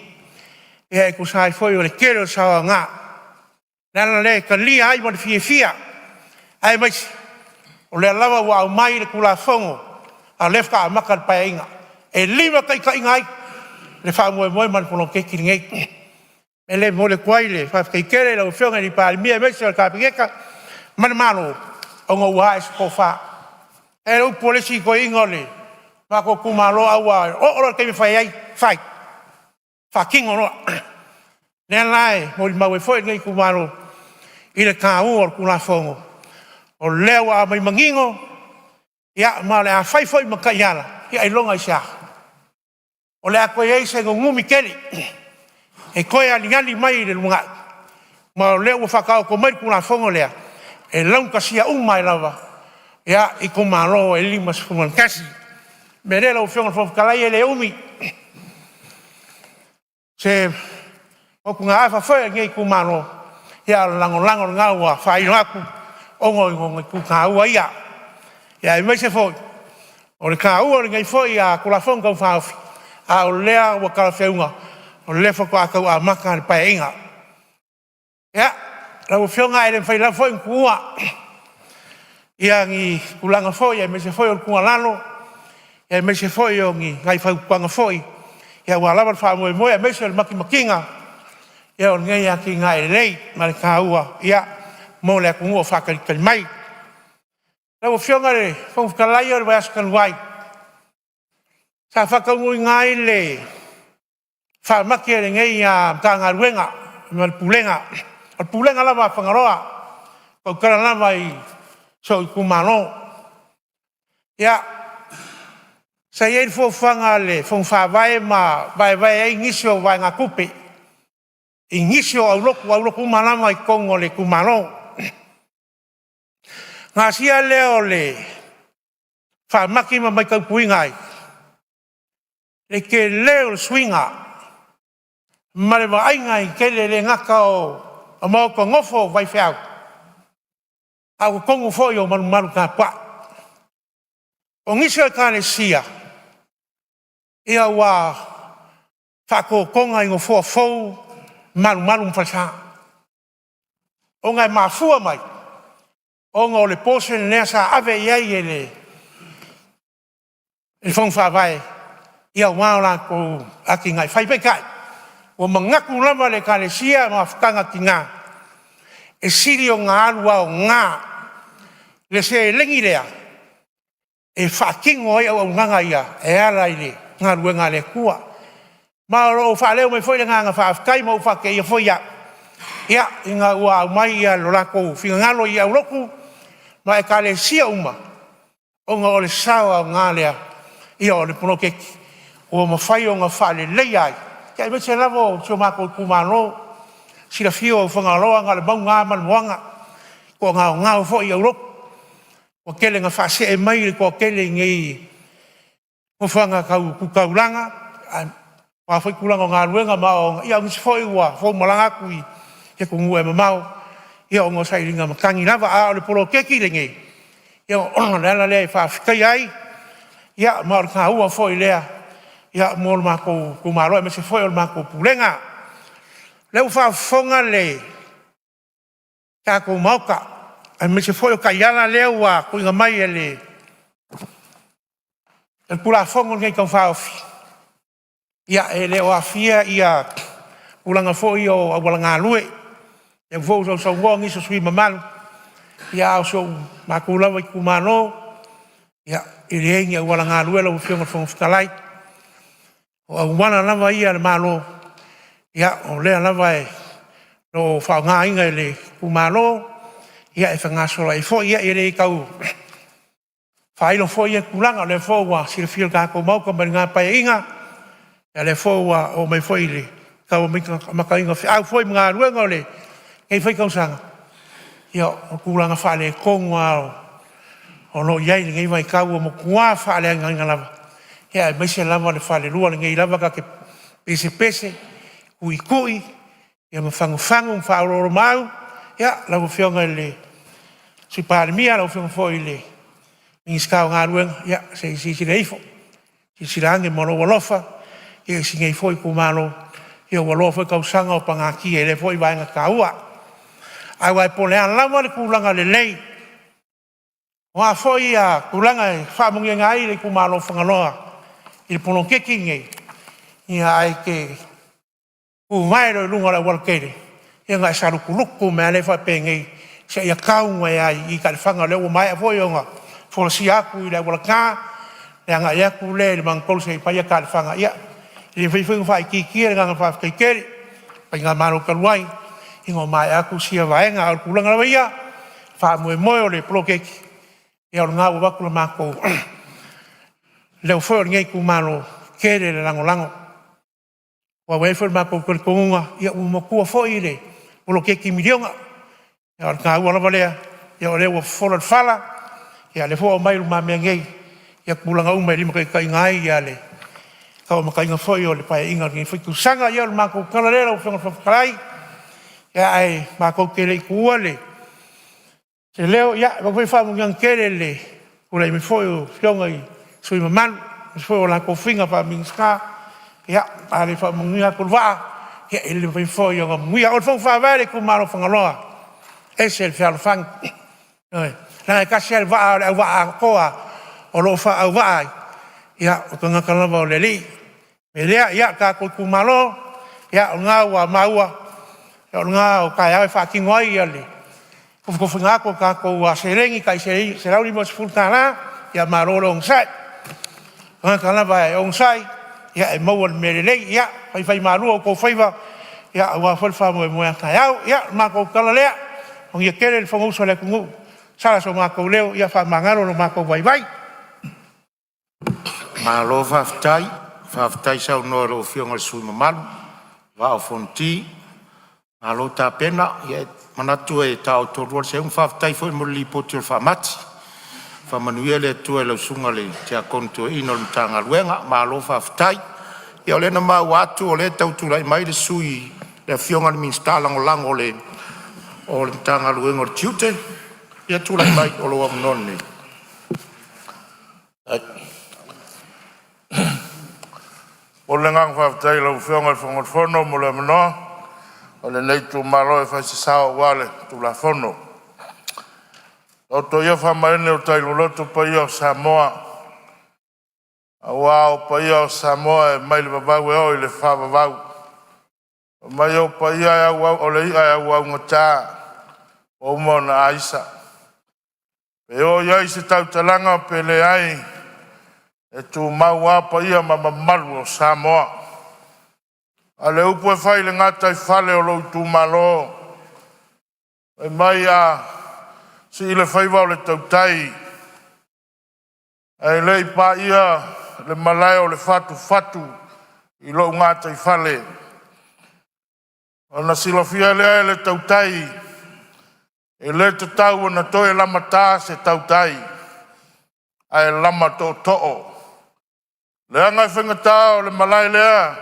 e tusa ai foi o le tele o sao aoga. O le ala lea e talia ai ma le fiafia, aemaise o lea lava ua aumai le Tulafono, a o lea faatoa amata le Paeaiga. E limataitaiina ai le faamoemoe ma le poloketi lenei. O le mea lea e momoli atu ai le faafetai tele i lau Afioga i le Palemia aemaise o le Kapeneta ma le Malo ona ua ae se tofa. E i ai le upu a le isi toeaina o le matou itumalo, a ua oo loa i le taimi e fai ai, fai, faatino loa. O lea la e molimau ai foi lenei itumalo i le taua o le Tulafono, o lea ua aumai manino, ma o le a fai foi ma taiala, ailoga i se a? O le a toe i ai se nunumi tele e toe aliali mai i le lumanai, ma o lea ua faataoto mai le Tulafono lea e laugatasia uma ai lava itumalo e 51. O le mea lea lau Afioga i le Fofoga Fetalai, e le umi se motugaafa foi a lenei itumalo, a o le lagolago lena ua faailo atu ona o itu taua ia, aemaise foi o le taua o lenei foi Tulafono Tau Faaofi, a o lea ua talafeauga o lea faatoa tau amata le Paeaiga. Ia, lau Afioga e le mafai lava foi ona tuua ni tulaga foi aemaise foi o le tuualalo aemaise foi o ni nai fautuaga foi aua lava le faamoemoe aemaise o le matimatiga o lenei atinae lelei ma le taua mo le atunuu o faatalitali mai. Lau Afioga i le Fofoga Fetalai, o le vaiaso talu ai sa faataunuuina ai le faamati a lenei Matagaluega ma le Pulega, o le Pulega lava a Fagaloa, e tautala lava i si ou itumalo. Ia, sa i ai le fuafuaga a le Fono Faavae ma vaevae ai nisi o vaegatupe i nisi o aulotu, o aulotu uma lava i totonu o le itumalo. Gasia lea o le faamaki ma matautuina ai le tele o le suiga ma le vaaiga i tele le gata o maota nofo o faifeau, a o totonu foi o malumalu tapuai. O nisi o ekalesia ia ua faatotoga i nofoa fou malumalu ma falesa, ona e mafua mai ona o le portion lea sa ave i ai e le Fono Faavae aua a latou atinae fai. Peitai ua manatu lava le Ekalesia ma Mafutaga a Tina, e sili ona alu aoga le seleni lea e faatino ai auaunaga ia e ala i le galuega a le Atua. Ma o lo o faaleo mai foi le agaga faafetai ma ua faateia foi au, ina ua aumai lo latou finagalo i aulotu ma ekalesia uma ona o le sao aoga lea o le poloketi ua mafai ona faaleleia ai, aemaise lava o si o matou itumalo. Silafia o Fagaloa na o le mauga lava ma le moana, toagaogao foi aulotu. Ua tele ina faasee mai le toatele i nei i nofoaga tu taulaga aua foi tulaga o galuega ma aoaoga, a o nisi foi ua foumalaga atu i atunuu e mamao ona o sailiga matagi lava. A o le poloketi lenei, o le ala lea e faafetaia ai, ma o le taua foi lea mo le matou itumalo aemaise foi o le matou pulega. O lea ua faafofoga le tatou Maota aemaise foi o taiala lea ua tuuina mai e le Tulafono lenei Tau Faaofi, e le o aafia ia tulaga foi ia o auala galue. O lea foi ua sausaunoa nisi o sui usufono mamalu, a o si o matou lava itumalo, e leai ni auala galue lau Afioga i le Fofoga Fetalai. O auala lava ia a le Malo o lea lava o lo o faaaogaina e le itumalo e fegasoloai ai foi. E le tau faailo foi ia tulaga, o lea foi ua silafia e le tatou Maota mai lena Paeaiga, o lea foi ua oo mai foi i le tau amataina o feau foi ma galuega o lenei foi tausaga. O tulaga faaletonu lava o lo o i ai i lenei vaitau, ua matua faaleagaina lava, aemaise lava le falelua. O lenei lava ta te pesepese, tuitui ma fagufagu ma faaoloolomaau. Lau Afioga i le Sui Palemia, lau Afioga foi i le Minisita o Galuega, se i silasila ifo, silasila ane ma lou alofa i si nei foi itumalo, ua loa foi tausaga o pagatia i lea foi vaega taua. Aua po o le a lava le tulaga lelei, o a foi tulaga e faamanuiaina ai le itumalo o Fagaloa i le poloketi lenei, ae te tu vae loa i luga o le aualatele ona e salutulutu mai lava lea faapenei seia tau mai lava i Taelefaga. O lea ua maea foi ona folasia atu i le aualatā le agai atu lea i le magatolu seia paia Taelefaga. E le mafai foi ona faaitiitia le agaga faafetai tele i le faigamalo talu ai ina ua maea atu sia vaega. A o le tulaga lava ia, o le faamoemoe o le poloketi, o lena ua avatu le matou leo foi o lenei itumalo, e tele le lagolago. Aua ua i ai foi le matou talitonuga, ua matua foi le poloketi miliona. A o le taua lava lea, o lea ua fofola le fala, o lea foi ua aumai i lumamea nei ia tulaga uma e limataitaiina ai le tauamataina foi o le Paeaiga i lenei foi tausaga. O le matou tala lea lau Afioga i le Fofoga Fetalai, ae matou te le i tuua se leo, e avatu foi faamanuiaga tele i le tulai mai foi o afioga i sui usufono mamalu aemaise foi o latou faiga faa-Minisita. A le faamanuia atu le vaa, e le mafai foi ona manuia. O le fono faavae a le itumalo o Fagaloa, e ese le fealofani. Ioe, leaga e tasi lava le vaa o le auvaa atoa o lo o faaauvaa ai, o tagata lava o le Alii. O le mea lea le tatou itumalo, o lena ua maua o lena o taeao e faatino ai le tofutofuina atu o tatou seleni tai $150, ia malo le onosai. O le tagata lava e onosai e maua le mea lelei. Ia faifaimalu o outou faiva aua foi le faamoemoe a taeao. Ia o le matou tala lea, manuia tele le fonousu a le atunuu, sala so matou leo, ia faamagalo lo matou vaivai. Malo faafetai, faafetai saunoa i lau Afioga i le sui usufono mamalu Vaa o Fonoti. Malo tapena, Manatu e taotolua le seuga. Faafetai foi mo le lipoti o le faamati. Faamanuia le Atua i lau susuga i le Tiakono Toeaina o le Matagaluega, malo faafetai. Ia o lea na maua atu o lea e tau tulai mai le sui, le Afioga i le Minisita Lagolago o le Matagaluega o le Tiute. Ia tulai mai o lou avanoa lenei. Momoli le agaga faafetai i lau Afioga i le Fofoga Fetalai mo le avanoa o lenei itumalo e fai se sao aua le Tulafono. Taoto ia faamaene o tai loloto paia o Samoa, aua o paia o Samoa e mai le vavau e oo i le faavavau. E mai ou paia o le i'a e auaugata ua uma ona aisa. E oo i ai se tautalaga pe leai, e tumau lava paia ma mamalu o Samoa. A o le upu e fai i le gataifale o lou itumalo, fai mai a sii le faiva o le tautai ae le i paia le malae o le fatufatu i lou gataifale, ona silafia lea e le tautai e le tatau ona toe lamata se tautai, ae lama tootoo. Leaga e faigata o le malae lea,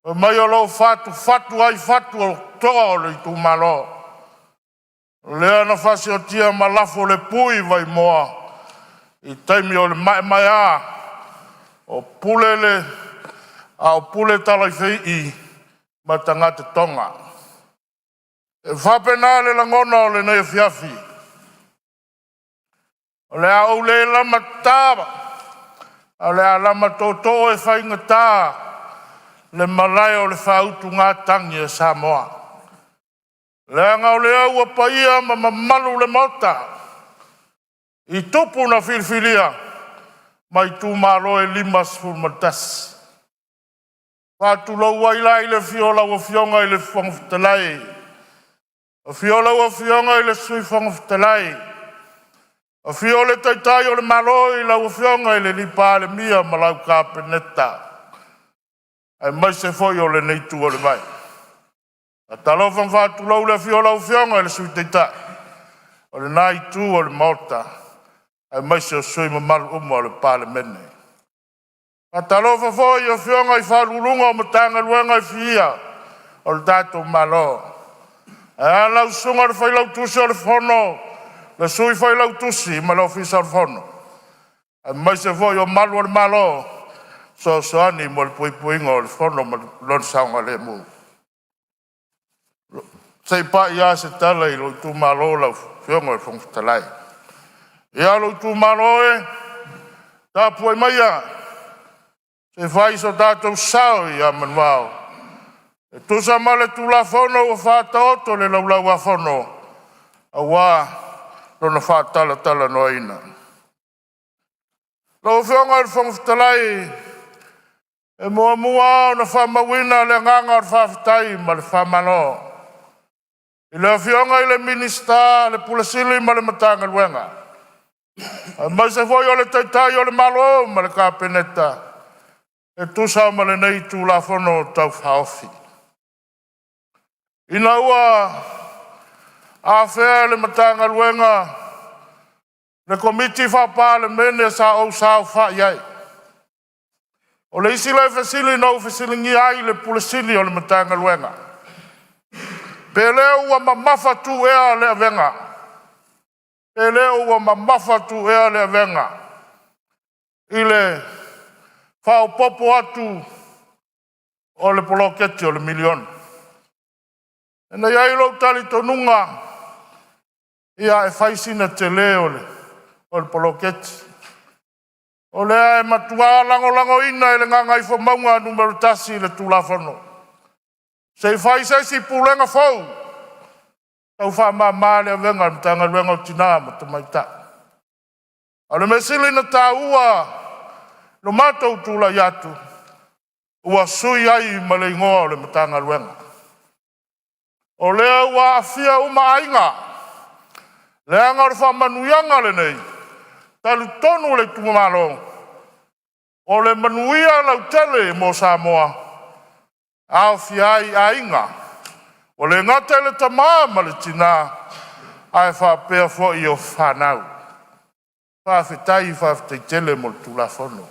fai mai o lo o fatufatu ai fatu o toa o le itumalo. O lea na faasiotia ma lafo le pui vaimoa i taimi o le maemaea o pule a o pule talafeii ma tagata toga. E faapena le lagona o lenei afiafi. O le a ou le lamata, ae o le a lama tootoo e faigata le malae o le faautugatagi a Samoa. Leaga o lea ua paia ma mamalu le Maota i tupu na filifilia mai itumalo e 51. Faatulou ai la i le afio o lau Afioga i le Fofoga Fetalai, afio lau Afioga i le Sui Fofoga Fetalai, afio le Taitai o le Malo i lau Afioga i le Palemia ma lau Kapeneta, aemaise foi o lenei itu o le vai. Faatalofa ma faatulou i le afio o lau Afioga i le Sui Taitai o lena itu o le Maota, aemaise o sui usufono mamalu uma o le Palemene. Faatalofa foi i afioga i Ofisa Sili o Pulega o Matagaluega e fia o le tatou Malo, ae a lau Susuga i le Failautusi o le Fono, le Sui Failautusi ma le Ofisa o le Fono, aemaise foi o malu o le Malo fesoasoani mo le puipuiga o le Fono ma lona saogalemu. Se i pai lava se tala i lou itumalo lau Afioga i le Fofoga Fetalai. Ia lou itumalo e, tapuai maia se i fai so tatou sao ia manuvao e tusa ma le Tulafono ua faataoto i le Laulau a Fono aua lona faatalatalanoaina. Lau Afioga i le Fofoga Fetalai, e muamua ona faamauina le agaga o le faafetai ma le faamalo i le Afioga i le Minisita, le Pule Sili ma le Matagaluega, aemaise foi o le Taitai o le Malo ma le Kapeneta e tusa ma lenei Tulafono Tau Faaofi. Ina ua afea e le Matagaluega le Komiti Faa-Palemene sa ou saofai ai. O le isi lea fesili na ou fesiligia ai le Pule Sili o le Matagaluega, pe le ua mamafatu ea le avega, pe le ua mamafatu ea le avega i le faaopoopo atu o le poloketi o le miliona. Na i ai lou talitonuga, ia e fai sina tele o le poloketi. O lea e matua lagolagoina e le Gagaifomauga Nu.1 le Tulafono. Se i fai se isi pulega fou, tau faamama le avega a le Matagaluega o Tina ma Tamaitai. A o le mea sili ona taua lo matou tulai atu, ua sui ai ma le igoa o le Matagaluega. O lea ua aafia uma aiga, leaga o le faamanuiaga lenei, talitonu le itumalo, o le manuia lautele mo Samoa, aofia ai aiga. Ua le gata i le tama ma le tina, ae faapea foi i fanau. Faafetai, faafetai tele mo le Tulafono.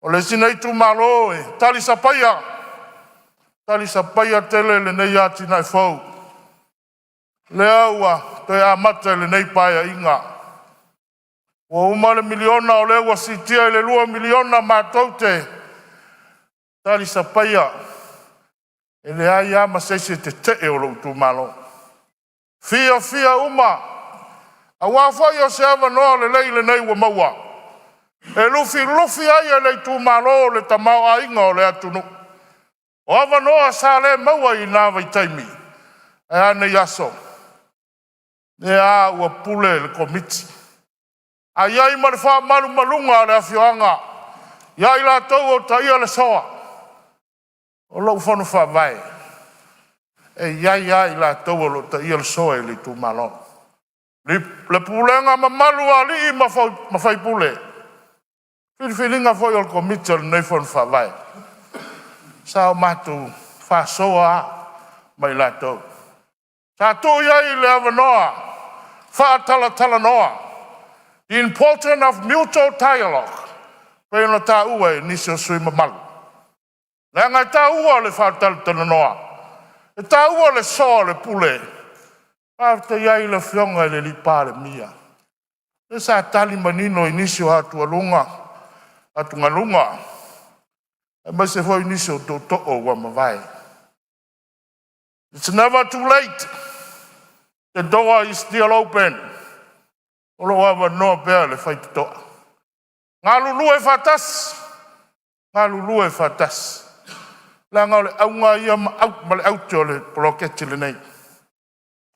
O le isi nei itumalo e talisapaia, talisapaia tele lenei atinae fou lea ua toe amata e lenei Paeaiga. Ua uma le miliona, o lea ua siitia i le $2 miliona. Matou te talisapaia, e leai lava ma se isi e tetee o lou itumalo, e fiafia uma aua foi o se avanoa lelei lenei ua maua e lufilufi ai e le itumalo le tamaoaiga o le atunuu. O avanoa sa le maua i na vaitaimi, ae a nei aso? Lea ua pule le Komiti, ae i ai ma le faamalumaluga a le afioaga ia i latou o taia le soa. O lou fono faavae e i ai lava i latou o lo o taia le soa i le itumalo, le pulega mamalu a alii ma faipule, filifiliga foi o le Komiti o lenei fono faavae, sa o matou faasoa lava ma i latou. Sa tuu i ai le avanoa faatalatalanoa, important of mutual dialogue, pei ona taua e nisi o sui usufono mamalu, leaga e taua le faatalatalanoa, e taua le soa o le pule. Faafetai ai i le Afioga i le Palemia, lea sa tali manino i nisi o atugaluga aemaise foi nisi o tootoo ua mavae. It's never too late. The door is still open. O lo o avanoa pea le faitotoa. Galulue faatasi, galulue faatasi. Leaga o le auga ia ma le aute o le poloketi lenei,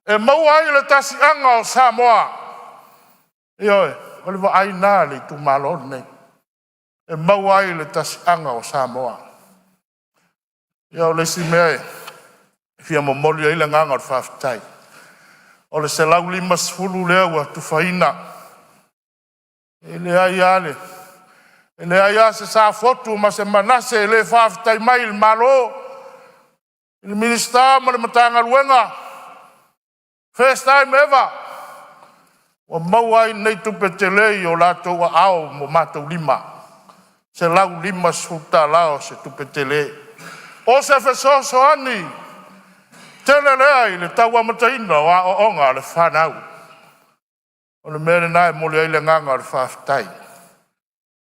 e maua ai le tasi'aga o Samoa. Ioe, o le vaai lena a le itumalo lenei, e maua ai le tasi'aga o Samoa. Ia o le isi mea e fia momoli ai le agaga o le faafetai, o le 150 lea ua tufaina, e leai lava se Safotu ma se Manase e le faafetai mai i le Malo, i le Minisita ma le Matagaluega. First time ever ua maua ai lenei tupe tele i o latou aao ma o matou lima. $150 o se tupe tele. O se fesoasoani tele lea i le tau amataina o aoaoga a le fanau. O le mea lena e momoli ai le agaga o le faafetai.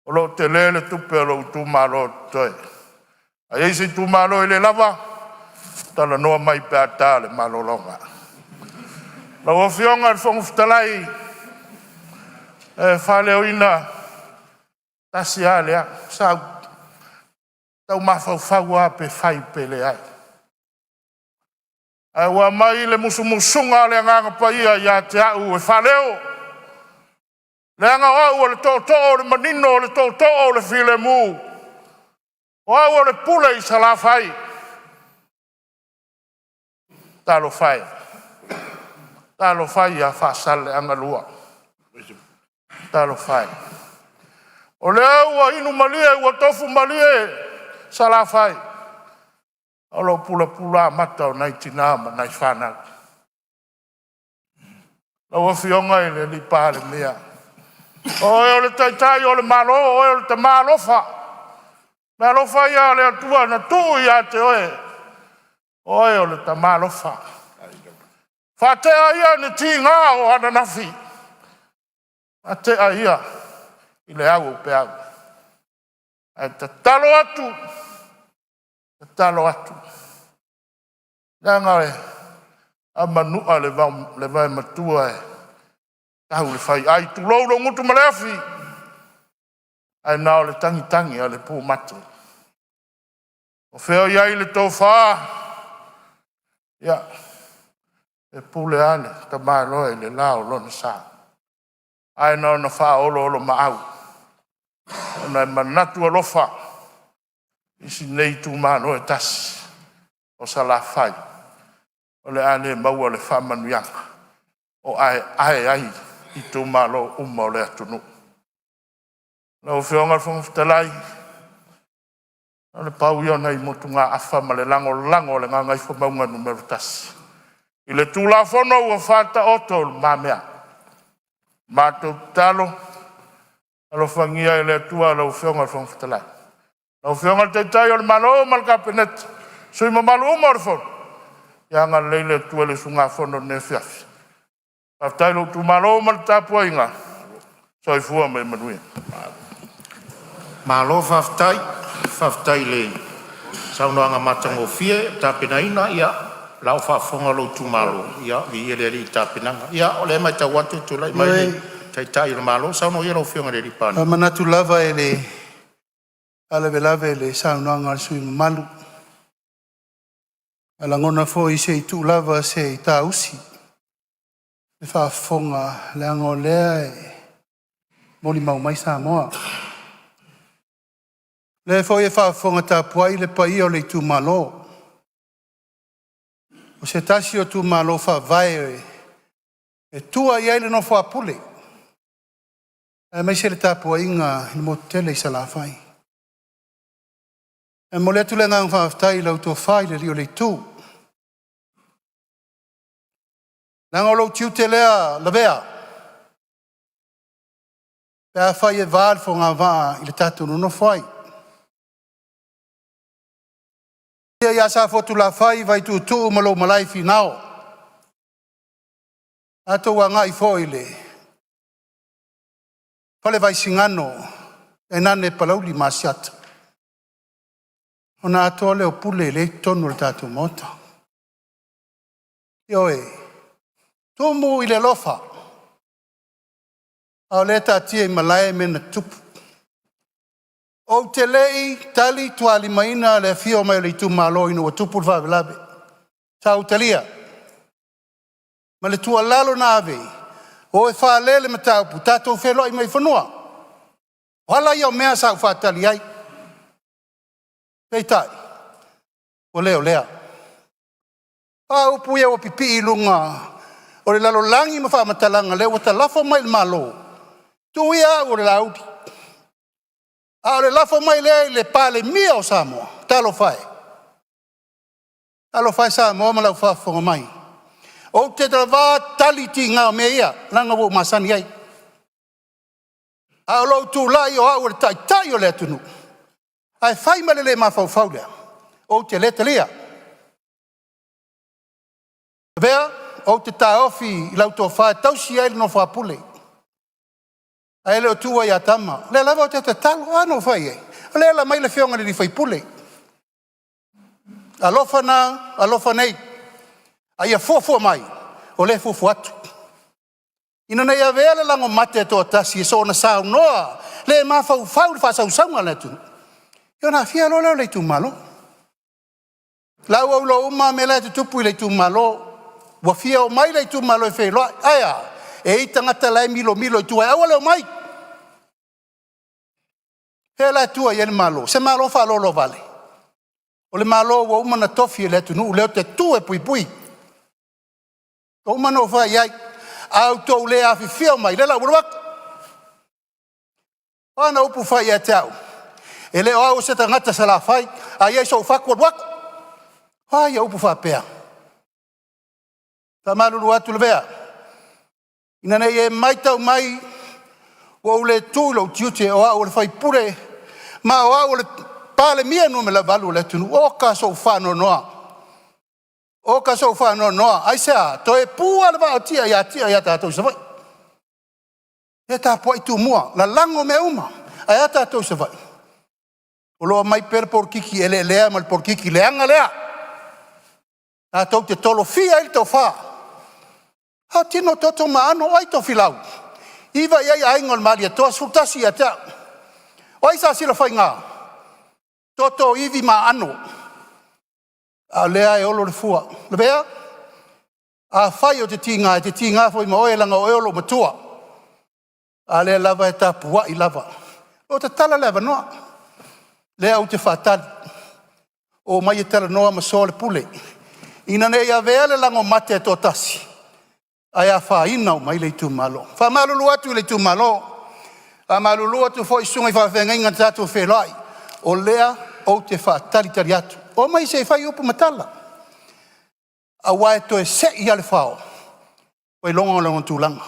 O lo o tele le tupe a lou itumalo o totoe. A i ai se itumalo e le lava, talanoa mai pe a ta le malologa. Lau Afioga i le Fofoga Fetalai, e faaleoina tasi a lea, sa ou tau mafaufau lava pe fai pe leai, ae ua aumai le musumusuga a le Agaga Paia ia te au e faaleo, leaga o au o le tootoo o le manino, o le tootoo o le filemu, o au o le pule i Salafai. Talofa e, talofa e ia Faasaleleaga 2, talofa e, o lea ua inu malie ua tofu malie Salafai, o lo o pulapula amata o nai tina ma nai fanau. Lau Afioga i le Palemia, o oe o le Taitai o le Malo, o oe o le tama alofa. O le alofa ia a le Atua na tuu ia te oe, o oe o le tama alofa. Faatea ia ni tiga o ananafi, faatea ia i le au o peau. Ae tatalo atu, tatalo atu, leaga a manua le vae matua e tau i le faiai, tulou lou gutu ma le afi, ae na o le tagitagi a le pumate. O fea o i ai le tofa? Ia, e pule lava le tamaloa i le la o lona sa, ae na ona faaoloolomaau ona e manatu alofa i si nei itumalo e tasi o Salafai, o le a le maua le faamanuiaga o aeae ai itumalo uma o le atunuu. Lau Afioga i le Fofoga Fetalai, O le pau ia o nai motugaafa ma le lagolago a le Gagaifomauga Nu.1 i le Tulafono ua faataoto i lumamea. Matou tatalo, alofagia e le Atua lau Afioga i le Fofoga Fetalai, lau Afioga i le Taitai o le Malo ma le Kapeneta, sui usufono mamalu uma o le Fono, ia agalelei le Atua i le usugafono i lenei afiafi. Faafetai i lou itumalo ma le tapuaiga, soifua ma ia manuia. Malo faafetai, faafetai i le saunoaga matagofie ua tapenaina. Ia o la ua faafofoga lou itumalo, ia viia le Alii i le tapenaga. Ia o lea e matau atu ua tulai mai le Taitai o le Malo. Saunoa ia lau Afioga i le Palemia. Manatu lava e le faalavelave i le saunoaga a le sui usufono mamalu. Ae lagona foi se i tuu lava se i saausi le faafofoga leaga o lea e molimau mai Samoa. O lea foi e faafofoga tapuai le paia o le itumalo. O se tasi o itumalo faavae e tua i ai le nofo a Pule, aemaise le tapuaiga i le motu tele i Salafai. E momoli atu le agaga faafetai i lau tofa i le alii o le itu, leaga o lou tiute lea Lavea, pe afai e va le fogavaa i le tatou nonofo ai. Le paia ia Safotulafai, Vaituutuu ma lou malai i Finao, tatou agai foi i le Fale Vaisigano tainane Palauli ma Asiata, ona atoa lea o pule lea e i totonu o le tatou Maota. Ioe, tumu i le alofa, a o lea e taatia i malae mea na tutupu. Ou te le i talitualimaina le afio mai o le itumalo ina ua tupu le faalavelave, sa ou talia ma le tuualalo na ave, o e faalele le mataupu, tatou feiloai mai i fanua. O ala ia o mea sa ou faatali ai, peitai, ua le o lea. O a upu ia ua pipii i luga o le lalolagi ma faamatalaga, o lea ua talafo mai i le Malo, tuu ia au o le Laauli, a o le lafo mai lea i le Palemia o Samoa, talofa e, talofa e Samoa ma lau faafofoga mai, ou te tava tali tiga o mea ia, leaga ua ou masani ai. A o lou tulai o au o le taitai o le atunuu, ae fai ma le le mafaufau lea, ou te le talia. Lavea, ou te taofi i lau tofa e tausi ai le nofo a Pule, ae le o tuua ia tama. O lea lava ou te tatalo, a na ou fai i ai, o lea e alaala mai le afioga i le sui usufono. Alofa na, alofa nei, a ia fuafua mai, o lea e fuafua atu, ina ne i avea le lago mate toatasi e soona saunoa le mafaufau i le faasausauga a le atunuu, ia ona aafia loa lea o le itumalo. La ua ou iloa uma lava mea la e tutupu i le itumalo. Ua fia omai le itumalo e feiloai, ae a? E i ai tagata la e milomilo i tua e aua le omai. O fea la e tua i ai le Malo? O se Malo faaloaloavale? O le Malo ua uma ona tofi e le atunuu lea ou te tu e puipui. Ua uma ona ou fai i ai, a outou le afifio mai, o lea la ua alu atu. O a ana upu fai ia te au? E le o au o se tagata Salafai, a i ai sou fatu, alu atu. O a ia upu faapea? Faamalulu atu Lavea, ina ne i e matau mai ua ou le tu i lou tiute o au o le sui usufono ma o au o le Palemia numera 8 o le atunuu. Oka sou faanoanoa, oka sou faanoanoa. Aisea? Toe pu lava le vaa o tia ia tia ia tatou i Savaii. E tapuai Tumua, lalago mea uma. Ae a tatou i Savaii? O lo o aumai pea le polokiki eleelea ma le polokiki leaga lea. Tatou te tolofia ai le tofa. A o tino o toto ma aano, o ai Tofilau? 9 i ai aiga o le Malietoa, 11 ia te au. O ai Siasila Faiga? Toto, ivi ma aano. A o lea e olo le fua. Lavea, afai ou te tiga, e te tiga foi ma oe leaga o oe o lou matua. A o lea lava e tapuai lava. O lo o tatala le avanoa, lea ou te faatali, omai e talanoa ma soa le pule, ina ne i avea le lago mate e toatasi ae afaina uma ai le itumalo. Faamalulu atu i le itumalo, faamalulu atu foi i susuga i faafeagaiga na tatou feiloai, o lea Ou te faatalitali atu. Omai se i fai upu ma tala, aua e toe sei lava le fao ua iloga lona tulaga.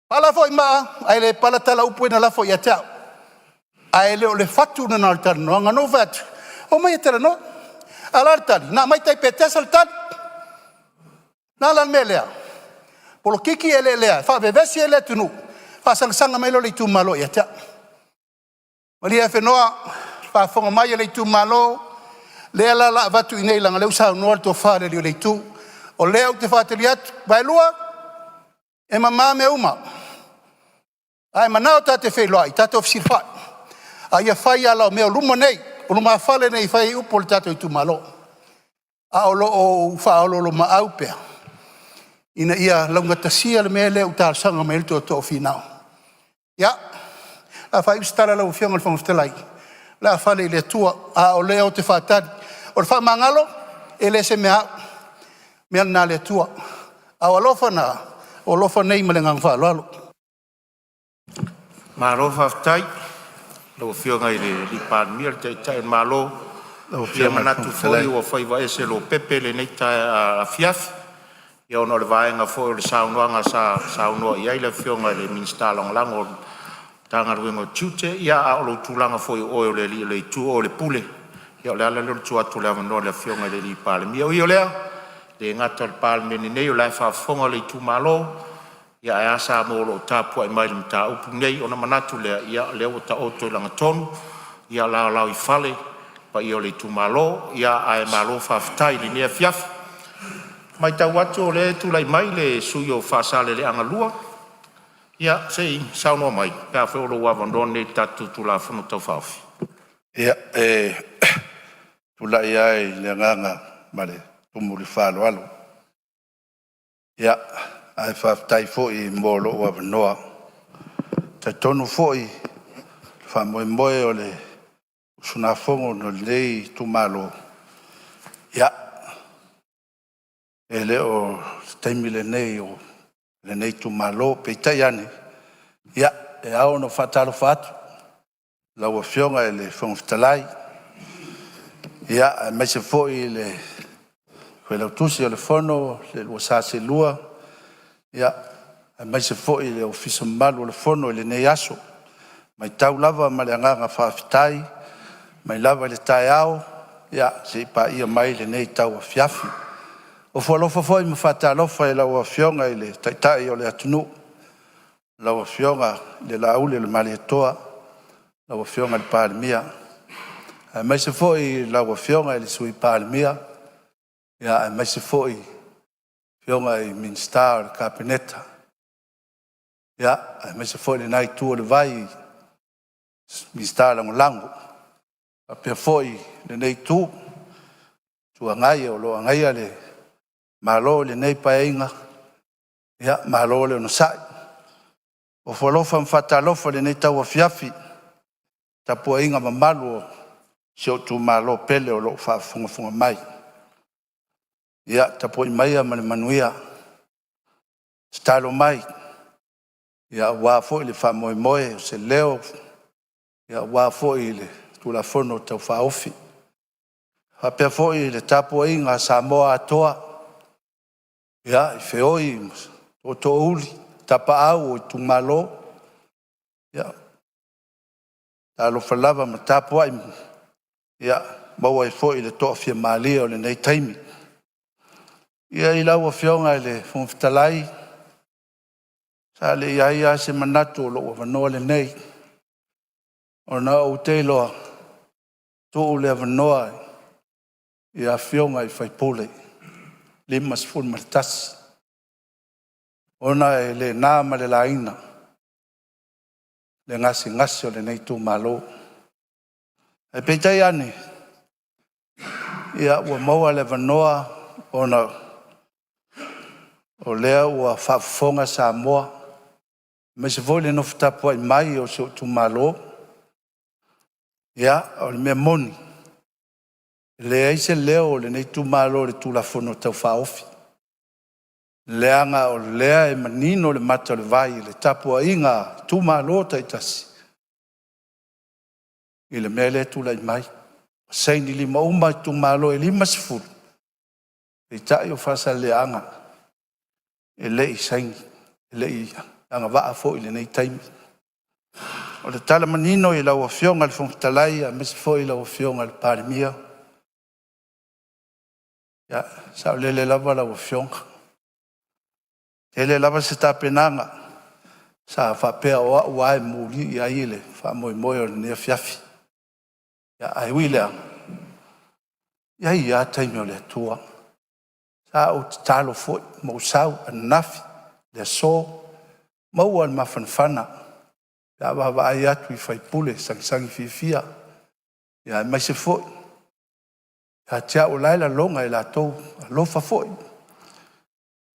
Pala foi maa ae le pala tala o upu ia na lafo ia te au. Ae le o le fatu lena o le talanoaga. Na ou fai atu, omai e talanoa. A o le a le tali? Na aumai tai Petesa le tali. O le a la le mea lea? Polokiki eleelea e faavevesi ai le atunuu, faasagasala mai lea o le itumalo ia te au. Malie Afenoa, faafofoga mai a le itumalo, lea la o le a avatu i inei leaga o lea ua saunoa le tofa i le alii o le itu. O lea ou te faatali atu, Vaelua, e mama mea uma. A e manao ta te feiloai, tatou fesilafai, a ia fai ala o mea o luma nei, o lumafale nei e fai ai upu a le tatou itumalo. A o lo o ou faaoloolomaau pea ina ia laugatasia le mea lea ua talosaga mai ai le tootoo o Finao. Ia, o le a faaiu se tala lau Afioga i le Fofoga Fetalai, o le a fale i le Atua, a o lea ou te faatali. O le faamagalo, e le se mea a au, o le mea lena a le Atua, a o alofa na, o alofa nei ma le agaga faaaloalo. Malo faafetai i lau Afioga i le Palemia o le Taitai o le Malo. Lau Ia Afioga i le manatu Fofoga foi Fetalai. ua faiva ese lopepe lenei afiafi ona o le vaega foi o le saunoaga sa saunoa i ai le Afioga i le Minisita Lagolago o le Matagaluega o Tiute, ia a o lou tulaga foi o oe o le alii o le itu o oe o le Pule, ia o le ala lea o le tuu atu o le avanoa i le Afioga i le Palemia. Ui o lea, e le gata i le Palemene nei o la e faafofoga le itumalo, ia ae a Samoa o lo o tapuai mai i le mataupu lenei. Ona manatu lea, ia o lea ua taoto i lagatonu ia laolao i fale paia o le itumalo. Ia ae malo faafetai i lenei afiafi. E matau atu o lea e tulai mai le sui usufono mo Faasaleleaga 2, ia se i saunoa mai pe afai o lou avanoa lenei i le tatou Tulafono Tau Faaofi. Ia, e tulai lava i le agaga ma le faaaloalo, ia, ae faafetai foi mo lou avanoa. E talitonu foi i le faamoemoe o le usugafono a lenei itumalo, ia, e le o se taimi lenei o lenei itumalo. Peitai ane, ia, e ao ona ou faatalofa atu i lau Afioga i le Fofoga Fetalai, aemaise foi le Failautusi o le Fono le lua sa seelua, aemaise foi le Ofisa mamalu o le Fono i lenei aso. E matau lava ma le agaga faafetai mai lava i le taeao seia paia mai lenei tauafiafi. Ofo alofa foi ma faatalofa i lau Afioga i le Taitai o le atunuu, lau Afioga i le Laaulialemalietoa, lau Afioga i le Palemia, aemaise foi lau Afioga i le Sui Palemia, aemaise foi afioga i Minisita o le Kapeneta, aemaise foi lena itu o le vai i Minisita Lagolago. E faapea foi lenei itu, Itu Agai o lo o agaia le Malo i lenei Paeaiga, ia malo le onosai. Ofo alofa ma faatalofa i lenei tauafiafi i le tapuaiga mamalu a si ou itumalo pele o lo o faafogafoga mai. Ia tapuai maia ma le manuia, tatalo mai aua foi le faamoemoe o se leo aua foi le Tulafono Tau Faaofi. E faapea foi le tapuaiga a Samoa atoa i feoi ma tootoouli, tapaau o itumalo, ia talofa lava ma tapuai ia maua ai foi le toafimalie o lenei taimi. Ia i lau Afioga i le Fofoga Fetalai, sa le i i ai lava se manatu o lou avanoa lenei, ona ou te iloa, tuu le avanoa i Afioga i sui usufono e 51, ona e le na ma le laina le gasegase o lenei itumalo. Ae peitai ane, ia ua maua le avanoa ona o lea ua faafofoga Samoa, aemaise foi le nofo tapuai mai o si ou itumalo. Ia, o le mea moni, e leai se leo o lenei itumalo i le Tulafono Tau Faaofi, leaga o lea e manino le mata o le vai i le tapuaiga a itumalo taitasi. I le mea lea e tulai mai, ua saini lima uma itumalo e 50, peitai o Faasaleleaga e le i saini, e le i agavaa foi i lenei taimi. O le tala manino i lau Afioga i le Fofoga Fetalai aemaise foi lau Afioga i le Palemia, ia, e saolele lava lau Afioga. E tele lava se tapenaga sa faapea o au lava e muli i ai le faamoemoe o lenei afiafi. Ae ui i lea, e i ai lava taimi o le Atua. Sa ou tatalo foi ma ou sau ananafi, le aso, maua le mafanafana pe a vaavaai atu i sui usufono e sagisagi fiafia, aemaise foi ia te au o la e lagona e latou alofa foi.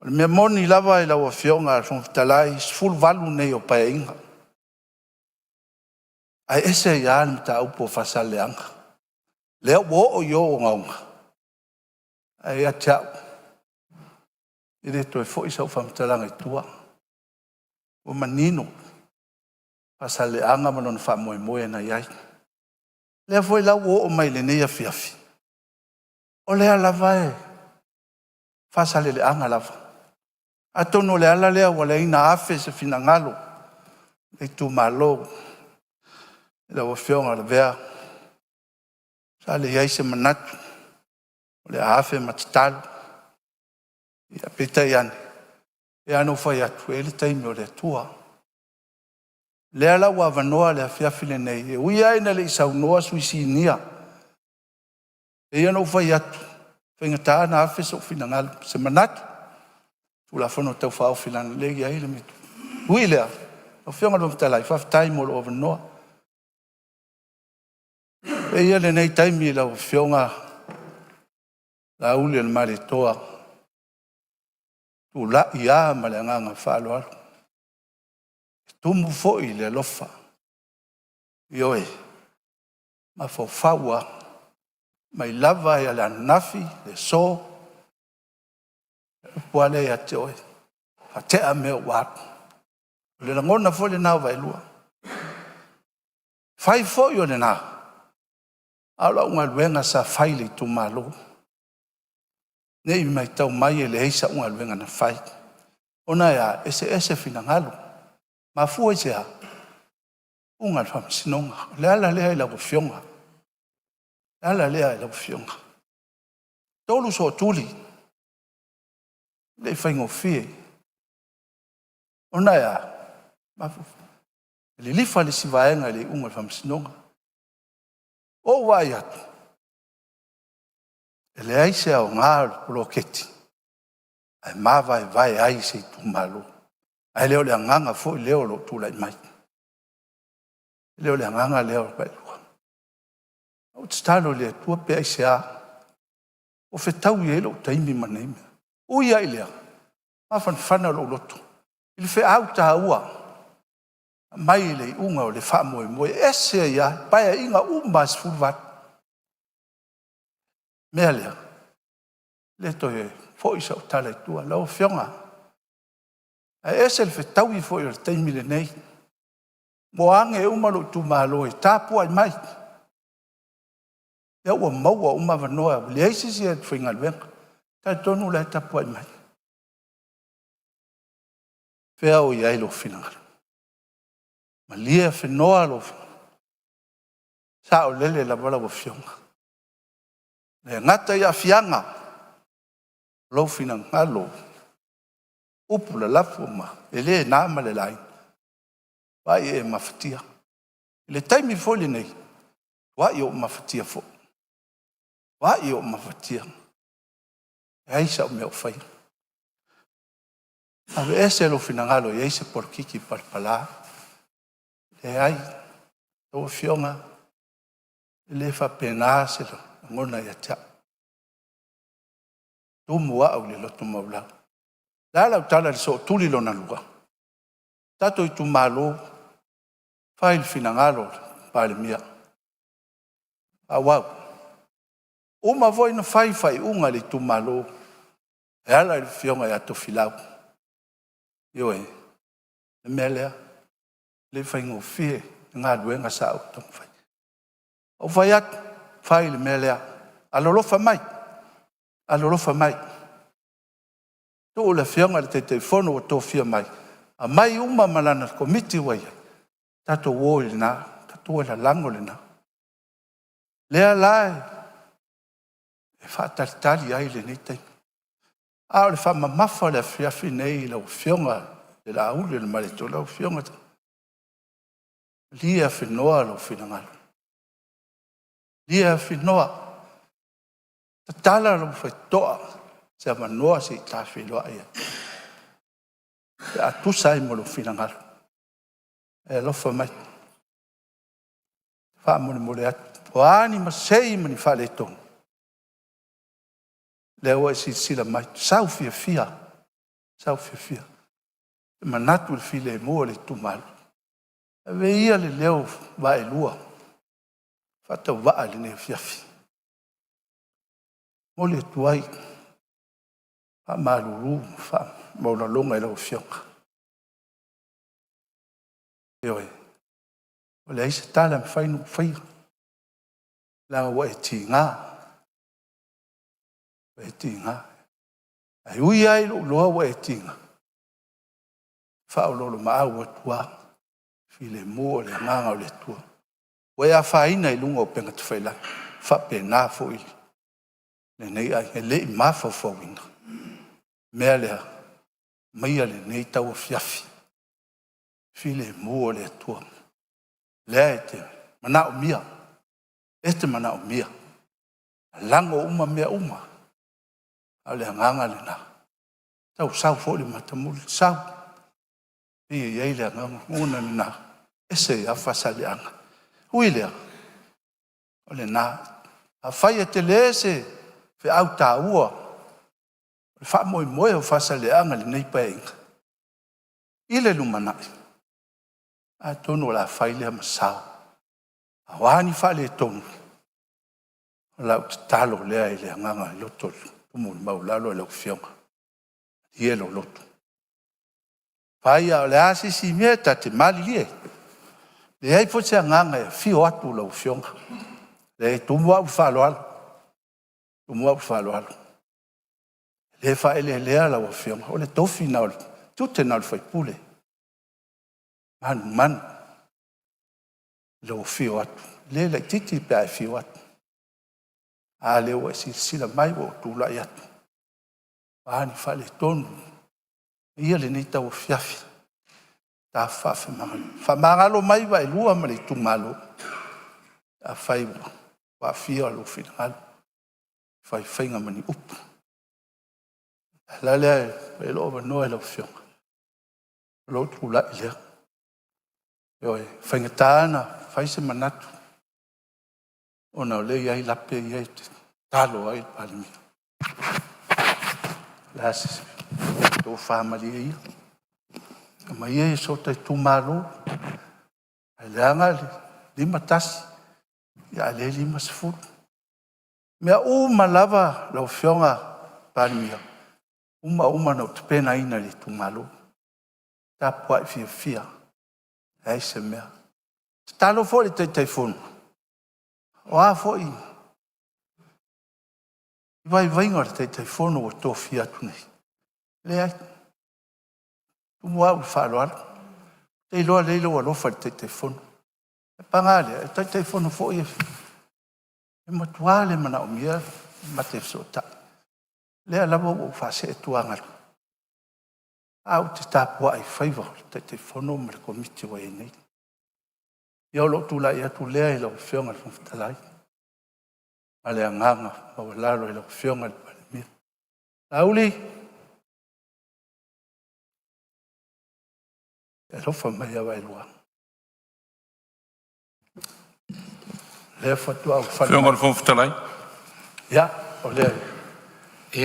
O le mea moni lava i lau Afioga i le Fofoga Fetalai, 18 nei o Paeaiga, ae ese ai lava le mataupu o Faasaleleaga. Lea ua oo i o ogaoga, ae ia te au, e le toe foi sau faamatalaga i tua. Ua manino Faasaleleaga ma lona faamoemoe na i ai. Lea foi la ua oo mai i lenei afiafi, o lea lava e Faasaleleaga lava. Atonu o le ala lea ua leai ona afe se finagalo o le itumalo i lau Afioga Lavea. Sa leai se manatu o le a afe ma tatalo, ia peitai ane, e pei lava ona ou fai atu, e i ai le taimi o le Atua. O lea la ua avanoa le afiafi lenei, e ui lava ina le i saunoa sui sinia, e pei ona ou fai atu, e faigata ona afe sou finagalo, se manatu i le Tulafono Tau Faaofi, leaga o lea e i ai le… Ui i lea, lau Afioga i le Fofoga Fetalai, faafetai mo lou avanoa. Avea ia lenei taimi i lau Afioga Laaulialemalietoa, e tulai lava ma le agaga faaaloalo, e tumu foi i le alofa. Ioe, e mafaufau lava mai lava i le ananafi, le aso, o le upu lava lea ia te oe, faatea mea ua alu. O le lagona foi lena o Vaaelua. E fai foi o lena, a o lau galuega sa fai i le itumalo, ne i matau mai e leai sau galuega na fai. Ona e a? E eseese finagalo. Mafua i se a? Iuga a le faamasinoga. O le ala lea i lau Afioga, o le ala lea i lau Afioga. 3 sootuli, e le i faigofie. Ona e a? E lilifa le isi vaega i le iuga o le faamasinoga. Ua ou vaai atu, e leai se aoga o le poloketi ae mavaevae ai se itumalo. Ae le o le agaga foi lea o lou tulai mai. E le o le agaga lea Vaaelua. Na ou tatalo i le Atua pe aisea ua fetaui ai lou taimi ma nei mea. Ui lava i lea, mafanafana lou loto i le feau taua e aumai i le iuga o le faamoemoe. E ese ai lava Paeaiga uma lava e 18. O le mea lea, e le toe foi sau tala i tua. Lau Afioga, ae ese le fetaui foi o le taimi lenei, ua age uma lou itumalo e tapuai mai, lea ua maua uma avanoa, ua leai se isi e faigaluega. E talitonu o la e tapuai mai. Fea o i ai lou finagalo? Malie fenoa lou finagalo. E saolele lava lau Afioga. E le gata i aafiaga o lou finagalo, upu lalafa ma e le na ma le laina, matuai e mafatia. I le taimi foi lenei, ua matuai ou mafatia foi, matuai ou mafatia, leai sau mea o faia. Aveese lou finagalo e i ai se polokiki palapala. Leai, lau Afioga, e le faapena se lagona ia te au. E tumu au i le loto maualalo. O le a lau tala i le sootuli lona lua? Tatou itumalo, fai le finagalo o le Palemia. Faaauau. Uma foi ona fai faaiuga a le itumalo e ala i le afioga ia Tofilau. Ioe, o le mea lea, e le faigofie le galuega sa ou taumafai. Ou fai atu, fai le mea lea. Alolofa mai, alolofa mai. Tuu le afioga i le Taitaifono ua tofia mai, aumai uma ma lana komiti ua i ai, tatou o i lena, tatou o e lalago lena. Lea la e faatalitali ai lenei taimi. A o le faamamafa o le afiafi nei i lau Afioga i le Laauli lau Afioga, malie afenoa lou finagalo, malie afenoa, tatala lou faitotoa i se avanoa se i ta feiloai ai pe a tusa ai ma lou finagalo. E alofa mai. Faamolemole atu, o a ni masei ma ni faaletonu, lea ua e silasila mai, sau fiafia, sau fiafia. E manatu i le filemu o le itumalo. Ave ia le leo vaelua faatauvaa i lenei afiafi. E momoli atu ai faamalulu ma faamaualaloga i lau Afioga. Ioe, ua leai se tala e mafai ona ou faia, leaga ua e tiga, ua e tiga. Ae ui lava i lou iloa ua e tiga, e faaoloolomaau atu lava, filemu o le agaga o le Atua. Ua e afaina i luga o upega tafailagi, e faapena foi lenei aiga, e le i mafaufauina le mea lea. Aumaia lenei tauafiafi, filemu o le Atua, lea e te manaomia, e te manaomia. Lalago uma mea uma, a o le agaga lena, tau sau foi le matamuli, sau. E pei e i ai le agaga lena, e ese ai lava Faasaleleaga. Ui i lea, o lena. Afai e tele se feau taua o le faamoemoe o Faasaleleaga i lenei Paeaiga i le lumanai, atonu o le a fai lea ma sao. A o a ni faaletonu, o lau tatalo lea i le agaga loto maualalo i lau Afioga, malie lou loto. Fai a o le a se isi mea, ta te malilie, leai foi se agaga e afio atu lau Afioga. E tumu au i le faaaloalo, tumu au i le faaaloalo. E le faaeleelea lau Afioga, o le tofi lena o le tiute lena o le faipule, manumanu i lou afio atu. E le laitiiti pe a e afio atu. A lea ua e silasila mai ua ou tulai atu, o a ni faaletonu, ia lenei tauafiafi, ta faafemagaloai. Faamagalo mai Vaaelua ma le itumalo, afai ua aafia lou finagalo i faifaiga ma ni upu. O le ala lea e fai ai lou avanoa i lau Afioga, o lou tulai lea. Ioe, e faigata ona fai se manatu ona o lea e i ai lape ia e te talo ai le Palemia. O le a se tofa malie ia, aumai ia i so ta itumalo, ae leaga le 51 a o lea e 50. O mea uma lava lau Afioga i le Palemia, uma uma ona ou tapenaina e le itumalo. Tapuai fiafia, leai se mea. Tatalo foi i le Taitaifono, o a foi vaivaiga o le Taitaifono ua tofia atu nei, leai, tumu au i le faaaloalo. Ou te iloa lelei lou alofa i le Taitaifono. Ae paga lea, o le Taitaifono foi e matua le manaomia ma te fesootai. O lea lava ua ou faasee atu ae ou te tapuai i faiva o le Taitaifono ma le Komiti ua i ai nei. Ia o lou tulai atu lea i lau Afioga i le Fofoga Fetalai, ma le agaga maualalo i lau Afioga i le Palemia. Laauli, e alofa mai ia Vaaelua. O lea faatoa ou fale Afioga i mai. le Fofoga Fetalai. Ia, o le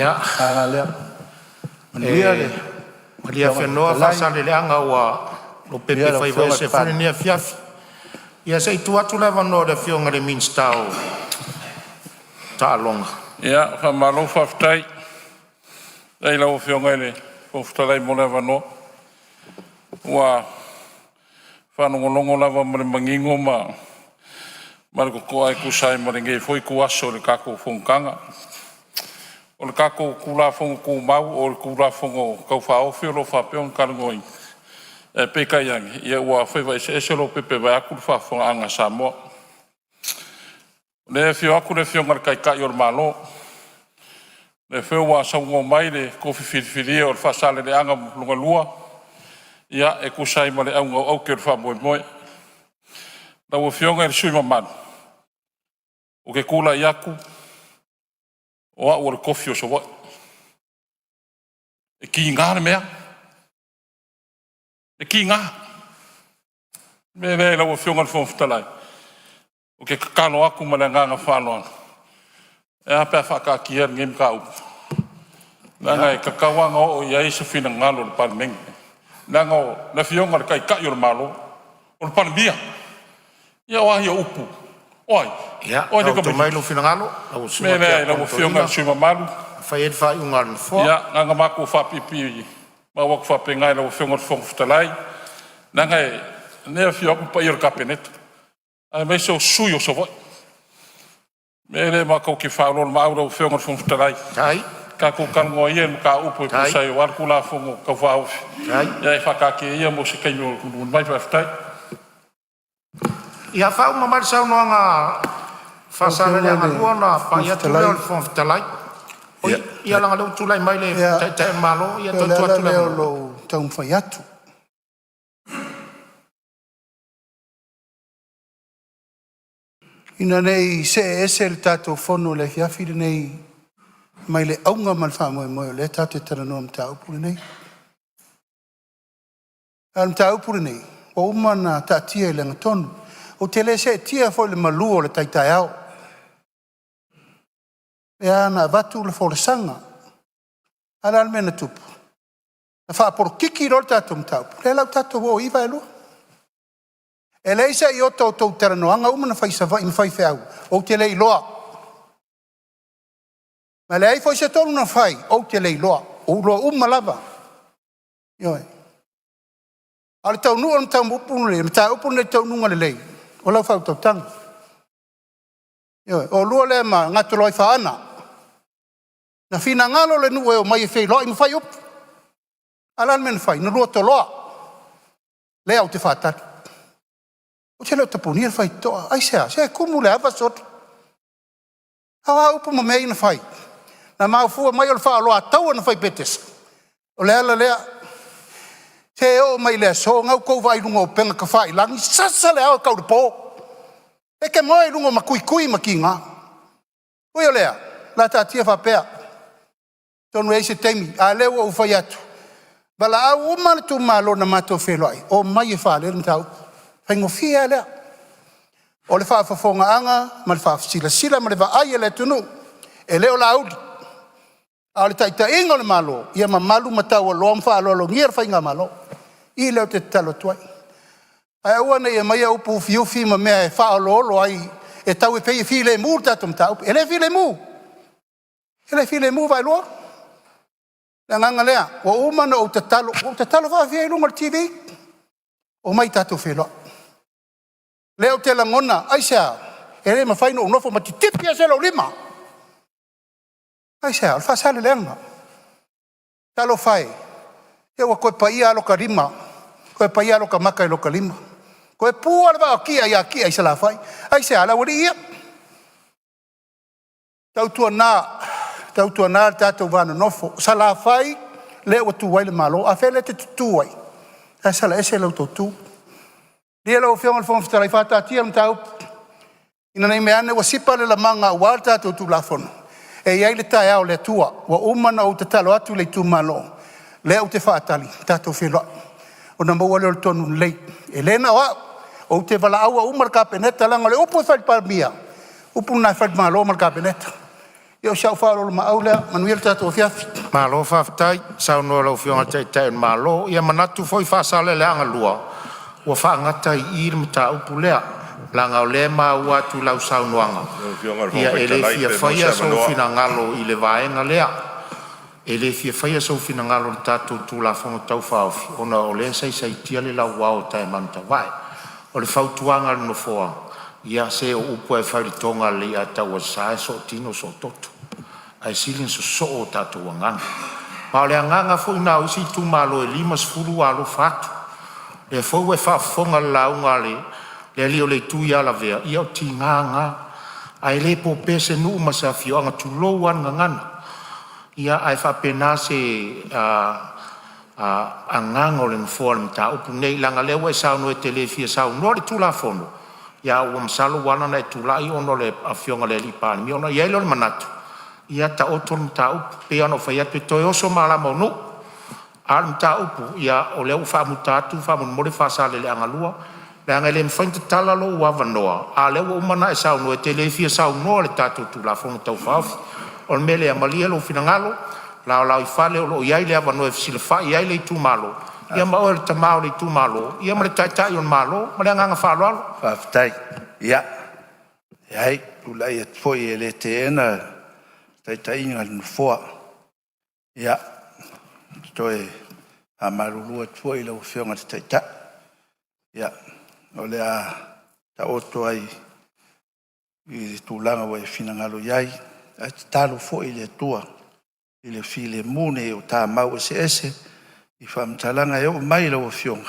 agaga lea. Manuia le Malie Afioga i le afenoa Fofoga Fetalai, Faasaleleaga ua lopepe manuia lau faiva Afioga i ese le foi lenei Palemia. afiafi. Ia se i tuu atu le avanoa i le Afioga i le Minisita o Taaloga. Ia, faamalo faafetai. Faafetai i lau Afioga i le Fofoga Fetalai mo le avanoa. Ua faalogologo lava ma le manino ma ma le totoa e tusa ai ma lenei foi ituaso i le tatou fonotaga. O le tatou Tulafono Tumau o le Tulafono Tau Faaofi o lo o faapea ona talanoaina, ae peitai ane, ia ua faiva eseese lopepe vaeatu le faafofogaaga a Samoa. O lea e afio atu le Afioga i le Taitai o le Malo, o lea foi ua saunoa mai le tofi filifilia o le Faasaleleaga 2 e tusa ai ma le auga o aute o le faamoemoe. Lau Afioga i le sui usufono mamalu, ou te tulai atu o au o le tofi o Savaii. E tiga le mea, e tiga. O le mea lea lau Afioga i le Fofoga Fetalai, ou te tatalo atu ma le agaga faaaloalo, e a pe a faataatia lenei mataupu, leaga e tatau lava ona oo i ai se finagalo o le Palemene, leaga o le Afioga i le Taitai o le Malo, o le Palemia. Ia o a ia upu? O ai? Ia, O ai le taoto mai tamaitiiti? lou finagalo lau O le susuga mea lea i lau Tiakono Afioga i Toeaina le sui usufono mamalu, e fai ai le faaiuga a le Nofoa. ia na ona matou faapipii atu faapena i lau Afioga i le Fofoga Fetalai, leaga o lea e afio atu le paia o le Kapeneta aemaise o sui usufono o Savaii. O le mea lea matou te faaoloolomaau i lau Afioga i le Fofoga Fetalai, tatou talanoa ia i le mataupu e tusa ai aua le Tulafono Tau Faaofi, ae faataatia ia mo se taimi o mulimuli mai. Faafetai. Ia faauma mai le saunoaga a Lau Afioga Faasaleleaga i le 2 ona Fofoga pai atu lea Fetalai, o le Fofoga Fetalai. Oi, ia leaga o lea ua tulai mai le ia, Taitai o le Malo, ia pei o toe le tuu ala atu le lea o avanoa. lou taumafai atu ina ne i see ese le tatou fono i le afiafi lenei mai le auga ma le faamoemoe o lea tatou te talanoa i le mataupu lenei. A o le mataupu lenei, ua uma ona taatia i le agatonu. Ou te le seetia foi i le malu o le tai taeao, lea na avatu le folasaga. A o le a le mea na tupu? Na faapolokiki loa le tatou mataupu, lea la ua tatou o i i Vaelua. E leai se iota o outou talanoaga uma na fai i Savaii ma faifeau, ou te le iloa. Na leai foi se tonu na fai, ou te le iloa. Ua ou iloa uma lava. Ioe. A o le taunuuga o le mataupu lenei i le taunuuga lelei, o lau faautautaga. Ioe. O oulua lea ma Gatoloaifaana, na finagalo le nuu e omai e feiloai ma fai upu. A o le a le mea na fai? Na lua toloa. Lea ou te faatali. Ou te le o tapunia le faitotoa. Aisea? Se e tumu i le ava soli. A o a upu ma mea ia na fai? Na mafua mai o le faaoloataua na fai i Petesa. O le ala lea. Se e oo mai i le aso, o lena ua outou vaai i luga o upega tafailagi, sasa le ao e tau i le po. E te moe i luga o matuitui ma tiga. Ui o lea, o le a taatia faapea, atonu e i ai se taimi, a o lea ua ou fai atu, valaau uma le itumalo na matou feiloai, omai e faalele le mataupu. E faigofie lava lea. O le faafofogaaga ma le faasilasila ma le vaai a le atunuu, e le o Laauli, a o le taitaiga o le Malo, ia mamalu ma taualoa ma faaaloalogia le faigamalo. I lea ou te tatalo atu ai, ae aua ne i aumaia upu ufiufi ma mea e faaoloolo ai e tau e pei e filemu le tatou mataupu. E le filemu, e le filemu Vaaelua. O le agaga lea, ua uma ona ou tatalo, ua ou tatalo faafia i luga o le TV, omai tatou feiloai. O lea ou te lagona, aisea? E le mafai ona ou nofo ma titipi ese lou lima. Aisea? O le Faasaleleaga. Talofa e, se ua toe paia lava lo ta lima, toe paia lava lo ta mata i lo ta lima, toe pu lava le vaa o Tia ia Tia i Salafai. Aisea? O le aualii ia. Tautuana, tautuana le tatou va nonofo, o Salafai lea ua tu ai le Malo. A fea lea e te tutu ai? Ae sala ese la outou tu. Malie lau Afioga i le Fofoga Fetalai, faataatia le mataupu, ina ne i meaane ua sipa le lamaga aua le tatou Tulafono, e i ai le taeao o le Atua. Ua uma ona ou tatalo atu i le itumalo, lea ou te faatali tatou te feiloai ona maua lea o le tonu lelei. E le na o au, ou te valaauina uma le Kapeneta leaga o le upu e fai i le Palemia, o le upu lena e fai i le Malo ma le Kapeneta. Ia o si au faaoloolomaau lea. Manuia le tatou afiafi. Malo faafetai saunoa i lau Afioga i le Taitai o le Malo. Ia manatu foi Faasaleleaga 2 ua faagata ai i i le mataupu lea, leaga o lea e maua atu i lau saunoaga, Lau Afioga i le ia Fofoga e le Fetalai fia pe maua se faia sou avanoa. finagalo i le vaega lea. E le fia faia sou finagalo i le tatou Tulafono Tau Faaofi ona o lea e saisaitia le lauao a Taemaru Tavae. O le fautuaga a le Nofoa, Ia se o upu lava e fai i le toga a le Leiataua e sootino soototo, ae sili ona sosoo a tatou agaga. Ma o le agaga foi lena o isi itumalo e 50 ua alofa atu. O lea foi ua e faafofoga i le lauga a le alii o le itu ia Lavea, ia o tiga lava na, ae le po pea se nuu ma se afioaga, tulou lava le gagana. Ia ae faapena se agaga o le Nofoa i le mataupu lenei, leaga o lea ua e saunoa e te le fia saunoa i le Tulafono, ae ua masalo ua ala ona e tulai ona o le afioga i le Palemia. Ona i ai lea o le manatu, ia taoto le mataupu. E pei lava ona ou fai atu, e toe oso malama o nuu, a o le mataupu, o lea ua faamuta atu faamolemole Faasaleleaga 2, leaga e le mafai ona tatala lou avanoa, a o lea ua uma ona e saunoa e te le fia saunoa i le tatou Tulafono Tau Faaofi. O le mea lea, malie lou finagalo laolao ifale o lo o i ai le avanoa e fesilafai ai le itumalo, ia ma oe o le tama o le itumalo ma le taitai o le Malo. Ma le agaga faaaloalo. Faafetai. Ia, e leai, e tulai atu foi e le teena le taitaiga a le Nofoa. Ia, ou te toe faamalulu atu foi i lau Afioga i le Taitai, ia, o le a taoto ai i le tulaga ua e finagalo i ai, ae tatalo foi i le Atua i le filemu ina ia ta mau eseese i faamatalaga e oo mai i lau Afioga,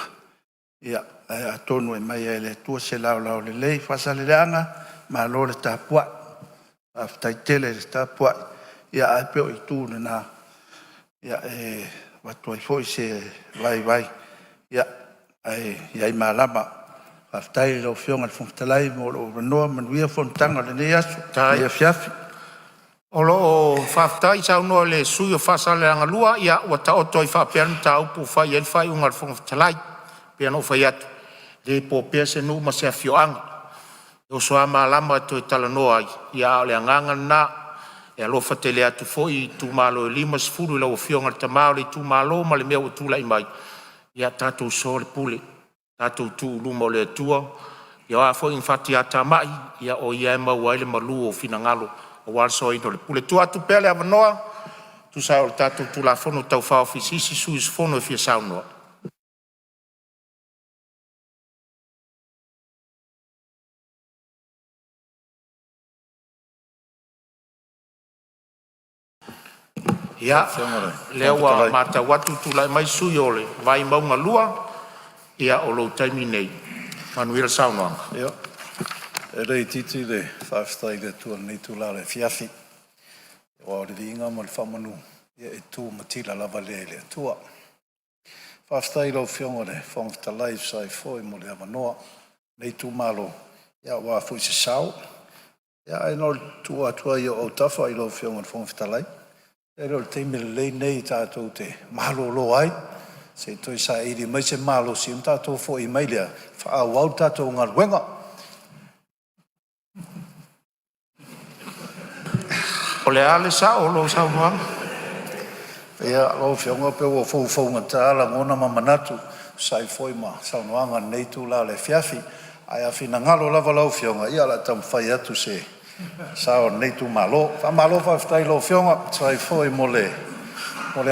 ae atonu e aumai lava e le Atua se laolao lelei. Faasaleleaga, malo le tapuai, faafetai tele le tapuai, ae pei o itu na e avatu ai foi se vaivai ae i ai malama. Faafetai i lau Afioga i le Fofoga Fetalai mo lou avanoa. Manuia fonotaga o lenei aso ma lenei afiafi. O lo o faafetai saunoa i le sui usufono mo Faasaleleaga 2, ia ua taoto ai faapea le mataupu ua fai i ai le faaiuga a le Fofoga Fetalai. E pei ona ou fai atu, e le po pea se nuu ma se afioaga, e oso a malama e toe talanoa ai, a o le agaga lena. E alofa tele atu foi i itumalo e 50 i lau afioga i le tama o le itumalo ma le mea ua tulai mai, ia tatou soa le pule, tatou tuu i luma o le Atua. Ia o a foi ni fatiatamai, ia o Ia lava e maua ai le malu o finagalo aua le soaina o le pule. E tuu atu pea le avanoa e tusa ai o le tatou Tulafono Tau Faaofi i se isi sui usufono e fia saunoa. Ia, o lea ua matau atu ua tulai mai le sui usufono mo Vaimauga 2, ia o lou taimi lenei. Manuia le saunoaga. Ia, e le itiiti le faafetai i le Atua i lenei itula afiafi, aua o le viiga ma le faamanu e tumatila lava lea i le Atua. Faafetai i lau Afioga i le Fofoga Fetalai e tusa ai foi mo le avanoa o lenei itumalo aua foi se sao. Ae na ona tuu atu lava i ou autafa i lau Afioga i le Fofoga Fetalai, pe le o le taimi lelei lenei tatou te malolo ai se i toe saili mai se malosi ona tatou foi mai lea e faaauau le tatou galuega. O le a le sao o lau saunoaga? Ia, lau Afioga pei ua foufougata lagona ma manatu e tusa ai foi ma saunoaga i lenei itula o le afiafi. Ae a finagalo lava lau Afioga, ia o le a taumafai atu se sao o lenei itumalo. Faamalo faafetai i lau Afioga e tusa ai foi mo le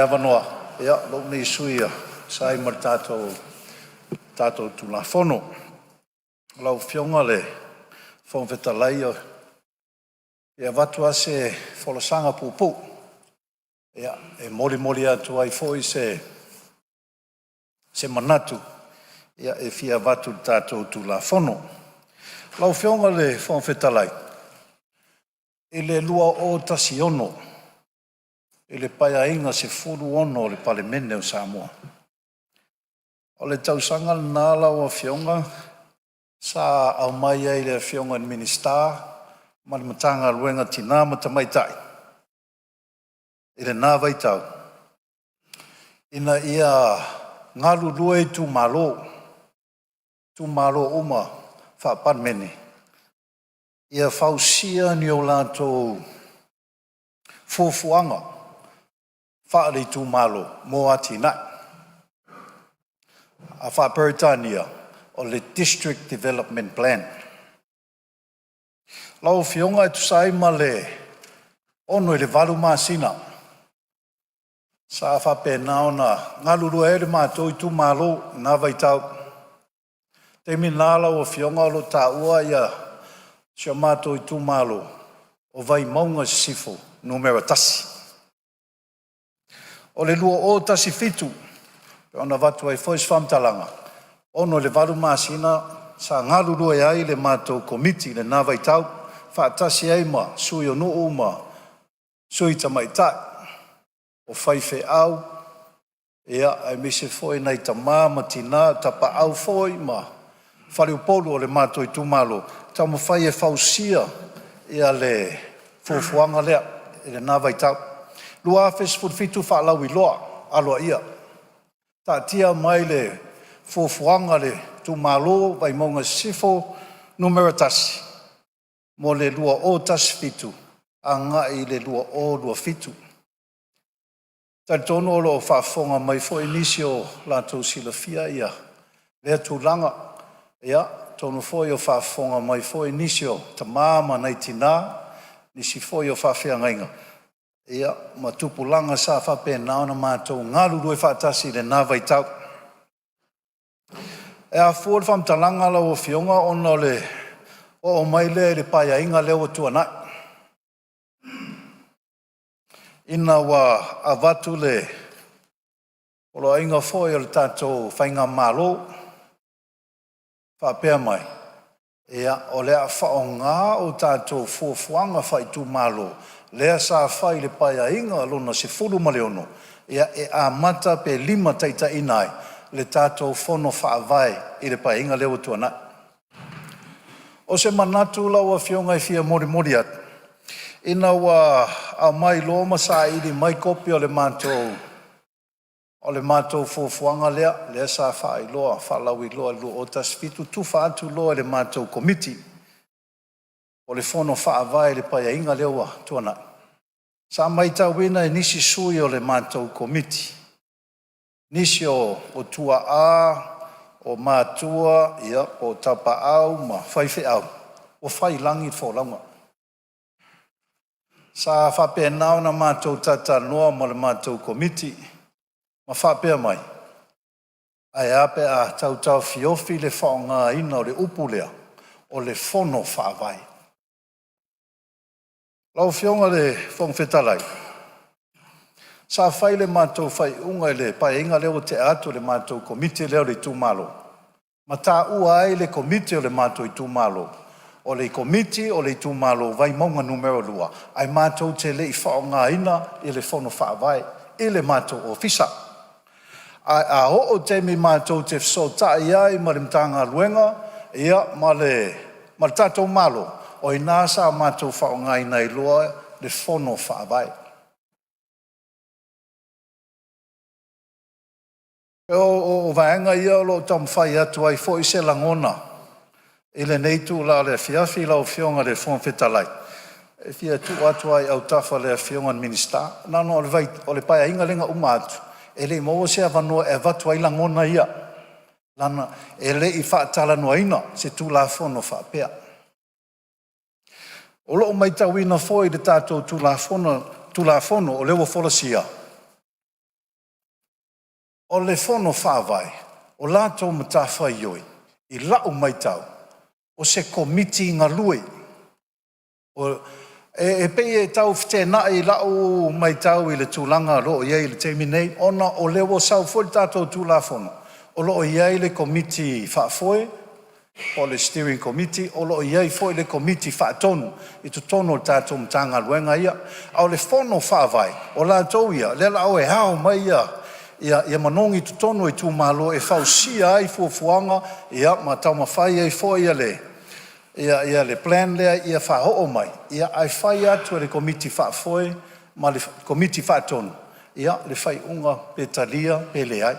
avanoa o lou nei sui usufono e tusa ai ma le tatou Tulafono. Lau Afioga i le Fofoga Fetalai, e avatu lava se folasaga puupuu e molimoli atu ai foi se manatu e fia avatu i le tatou Tulafono. Lau Afioga i le Fofoga Fetalai, i le 2016 i le Paeaiga XVI o le Palemene o Samoa, o le tausaga lena lau Afioga sa aumai ai i le Afioga i le Minisita ma le Matagaluega o Tina ma Tamaitai i lena vaitau ina ia galulue itumalo, itumalo uma faa-Palemene, ia fausia ni o latou fuafuaga faale-itumalo mo atinae. A faa-Peretania o le District Development Plan. Lau Afioga e tusa ai ma le 6 i le 8 masina sa faapena ona galulue ai le matou itumalo i na vaitau. O le taimi lena lau Afioga o lo o taua si o matou itumalo o Vaimauga Sisifo Nu.1. O le 2017 e pei ona avatu ai foi se faamatalaga, 6 i le 8 masina sa galulue ai le matou Komiti i lena vaitau faatasi ai ma Sui o Nuu ma Sui Tamaitai, o faifeau aemaise foi nai tama ma tina, o tapaau foi ma faleupolu o le matou itumalo, e taumafai e fausia le fuafuaga lea i lena vaitau. 2017 faalauiloa aloaia, taatia mai le fuafuaga a le itumalo Vaimauga Sisifo Nu.1 mo le 2017 agai i le 2027. E talitonu o lo o faafofoga mai foi nisi o latou silafia lea tulaga. Atonu foi o faafofoga mai foi nisi o tama ma nai tina, nisi foi o faafeagaiga ma tupulaga sa faapena ona matou galulue faatasi i lena vaitau. E afua le faamatalaga lau Afioga ona o le oo mai lea i le Paeaiga lea ua tuanai, ina ua avatu le poloaiga foi o le tatou Faigamalo faapea mai, o le a faaaoga o tatou fuafuaga faaitumalo lea sa fai i le Paeaiga lona XVI e amata pe limataitaiina ai le tatou Fono Faavae i le Paeaiga lea ua tuanai. O se manatu lau Afioga e fia molimoli atu, ina ua aumai loa ma saili mai kopi o le matou fuafuaga lea sa faailoa faalauiloa i le 2017, tufa atu loa i le matou Komiti o le Fono Faavae i le Paeaiga lea ua tuanai, sa matauina e nisi sui o le matou Komiti, nisi o tuaa o matua po o tapaau ma faifeau ua faiilagi le folauga. Sa faapena ona matou talatalanoa ma le matou Komiti ma faapea mai, ae a pe a tau taofiofi le faaaogaina o le upu lea o le Fono Faavae. Lau Afioga i le Fofoga Fetalai, sa fai le matou faaiuga i le Paeaiga lea ua tea atu i le matou Komiti lea o le itumalo, ma taua ai le Komiti o le matou itumalo, o le Komiti o le Itumalo Vaimauga Nu.2, ae matou te le i faaaogaina le Fono Faavae i le matou ofisa. Ae a oo i le taimi matou te fesootai ai ma le Matagaluega ma le tatou Malo, o i ina sa matou faaaogaina ai loa le Fono Faavae. O vaega ia o lo o taumafai atu ai foi se lagona i lenei itula o le afiafi lau Afioga i le Fofoga Fetalai, e fia tuu atu lava i autafa o le Afioga i le Minisita. Leaga o le Paeaiga lea na uma atu e le i maua se avanoa e avatu ai lagona ia, leaga e le i faatalanoaina se Tulafono faapea. O lo o matauina foi i le tatou Tulafono o lea ua folasia, o le Fono Faavae, o latou matafaioi i lau matau, o se Komiti galue. E pei e tau feteenai i lau matau i le tulaga o lo o i ai i le taimi nei, ona o lea ua sau foi le tatou Tulafono o lo o i ai le Komiti Faafoe po o le Steering Committee, o lo o i ai foi le Komiti Faatonu i totonu o tatou Matagaluega ia. A o le Fono Faavae, o latou ia lea o le a o e ao mai manogi i totonu o itumalo e fausia ai fuafuaga ma taumafai ai foi le plan lea ia faaoo mai, ae fai atu e le Komiti Faafoe ma le Komiti Faatonu le faaiuga pe talia pe leai.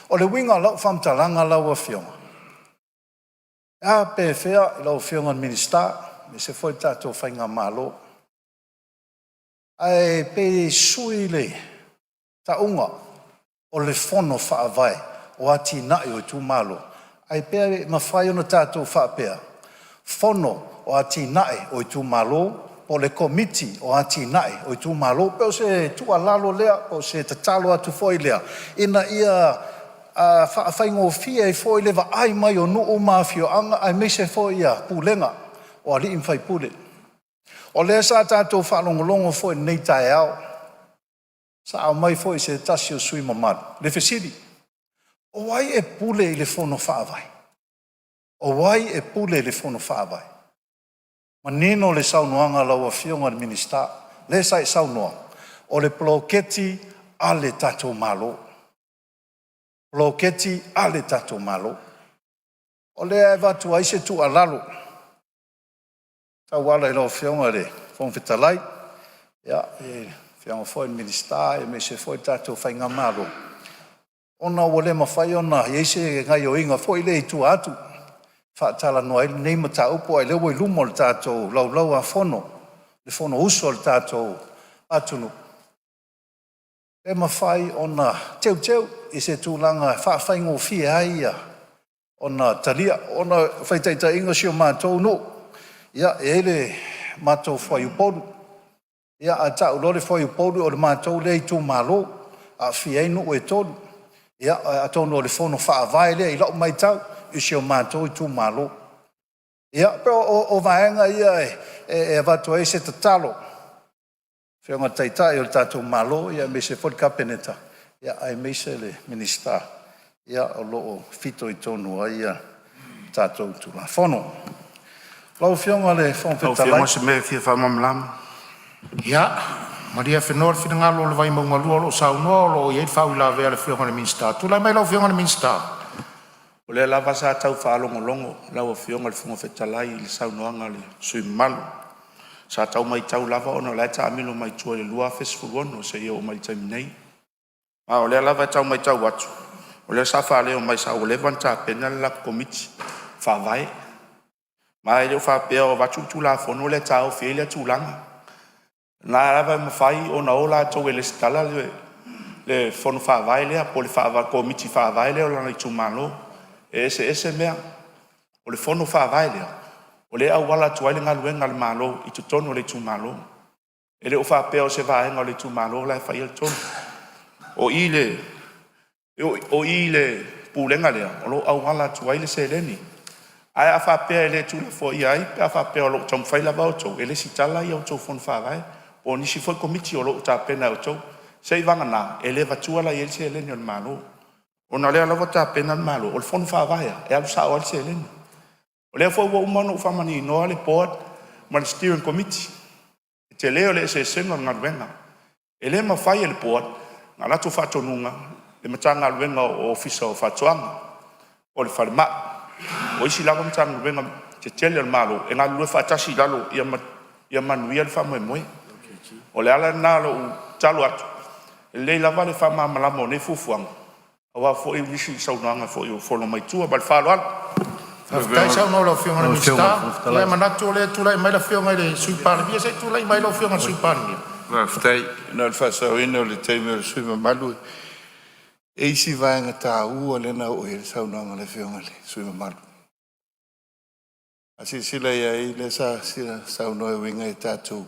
O le uiga o lau faamatalaga lau Afioga, e a pe afea lau Afioga i le Minisita aemaise foi le tatou faigamalo, ae pei e sui le tauga o le Fono Faavae o Atinae o Itumalo, ae pe mafai ona tatou faapea, Fono o Atinae o Itumalo po o le Komiti o Atinae o Itumalo. E pei o se tuualalo lea, po o se tatalo atu foi lea ina ia faafaigofie ai foi le vaai mai o nuu ma afioaga aemaise foi pulega o alii ma faipule. O lea sa tatou faalogologo foi i lenei taeao, sa aumai foi e se tasi o sui usufono mamalu le fesili, o ai e pule i le Fono Faavae? O ai e pule i le Fono Faavae? Manino le saunoaga a lau Afioga i le Minisita, lea sa e saunoa, o le poloketi a le tatou Malo, poloketi a le tatou Malo. O lea e avatu ai se tuualalo e tauala i lau Afioga i le Fofoga Fetalai, le Afioga foi i le Minisita aemaise foi le tatou faigamalo, ona ua le mafai ona i ai se gaoioiga foi lea i tua atu e faatalanoa ai lenei mataupu, a o lea ua i luma o le tatou Laulau-a-Fono le Fonousu a le tatou atunuu, pe mafai ona teuteu i se tulaga e faafaigofie ai ona talia. Ona o le faitaitaiga o si o matou nuu, ia, e i ai le matou fuaiupolu, a tau loa le fuaiupolu o le matou lea itumalo, e aofia ai nuu e 3. Ia atonu o le fono faavae lea i lau matau i si o matou itumalo. Ia pei o vaega ia e avatu ai se tatalo i lau Afioga i le Taitai o le tatou Malo aemaise foi le Kapeneta aemaise le Minisita o lo o fitoitonu ai le tatou Tulafono. Lau Afioga i le Fofoga Lau Fetalai, Afioga o se mea e fia faamalamalama. Ia, malie afenoa le finagalo o le Vaimauga 2 o lo o saunoa, o lo o i ai le faauilavea a le Afioga i le Minisita. Tulai mai lau Afioga i le Minisita. O lea lava sa tau faalogologo lau Afioga i le Fofoga Fetalai i le saunoaga a le sui usufono mamalu. Sa tau matau lava ona o la e taamilo mai tua i le 2016 seia oo mai i le taimi nei. A o lea lava e tau matau atu, o lea sa faaleo mai sa ua leva ona tapena le latou Komiti Faavae. Ma e le o faapea o avatu le Tulafono lea e taofi ai lea tulaga. O lena lava e mafai ona o latou e resitala le fono faavae lea po o le komiti faavae lea o lona itumalo. E eseese mea. O le fono faavae lea, o lea e auala atu ai le galuega a le Malo i totonu o le itumalo. E le o faapea o se vaega o le itumalo la e faia le tonu. O i i le pulega lea o lo o auala atu ai le seleni. Ae a faapea e le tuulafoaia ai pe a faapea o lo o taumafai lava outou e resitala a outou fono faavae po o nisi foi komiti o lo o tapena e outou, seiavagana e le avatua la i ai le seleni a le Malo, ona o lea la ua tapena le Malo, o le fono faavae lava e alu sao lava le seleni. O lea foi ua uma ona ou faamaninoa le Board ma le Steering Committee, le tele o le eseesega o le galuega. E le mafai e le Board ona latou faatonuina le Matagaluega o Ofisa o Faatoaga, o le Falemai, o isi lava Matagaluega tetele a le Malo e galulue faatasi i lalo ia manuia le faamoemoe. O le ala lena o lou tatalo atu, e lelei lava le faamalamalama o nei fuafuaga aua foi nisi o saunoaga foi ua folo mai tua. Ma le faaaloalo. Faafetai saunoa i lau Afioga i le Lau Afioga i le Minisita. Fofoga Ia Fetalai. manatu o lea e tulai mai le Afioga i le Sui Palemia. Se i tulai mai lau Afioga i le Sui Palemia. Faafetai. Na o le faasaoina o le taimi o le sui usufono mamalu, e i ai si vaega taua lea na oo i ai le saunoaga a le Afioga i le sui usufono mamalu. A silasila i ai lea sa saunoa e uiga i tatou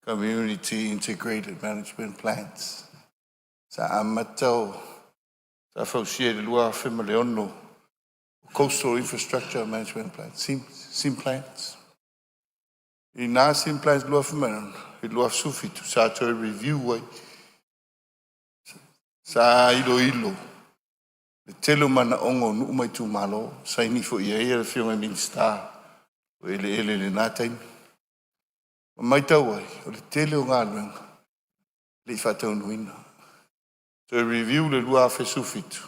Community Integrated Management Plans. Sa amata o sa fausia i le 2006 Coastal Infrastructure Management Plan, SIM Plans. I na SIM Plans 2006 i le 2017 sa toe review ai, sa iloilo le tele o manaoga o nuu ma itumalo, saini foi i ai le afioga i le Minisita o Eleele i lena taimi. Ma maitau ai, o le tele o galuega e le i faataunuuina. Toe review i le 2017,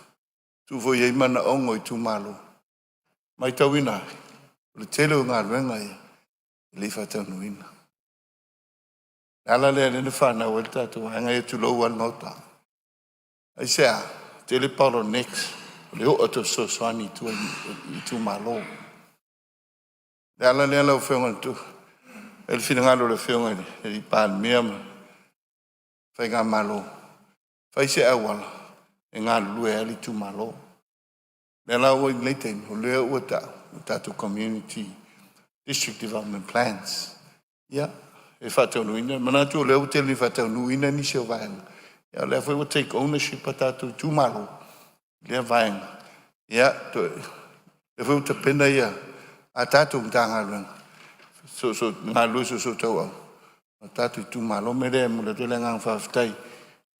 tuu foi i ai manaoga o itumalo, maitauina ai, o le tele o galuega ia e le i faataunuuina. O le ala lea lea na fanau ai le tatou vaega ia, tulou lava le Maota. Aisea? Tele bottlenecks o le oo atu o fesoasoani i tua i itumalo. O le ala lea lau Afioga i le finagalo o le Afioga i le Palemia ma le Faigamalo, fai se auala e galulue ai le itumalo. O lea la ua i lenei taimi, o lea ua ta'u o tatou Community District Development Plans, ia e faataunuuina. E manatu o lea ua tele ina faataunuuina nisi o vaega, a o lea foi ua take ownership a tatou itumalo i lea vaega. Ia, lea foi ua tapena a tatou Matagaluega soosoo galulue soosootauau ma tatou itumalo. O le mea lea e momoli atu ai le agaga faafetai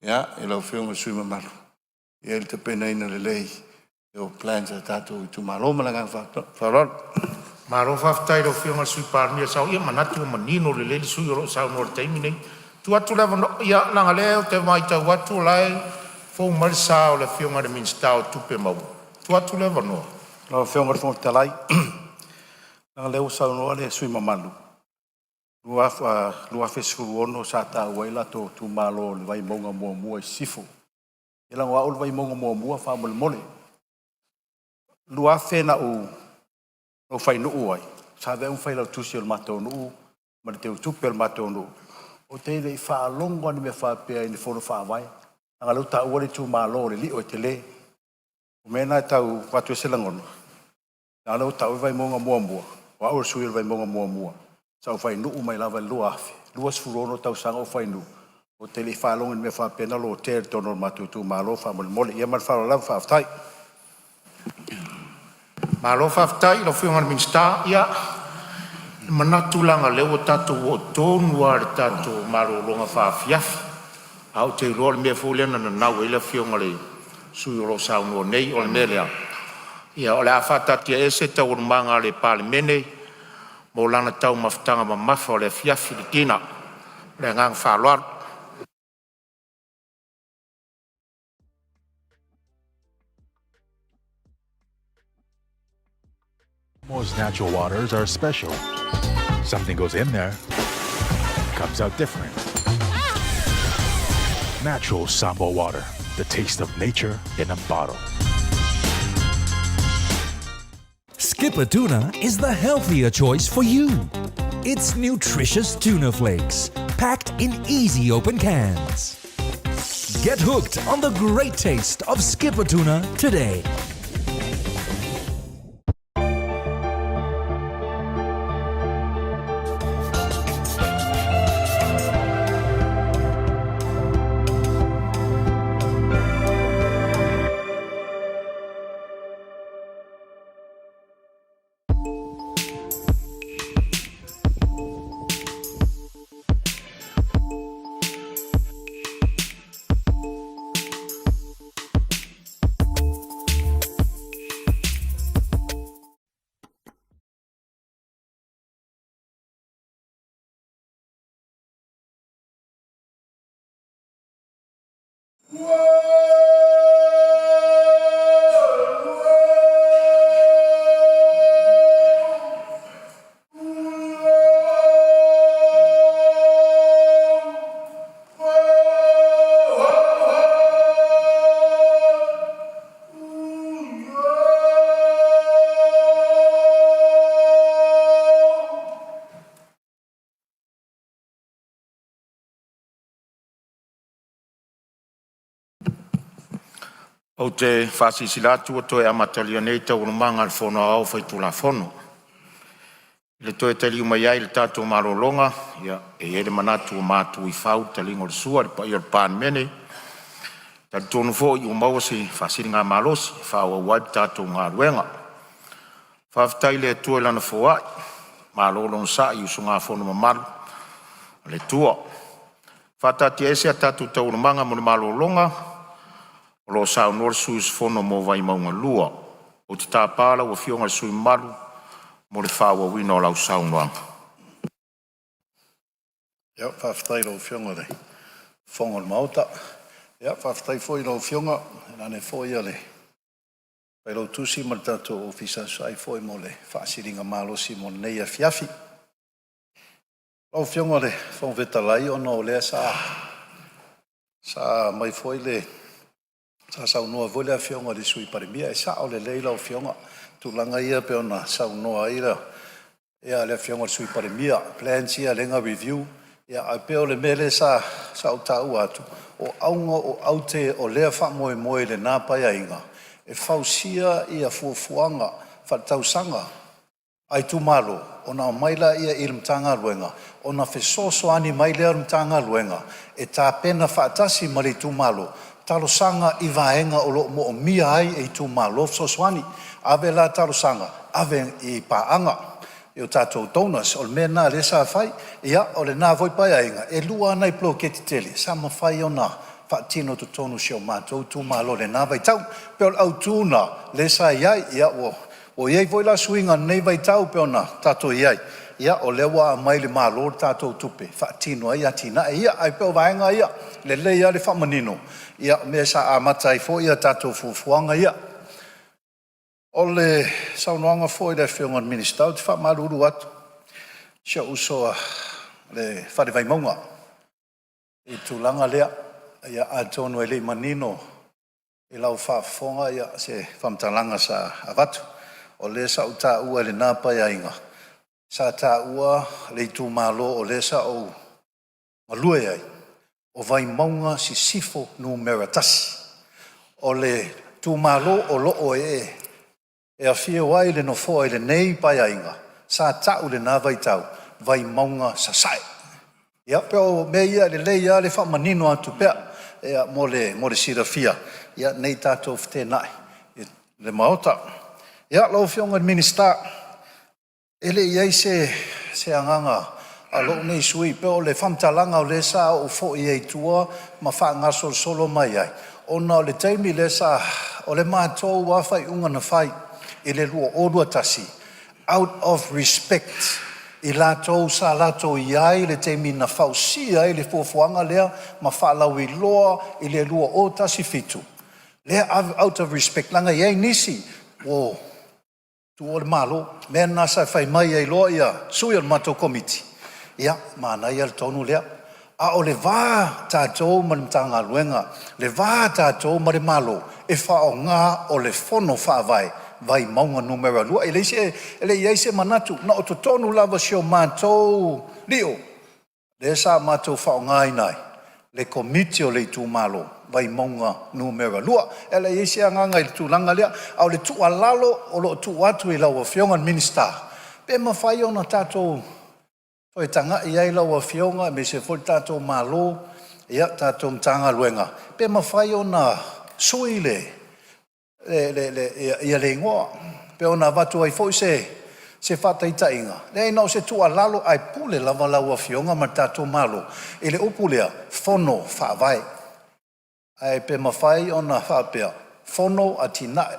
ia i lau Afioga i le sui usufono mamalu i le tapenaina lelei o plans a tatou itumalo. Ma le agaga faaaloalo. Malo faafetai i lau Afioga i le Sui Palemia. Ia manatu ua manino lelei le sui usufono o lo o saunoa i le taimi lenei. Tuu atu le avanoa, ia leaga o lea ou te matau atu o la e fou mai le sa o le Afioga i le Minisita o Tupe Maua. Tuu atu le avanoa. Lau Afioga i le Fofoga Fetalai, leaga o lea ua saunoa le sui usufono mamalu, 2016 sa taua ai latou itumalo o le Vaimauga 1 i sisifo. Ia leaga o au o le Vaimauga 1 faamolemole. 2000 na ou fainuu ai, sa avea au ma failautusi o le matou nuu ma le teutupe o le matou nuu. Ou te le i faalogo lava i ni mea faapea i ni fono faavae, leaga o lea ua taua le itumalo o le lio e tele. O le mea lena e tau avatu ai se lagona, leaga o lea ua taua le Vaimauga 1, o au o le sui o le Vaimauga 1 sa ou fainuu mai lava i le 2000, 26 tausaga o ou fainuu, ou te le i faalogo i ni mea faapea na lotea i totonu o le matou itumalo faamolemole. Ia ma le faaaloalo lava, faafetai. Malo faafetai i lau Afioga i le Minisita. Ia, e manatu leaga o lea ua tatou oo tonu lava i le tatou malologa faaafiafi, ae ou te iloa o le mea foi lea na nanau ai le afioga i le sui usufono o lo o saunoa nei. O le mea lea, ia o le a faataatiaese Taualumaga a le Palemene mo lana taumafataga mamafa o le afiafi, le dinner. Ma le agaga faaaloalo. Samoa's natural waters are special. Something goes in there, comes out different. Natural Samoa water, the taste of nature in a bottle. Skipper Tuna is the healthier choice for you. It's nutritious tuna flakes, packed in easy open cans. Get hooked on the great taste of Skipper Tuna today. Ou te faasilasila atu ua toe amatalia nei Taualumaga a le Fono Aoao Faitulafono. I le toe taliu mai ai i le tatou malologa, e i ai le manatu ua matu i fau le taliga o le sua i le paia o le Palemene. E talitonu foi ua maua se faasiligamalosi e faaauau ai le tatou galuega. Faafetai i le Atua i Lana foai, malo le onosai i usugafono mamalu a le Atua. E faataatiaese a tatou Taualumaga mo le malologa o lo o saunoa le sui usufono mo Vaimauga 2. Ou te tapa lau Afioga i le sui usufono mamalu mo le faaauauina o lau saunoaga. Faafetai i lau Afioga i le Fofoga o le Maota. Faafetai foi i lau Afioga, tainane foi le Failautusi ma le tatou Ofisa, e tusa ai foi mo le faasiligamalosi mo lenei afiafi. Lau Afioga i le Fofoga Fetalai, ona o lea sa aumai foi le, sa saunoa foi le Afioga i le Sui Palemia. E sao lelei lau Afioga, i tulaga ia pei ona saunoa ai le Afioga i le Sui Palemia, plans ia lea na review. Ae pei o le mea lea sa ou taua atu, o auga o aute o lea faamoemoe i lena Paeaiga e fausia fuafuaga faaletausaga a itumalo, ona aumai lea i le Matagaluega ona fesoasoani mai lea o le Matagaluega e tapena faatasi ma le itumalo talosaga i vaega o lo o moomia ai e itumalo fesoasoani. Ave la talosaga, ave i paaga. i o tatou donors. O le mea lena lea sa fai. Ia o lena foi Paeaiga, e lua lava nai poloketi tele sa mafai ona faatino i totonu o si o matou itumalo i lena vaitau. E pei o le autu lena lea sa i ai. Ia ua i ai foi la suiga i lenei vaitau pei ona tatou i ai, ia o lea ua aumai i le Malo le tatou tupe e faatino ai atinae ia. Ae pei o vaega ia, e lelei lava le faamanino o mea sa amata ai foi a tatou fuafuaga ia. O le saunoaga foi a le Afioga i le Minisita, ou te faamalulu atu i si ou uso a i le Fale Vaimauga i le tulaga lea. Ia atonu e le i manino i lau faafofoga se faamatalaga sa avatu. O lea sa ou taua i lena Paeaiga, sa taua le itumalo o lea sa ou galue ai, o Vaimauga Sisifo Nu.1. O le itumalo o lo o e afio ai le Nofoa i lenei Paeaiga, sa ta'u i lena vaitau, Vaimauga Sasae. Ia pei o mea ia e lelei lava le faamanino atu pea mo le silafia ne i tatou feteenai i le Maota. Ia lau Afioga i le Minisita, e le i i ai se agaga o lou nei sui usufono, pei o le faamatalaga o lea sa ou foi ai i tua ma faagasolosolo mai ai, ona o le taimi lea sa… o le matou lava faaiuga na fai i le 2021, out of respect i latou sa latou i ai i le taimi na fausia ai le fuafuaga lea ma faalauiloa i le 2017, lea out of respect leaga e i ai nisi ua tuua le Malo. O le mea lena sa fai mai ai loa sui o le matou Komiti, ia manaia le tonu lea, a o le va tatou ma le Matagaluega, le va tatou ma le Malo, e faaaoga o le Fono Faavae Vaimauga Nu.2. E leai e leai se manatu, na o totonu lava o si o matou lio lea sa matou faaaogaina ai le Komiti o le Itumalo Vaimauga Nu.2. E leai se agaga i le tulaga lea, a o le tuualalo o lo o tuu atu i lau Afioga i le Minisita, pe mafai ona tatou toe tagai i ai lau Afioga aemaise foi le tatou Malo, tatou Matagaluega, pe mafai ona sui le igoa pei ona avatu ai foi se faataitaiga. Leai na o se tuualalo ae pule lava lau Afioga ma le tatou Malo i le upu lea Fono Faavae. Ae pe mafai ona faapea, Fono Atinae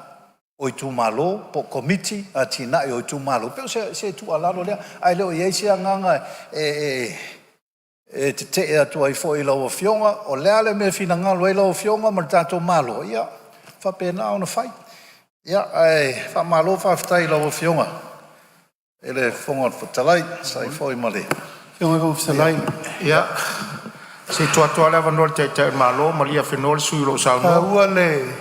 o Itumalo po o Komiti o Atinae o Itumalo. E pei o se tuualalo lea, ae le o i ai se agaga e tete'e atu ai foi i lau Afioga. O le a le mea e finagalo ai lau Afioga ma le tatou Malo, ia e faapena ona fai. Ae faamalo faafetai i lau Afioga i le Fofoga Fetalai e tusa ai foi ma le Lau Afioga i le Fofoga Fetalai… Ia, se i tuu atu lava le avanoa i le Taitai o le Malo. Malie afenoa le sui usufono o lo o saunoa. E taua le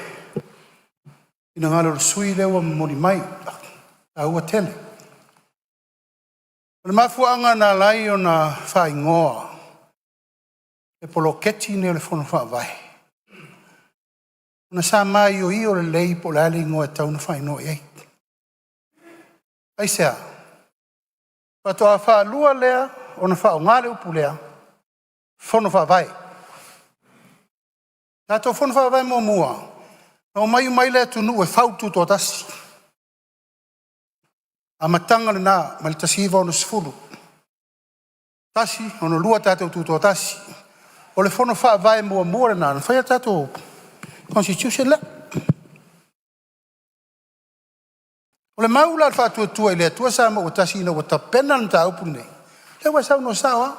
finagalo o le sui usufono lea ua momoli mai, e taua tele. O le mafuaaga na ala ai ona faaigoa le poloketi lenei o le Fono Faavae, ona sa maioio lelei po o le a le igoa e tatau ona faaigoa i ai. Aisea? Faatoa faalua lea ona faaaoga le upu lea, Fono Faavae. Tatou Fono Faavae muamua, na omai uma ai le atunuu e fau le Tutoatasi, amataga lena mai le 1960, 1961, 1962 tatou Tutoatasi. O le Fono Faavae muamua lena na fai ai le tatou Constitution lea. O le mau la a le Faatuatua i le Atua Samoa ua Tasi ina ua tapena le mataupu lenei, lea ua e saunoa sao lava,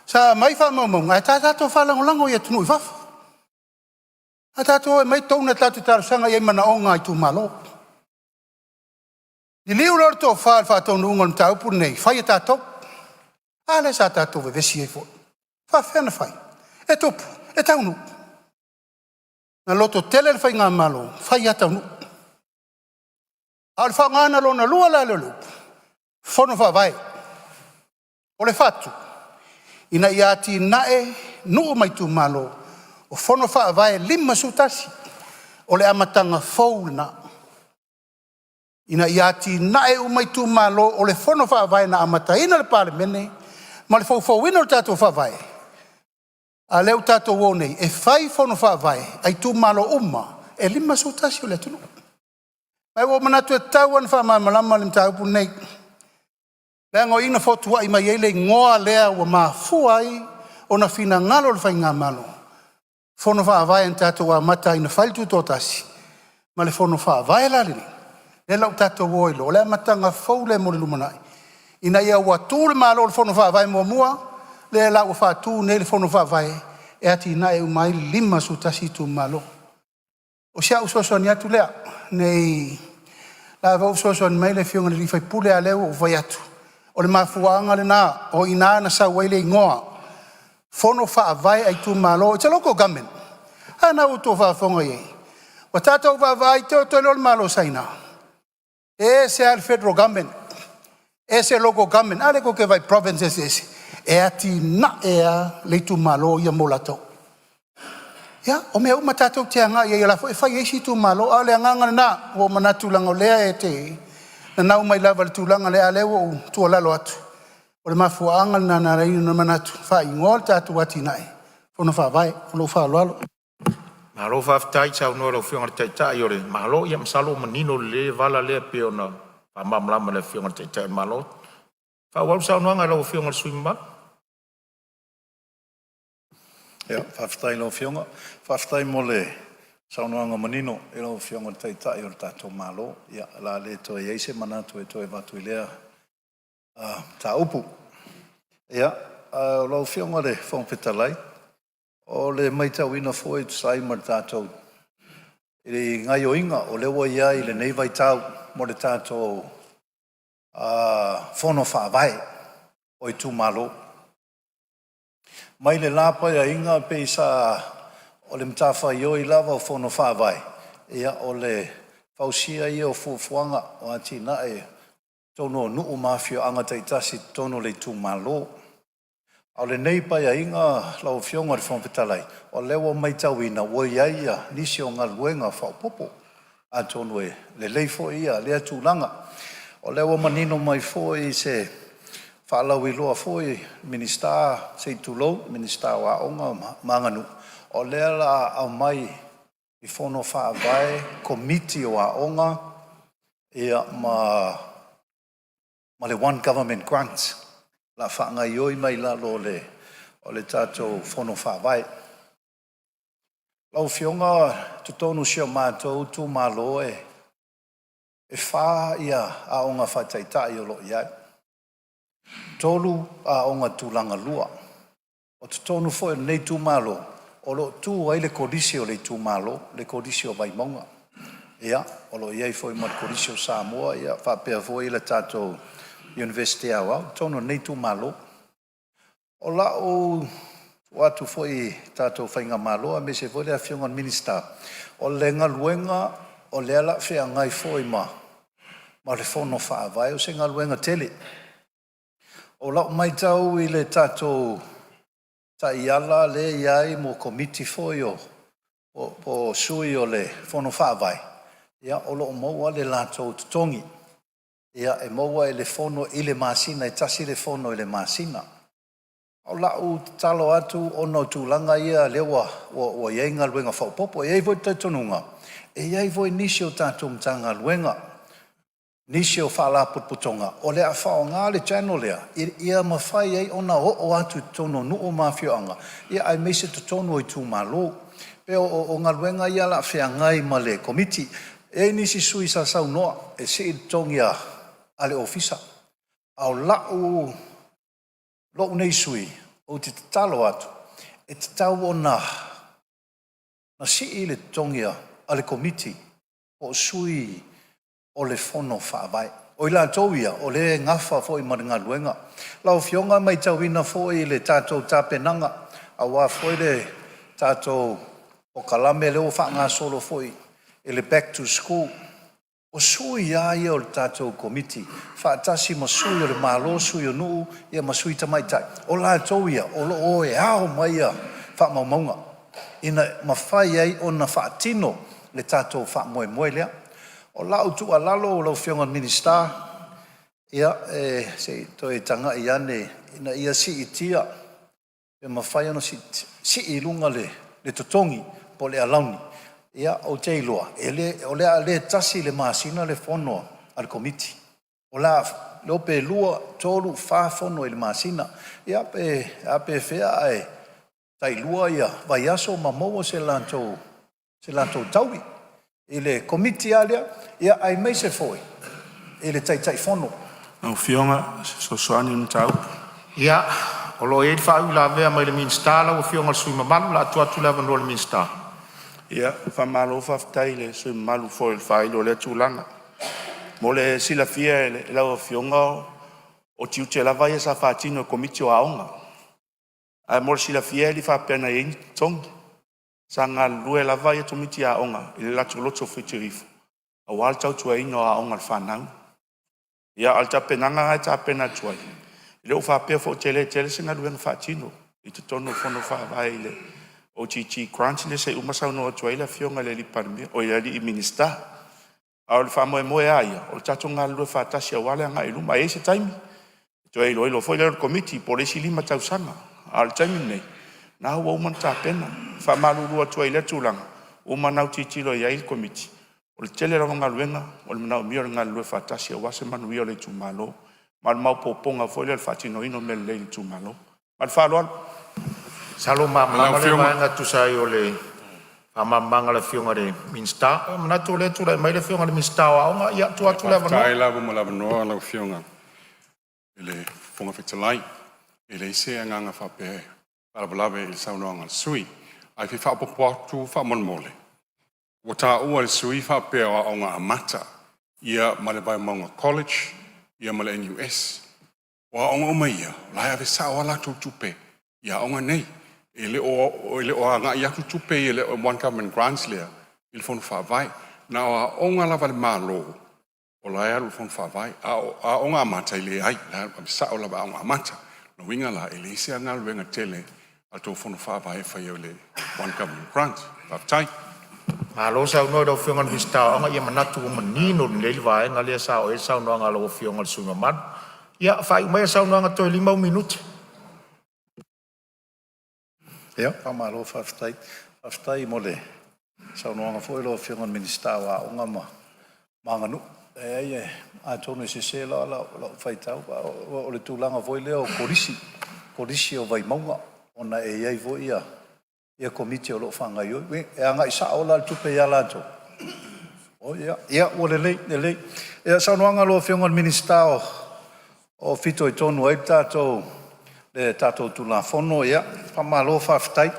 sa aumai faamaumauga ae sa tatou faalagolago i atunuu i fafo. Ae tatou o e aumai donor tatou te talosaga i ai i manaoga a itumalo. Liliu loa le tofa i le faataunuuga o le mataupu lenei, fai e tatou. A lea sa tatou vevesi ai foi, e faafefea ona fai? E tupu, e taunuu. Na lototele le faigamalo, fai lava taunuu. A o le faaaogaina lona lua la lea o le upu, Fono Faavae, o le fatu ina ia atinae nuu ma itumalo, o fono faavae 51, o le amataga fou lena, ina ia atinae uma itumalo. O le fono faavae na amataina le Palemene ma le foufouina o le tatou Faavae, a lea ua tatou o nei e fai fono faavae a itumalo uma e 51 o le atunuu. Ae ua ou manatu e tatau lava ona faamalamalama le mataupu lenei. Leaga o i na fotuai mai ai le igoa lea ua mafua ai ona finagalo le Faigamalo, Fono Faavae na tatou amata ai na fai le Tutoatasi ma le Fono Faavae la lenei, lea la ua tatou o ai loa, o le amataga fou lea mo le lumanai, ina ua tu le Malo i le Fono Faavae muamua, lea la ua faatu nei le Fono Faavae e atinae uma ai le 51 itumalo. O si au fesoasoani atu lea, ne i lava ua fesoasoani mai le afioga i le sui usufono, a o lea ua ou fai atu, o le mafuaaga lena, o i ina na sau ai le igoa Fono Faavae a Itumalo. It's a local government. A lena ua outou faafofoga i ai, ua tatou vaavaai te i ua toe iloa o le Malo o Saina, e ese lava le Federal Government, ese local government. A lea tou te vaai i province eseese, e atinae lava le itumalo ia mo latou. Ia, o mea uma tatou te agai i ai o la e foi e fai e isi itumalo, a o le agaga lena ua ou manatu leaga o lea e te nanau mai lava i le tulaga lea, a o lea ua ou tuualalo atu, o le mafuaaga lena na ala ai ona manatu e faaigoa le tatou atinae, Fono Faavae. Ma lou faaaloalo. Malo faafetai saunoa i lau Afioga i le Taitai o le Malo. Ia masalo ua manino lelei le vala lea pei ona faamalamalama e le Afioga i le Taitai o le Malo. Faaauau le saunoaga a lau Afioga i le sui usufono mamalu. Ia, faafetai i lau Afioga. Faafetai mo le saunoaga manino i lau Afioga i le Taitai o le tatou Malo. Ia, o le a le toe i ai se manatu e toe avatu i lea mataupu. Ia, lau Afioga i le Fofoga Fetalai, o le matauina foi e tusa ai ma le tatou i gaoioiga o lea ua i ai i lenei vaitau mo le tatou Fono Faavae o itumalo. Mai le la Paeaiga pei sa o le matafaioi lava o Fono Faavae, ia o le fausia ia o fuafuaga o atinae i totonu o nuu ma afioaga taitasi i totonu o le itumalo. A o lenei Paeaiga lau Afioga i le Fofoga Fetalai, o lea ua matauina ua i ai nisi o galuega faaopoopo, atonu e lelei foi lea tulaga. O lea ua manino mai foi i se faalauiloa foi a le Minisita, se i tulou, le Minisita o Aoga ma Aganuu, o lea o le a aumai i Fono Faavae Komiti o Aoga ma le One Government Grant o le a faagaioi mai lalo o le tatou Fono Faavae. Lau Afioga i totonu o si o matou itumalo e fa aoga faataitai o lo o i ai, 3 aoga tulagalua. O totonu foi o lenei itumalo o lo o tu ai le Kolisi o le itumalo, le Kolisi o Vaimauga. Ia, o lo o i ai foi ma le Kolisi o Samoa faapea foi le tatou Iunivesite Aoao i totonu o lenei itumalo. O lau tuu atu foi i le tatou faigamalo aemaise foi le Afioga i le Minisita, o le galuega o lea o le a feagai foi ma le Fono Faavae, o se galuega tele. O lau matau i le tatou taiala lea e i ai mo Komiti foi o sui o le Fono Faavae, ia o lo o maua le latou totogi. E maua e le Fono i le masina, e tasi le fono i le masina. O lau tatalo atu ona o tulaga ia lea ua i ai galuega faaopoopo. E i ai foi le talitonuga e i ai foi nisi o tatou Matagaluega, nisi o Faalapotopotoga o le a faaaoga le channel lea ia mafai ai ona oo atu i totonu o nuu ma afioaga aemaise totonu o itumalo. E pei o galuega ia o le a feagai ma le Komiti. E i ai nisi sui usufono sa saunoa e sii le totogi o le Ofisa, a o lou nei sui usufono ou te tatalo atu e tatau ona sii le totogi o le Komiti o Sui o le Fono Faavae. O i latou ia o lea e nafa foi ma le galuega. Lau Afioga e matauina foi i le tatou tapenaga aua foi le tatou polokalame lea ua faagasolo foi i le Back to School, o sui lava ia o le tatou Komiti faatasi ma sui o le Malo, sui o nuu ma sui tamaitai, o latou ia o lo o o e ao mai faamaumauga ina ia mafai ai ona faatino le tatou faamoemoe lea. O lau tuualalo lau Afioga i le Minisita, se i toe tagai ane ina ia siitia, pe mafai ona sii i luga le totogi po o le alauni. Ou te iloa o le a le tasi i le masina le fono a le Komiti. O le a iloa pe 2, 3, 4 fono i le masina. Ia pe a pe fea ae tailua ia vaiaso ma maua se latou taui i le Komiti lava lea, ia aemaise foi i le Taitaifono. Lau Afioga o se fesoasoani i le mataupu. Ia, o lo o i ai le faauilavea mai le Minisita lau Afioga i le sui usufono mamalu. O le a tuu atu le avanoa i le Minisita. Ia, faamalo faafetai i le sui usufono mamalu foi i le faailo o lea tulaga. Mo le silafia e lau Afioga, o tiute lava ia sa faatino e Komiti o Aoga. Ae mo le silafia e le i faapea na i ai ni totogi. Sa galulue lava Komiti o Aoga i le latou loto faitoifo aua le tautuaina o aoga a le fanau. Ia, a o le tapenaga lena e tapena atu ai, e le o faapea foi ua tele tele se galuega faatino i totonu o Fono Faavae i le OGG Grant lea se i uma saunoa atu ai le Afioga i le Palemia oi le Minisita. A o le faamoemoe lava ia, o le tatou galulue faatasi aua le agai i luma. Ae i ai se taimi toe iloilo foi lea e le Komiti po o le isi 5 tausaga, a o le taimi lenei, o lena ua uma ona tapena. E faamalulu atu ai i lea tulaga, ua uma ona autilotilo i ai le Komiti, o le tele lava o galuega o le manaomia o le galulue faatasi aua se manuia o le itumalo, ma o le maopoopoga foi lea o le faatinoina o mea lelei i le itumalo. Ma le faaaloalo. Masalo ua malamalama lea vaega e tusa ai o le faamalamalamaga a le Afioga i le Minisita. Ua ou manatu o lea e tulai mai le Afioga i le Minisita o Aoga, ia tuu atu le avanoa. Faafetai lava mo le avanoa lau Afioga i le Fofoga Fetalai. E leai se agaga faapea e faalavelave i le saunoaga a le sui usufono, ae fia faaopoopo atu faamolemole. Ua taua e le sui usufono faapea o Aoga Amata ia ma le Vaimauga College ia ma le NUS. O aoga uma ia, o la e ave sao lava latou tupe i aoga nei. E le o agai atu tupe ia i le One Government Grants lea i le Fono Faavae. Na o aoga lava a le Malo o la e alu i le Fono Faavae, a o Aoga Amata e leai, o la e ave sao lava i Aoga Amata. O lona uiga la, e leai se galuega tele a le tou Fono Faavae e faia i le One Government Grant. Faafetai. Malo saunoa i lau Afioga i le Minisita o Aoga. Ia manatu ua manino lelei le vaega lea sa oo i ai le saunoaga a lau Afioga i le sui usufono mamalu. Ia faaiu maia le saunoaga toe 5 ou minute. Ia, faamalo faafetai. Faafetai mo le saunoaga foi lau Afioga i le Minisita o Aoga ma Aganuu. E leai, atonu e sese la lau faitau, a o le tulaga foi lea o Kolisi, Kolisi o Vaimauga, ona e i ai foi ia Komiti o lo o faagaioi. E agai sao la le tupe ia latou? Oi ia, ua lelei lelei. Ia, o le saunoaga a lau Afioga i le Minisita o fitoitonu ai le tatou Tulafono, ia faamalo faafetai.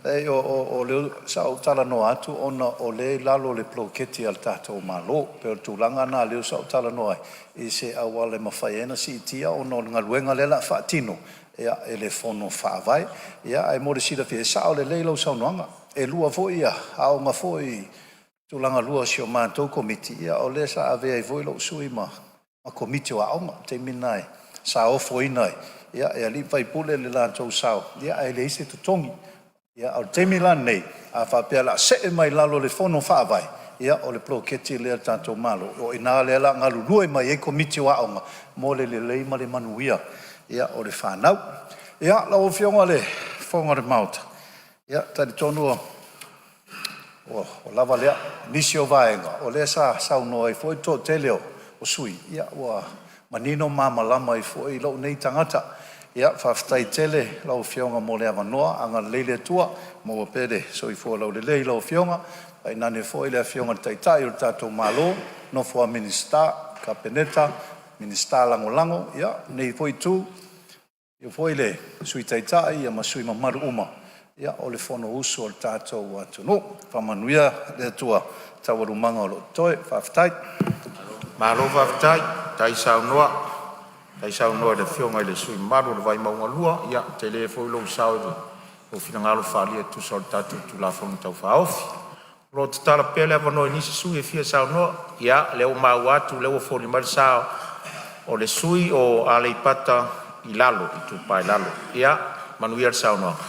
Leai, o lea sa ou talanoa atu ona o lea e i lalo o le poloketi a le tatou Malo. E pei o le tulaga lena lea sa ou talanoa ai i se auala e mafai ai ona siitia ona o le galuega lea o le a faatino e le Fono Faavae. Ae mo le silafia, e sao lelei lau saunoaga, e lua foi aoga foi tulagalua a si a matou Komiti, ia o lea sa avea ai foi lou sui usufono ma Komiti o Aoga i le taimi lena sa ofoina ai e alii ma faipule le latou sao, ae leai se totogi. A o le taimi la lenei, a faapea o le a see mai lalo o le Fono Faavae, ia o le poloketi lea a le tatou Malo, o i ina lea o le a galulue mai ai Komiti o Aoga mo le lelei ma le manuia o le fanau. Ia, lau Afioga i le Fofoga o le Maota, ia, e talitonu ua lava lea. O nisi o vaega o lea sa saunoa ai foi le toatele o sui usufono, ia ua manino ma malamalama ai foi lou nei tagata. Ia faafetai tele i lau Afioga mo le avanoa, agalelei le Atua maua pea le soifua laulelei i lau Afioga, tainane foi le Afioga i le Taitai o le tatou Malo, le nofo a Minisita, Kapeneta, Minisita Lagolago. Ia, lenei foi itu, afio foi le Sui Taitai ma sui usufono mamalu uma o le Fonousu a le tatou atunuu. Faamanuia le Atua i taualumaga o lo o totoe. Faafetai. Malo faafetai, faafetai saunoa i le Afioga i le sui usufono mamalu o Vaimauga 2. Ia tele foi lou sao i lou finagalo faaalia e tusa o le tatou Tulafono Tau Faaofi. O lo o tatala pea le avanoa i nisi sui usufono e fia saunoa. Ia, o lea ua maua atu o lea ua foliga mai le sa o le sui usufono mo Aleipata Itupa i Lalo. Ia manuia le saunoaga.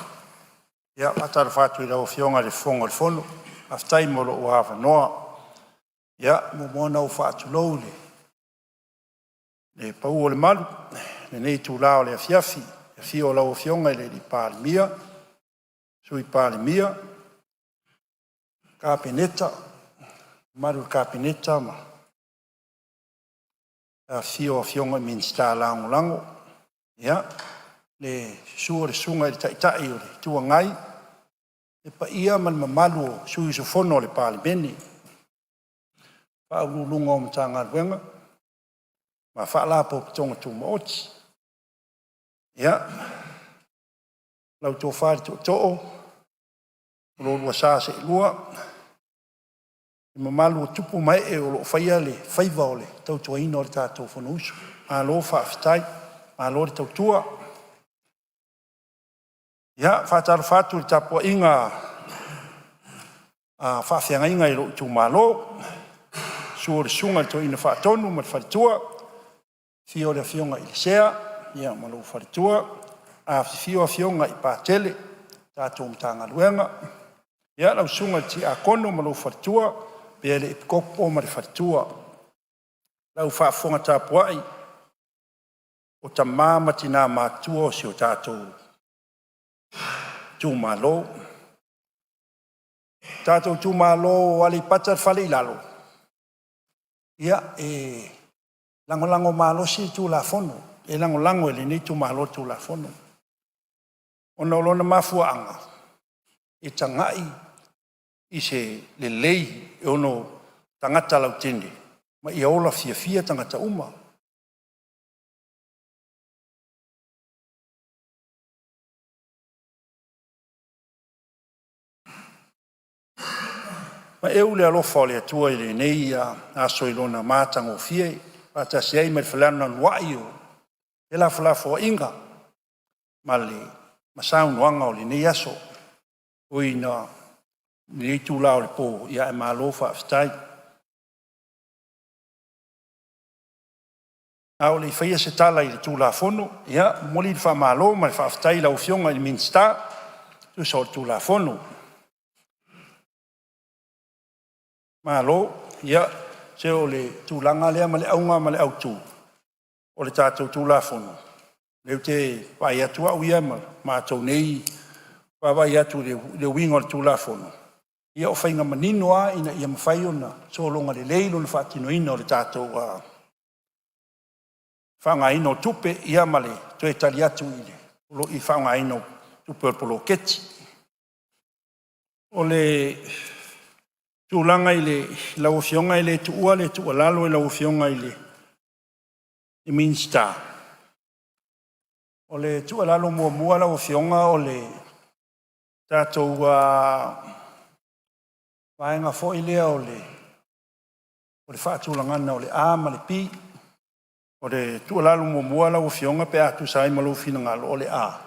Ia, e faatalofa atu i lau Afioga i le Fofoga o le Fono, faafetai mo lou avanoa. Ia, e muamua ona ou faatulou i le pau o le malu i lenei itula o le afiafi i le afio o lau Afioga i le Palemia, Sui Palemia, Kapeneta, le mamalu i le Kapeneta ma Afifio o Afioga i Minisita Lagolago, ia le susu o le Susuga i le Taitai o le Itu Agai, le paia ma le mamalu o sui usufono o le Palemene, Ofisa Sili o Pulega o Matagaluega ma Faalapotopotoga Tumaoti. Ia, lau Tofa i le Tootoo ma lo oulua sa seelua, le mamalu o tupu ma ee o lo o faia le faiva o le tautuaina o le tatou Fonousu. Malo faafetai, malo le tautua. Ia, e faatalofa atu i le tapuaiga a faafeagaiga i lou itumalo, susu i le Susuga i le Toeaina Faatonu ma le faletua, afio le Afioga i le Sea ma lou faletua, afifio afioga i Patele o le tatou Matagaluega, ia lau susuga i le Tiakono ma lou faletua faapea le Epikopo ma le faletua. Lau faafofoga tapuai o tama ma tina matutua o si o tatou itumalo. Le tatou itumalo o Aleipata le Fale i Lalo, ia, e lagolago malosi le Tulafono, e lagolago e lenei itumalo le Tulafono, ona o lona mafuaaga e tagai i se lelei e ono tagata lautele ma ia ola fiafia tagata uma. Paia i le alofa o le Atua i lenei aso i lona matagofie, faatasi ai ma le felanulanuai o felafolafoaiga ma saunoaga o lenei aso. E ui ina i lenei itula o le po, ae malo faafetai. A o le i faia se tala i le Tulafono, ia e momoli le faamalo ma le faafetai i lau Afioga i le Minisita e tusa o le Tulafono. Malo. Ia, se o le tulaga lea ma le auga ma le autu o le tatou Tulafono, lea ou te vaai atu au ia ma matou nei vaavaai atu i le uiga o le Tulafono, ia o faiga manino lava ina ia mafai ona sologa lelei lona faatinoina o le tatou faaaogaina o tupe, ia ma le toe tali atu i le faaaogaina o tupe o le poloketi. O le tulaga i lau Afioga, e le tuua le tuualalo i lau Afioga i le Minisita, o le tuualalo muamua lau Afioga, o le tatou vaega foi lea o le faatulagaga o le A ma le B. O le tuualalo muamua lau Afioga pe a tusa ai ma lou finagalo, o le A,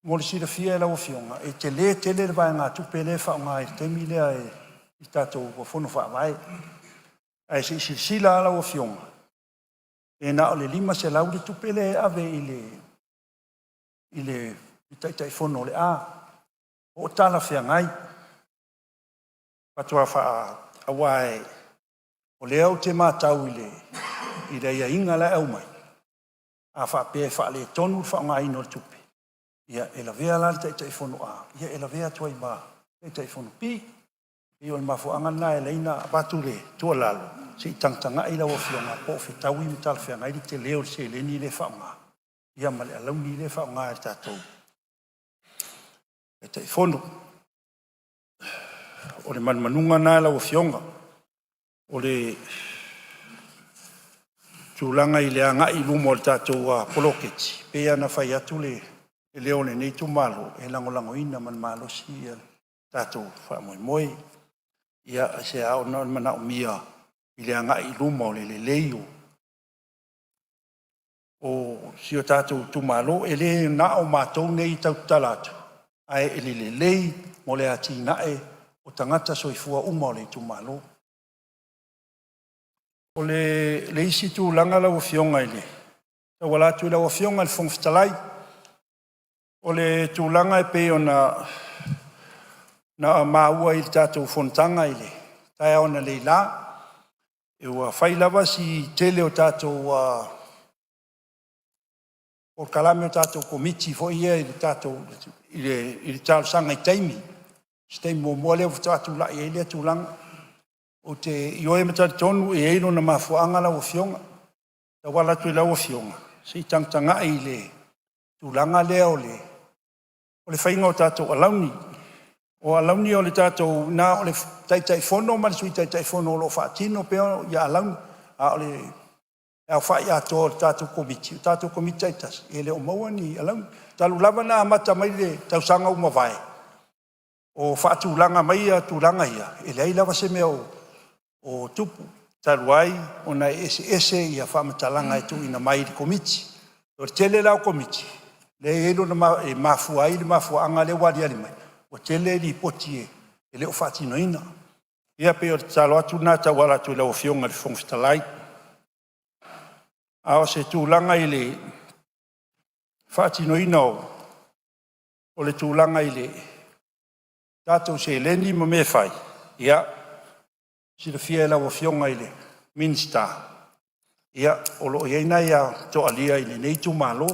mo le silafia e lau Afioga, e tele tele le vaegatupe lea e faaaoga i le taimi lea i le tatou Fono Faavae. Ae se i silasila lava lau Afioga, pe na o le $500 le tupe lea e ave i le Taitaifono o le A. Po o talafeagai? Faatoa faa… aua o lea ou te matau i le aiaiga la e aumai, a faapea e faaletonu le faaaogaina o le tupe, ia e lavea la le Taitaifono A e lavea atu ai ma le Taitaifono B. E pei o le mafuaaga lena e ala ai ona avatu le tuualalo, se i tagatagai lau Afioga po o fetaui ma talafeagai le tele o le seleni lea e faaaoga ia ma le alauni lea e faaaoga e le tatou Taitaifono. O le manumanuga lena lau Afioga. O le tulaga i le agai i luma o le tatou poloketi, e pei lava ona fai atu le leo o lenei itumalo, e lagolagoina ma le malosi le tatou faamoemoe. Ia aisea? Ona o le manaomia i le agai i luma o le lelei o si o tatou itumalo. E le na o matou nei e tautala atu, ae o le lelei mo le atinae o tagata soifua uma o le itumalo. O le isi tulaga lau Afioga e tauala atu i lau Afioga i le Fofoga Fetalai, o le tulaga e pei ona maua i le tatou fonotaga i le taeao analeila, ua fai lava si tele o tatou polokalame o tatou Komiti foi ia i le talosaga i taimi. O se taimi muamua lea faatoa tulai ai lea tulaga. Ou te ioe ma talitonu e i ai lona mafuaaga lau Afioga. tauala atu i lau Afioga, se i tagatagai i le tulaga lea o le faiga o tatou alauni. O alauni o le tatou, na o le Taitaifono ma le Sui Taitaifono o lo o faatino pea alauni, a o le aofai atoa o le tatou Komiti, o tatou Komiti taitasi, e le o maua ni alauni. Talu lava ona amata mai le tausaga ua mavae o faatulaga mai tulaga ia, e leai lava se mea o tupu, talu ai ona e eseese faamatalaga e tuuina mai i le Komiti. O le tele la o Komiti lea e i ai lona… e mafua ai le mafuaaga lea ua aliali mai ua tele Lipoti e le o faatinoina. Ia pei o le tatalo atu lena e tauala atu i lau Afioga i le Fofoga Fetalai. A o se tulaga i le faatinoina o le tulaga i le tatou seleni ma mea e fai, ia, e silafia e lau Afioga i le Minisita, o lo o i ai nai toalia i lenei itumalo.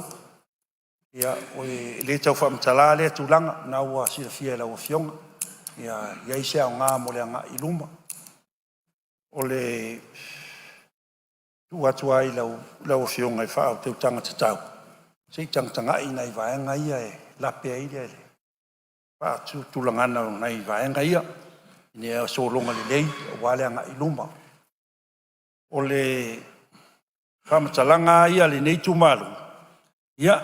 E le tau faamatala lea tulaga, o lena ua silafia e lau Afioga, ia i ai se aoga mo le agai i luma. O le tuu atu lava i lau Afioga i le faautautaga tatau se i tagatagai i nai vaega ia e lape ai le faatulagaga o nai vaega ia ina ia sologa lelei aua le agai i luma. O le faamatalaga lava ia a lenei itumalo, ia,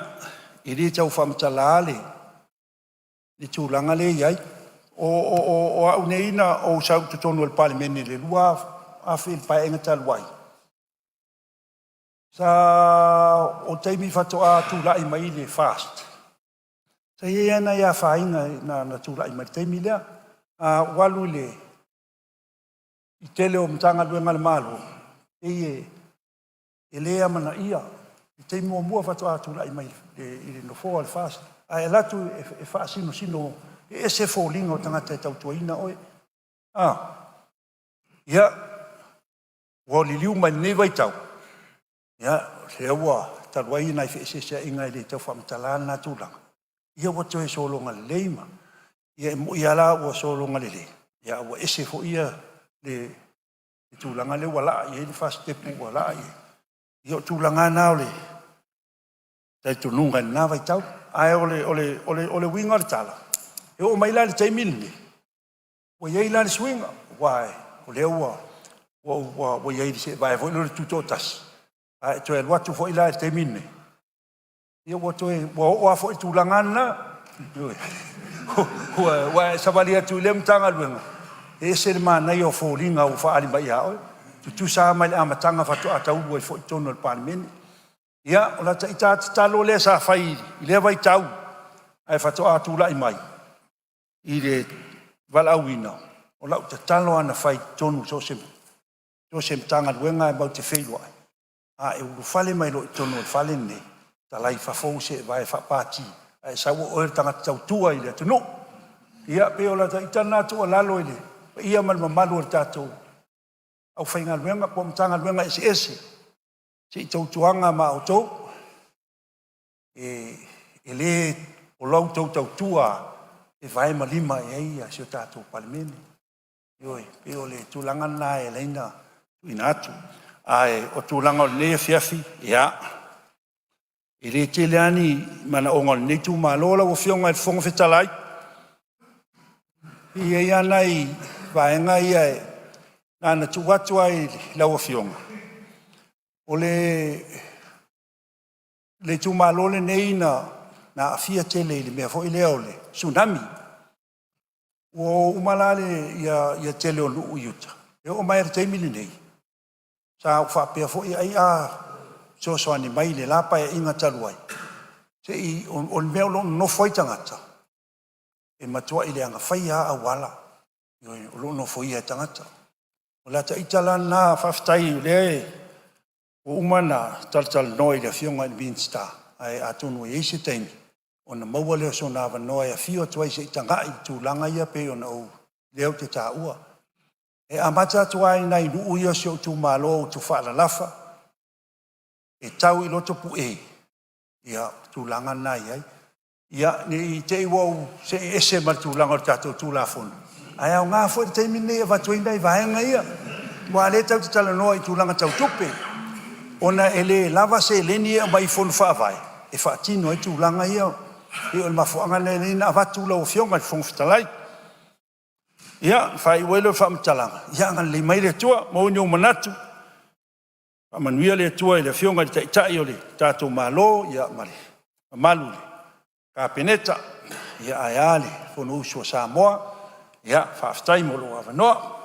e le tau faamatala le tulaga lea e i ai. O au nei na ou sau i totonu o le Palemene i le 2000 i le Paeaiga talu ai, o taimi faatoa tulai mai le FAST, sa i ai lava nai afaina na tulai mai i le taimi lea. Ua alu i le tele o Matagaluega a le Malo, pei e le amanaia i le taimi muamua faatoa tulai mai i le nofoa o le FAST, ae alu atu e faasinosino, e ese foliga o tagata e tautuaina oe. Ia, ua liliu mai lenei vaitau, ia, o lea ua talu ai nai feeseeseaiga e le tau faamatala lena tulaga, ia ua toe sologa lelei ma… Ia e moni lava la ua sologa lelei, ae ua ese foi le tulaga lea ua laa i ai le fasitepu ua laa i ai. Ia o tulaga lava na o le talitonuga i lena vaitau. Ae o le uiga o le tala, e oo mai la i le taimi lenei, ua i ai la le suiga, aua o lea ua i ai i le seevae foi lea o le tutoatasi, a e toe alu atu foi la i le taimi lenei, ia ua oo lava foi i le tulaga lena. Ioe. Ua e savali atu i lea Matagaluega, e ese le manaia o foliga ua faaali mai ia oe, e tutusa lava ma le amataga faatoa taulu ai foi i totonu o le Palemene. Ia, o lata ita lava tatalo lea sa fai i lea vaitau ae faatoa tulai mai i le valaauina, o lau tatalo lava na fai i totonu o so o se Matagaluega lava matou te feiloai, a e ulufale mai loa i totonu o le fale lenei, talai i fafo ou seevae faa-Pati ae sau o oe o le tagata tautua i le atunuu. Ia pei o lata ita lena tuualalo i le paia ma le mamalu o le tatou aufaigaluega po o Matagaluega eseese, se i tautuana ma outou, e le o la outou tautua lava e vae ma lima i ai si o tatou Palemene. Ioe. E pei o le tulaga lena e ala ai ona tuuina atu. Ae o tulaga o lenei afiafi, ia, e le tele lava ni manaoga o lenei itumalo lau Afioga i le Fofoga Fetalai. E i ai lava nai vaega ia na ona tuu atu lava i lau Afioga. O le itumalo lenei na aafia tele i le mea foi lea o le Tsunami. Ua o uma la le tele o nuu i uta, e oo mai lava i le taimi lenei, sa ou faapea foi ai a fesoasoani mai i le la Paeaiga talu ai, o le mea o lo o nonofo ai tagata, e matuai leaga faia lava auala o lo o nofoia e tagata. O lata ita la lena, faafetai o lea ua uma ona talatalanoa i le Afioga i le Minisita, ae atonu e i ai se taimi ona maua lea o sona avanoa e afio atu ai se i tagai i tulaga ia pei ona lea ou te taua. E amata atu lava i nai nuu ia o si ou itumalo o Utufaalalafa e tau i Lotopue, ia, o le tulaga lena e i ai. Ia, ne i te i ua ou see ese ma le tulaga o le tatou Tulafono, ae aoga foi le taimi lenei e avatu ai nai vaega ia, aua o lea tatou te talanoa i tulaga tau tupe. Ona e le lava seleni e aumai i Fono Faavae e faatino ai tulaga ia. E pei o le mafuaaga lea na avatu lau Afioga i le Fofoga Fetalai. Ia, faaiu ai lea o le faamatalaga, ia agalelei mai le Atua, maua ni ou manatu, faamanuia le Atua i le Afioga i le Taitai o le tatou Malo ma le mamalu i le Kapeneta, ae a le Fonousu a Samoa. Ia faafetai mo lou avanoa.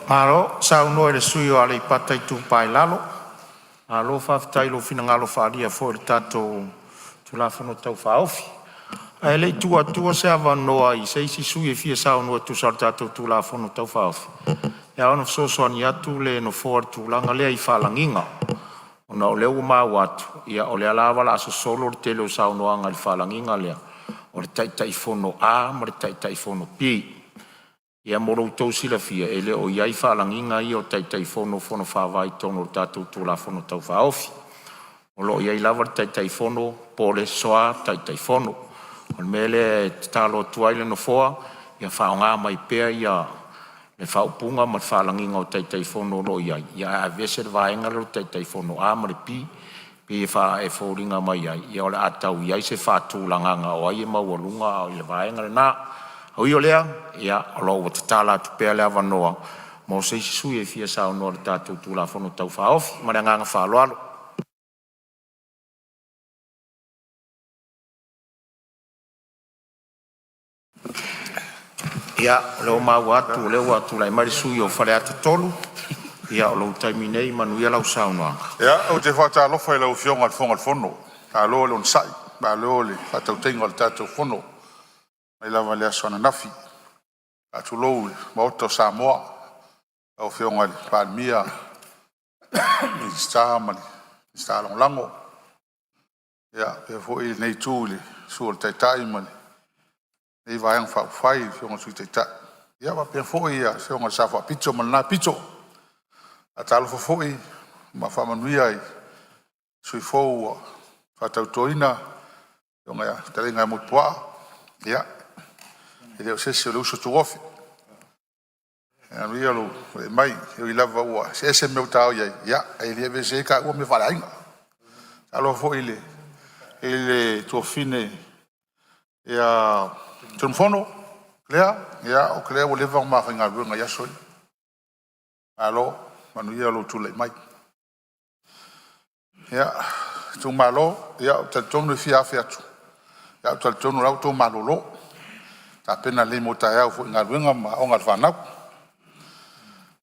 Malo saunoa i le sui usufono mo Aleipata Itupa i Lalo. Malo faafetai i lou finagalo faaalia foi i le tatou Tulafono Tau Faaofi. Ae le i tuu atua se avanoa i se isi sui usufono e fia saunoa e tusa o le tatou Tulafono Tau Faaofi, e ao ona fesoasoani atu le Nofoa i le tulaga lea i faalagiga, ona o lea ua maua atu, o lea lava o le a sosolo le tele o saunoaga i le faalagiga lea o le Taitaifono A ma le Taitaifono B. Ia mo lo outou silafia, e le o i ai faalagiga ia o Taitaifono o Fono Faavae i totonu o le tatou Tulafono Tau Faaofi. O lo o i ai lava le Taitaifono po o le Sua Taitaifono. O le mea lea e tatalo atu ai le Nofoa, ia faaaoga mai pea le faaupuga ma le faalagiga o Taitaifono o lo o i ai, ae aveese le vaega lea o le Taitaifono A ma le B. E pei e foliga mai ai o le a tau i ai se faatulagaga o ai e maualuga le vaega lena. Ae ui o lea, o lo o ua tatala atu pea le avanoa mo se isi sui usufono e fia saunoa i le tatou Tulafono Tau Faaofi. Ma le agaga faaaloalo. Ia, o lea ua maua atu o lea ua tulai mai le sui usufono mo Faleata 3. Ia o lou taimi lenei, manuia lau saunoaga. Ia, ou te faatalofa i lau Afioga i le Fofoga Fetalai, malo le onosai, malo i le faatautaiga o le tatou Fono mai lava i le aso ananafi. Faatulou i le Maota o Samoa, lau Afioga i le Palemia, Minisita ma Minisita Lagolago. E faapea foi lenei itu i le susu o le Taitai ma lenei Vaega Faaupufai, le Afioga i le Sui Taitai, faapea foi le Afioga i le Sao Faapito ma lena Pito. Faatalofa foi ma faamanuia i le sui usufono fou ua faatautoina, le afioga ia fetalaiga Motuopuaa, ia e le o se isi o le uso tuofe. Manuia lou tulai mai. E ui lava ua eseese mea ua ta oi ai, ae le aveesea ai taua mea faaleaiga. Faatalofa foi i le tuafafine ia Tunumafono Claire, o Claire ua leva ona ma faigaluega i aso ia. Malo, manuia lou tulai mai. Ia, itumalo, ou te talitonu e fia afe atu, ae ou te talitonu o la ua outou malolo, tapena lelei mo taeao foi i galuega ma aoga a le fanau.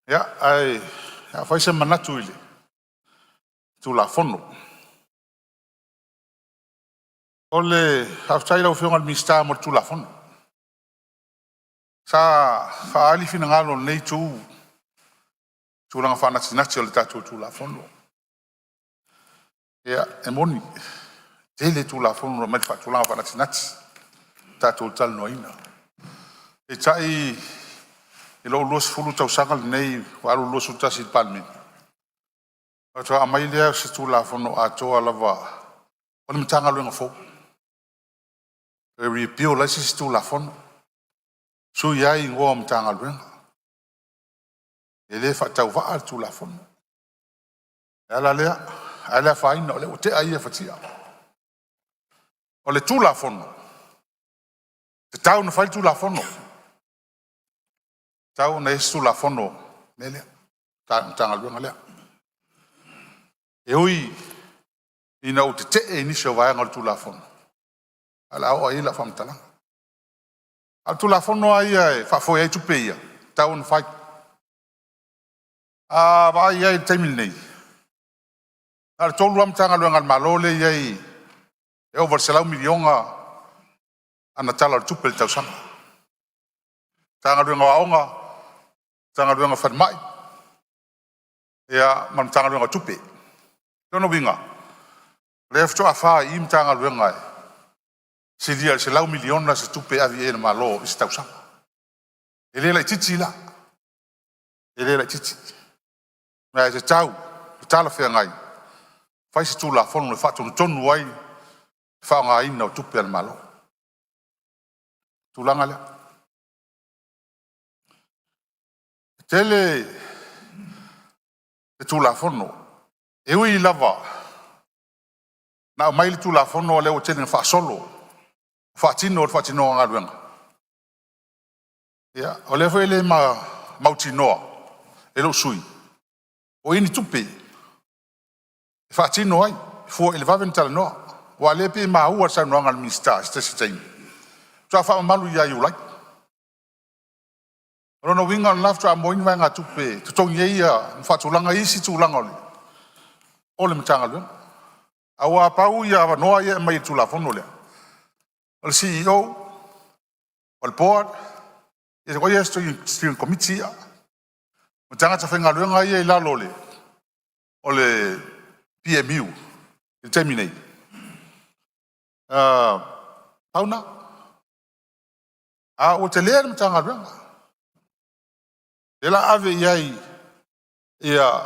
Ia, ae o le a fai se manatu i le Tulafono. O le faafetai i lau Afioga i le Minisita mo le Tulafono. Sa faaali finagalo o lenei itu i tulaga faanatinati o le tatou Tulafono. Ia, e moni, tele Tulafono e aumai i tulaga faanatinati na tatou talanoaina. Peitai i lou 20 tausaga lenei ua alu i le 21 i le Palemene, faatoa aumai lea o se Tulafono atoa lava o le Matagaluega fou e repeal ai se isi Tulafono, sui ai igoa o Matagaluega. E le faatauvaa le Tulafono. O le ala lea, ae le afaina o lea ua tea ia fatia. O le Tulafono, e tatau ona fai le Tulafono, e tatau ona i ai se Tulafono o le mea lea, le Matagaluega lea. E ui ina ou tetee i nisi o vaega o le Tulafono, ae o le a oo i ai lau faamatalaga. A o le Tulafono lava ia e faafoe ai tupe ia, e tatau ona fai. A vaai i ai i le taimi lenei, na o le 3 lava Matagaluega a le Malo lea e i ai e ova i le $100 miliona ana Tala o le Tupe i le tausaga. Matagaluega o Aoga, Matagaluega o le Falemai ma le Matagaluega o Tupe. O lona uiga o lea faatoa 4 i i Matagaluega e silia i le $100 miliona se tupe e ave i ai a le Malo i se tausaga. E le laitiiti la, e le laitiiti. Ma e tatau ma talafeagai ona fai se Tulafono e faatonutonu ai le faaaogaina o tupe a le Malo. O le tulaga lea. E tele le Le Tulafono, e ui lava na aumai le Tulafono a lea ua tele ina faasolo faatino le faatinoga o galuega. Ia, o lea foi e le mautinoa e lou sui usufono o i ai ni tupe e faatino ai fua i le vave ona talanoa, aua o lea e pei e maua i le saunoaga a le Minisita i se tasi o taimi, faatoa faamamalu ia Iulai. O lona uiga o lena faatoa maua ai ni vaegatupe e totogi ai ma faatulaga isi tulaga o le Matagaluega. Aua pau ia avanoa ia e aumai e le Tulafono lea, o le CEO, o le Board, o ia e steer i Komiti ia, ma tagata faigaluega ia e i lalo o le PMU i le taimi nei, pau lena. A ua tele le Matagaluega, lea la a ave i ai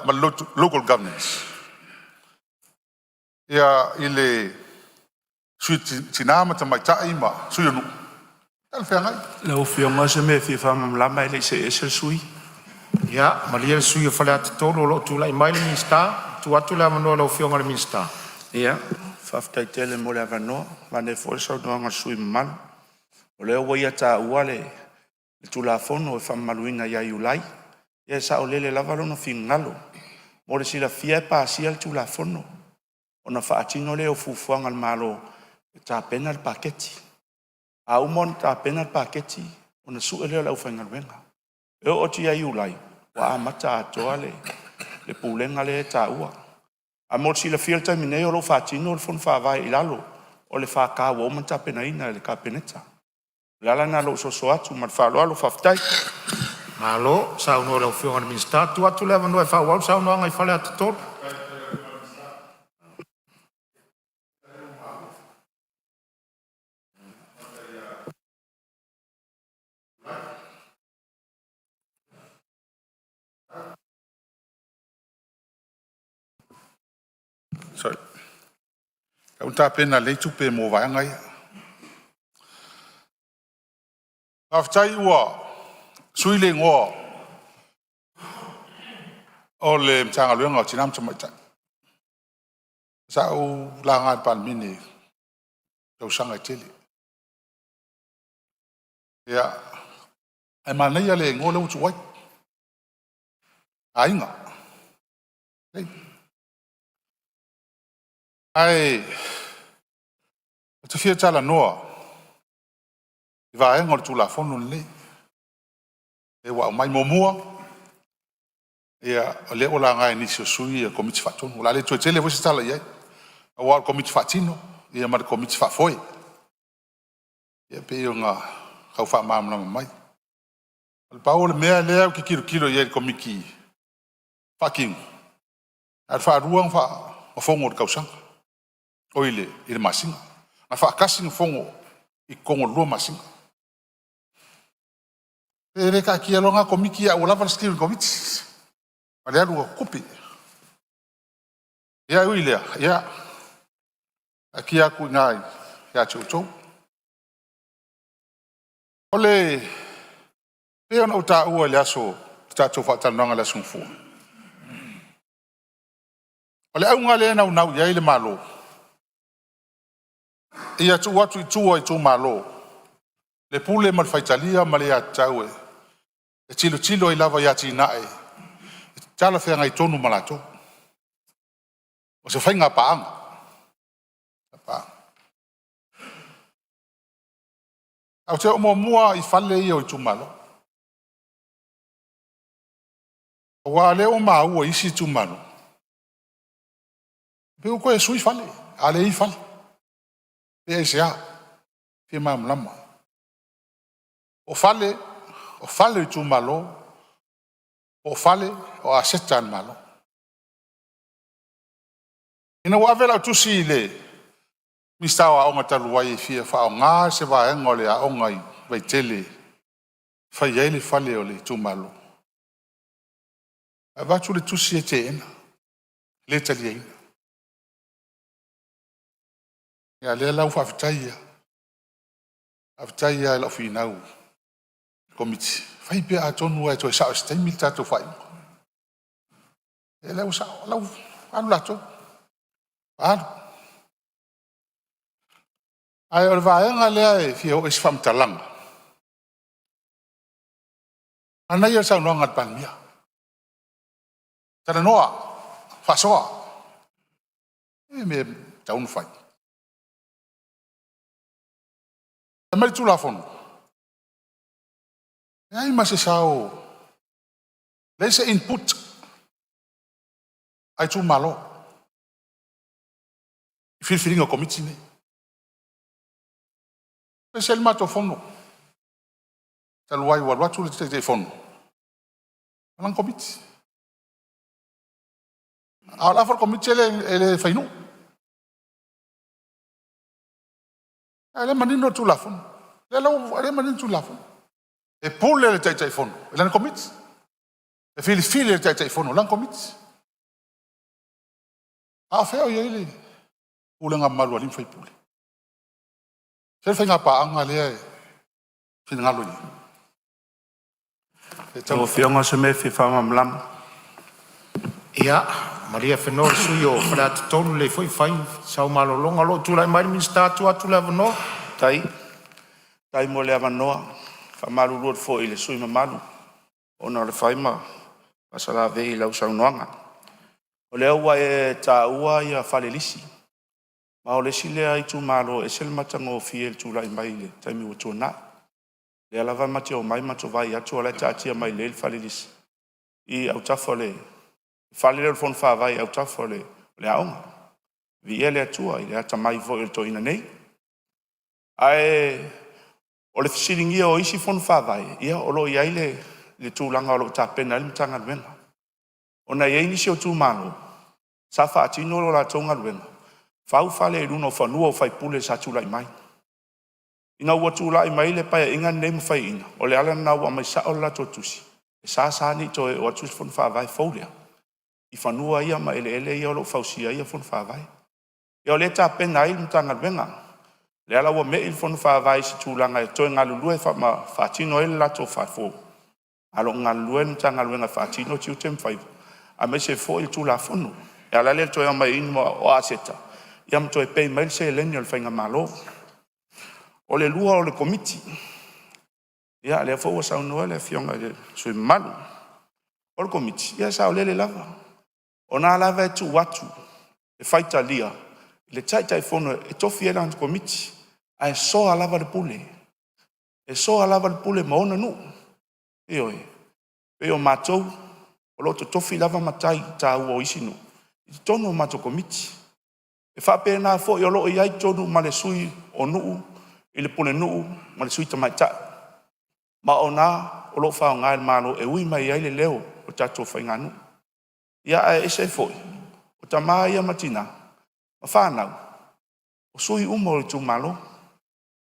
ma le Local Governance i le Sui Tina ma Tamaitai ma Sui o Nuu, e talafeagai. Lau Afioga o se mea e fia faamalamalama ae le i see ese le sui usufono. Ia malie le sui usufono mo Faleata 3 o lo o tulai mai le Minisita. E tuu atu le avanoa i lau Afioga i le Minisita. Ia, faafetai tele mo le avanoa. Manaia foi le saunoaga a le sui usufono mamalu, o lea ua ia taua le Tulafono e faamamaluina ia Iulai. Ia e saolele lava lona finagalo. Mo le silafia e pasia le Tulafono ona faatino lea o fuafuaga a le Malo e tapena le paketi. A uma ona tapena le paketi ona sue lea o le aufaigaluega. E oo atu ia Iulai ua amata atoa le pulega lea e taua. Ae mo le silafia i le taimi nei o lo o faatino le Fono Faavae i lalo o le FK ua uma ona tapenaina e le Kapeneta. O le ala lena o lou soso atu ma le faaaloalo. Faafetai. Malo saunoa i lau Afioga i le Minisita. E tuu atu le avanoa e faaauau le saunoaga a Faleata 3. Tatau ona tapena lelei tupe mo vaega ia. Faafetai ua sui le igoa o le Matagaluega o Tina ma Tamaitai. Sa ou laga i le Palemene i tausaga e tele. Ia, ae manaia le igoa lea ua tuu ai, Aiga. Ae ou te fia talanoa i vaega o le Tulafono lenei lea ua aumai. Muamua, ia o lea ua laga e nisi o sui usufono Komiti Faatonu. O le a le toe tele foi se tala i ai aua o le Komiti Faatino ma le Komiti Faafoe. Ia pei ona tau faamalamalama mai. Na pau o le mea lea ou te tilotilo i ai i le Komiti Faatino, na o le faalua ona fono i le tausaga, oi le masina, na o le faatasi ona fono i totonu o le 2 masina. Pe le taatia loa lena Komiti ae ua lava le steering committee ma le alu o tupe. Ia ae ui i lea, ia taatia atu i ina ia te outou. E pei ona ou taua i le aso le tatou faatalanoaga i le aso Gafua, o le auga lea e naunau i ai le Malo, ia tuu atu i tua i itumalo le pule ma le faitalia ma le aiatatau e tilotilo ai lava i atinae e talafeagai tonu ma latou. O se faiga paaga. Ae ou te oo muamua lava i fale ia o itumalo, aua o lea ua maua i isi itumalo, pei ua toe sui fale a o lea e i ai fale. Pe aisea? E fia malamalama. O fale, o fale o itumalo, o fale o aseta a le Malo. Ina ua ave lau tusi i le Minisita o Aoga talu ai e fia faaaoga se vaega o le aoga i Vaitele e fai ai le fale o le itumalo, ae avatu le tusi e teena, le taliaina. A o lea la ua faafetai lava, faafetai lava i lau finau i le Komiti, fai pea atonu lava e toe sao i se taimi le tatou faaiuga. Ia lea ua sao, o la ua alu latou, ua alu. Ae o le vaega lea e fia oo i ai se faamatalaga, manaia le saunoaga a le Palemia, talanoa, faasoa, o le mea e tatau ona fai. Fai mai le Tulafono, e leai ma se sao, leai se input a itumalo i filifiliga o Komiti nei. E ese le matou fono talu ai ua alu atu le Taitaifono ma lana Komiti, a o le afa o le Komiti e le fai nuu. A o lea e manino le Tulafono, o lea e manino le Tulafono, e pule le Taitaifono i lana Komiti, e filifili e le Taitaifono lana Komiti. A o fea o i ai le pulega mamalu a alii ma faipule? Fea le faigapaaga lea e finagalo i ai? Lau Afioga o se mea e fia faamalamalama. Ia malie le sui usufono mo Faleata 3, o lea foi e fai sau malologa. O lo o tulai mai le Minisita e tuu atu le avanoa. Faafetai mo le avanoa. E faamalulu atu foi i le sui usufono mamalu ona o le fai ma faasalavei i lau saunoaga. O lea ua e taua fale lisi, ma o le isi lea itumalo e ese le matagofie i le tulai mai i le taimi ua tuanai. O lea lava matou te omai matou vaai atu o la e taatia mai lelei le fale lisi i autafa o le fale lea o le Fono Faavae i autafa o le aoga. Viia le Atua i le atamai foi o le toeaina nei. Ae o le fesiligia o isi Fono Faavae, ia o lo o i ai le tulaga o lo o tapena ai le Matagaluega, ona e i ai nisi o itumalo sa faatino le latou galuega, fau fale i luga o fanua o faipule sa tulai mai. Ina ua tulai mai le Paeaiga lenei ma faiaina, o le ala lena ua aumai sao le latou tusi, e sa sa ne i toe oo atu se fono faavae fou lea i fanua ia ma eleele ia o lo o fausia ai fono faavae. Ia o lea e tapena ai le Matagaluega, lea la ua mei le fono faavae i se tulaga e toe galulue ma faatino ai le latou fale fou, ae o lo o galulue le Matagaluega e faatino tiute ma faiva aemaise foi le Tulafono. E ala lea le toe aumaiina o aseta ia ma toe pay mai le seleni a le faigamalo. O le lua o le Komiti, ia lea foi ua saunoa le Afioga i le sui usufono mamalu. O le Komiti, ia e saolele lava, o lena lava e tuu atu e faitalia i le Taitaifono e tofi ai lana Komiti, ae soa lava le pule, e soa lava le pule ma ona nuu. Ioe. E pei o matou o lo o totofi lava matai taua o isi nuu i totonu o matou komiti. E faapena foi o lo o i ai i totonu ma le sui o nuu i le pulenuu ma le sui tamaitai, ma o i ina o lo o faaaoga e le Malo e ui mai ai le leo o tatou faiganuu. Ia ae ese ai foi o tama ia ma tina ma fanau, o sui uma o itumalo.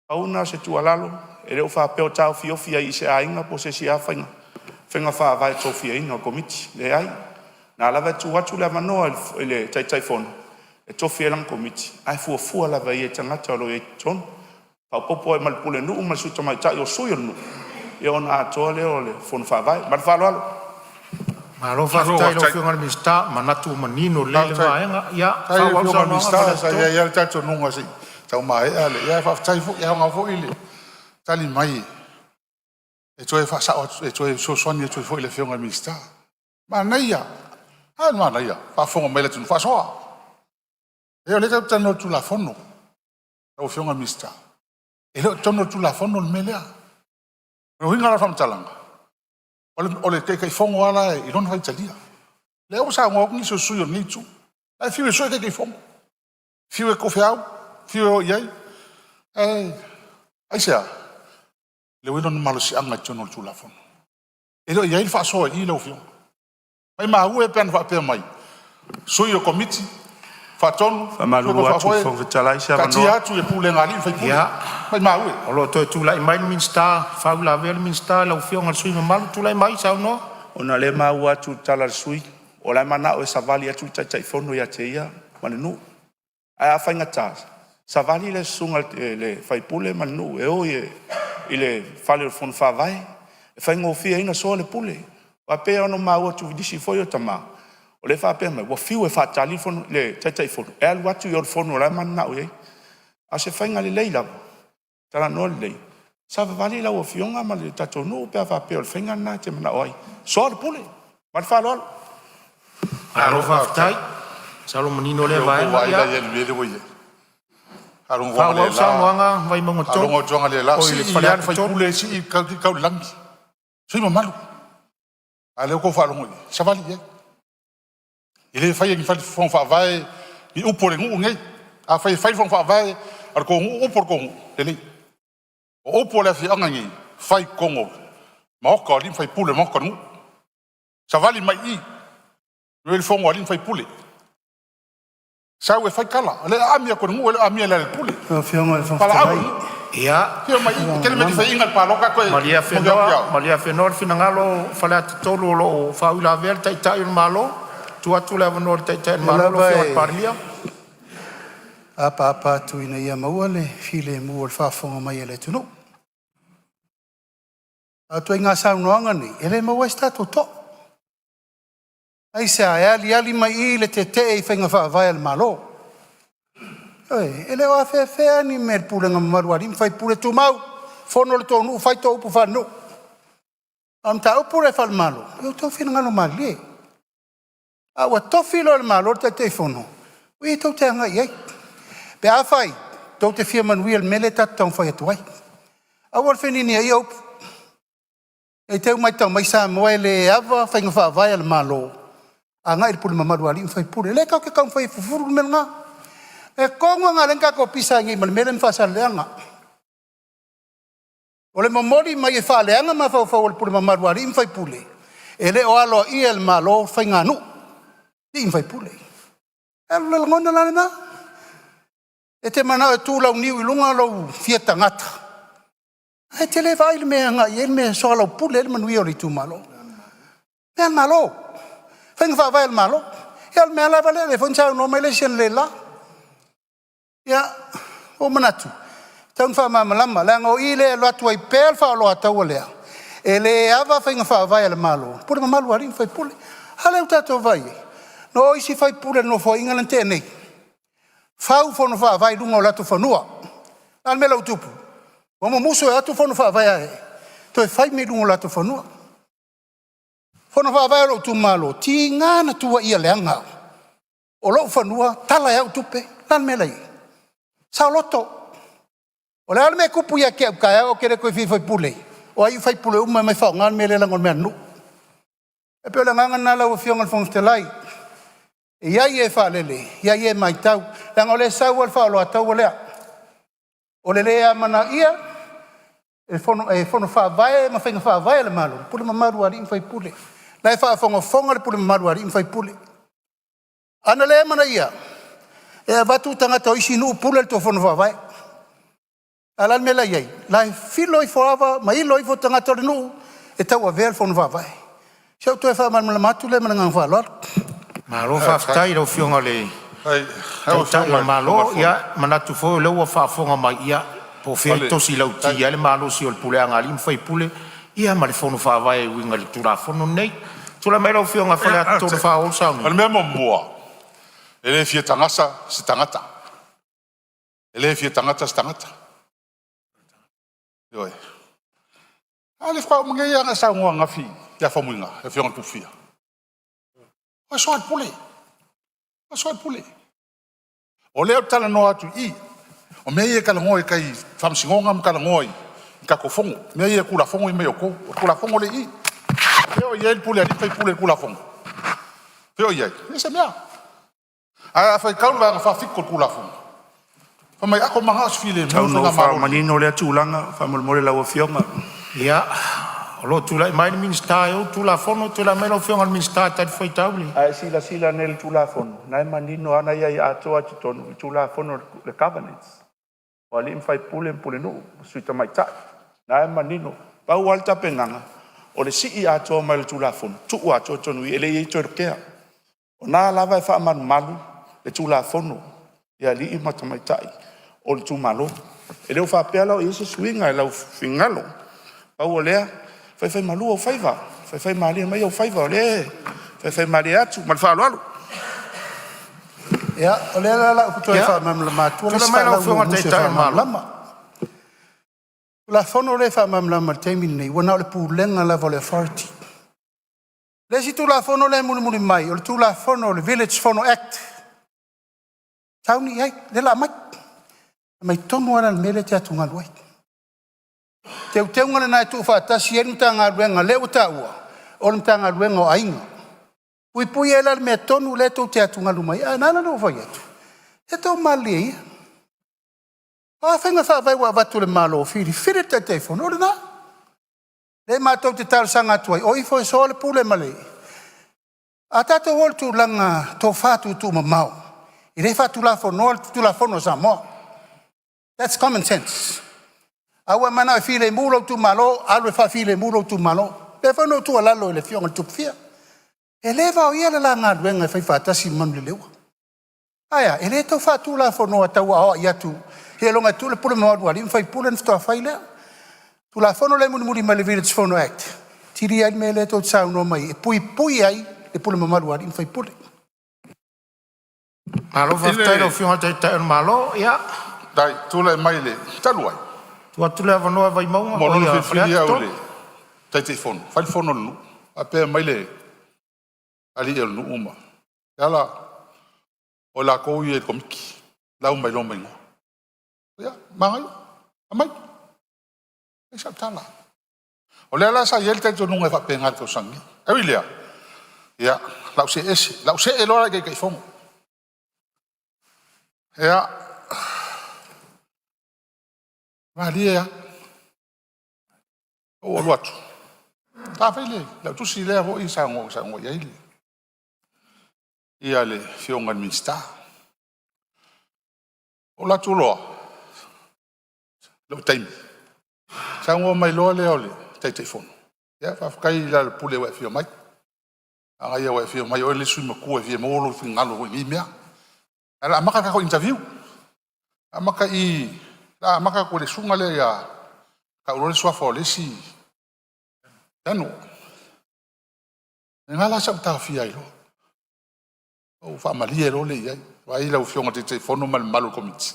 Pau lena o se tuualalo, e le faapea o taofiofi ai i se aiga po o se isi lava faiga, faiga faavae i le tofiaina o komiti. Leai, o lena lava e tuu atu le avanoa i le Taitaifono e tofi ai lana Komiti, ae fuafua lava i ai i tagata o lo o i ai i totonu, faaopoopo i ai ma le pulenuu ma le sui tamaitai o sui o le nuu, ia ona atoa lea o le fono faavae. Ma le faaaloalo. Malo faafetai i lau Afioga i le Minisita, manatu ua manino lelei lea vaega. Ia Faafetai i faaauau le lau Afioga i le saunoaga Minisita, Faleata sa i 3. ai lava le talitonuga se i tau maea le… ae faafetai foi, e aoga foi le tali mai e toe faasao atu, e toe fesoasoani atu ai foi i le Afioga i le Minisita. Manaia, a le manaia o le faafofoga mai a le atunuu, faasoa. Leai o lea tatou te talanoa i le Tulafono lau Afioga i le Minisita, e le o i totonu o le Tulafono le mea lea. O le uiga la o le faamatalaga, o le Taitaifono lava la i lona faitalia. Lea ua saunoa atu nisi o sui usufono o lenei itu, la e fiu e sue Taitaifono, fiu e toofeau, fiu e o i ai. Ae aisea? Lea ua i ai lona malosiaga i totonu o le Tulafono. E le o i ai le faasoa i i lau Afioga. Maimau e pe ana faapea mai, sui o Komiti Faatonu, Faamalulu Susuga atu i le Faafoe, Fofoga Fetalai, se taatia avanoa. atu i le pulega a alii ma faipule. Ia, Maimau e. o lo o toe tulai mai le Minisita, faauilavea le Minisita lau Afioga i le sui usufono mamalu. Tulai mai saunoa. Ona o lea e maua atu i le tala a le sui usufono, o la e manao e savali atu le Taitaifono ia te ia ma le nuu. Ae a faigata, savali le susuga i le faipule ma le nuu e o i le fale o le fono faavae e faigofie ai ona soa le pule. Aua e pei lava ona maua atu i nisi foi o tama, O lea e faapea mai ua fiu e faatali le fono, le Taitaifono e alu atu i o i le fono o la e mananao i ai. A o se faiga lelei lava, talanoa lelei, savavali lau Afioga ma le tatou nuu pe a faapea o le faiga lena e te manao ai, soa le pule. Ma le faaaloalo. Malo faafetai, masalo ua manino lea vaega. Faaauau le saunoaga Vaimauga 3. Oi Faleata 3. Sii le lagi, sui usufono mamalu, a o lea ua outou faalogo i ai, savali i ai. E le faia i ni fono faavae ni upu a le nuu lenei. Afai e fai le fono faavae a le tou nuu upu a le tou nuu, lelei. O upu a le afioaga lenei, fai i totonu o le maota o alii ma faipule o le maota o le nuu. Savali mai i i, o lea e i ai le fono a alii ma faipule, sau e fai tala, o lea e aami atu e le nuu, e le o aamia e Lealailepule. Lau Afioga i le Fofoga Valaau Fetalai... le nuu, afio mai i i, e tele mea e te faiaina i le palota ae toe Malie momooli atu ia Afenoa, oe. malie Afenoa le finagalo o Faleata 3 o lo o faauilavea le Taitai o le Malo. Tuu atu le avanoa i le Taitai o le O lea Malo, lau lava Afioga i le e Palemia. apaapa atu ina ia maua le filemu o le faafofoga mai a le atunuu. A o ituaiga saunoaga nei, e le maua ai se tatou toa. Aisea? E aliali mai i i le tetee i faiga faavae a le Malo. Ioe, e le o afea ni mea i le pulega mamalu a alii ma faipule, tumau, fono le tou nuu fai tou upu faalenuu. A o mataupu la faale-Malo, ia outou finagalo malilie. A ua tofi loa e le Malo le Taitaifono, o i tou te agai i ai pe afai tou te fia manuia i le mea lea tatou te taumafai atu ai. Aua le feniniaia upu, ne i te i ua matau mai Samoa e le ava faiga faavae a le Malo agai i le pule mamalu a alii ma faipule. O lea tatou te taumafai e fufulu le mea lena. O le mea tonu lava lena o lea na tatou pisa ai nei ma le mea lea ma Faasaleleaga. O le momoli mai e faaleaga mafaufau o le pule mamalu a alii ma faipule, e le o aloaia e le Malo faiganuu a alii ma faipule. O le lagona la lena, e te manao e tu launiu i luga lou fia tagata ae e te le vaai i le mea e agai i ai le mea e soalaupule ai le manuia o le itumalo. O mea a le Malo, faiga faavae a le Malo. Ia o le mea lava lea, lea foi na saunoa mai le isi analeila. Ia, ua ou manatu, e tatau ona faamalamalama leaga o i lea e alu atu ai pea le faaoloataua lea, e le ava faiga faavae a le Malo i le pule mamalu a alii ma faipule. A lea ua tatou vaai i ai, na o isi faipule o le Nofoaiga lea na tea nei, fau fono faavae i luga o latou fanua. O le a le mea la ua tupu? Ua mumusu e o atu fono faavae e toe fai mea i luga o latou fanua. Fono faavae a lou itumalo, tiga na tuuaia leaga o lou fanua tala e au tupe. O le a le mea la e i ai? Saoloto. O le a le mea e tupu ia te au taeao ou te le toe fia faipule, o ai faipule uma e omai e faaaoga le mea lea leaga o le mea a le nuu. E pei o le agaga lena lau Afioga i le Fofoga Fetalai, e i ai e faalele, e i ai e matau, leaga o lea e sau lava le faaoloataua lea, o le le amanaia e Fono Faavae ma Faiga Faavae a le Malo, pule mamalu a alii ma faipule. O la e faafogafoga le pule mamalu a alii ma faipule. A na le amanaia, e avatu tagata o isi nuu pule le tou fono faavae. A o le a le mea la e i ai? O la e filo ifo lava ma ilo ifo tagata o le nuu e tauavea le fono faavae. Si au toe faamalamalama atu lea ma le agaga faaaloalo. Malo faafetai i lau Afioga i le Taitai o le Malo. Ia, e manatu foi o lea ua faafofoga mai, ia po o fea le tosi lauti ai le malosi o le puleaga a alii ma faipule ia ma le fono faavae e uiga i le Tulafono lenei. Tulai mai lau Afioga Faleata 3 e faaauau le O le saunoaga. mea muamua, e le fia tagasa se tagata, e le fia tagata se tagata. Ioe. A lea faatoa uma nei lava ona e saunoa ananafi ia Faumuina, le afioga i le Tupufia. Ua soa le pule, ua soa le pule. O lea ou te talanoa atu i i, o mea ia e talanoa i tai i faamasinoga ma talanoa i tatou fono, mea ia o Tulafono ia e aumai e outou. O le Tulafono lea e i i. O fea o i ai le pule a alii ma faipule i le Tulafono? O fea o i ai? E leai se mea. Ae a faitau i le Vaega 47 o le Tulafono, fai mai a outou mananao e filemu Tau le ina ou faigamalo faamanino lea tulaga faamolemole lau Afioga. Ia, o lo o tulai mai le Minisita e ou le Tulafono. Tulai mai lau Afioga i le Minisita e talifuaitau i le A e silasila nei i le Tulafono, o lena e manino lava ana aiaiga atoa i totonu i le Tulafono o le Governance o alii ma faipule ma pulenuu ma sui tamaitai, o lena e manino. Pau lava le tapenaga, o le sii atoa mai o le Tulafono tuu atoa i totonu i i, e leai toe lotea. O lena lava e faamalumalu le Tulafono i alii ma tamaitai o itumalo. E le o faapea la o i ai se suiga i lou finagalo. Pau o lea, faifaimalu ou faiva, faifaimalie mai ou faiva o lea e Faifaimalie atu ma le faaaloalo. Ia, o lea la o le a ou toe faamalamalama atu le Tulai isi mai lau faalaumua Afioga i le musu e Taitai o le Malo. faamalamalama. Tulafono lea e faamalamalama i le taimi lenei, ua na o le Pulega lava o le Authority. O le isi Tulafono lea e mulimuli mai, o le Tulafono o le Village Fono Act, sauni i ai lea o le a aumai. Aumai tonu lava la i le mea lea e te atugalu ai. Teuteuga lena e tuufaatasi ai le Matagaluega lea ua taua o le Matagaluega o Aiga. Puipuia ai la le mea tonu lea tou te atugalu mai ai. Ae ala ona ou fai atu, se tatou malilie ia. O a faiga faavae ua avatu e le Malo e filifili le Taitaifono, o lena. O lea matou te talosaga atu ai, o ifo e soa le pule ma le… A tatou o i le tulaga tofa tuutuumamao, e le faatulafonoa le Tulafono a Samoa. That's common sense. A ua e manao e filemu lou itumalo, alu e faafilemu lou itumalo. O lea foi na ou tuualalo i le Afioga i le Tupufia, e le vaoia le la galuega e faifaatasi ma Manuleleua. Ae a? E le tau faatulafonoina tau aoai atu seiloga e tuu le pule mamalu a alii ma faipule ona faatoa fai lea. Tulafono lea e mulimuli mai le Village Fono Act, e atili ai le mea lea tou te saunoa mai ai e puipui ai le pulega mamalu a alii ma faipule. Malo faafetai i lau Afioga i le Taitai o le Malo. Ia, Tulai mai le talu ai tuu atu le avanoa i Vaimauga, mo oi lona filifili Faleata au 3. i le Taitaifono, fai le fono a le nuu. Faapea mai le alii o le nuu ma Leala, o i latou ia i le komiti, lau mai loa ma igoa. Ia, manaia, aumai. Leai sau tala. O lea la sa i ai le talitonuga e faapena i le tausaga nei. Ae ui i lea, ia, o le a ou see ese, o le a ou see loa la i Taitaifono. Ia, malie lava, ou alu atu, ta fai lau tusi lea foi na saunoa i ai le Afioga i le Minisita. Ou alu atu loa i lou taimi, saunoa mai loa lea o le Taitaifono, “Ia faafetai Lealailepule ua e afio mai. Manaia ua e afio mai o oe le isi sui usufono matua e fia maua lou finagalo foi i nei mea. Ae o le a amata le tatou interview, amata i o le a amata atu i le susuga lea ia tau loa le suafa o le isi Daniel.” O i ina la sa ou taofia ai loa, ou faamalie loa lea i ai, vaai lau Afioga i le Taitaifono ma le mamalu o le Komiti,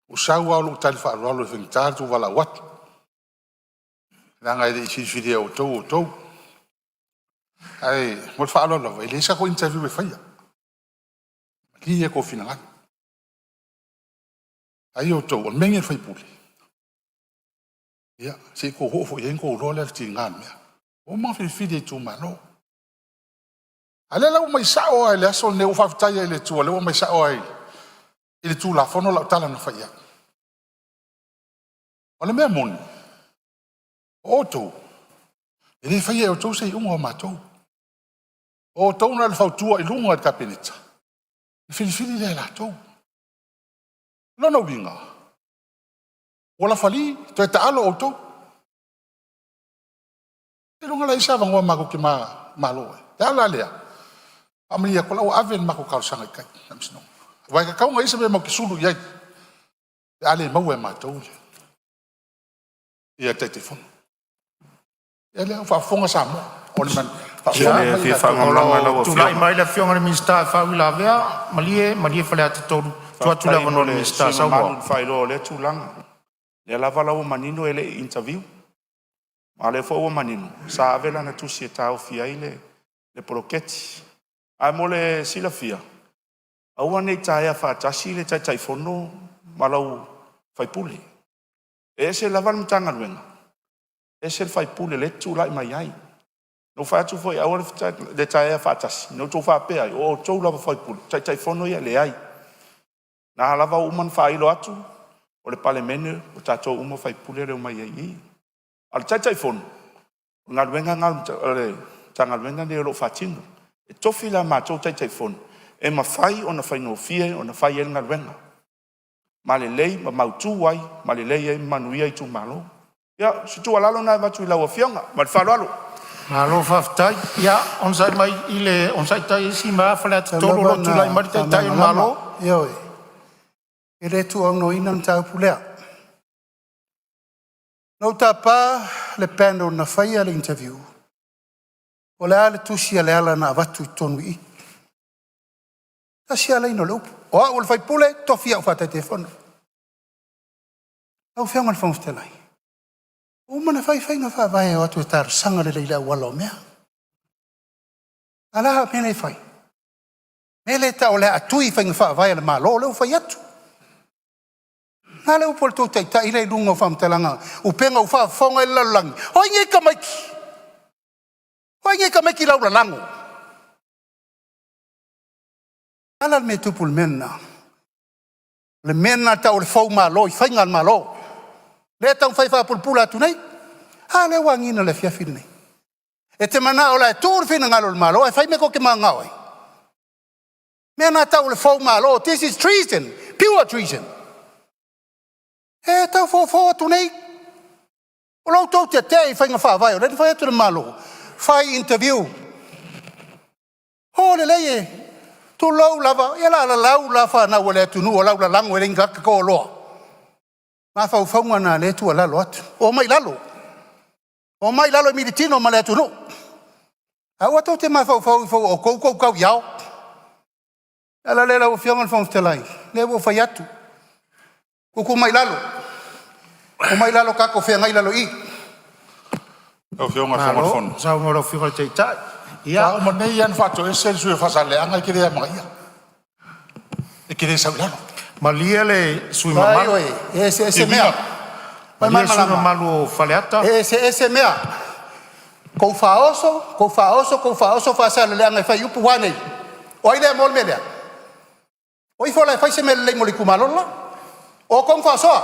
ua sau lava o lou tali faaaloalo e faigata le tou valaau atu, leaga e le i filifilia e outou outou. Ae mo le faaaloalo lava, e leai se tatou interview e faia, malie outou finagalo. Ai outou o le mea lenei o le sui usufono, ia se i tou oo foi i ai ona outou iloa lea o le tiga o le mea. Ua uma ona filifili e itumalo. A o lea la ua aumai sao lava i le aso lenei, ua ou faafetai ai i le Atua o lea ua aumai sao lava i le Tulafono lau tala na fai i ai. O le mea moni, o outou, e le faia e outou se iuga o matou. O outou na o le fautua i luga i le Kapeneta ona filifili lea e latou. O lona uiga, ua lafali, toe taalo outou. Seiloga lava e i ai se avanoa matou te manumalo ai. O le ala lea, faamalie atu o la ua ave le matou talosaga i tai i le Faamasinoga, aua e tatau ona i ai se mea matou te sulu i ai pe a le maua e matou le Taitaifono. Ia lea ua faafofoga Samoa, o le faafofoga Ia, mai a i o latou. lo o tulai mai le Afioga i le Minisita e faauilavea. Malie, malie Faleata 3, tuu atu le Faafetai mo avanoa i le le Minisita. sui usufono mamalu Saunoa. i le faailoa o lea tulaga. O lea lava la ua manino e le i interview, a o lea foi ua manino sa ave lana tusi e taofi ai le poloketi. Ae mo le silafia, aua ne i taea faatasi le Taitaifono ma lau sui usufono. E ese lava le Matagaluega, ese le sui usufono o lea e te tulai mai ai. Na ou fai atu foi aua le taea faatasi, na outou faapea ai o outou lava o sui usufono, o Taitaifono ia e leai. O lena lava ua uma ona faailo atu, o le Palemene o tatou uma o sui usufono e omai ai i i. A o le Taitaifono, o le galuega lena a le Matagaluega lenei o lo o faatino. E tofi la matou Taitaifono e mafai ona faigofie ona fai ai le galuega, ma lelei ma mautu ai ma lelei ai ma manuia itumalo. Ia, o se tuualalo lena e avatu i lau Afioga ma le faaaloalo. Malo faafetai. Ia, onosai mai onosai si ma Faleata Tau 3 o lava lo o ina tulai mai le Taitai o le faamalamalama. Malo. Ioe, e le tuuaunoaina le mataupu lea. Na ou tapa le panel na faia le interview, O le a le tusi a Leala na avatu i totonu i i? Tasi a laina o le upu, o au o le faipule e tofi au faa-Taitaifono. Lau Afioga i le Fofoga Fetalai, ua uma ona fai faiga faavae e o atu e talosaga lelei i le auala o mea. A o le a le mea lea e fai? Le mea lea e tau o le a tui faiga faavae a le Malo lea ua fai atu. A le upu a le tou Taitai lea i luga o faamatalaga upega ua faafofoga i ai le lalolagi. O ai nei tamaiti? O ai nei tamaiti laulalago? O le a la le mea e tupu i le mea lena? O le mea lena e tau o le foumalo i faiga a le Malo lea e taumafai e faapulapula atu nei. A lea ua agiga i le afiafi lenei. E te manao o le a tuu le finagalo o le Malo ae fai mea tou te mananao ai? O le mea lena e tau o le foumalo. This is treason, pure treason. E tau fofo atu nei, o lo outou tetee i faiga faavae o lea na fai atu e le Malo, fai interview. O lelei e tulou lava, ia o le a lalau la fanau a le atunuu o laulalago e le ni tagata toaloa. Mafaufauga na o lea e tuualalo atu, omai i lalo, omai i lalo e militino ma le atunuu. Aua tou te mafaufau ifo ua outou tou tau i ao. O le ala lea lau Afioga i le Fofoga Fetalai, lea ua ou fai atu, tuutuu mai i lalo, omai i lalo tatou feagai i lalo i i. Lau Afioga i le Taitai. Sa uma nei lava ona faatoese le sui usufono mo Faasaleleaga, e te le amanaia. E te le sau i lalo. Malie le sui usufono mamalu, E eseese mea. malie le sui usufono mamalu o Faleata. E eseese mea, tou faaoso, tou faaoso, tou faaoso Faasaleleaga e fai upu, ua a nei? O ai lea mo le mea lea? O ifo la e fai se mea lelei mo le itumalo le la. O outou na faasoa,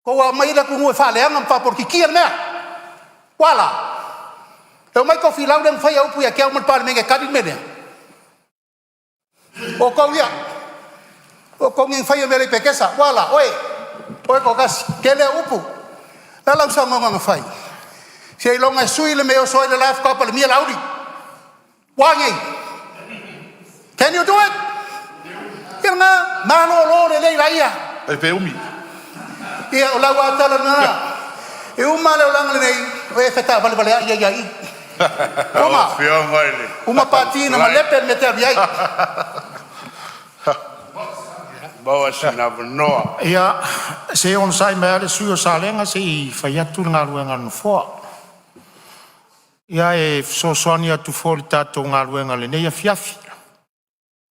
tou omai le atunuu e faaleaga ma faapolokikia le mea. Ua a la? E omai Tofilau lea na faia upu ia te au ma le Palemene e tali le mea lea? O outou ia, o outou nei na faia mea le i Petesa. Ua a la? Oe, oe toatasi, tele au upu. O le a lau saunoaga na fai? Seiloga e sui le mea e oso ai le la faatoa palemia Laauli. Ua a nei? Can you do it? Ia lena, malolo lelei laia. Pe umi. Ia o lau lava tala lena. E uma le olaga lenei, o e fetalevaleai ai lava i i. Uma, uma pati na malepe le mea e te alu i ai. Maua sina avanoa. Ia, se i onosai mai lava le sui usufono o Salega se i fai atu le galuega a le Nofoa. Ia, e fesoasoani atu foi i le tatou galuega i lenei afiafi.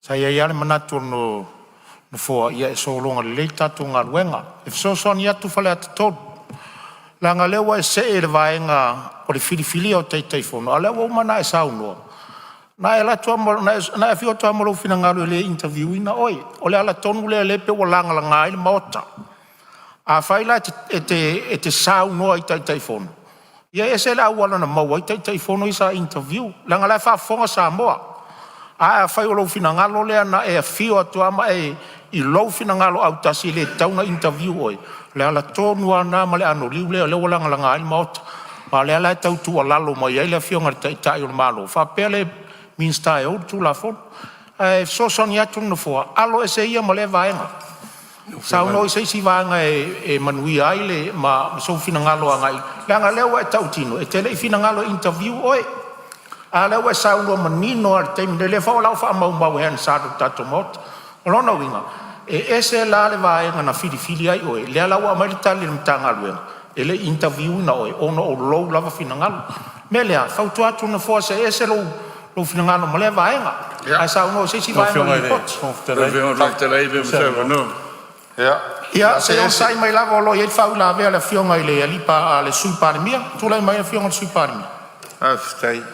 Sa i ai lava le manatu o le Nofoa e sologa lelei le tatou galuega. E fesoasoani atu Faleata 3, leaga o lea ua e see i le vaega o le filifilia o Taitaifono, a o lea ua uma ona e saunoa, na e alu atu lava ma, na e afio atu lava ma lou finagalo e le interview ina oe. O le ala tonu lea o lea pei ua lagalaga ai le Maota. Afai la e te saunoa i Taitaifono, ia e ese le auala na maua ai Taitaifono ia sa interview, leaga o la e faafofoga Samoa. Ae afai o lou finagalo lea na e afio atu lava ma e i lou finagalo autasi e le tatau ona interview oe, o le ala tonu lava lena ma le anoliu lea o lea ua lagalaga ai le Maota. A o lea la e tau tuualalo mai ai le Afioga i le Taitai o le Malo faapea le Minisita e ou le Tulafono. Ae fesoasoani atu le Nofoa, alo ese ia ma lea vaega. Saunoa i se isi vaega e manuia ai le ma sou finagalo agai, leaga o lea ua e tautino e te le i finagalo e interview oe. A o lea ua e saunoa manino lava i le taimi nei, o lea foi o lo o faamaumau e Hansard o le tatou Maota. O lona uiga, e ese la le vaega na filifili ai oe, lea la ua aumai le tali a le Matagaluega, e le i interview ina oe ona o lou lava finagalo. O le mea lea, e fautua atu le Nofoa, see ese lou finagalo ma lea vaega, ae saunoa i se isi vaega o le Lipoti. Ia, se i onosai mai lava o lo o i ai le faauilavea a le afioga i le Sui Palemia. Tulai mai lau Afioga i le Sui Palemia. Faafetai.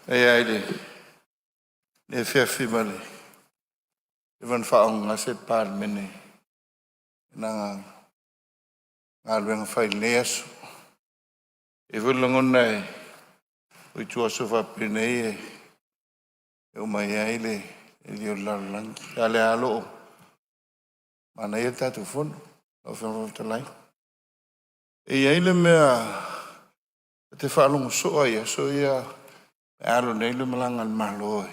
E i ai le afiafi ma le leva ona faaaaogagase le Palemene i lana galuega fai i lenei aso. E i ai foi le lagona o ituaso faapenei e uma ai le eli o le lalolagi, a o lea lava o lo o manaia le tatou Fono lau Afioga i le Fofoga Fetalai. E i ai le mea ou te faalogo soo lava i aso ia e alo nei le malaga a le Malo e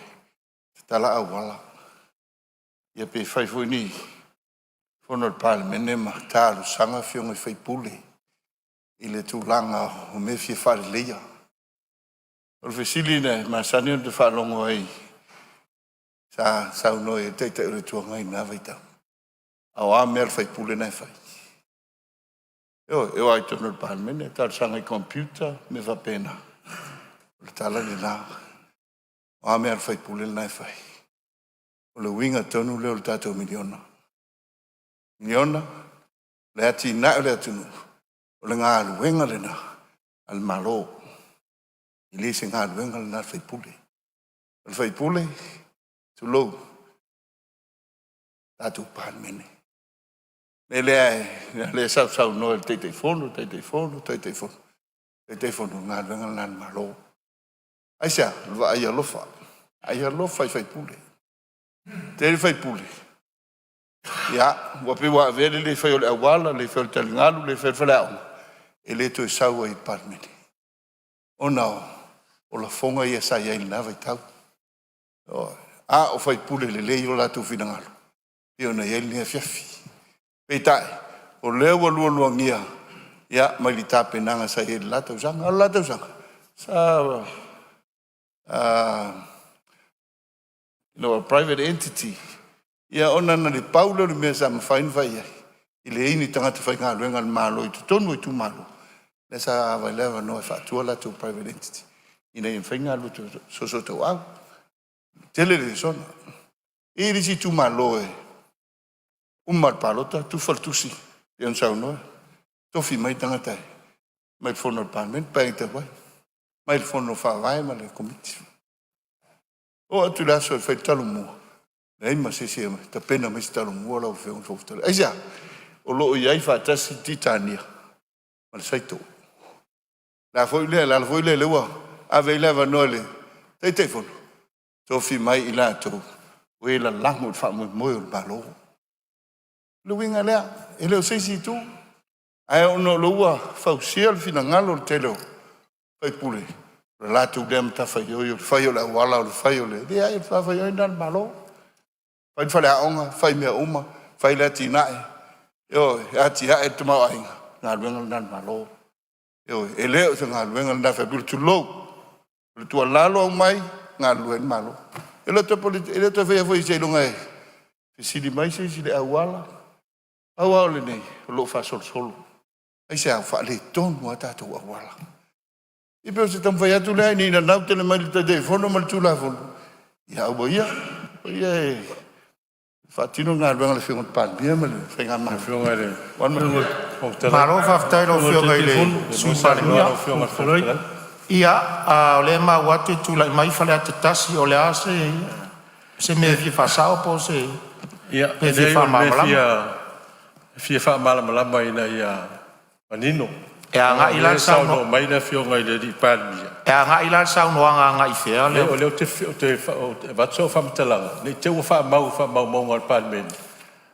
tatala auala, ia pe fai foi ni fono a le Palemene ma talosaga afioga i sui usufono i le tulaga o mea e fia faaleleia. O le fesili na masani ona faalogo ai sa saunoa i ai le Taitai o le Itu Agai i lena vaitau, a o a mea a le sui usufono na e fai? Ioe, e o lava i totonu o le Palemene, talosaga i computer, mea faapena. O le tala lena. O a mea a le sui usufono lena e fai? O le uiga tonu lea o le tatou miliona. Miliona, le atinae o le atunuu, o le galuega lena a le Malo. E le se galuega lena a le sui usufono. O le sui usufono, tulou, tatou Palemene. O le mea lea, lea sa sausaunoa i le Taitaifono, Taitaifono, Taitaifono, Taitaifono, o le galuega lena a le Malo. Aisea? O le vaai alofa, vaai alofa i sui usufono. Tele sui usufono, ia, ua pei ua avea le le faia o le auala, le fai o le taligalu, le fai o le faleaoga, e le toe sau ai i le Palemene, ona o lafoga ia sa i ai i lena vaitau. A o sui usufono lelei o latou finagalo, e pei ona i ai lenei afiafi. Peitai, o lea ua lualuagia ia mai le tapenaga sa i ai i le la tausaga. O le la tausaga, sa private entity, ia ona na o le pau lea o le mea sa mafai ona fai i ai, e leai ni tagata faigaluega a le Malo i totonu o itumalo, lea sa ava ai le avanoa e faatu a latou private entity ina ia mafai ona galulue soosootauau. Tele le lesona. E i ai le isi itumalo e uma le palota tufa le tusi pei ona saunoa, tofi mai tagata e mai le fono a le Palemene, Paeaiga talu ai, mai le Fono Faavae ma le Komiti. Oo atu i le aso e fai le talomua, leai ma se isi e tapena mai se talomua lau Afioga i le Fofoga Fetalai. Aisea? O lo o i ai faatasi le titania ma le saito. O le a foi lea, le ala foi lea lea ua ave ai le avanoa i le Taitaifono, tofi mai i latou o e lalago i le faamoemoe o le Malo. O le uiga lea, e le o se isi itu, ae ona o lea ua fausia le finagalo o le tele o sui usufono, o le latou lea matafaioi o le fai o le auala, o le fai o le… Leai, o le matafaioi lena a le Malo, fai le faleaoga, fai mea uma, fai le atinae, ioe, e atiae le tamaoaiga, o le galuega lena a le Malo. Ioe, e le o se galuega lena a sui usufono, tulou. O le tuualalo aumai, galulue ai le Malo. E le o toe faia foi seiloga e fesili mai se isi i le auala. Pau lava o lenei, o lo o faasolosolo. Aisea? Ua faaletonu lava tatou auala. Ia pei o se taumafai atu lea ina ne i nanau tele mai i le Taitaifono ma le Tulafono, ia aua ia, aua ia e faatino le galuega a le Afioga i le Palemia ma le Faigamalo. Malo faafetai i lau Afioga i le Sui Palemia. Ia, a o lea e maua atu e tulai mai Faleata 1, o le a se mea e fia faasao po o se Ia, mea e fia leai o le mea faamalamalama? e fia faamalamalama ina ia manino. E Leaga o agai la lea le e saunoa saunoaga, mai le Afioga i le Palemia, e agai la le saunoaga agai i fea? Leai o lea ou te avatu sau faamatalaga, ne i te i ua faamau i faamaumauga a le Palemene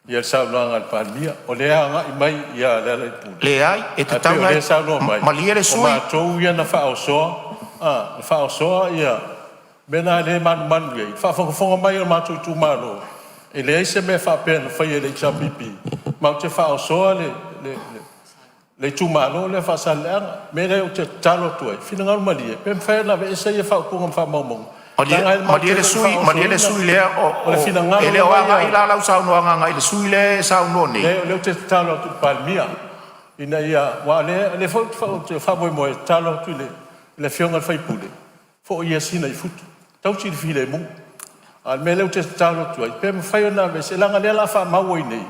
le saunoaga a le Palemia. O lea e agai mai ia Lealailepule, Leai, e ae pei tatau o ona lea e saunoa mai, malie le o sui usufono. matou ia na faaosoa, na faaosoa mea na o lea e manumanu i ai, i le faafogafoga mai a le matou itumalo, e leai se mea faapea na faia e le HRPP matou te faaosoa le itumalo lea o Faasaleleaga. O le mea lea ou te tatalo atu ai, finagalo malie, pe mafai ona aveese ia faaupuga ma faamaumauga, leaga e matou Malie te le le i sui usufono, malie le faaosoina. sui usufono lea, O le e finagalo le o lava agai ia, la lau saunoaga agai i le sui usufono lea e saunoa nei. leai o lea ou te tatalo atu i le Palemia ina ia, aua o lea foi ou te faamoemoe e tatalo atu i le Afioga i le sui usufono, foi ia Sina i futu, tausi le filemu. A o le mea lea ou te tatalo atu ai, pe mafai ona aveese, leaga o lea o le a faamau ai nei,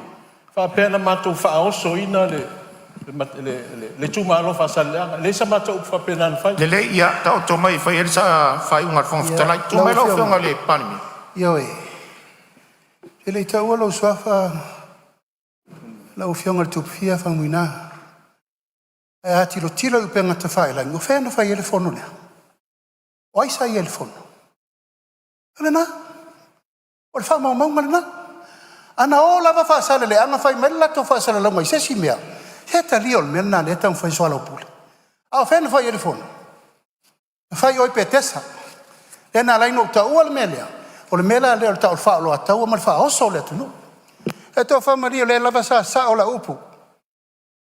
faapea na matou faaosoina le itumalo o Faasaleleaga. E leai sa matou upu faapena na fai. Lelei, ia taoto mai e fai ai le faaiuga a le Fofoga Ia, Fetalai. Tulai lau mai lau Afioga, Afioga i le Palemia. ioe, e te le i taua lou suafa lau Afioga i le Tupufia Faumuina. Ae a tilotilo i upega tafailagi, o fea na fai ai le fono lea? O ai sa i ai i le fono? O lena, o le faamaumauga lena. Ana o lava Faasaleleaga fai mai le latou faasalalauga i se isi mea, se talia o le mea lena o lea e taumafai e soalaupule. A o fea na fai ai le fono? Na fai i o i Petesa. Lea na ala ai ona ou taua le mea lea, o le mea la lea o le tau o le faaoloataua ma le faaoso o le atunuu. Ia toafamalie o lea lava sa sao lau upu.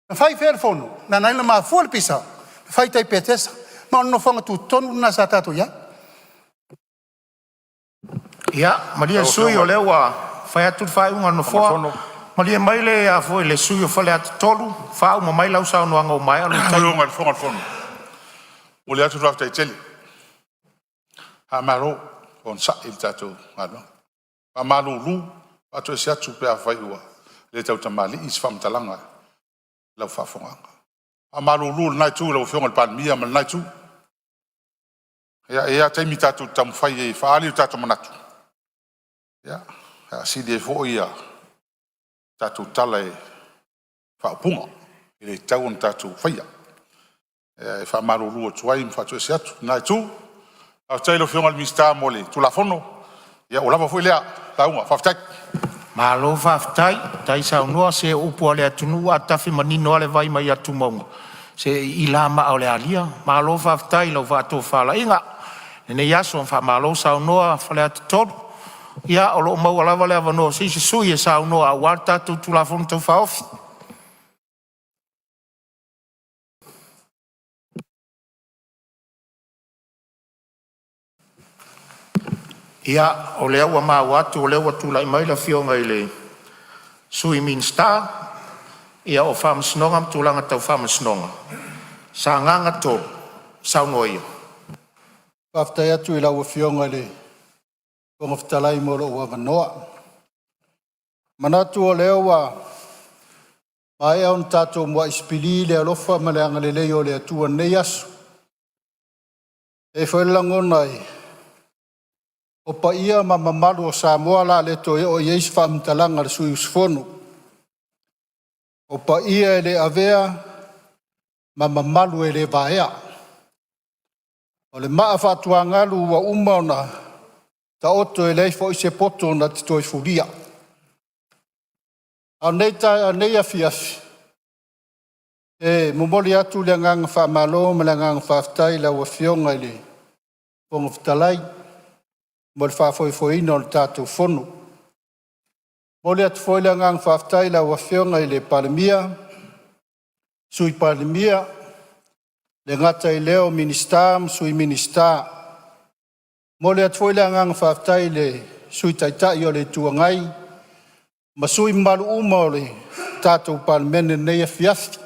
Na fai i fea le fono? Na ala ai ona mafua le pisa, na fai i tai i Petesa. Ma o le nofoaga tutotonu lena sa tatou i ai. Ia malie le sui usufono o lea ua fai atu le faaiuga a le Nofoa. Malie mai le sui usufono mo Faleata 3, faauma mai lau saunoaga ua maea lou taimi. Lau Afioga i le Fofoga o le Fono, e momoli atu le faafetai tele, faamalo onosai i le tatou galuega. E faamalulu atu pe afai ua le tautamalii se faamatalaga i lau faafofogaaga. E faamalulu i lena itu i lau Afioga i le Palemia ma lena itu. E i ai lava taimi tatou te taumafai ai e faaali o tatou manatu, e faasili ai foi tatou tala i faaupuga e le tatau ona tatou faia. E faamalulu atu ai ma faatoese atu i lena itu. Faafetai i lau Afioga i le Minisita mo le Tulafono. Ua lava foi lea lauga. Faafetai. Malo faafetai, faafetai saunoa. Se o upu lava a le atunuu a tafe manino lava le vai mai atumauga, se e iila lava maa o le alia. Malo faafetai i lau faatofalaiga i lenei aso, faamalo saunoa Faleata 3. Ia o lo o maua lava le avanoa o se isi sui usufono e saunoa aua le tatou Tulafono Tau Faaofi. Ia, o lea ua maua atu o lea ua tulai mai le Afioga i le Sui Minisita o Faamasinoga ma Tulaga Tau Faamasinoga, Sagaga 3, saunoa ia. Faafetai atu i lau Afioga i le Fofoga Fetalai mo lou avanoa. E manatu o lea ua maea ona tatou muai sipili le alofa ma le agalelei o le Atua i lenei aso. E i ai foi le lagona o paia ma mamalu o Samoa o le a le toe oo i ai se faamatalaga a le sui usufono. O paia e le avea ma mamalu e le vaea. O le maa faatuagalu ua uma ona taoto e leai foi se poto na te toe fulia. A o lenei taeao nei afiafi, e momoli atu le agaga faamalo ma le agaga faafetai i lau Afioga i le Fofoga Fetalai mo le faafoefoeina o le tatou Fono. E momoli atu foi le agaga faafetai i lau Afioga i le Palemia, Sui Palemia, e le gata i lea o Minisita ma Sui Minisita. E momoli atu foi le agaga faafetai i le Sui Taitai o le Itu Agai ma sui usufono mamalu uma o le tatou Palemene i lenei afiafi.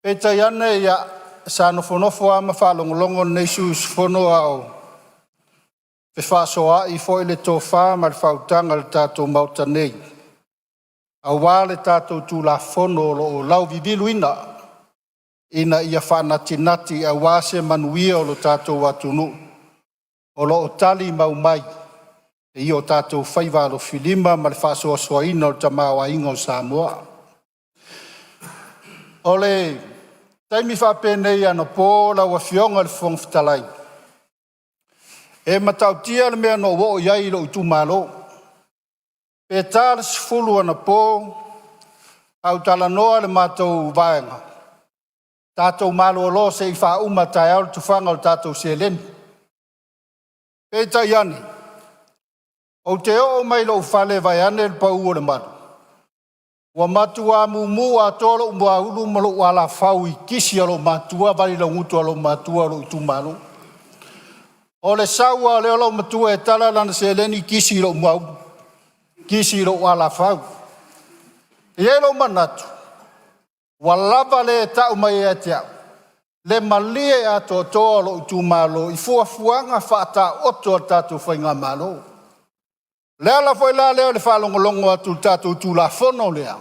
Peitai ane, ia sa nofonofo lava ma faalogologo lenei sui usufono a o fefaasoaai foi le tofa ma le faautaga i le tatou Maota nei aua le tatou Tulafono o lo o lauiviina ina ia faanatinati aua se manuia o lo tatou atunuu o lo o tali mau mai i o tatou faiva alofilima ma le faasoasoaina o le tamaoaiga o Samoa. O le taimi faapenei anapo lau Afioga i le Fofoga Fetalai, e matautia le mea na ou oo i ai i lou itumalo. Pe ta le 10 anapo a ou talanoa i le matou vaega, tatou malolo se i faauma taeao le tufaga o le tatou seleni. Peitai ane, ou te oo mai i lou fale vaeane le pau o le malu, ua matua mumu atoa lou muaulu ma lou alafau i kisi a loomatua, valilaugutu a loomatua o lou itumalo. O le sau lava o le loomatua e tala lana seleni kisi i lou muaulu, kisi i lou alafau. E i ai lou manatu, ua lava le tau mai ia te au le malie atoatoa o lou itumalo i fuafuaga faataoto a le tatou faigamalo. O le ala foi la lea o le faalogologo atu i le tatou Tulafono lea,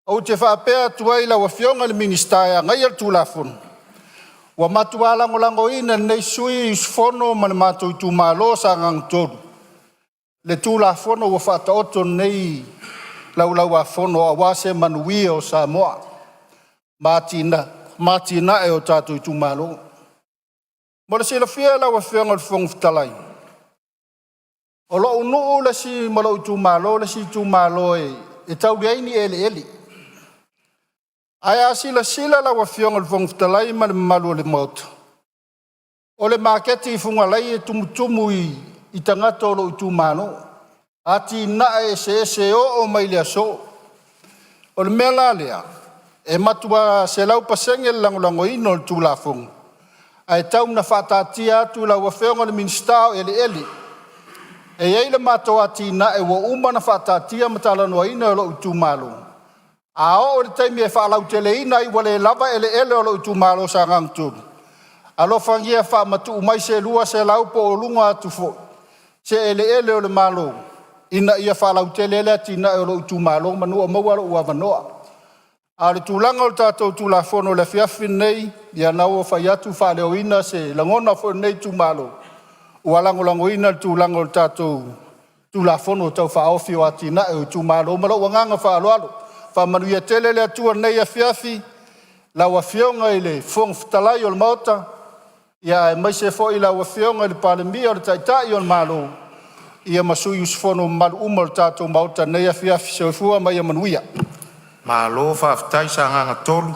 ou te faapea atu ai i lau Afioga i le Minisita e ana le Tulafono, ua matua lagolagoina e lenei sui usufono ma le matou itumalo o Sagaga 3 le Tulafono ua faataoto i lenei Laulau-a-Fono aua se manuia o Samoa ma atinae o tatou itumalo. Mo le silafia e lau Afioga i le Fofoga Fetalai, o lou nuu le isi ma lou itumalo le isi itumalo e tau leai ni eleele. Ae a silasila lau Afioga i le Fofoga Fetalai ma le mamalu o le Maota, o le maketi i Fugalei e tumutumu i tagata o lou itumalo, atinae eseese e oo mai le aso. O le mea la lea, e matua 100% le lagolagoina o le Tulafono. Ae tau ina faataatia atu i lau Afioga i le Minisita o Eleele. E i ai le matou atinae ua uma ona faataatia ma talanoaina e lou itumalo, a oo i le taimi e faalauteleina ai ua le lava eleele o lou itumalo o Sagaga 3, alofagia faamatuu mai se 200 po o luga atu foi se eleele o le Malo ina ia faalautele ai le atinae o lou itumalo manu o maua lou avanoa. A o le tulaga o le tatou Tulafono i le afiafi lenei, ia lena ua fai atu faaleoina se lagona foi o lenei itumalo ua lagolagoina le tulaga o le tatou Tulafono Tau Faaofi o Atinae o Itumalo. Ma lou agaga faaaloalo. Faamanuia tele le Atua i lenei afiafi, lau Afioga i le Fofoga Fetalai o le Maota, aemaise foi lau Afioga i le Palemia o le Taitai o le Malo, ia ma sui usufono mamalu uma o le tatou Maota i lenei afiafi. Soifua ma ia manuia. Malo faafetai Sagaga 3,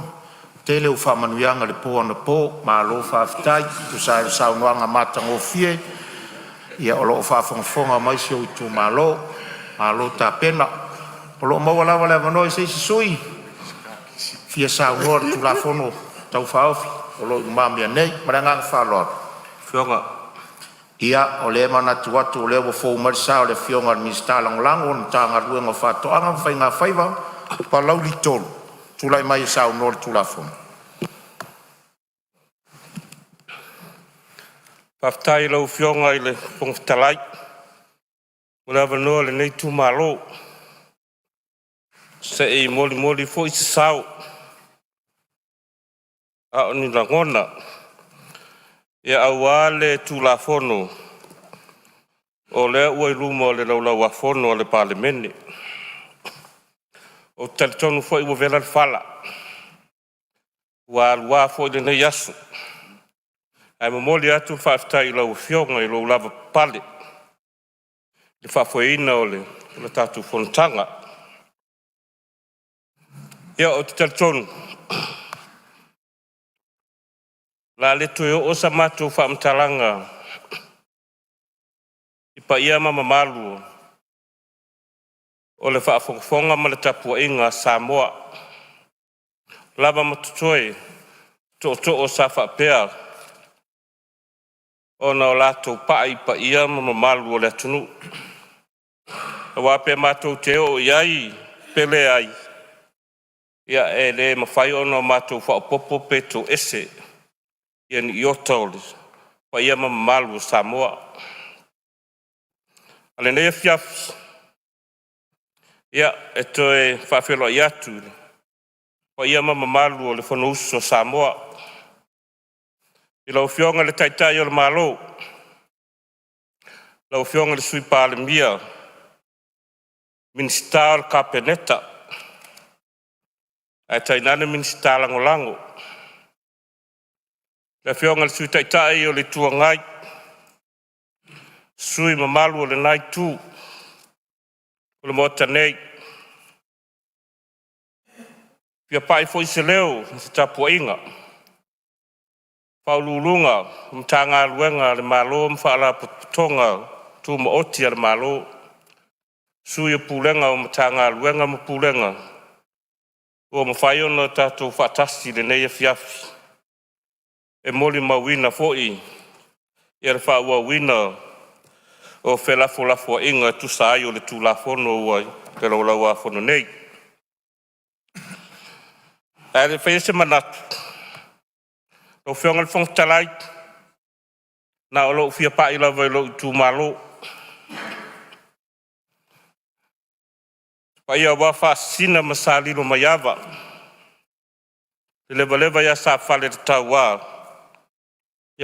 tele au faamanuiaga i le po anapo, malo faafetai e tusa ai o le saunoaga matagofie ia o lo o faafogafoga mai si ou itumalo, malo tapena. O lo o maua lava le avanoa i se isi sui usufono e fia saunoa i le Tulafono Tau Faaofi o lo o i lumamea nei. Ma le agaga faaaloalo. Ia, o lea e manatu atu o lea ua fou mai le sa o le Afioga i le Minisita Lagolago o le Matagaluega o Faatoaga ma Faiga Faiva, Palauli 3. Tulai mai e saunoa i le Tulafono. Faafetai i lau Afioga i le Fofoga Fetalai mo le avanoa o lenei itumalo se i molimoli foi se sao a o ni lagona aua le Tulafono o lea ua i luma o le Laulau a Fono a le Palemene. Ou te talitonu foi ua vela le fala, ua alua foi lenei aso, ae momoli atu le faafetai i lau Afioga i lou lavapapale i le faafoeina o le tatou fonotaga. Ia, ou te talitonu o le a le toe oo sa matou faamatalaga i paia ma mamalu o le faafogafoga ma le tapuaiga a Samoa, o lava ma totoe tootoo sa faapea ona o latou pai i paia ma mamalu o le atunuu. Aua pe matou te oo i ai pe leai, ia e le mafai ona matou faaopoopo pe toese ia ni iota o le paia ma mamalu o Samoa. A o lenei afiafi, ia, e toe faafeiloai atu i le paia ma mamalu o le Fonousu a Samoa i lau Afioga i le Taitai o le Malo, lau Afioga i le Sui Palemia, Minisita o le Kapeneta ae tainane Minisita Lagolago. Le Afioga i le Sui Taitai o le Itu Agai, sui usufono mamalu o lena Itu o le Maota nei. E fia pai foi se leo i se tapuaiga a Ofisa Sili o Pulega o Matagaluega a le Malo ma Faalapotopotoga Tumaoti a le Malo, Sui o Pulega o Matagaluega ma Pulega ua mafai ona tatou faatasi i lenei afiafi e molimauina foi le faaauauina o felafolafoaiga e tusa ai o le Tulafono ua i le Laulau a Fono nei. Ae le i faia se manatu lau Afioga i le Fofoga Fetalai, na o lou fia pai lava i lou itumalo, paia aua Faasisina ma Salilomaiava, le lavaleva ia Safaleletaua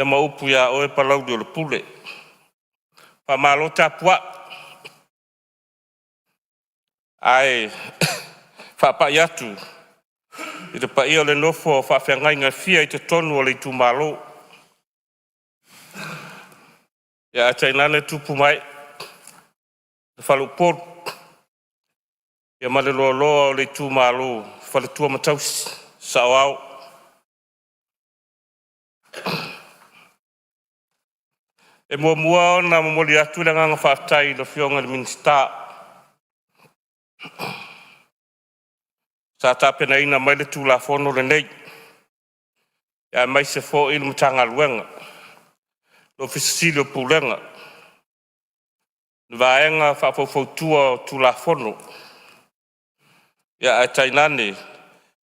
ma upu ia oe Palauliolepule. Faamalo tapuai, ae faapai atu i le paia o le nofo a faafeagaiga e fia i totonu o le itumalo, ae tainane tupu ma ee, le faleupolu ma le loaloa o le itumalo, faletua ma tausi, saoao. E muamua ona momoli atu le agaga faafetai i le Afioga i le Minisita sa tapenaina mai le Tulafono lenei. Aemaise foi le Matagaluega, le Ofisa Sili o Pulega, le Vaega Faufautua o Tulafono, ae tainane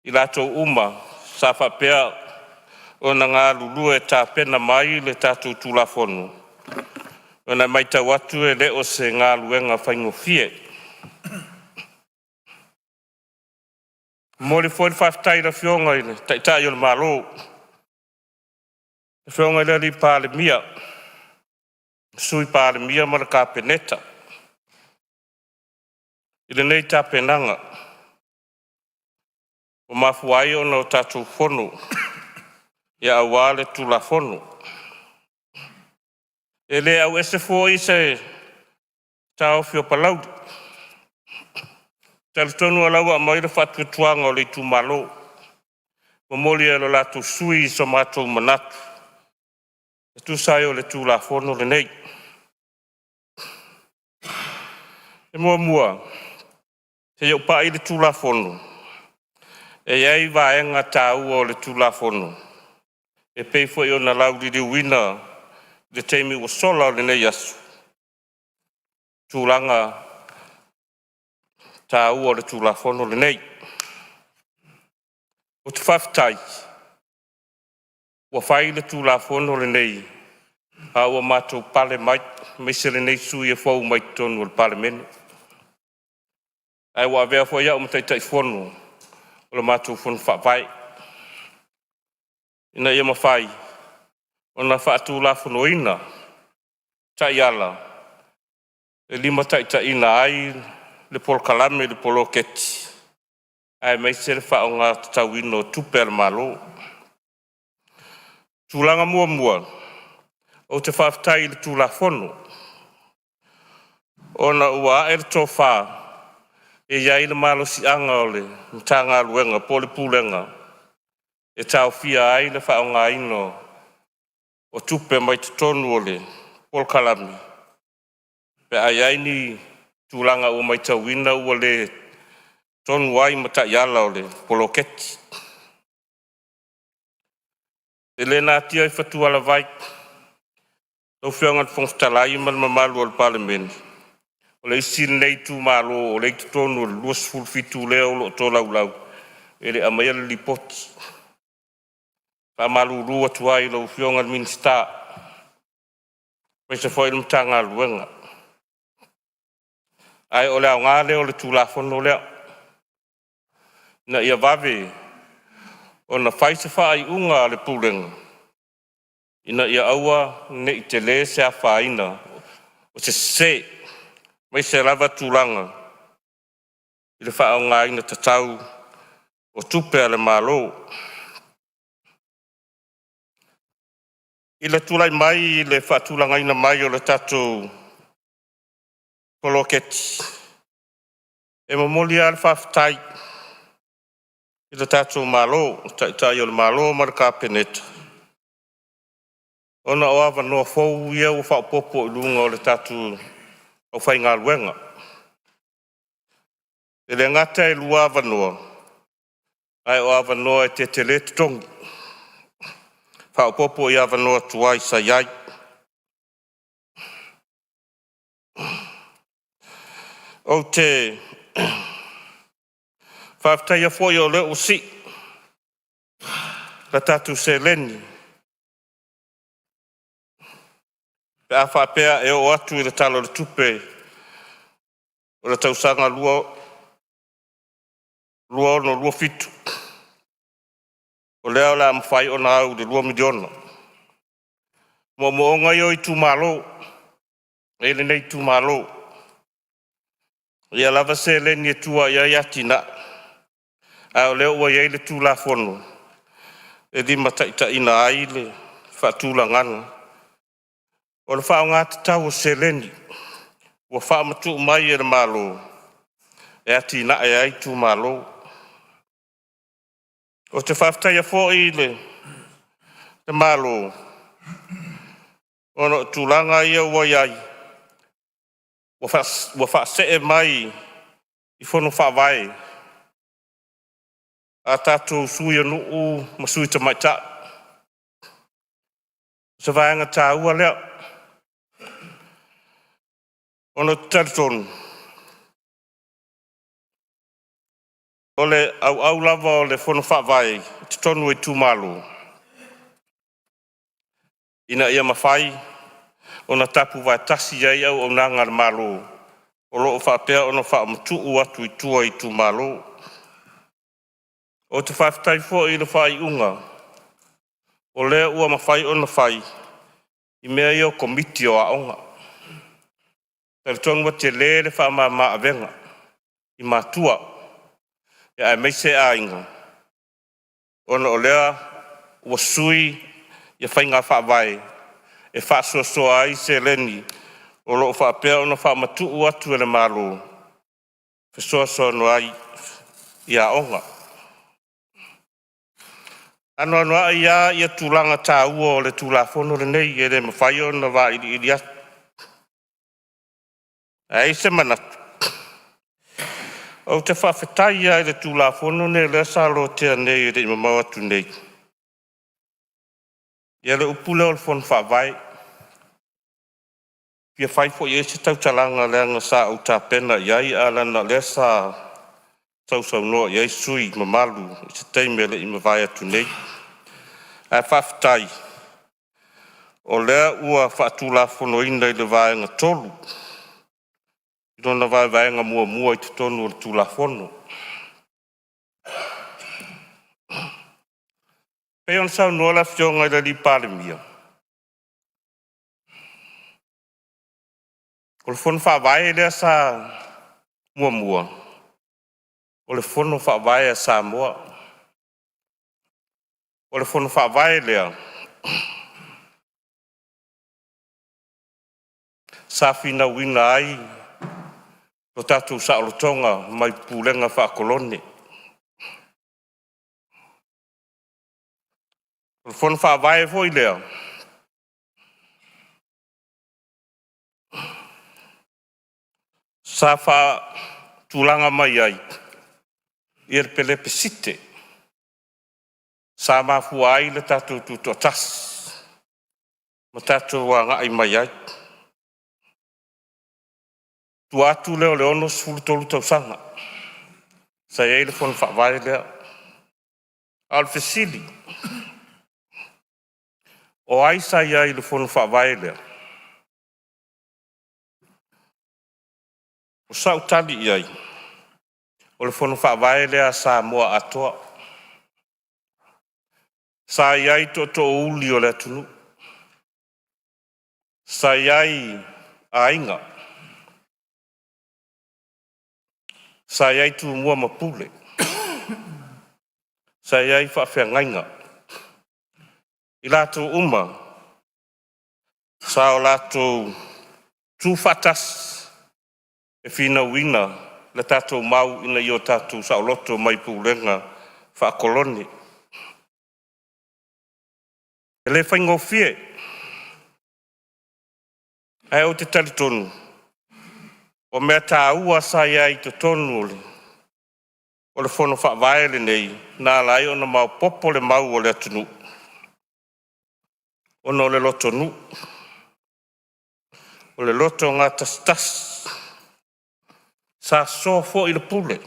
i latou uma sa faapea ona galulue e tapena mai le tatou Tulafono, ona e matau atu e le o se galuega faigofie. E momoli foi le faafetai i le Afioga i le Taitai o le Malo, le Afioga i le Palemia, Sui Palemia ma le Kapeneta i lenei tapenaga ua mafua ai ona o tatou fono aua le Tulafono. E le auese foi se taofi o Palauli, e talitonu o la ua aumai le faatuatuaga o le itumalo, momoli e lo latou sui usufono so matou manatu e tusa ai o le Tulafono lenei. E muamua, se i ou pai i le Tulafono, e i ai vaega taua o le Tulafono e pei foi ona lauliliuina i le taimi ua sola o lenei aso, tulaga taua o le Tulafono lenei. Ou te faafetai ua fai le Tulafono lenei a ua matou pale mai, aemaise lenei sui usufono e fou mai totonu o le Palemene, ae ua avea foi au ma Taitaifono o le matou Fono Faavae ina ia mafai ona faatulafonoina taiala e limataitaiina ai le polokalame i le poloketi aemaise le faaoga tatauina o tupe a le Malo. Tulaga muamua, ou te faafetai i le Tulafono ona ua ae le tofa, e i ai le malosiaga o le Matagaluega po o le Pulega e taofia ai le faaaogaina o tupe mai totonu o le polokalame pe a i ai ni tulaga ua matauina ua le tonu ai ma taiala o le poloketi. E le natia i fatualavai lau Afioga i le Fofoga Fetalai ma le mamalu o le Palemene, o le isi lenei itumalo o lea e i totonu o le 27 lea o lo o tolaulau e le i aumaia le lipoti. E faamalulu atu ai i lau Afioga i le Minisita aemaise foi le Matagaluega, ae o le aoga lea o le Tulafono lea, ina ia vave ona fai se faaiuga a le Pulega ina ia aua ne i tele se afaina o se sese, aemaise lava tulaga i le faaaogaina tatau o tupe a le Malo. I le tulai mai i le faatulagaina mai o le tatou poloketi, e momoli lava le faafetai i le tatou Malo, le Taitai o le Malo ma le Kapeneta, ona o avanoa fou ia ua faaopoopo i luga o le tatou aufaigaluega. E le gata e lua avanoa, a o avanoa e tetele totogi, faaopoopo i avanoa tuai sa i ai. Ou te faafetaia foi o lea ua sii le tatou seleni pe a faapea e oo atu i le Tala o le Tupe o le tausaga 2026/2027, o lea o le a mafai ona au i le $2 miliona. O moomooga ia o itumalo, e i ai lenei itumalo, ia lava seleni e tua i ai atinae, a o lea ua i ai le Tulafono e limataitaiina ai le faatulagaga o le faaaoga tatau o seleni ua faamatuu mai e le Malo e atiae ai itumalo. Ou te faafetaia foi le Malo ona o tulaga ia ua i ai, ua faasee mai i fono faavae a tatou sui o nuu ma sui tamaitai. Se vaega taua lea, ona ou te talitonu o le auau lava o le Fono Faavae i totonu o itumalo, ina ia mafai ona tapuvaetasi ai auaunaga a le Malo o lo o faapea ona faamatuu atu i tua i itumalo. Ou te faafetai foi i le faaiuga o lea ua mafai ona fai i mea ia o Komiti o Aoga. E talitonu ua tele le faamama avega i matua aemaise aiga ona o lea ua sui ia faiga faavae e faasoasoa ai seleni o lo o faapea ona faamatuu atu e le Malo e fesoasoani ai i aoga. E anoanoai lava tulaga taua o le Tulafono lenei e le mafai ona vailiili atu. Ae i ai se manatu ou te faafetai lava i le Tulafono lenei o lea sa lotea nei e le i mamao atu nei, ia le upu lea o le Fono Faavae. E fia fai foi i ai se tautalaga leaga sa ou tapena i ai, ae leaga o lea sa sausaunoa i ai sui usufono mamalu i se taimi e le i mavae atu nei. Ae faafetai o lea ua faatulafonoina i le Vaega 3 i lona vaevaega muamua i totonu o le Tulafono. E pei ona saunoa le Afioga i le Palemia, o le Fono Faavae lea sa muamua, o le Fono Faavae a Samoa. O le Fono Faavae lea sa finauina ai lo tatou saolotoga mai pulega faa-kolone. O le Fono Faavae foi lea sa faatulaga mai ai le Pelesite sa mafua ai le tatou tutoatasi ma tatou agai mai ai. O tua atu lea o le 63 tausaga sa i ai le Fono Faavae lea. A o le fesili, o ai sa i ai i le Fono Faavae lea? O sau tali i ai, o le Fono Faavae lea a Samoa atoa. Sa i ai tootoouli o le atunuu, sa i ai aiga, sa i ai Tumua ma Pule, sa i ai faafeagaiga, i latou uma sa o latou tu faatasi e finauina le tatou mau ina ia o tatou saoloto mai pulega faa-kolone. E le faigofie, ae ou te talitonu o mea taua sa i ai i totonu o le Fono Faavae lenei na ala ai ona maopoopo le mau a le atunuu ona o le lotonuu, o le loto gatasitasi. Sa soso foi le pule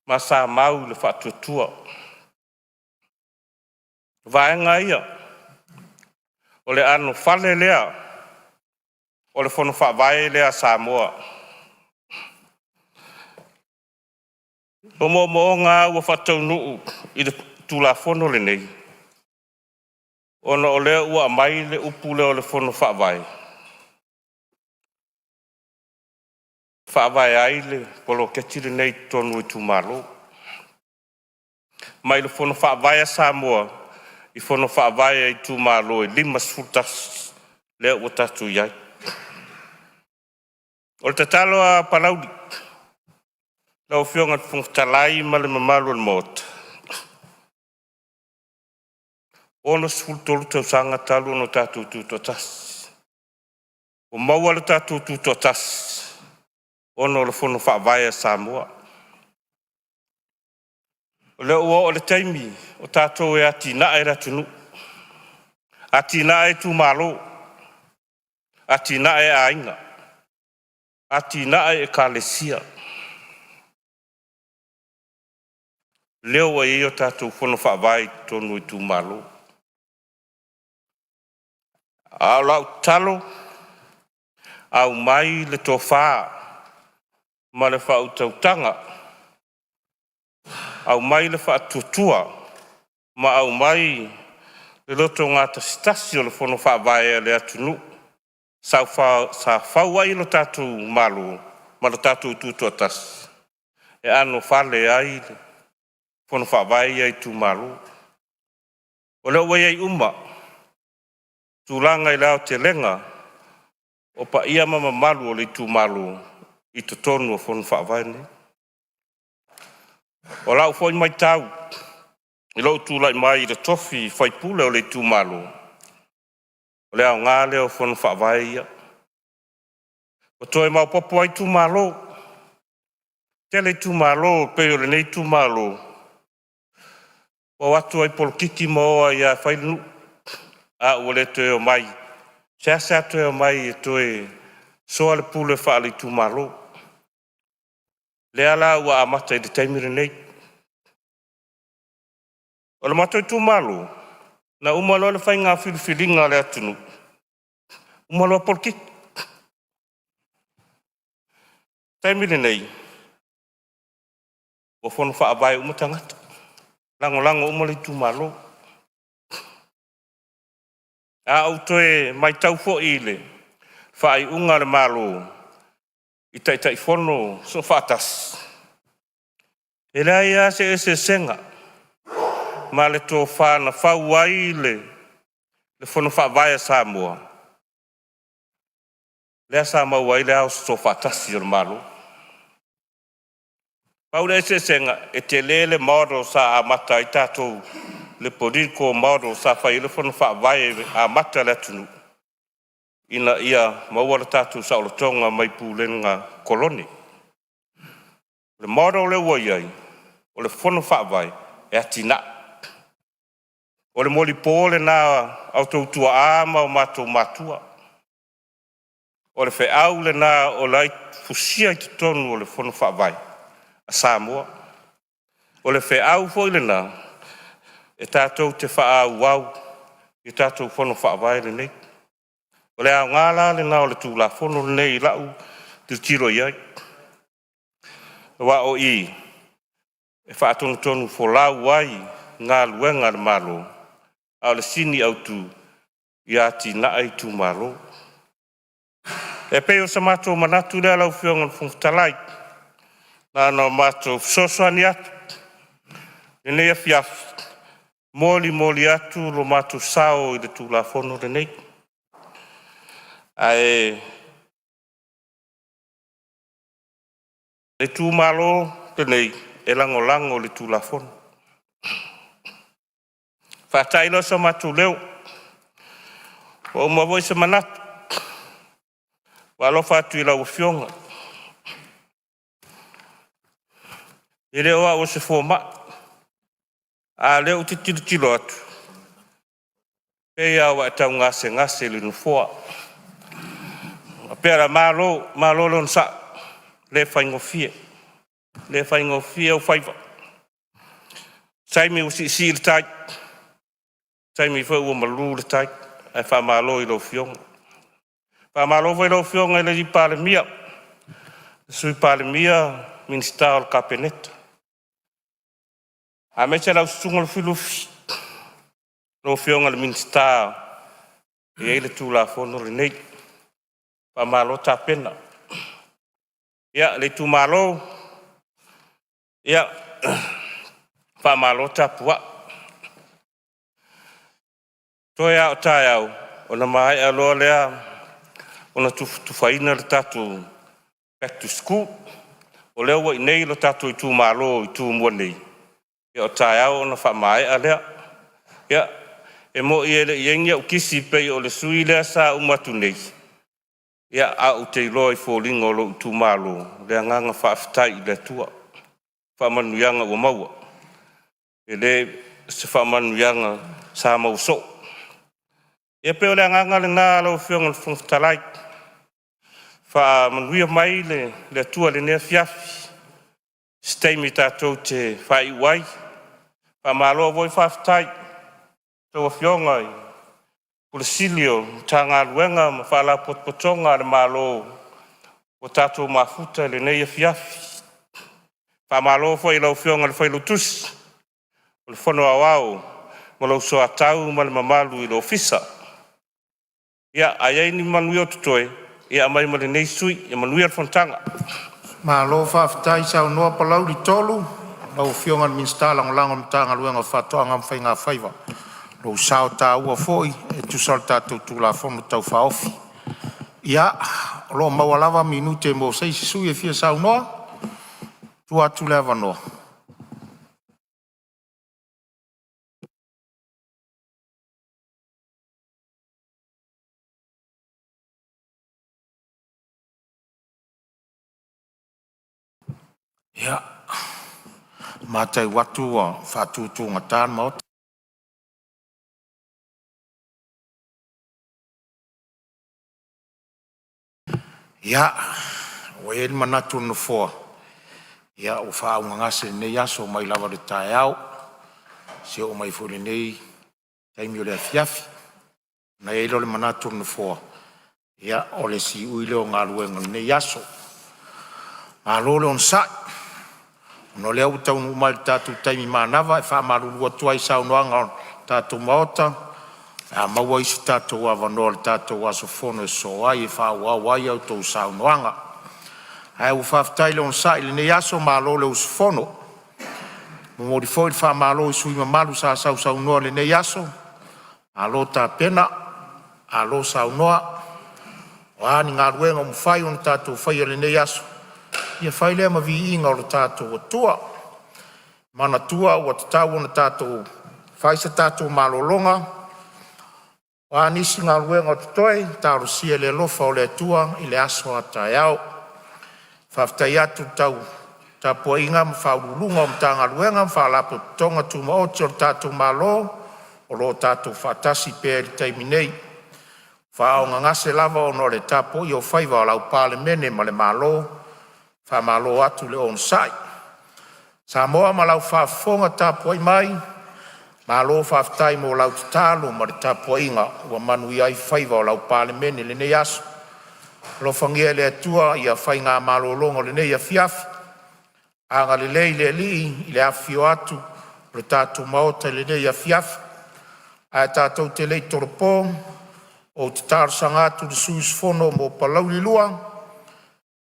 ma sa mau le faatuatua. O vaega ia o le anofale lea o le Fono Faavae lea a Samoa. O moomooga lava ua faataunuu i le Tulafono lenei, ona o lea ua aumai le upu lea o le Fono Faavae, e faavae ai le poloketi lenei i totonu o itumalo. Mai le Fono Faavae a Samoa i Fono Faavae a itumalo e 51 lea ua tatou i ai. O le tatalo a Palauli lau Afioga i le Fofoga Fetalai ma le mamalu o le Maota, 63 tausaga talu ona tatou tutoatasi. Ua maua le tatou tutoatasi ona o le Fono Faavae a Samoa. O lea ua oo i le taimi o tatou e atinae le atunuu. Atinae itumalo, atinae aiga, atinae ekalesia. Lea ua i ai a tatou Fono Faavae i totonu o itumalo. A o lau tatalo, aumai le tofa ma le faautautaga, aumai le faatuatua ma aumai le loto gatasitasi o le Fono Faavae a le atunuu sa fau ai lo tatou Malo ma lo tatou Tutoatasi, e anofale ai le Fono Faavae ia a itumalo. O lea ua i ai uma tulaga i le aotelega o paia ma mamalu o le itumalo i totonu o Fono Faavae nei. O lau foi matau i lou tulai mai i le tofi faipule o le itumalo, o le aoga lea o Fono Faavae ia, ua toe maopoopo ai itumalo. Tele itumalo e pei o lenei itumalo, ua o atu lava i polokiki ma o ai lava e fai le nuu, a ua le toe omai, seasea toe omai e toe soa le pule faale-itumalo. Lea la ua amata i le taimi lenei. O le matou itumalo, na uma loa le faiga filifiliga a le atunuu, uma loa polokiki. Taimi lenei, ua fono faavae uma tagata, lagolago uma le itumalo. A ou toe matau foi i le faaiuga a le Malo i Taitaifono Soofaatasi, e leai lava se eseesega ma le tofa na fau ai le Fono Faavae a Samoa, lea sa maua ai le ao sosoofaatasi o le Malo. Pau le eseesega, e tele le model sa amata ai tatou, le political model sa fai ai le fono faavae e amata le atunuu ina ia maua le tatou saolotoga mai pulega kolone. O le model lea ua i ai, o le fono faavae e atinae. O le molipo lena a outou tuaa ma o matou matua. O le feau lena o la e fusia i totonu o le Fono Faavae a Samoa. O le feau foi lena e tatou te faaauau i tatou Fono Faavae lenei. O le aoga la lena o le Tulafono lenei i lau tilotilo i ai, aua o i e faatonutonu folau ai galuega a le Malo, a o le sini autu ia atinae itumalo. E pei o so matou manatu lea lau Afioga i le Fofoga Fetalai, na ona matou fesoasoani atu i lenei afiafi, e molimoli atu lo matou sao i le Tulafono lenei. Ae o le itumalo lenei e lagolago i le Tulafono. Faata'i loa so matou leo, ua uma foi se manatu, ua alofa atu i lau Afioga, e le o au o se foma'i, a o lea ou te tilotilo atu, e pei lava ua e tau gasegase i le nofoa. Ou faapea la, malo, malo le onosai, e le faigofie, le faigofie ou faiva. Taimi ua siisii le tai, taimi foi ua malu le tai, ae faamalo i lau Afioga. Faamalo foi i lau Afioga i le Palemia, le Sui Palemia, Minisita o le Kapeneta aemaise lau Susuga Lufilufi, lau Afioga i le Minisita e i ai le Tulafono lenei. Faamalo tapena. Ia, le itumalo, ia faamalo tapuai, toe lava o taeao ona maea loa lea ona tufatufaina le tatou Back to School. O lea ua i inei lo tatou itumalo i Tumua nei, ia o taeao ona faamaea lea. Ia, e moni e le i i ai ni au kisi pei o le sui usufono lea sa uma atu nei, ia ae ou te iloa i foliga o lou itumalo le agaga faafetai i le Atua i faamanuiaga ua maua. E le o se faamanuiaga sa maua soo. Ia pei o le agaga lena lau Afioga i le Fofoga Fetalai, faamanuia mai le Atua i lenei afiafi, se taimi tatou te faaiu ai. Faamalo foi faafetai i a outou afioga i Ofisa Sili o Pulega o Matagaluega ma Faalapotopotoga a le Malo ua tatou mafuta i lenei afiafi. Faamalo foi i lau Afioga i le Failautusi o le Fono Aoao ma lou soatau ma le mamalu i le Ofisa. Ia, a i ai ni manuia o totoe, ia aumai mo lenei sui usufono. Ia manuia le fonotaga. Malo faafetai saunoa Palauli 3, lau Afioga i le Minisita Lagolago o le Matagaluega o Faatoaga ma Faigafaiva. Lou sao taua foi e tusa o le tatou Tulafono Tau Faaofi. Ia, o lo o maua lava minute mo se isi sui usufono e fia saunoa. E tuu atu le avanoa. Ia, e matau atu ua faatutugata le Maota. Ia, ua i ai le manatu o le Nofoa, ia ua faaaugagase lenei aso mai lava i le taeao seia oo mai foi i lenei taimi o le afiafi. Ona i ai lea o le manatu o le Nofoa, ia o le siui lea o galuega o lenei aso. Malo le onosai, ona o lea ua taunuu mai i le tatou taimi manava, e faamalulu atu ai i saunoaga a le tatou Maota, o le a maua isi tatou avanoa i le tatou aso fono e sosoo ai e faaauau ai a outou saunoaga. Ae ua faafetai le onosai i lenei aso, malo le usufono. E momoli foi le faamalo i sui usufono mamalu sa sausaunoa i lenei aso, malo tapena, malo saunoa. O a ni galuega ua mafai ona tatou faia i lenei aso, ia fai lea ma viiga o lo tatou Atua. E manatua ua tatau ona tatou fai se tatou malologa, o a nisi galuega o totoe, talosia i le alofa o le Atua i le aso a taeao. E faafetai atu i le tapuaiga a Ofisa Sili o Pulega o Matagaluega ma Faalapotopotoga Tumaoti a le tatou Malo o lo o tatou faatasi pea i le taimi nei. Ua faaaaogagase lava ona o le tapuaia o faiva o lau Palemene ma le Malo, faamalo atu le onosai. Samoa ma lau faafofoga tapuai mai, malo faafetai mo lau tatalo ma le tapuaiga ua manuia ai faiva o lau Palemene i lenei aso. Alofagia e le Atua ia faiga malologa o lenei afiafi, agalelei le Alii i le afifio atu o le tatou Maota i lenei afiafi. Ae tatou te le i tolopo, ou te talosaga atu i le sui usufono mo Palauli 2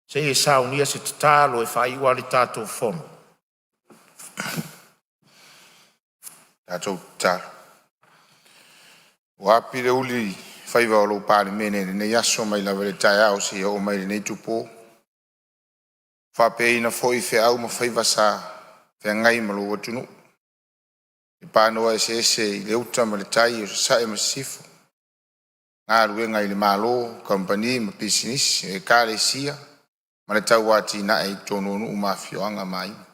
se i e saunia se tatalo e faaiu ai le tatou fono. Ua api le uli i faiva o lau Palemene i lenei aso mai lava i le taeao seia oo mai i lenei utupo, ua faapeaina foi feau ma faiva sa feagai ma lou atunuu i panoa eseese i le uta ma le tai o sasae ma sisifo, galuega i le malo, kamupani ma pisinisi, ekalesia ma le tauatiae i totonu o nuu ma afioaga ma aiga.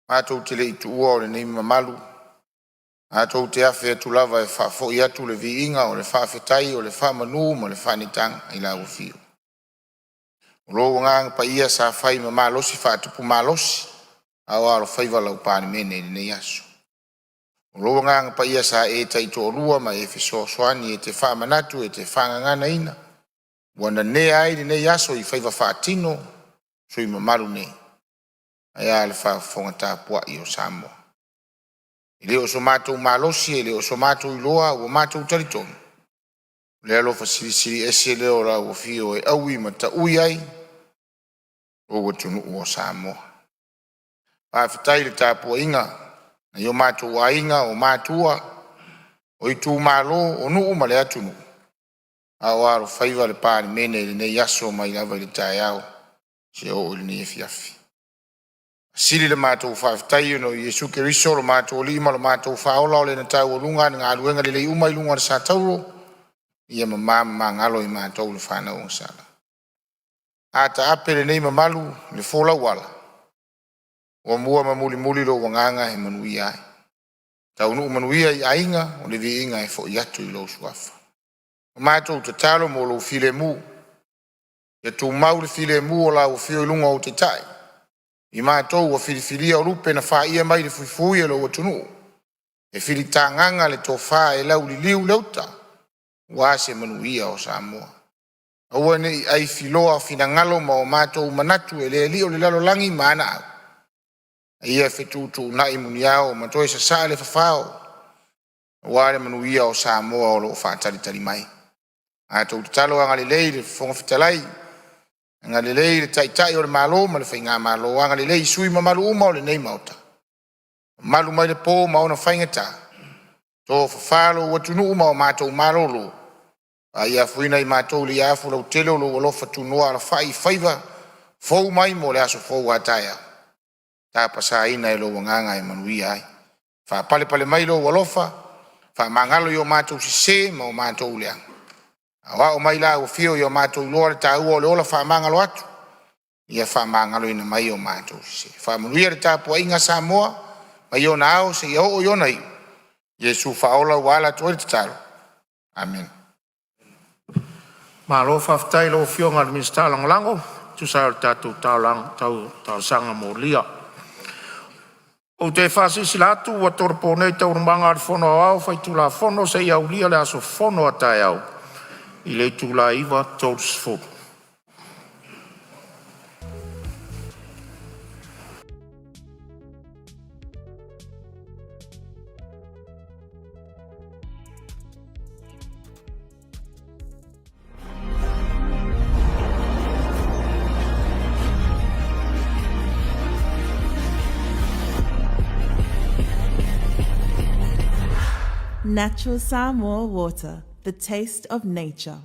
Matou te le i tuua lenei mamalu, matou te afe atu lava e faafoi atu le viiga o le faafetai o le faamanu ma le faaneetaga i lau afio. O lou agaga paia sa fai ma malosi faatupu malosi a o alofaiva lau Palemene i lenei aso. O lou agaga paia sa e taitoalua ma e fesoasoani e te faamanatu e te faagaganaina ua nanea ai lenei aso i faiva faatino a sui usufono mamalu nei, ae a le faafofoga tapuai o Samoa. E le o so matou malosi e le o so matou iloa a ua matou talitonu o le alofa silisili ese lea o lau afio e aui ma taui ai lou atunuu o Samoa. Faafetai i le tapuaiga a nai o matou aiga, o matua, o itumalo, o nuu ma le atunuu a o alofaiva le Palemene i lenei aso mai lava i le taeao seia oo i lenei afiafi. E sili la matou faafetai ona o Iesu Keriso o lo matou Alii ma lo matou Faaola, o Lena taualuga a galuega lelei uma ai luga o le satauro, ia mama ma magalo i matou le fanau agasala. A taape lenei mamalu i le folauala, muamua ma mulimuli lou agaga e manuia ai. Taunuu manuia i aiga, o le viiga e foi atu i lou Suafa. Ma matou tatalo mo lou filemu, ia tumau le filemu o lau afio i luga o ou taitai, i matou ua filifilia o lupe na faia mai le fuifui e lou atunuu, e filitagaga le tofa e lauliliu le uta aua se manuia o Samoa. Aua ne i aifiloa finagalo ma o matou manatu i le alii o le lalolagi ma ana au, a ia fetuutuunai muniao ma toe sasaa le fafao aua le manuia o Samoa o lo o faatalitali mai. Matou tatalo, agalelei i le Fofoga Fetalai, agalelei i le Taitai o le Malo ma le Faigamalo, agalelei i sui usufono mamalu uma o lenei Maota, mamalu mai le po ma ona faigata, tofafa lou atunuu ma o matou malolo, paia afuina i matou i le iaafu lautele o lou alofa tunoa alafai i faiva fou mai mo le aso fou a taeao, tapasaina e lou agaga e manuia ai. Faapalepale mai lou alofa, faamagalo i o matou sese ma o matou leaga, aoao mai lau afio ina ia matou iloa le taua o le ola faamagalo atu, ia faamagaloina mai o matou sese. Faamanuia le tapuaiga a Samoa mai ona ao seia oo i ona iu. Iesu Faaola ua ala atu ai le tatalo. Amene. Malo faafetai i lau Afioga i le Minisita Lagolago e tusa ai o le tatou talosaga molia. Ou te faasilasila atu ua tolopo nei Taualumaga a le Fono Aoao Faitulafono seia aulia le aso fono a taeao i le itula e 9:30. Natural Samoa water, the taste of nature.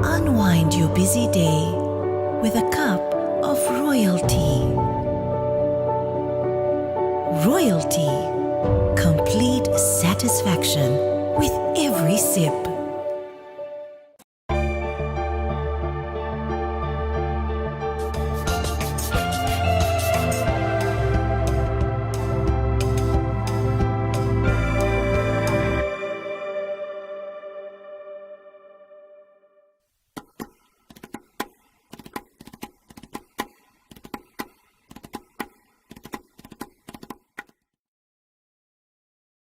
Unwind your busy day with a cup of royalty. Royalty. Complete satisfaction with every sip.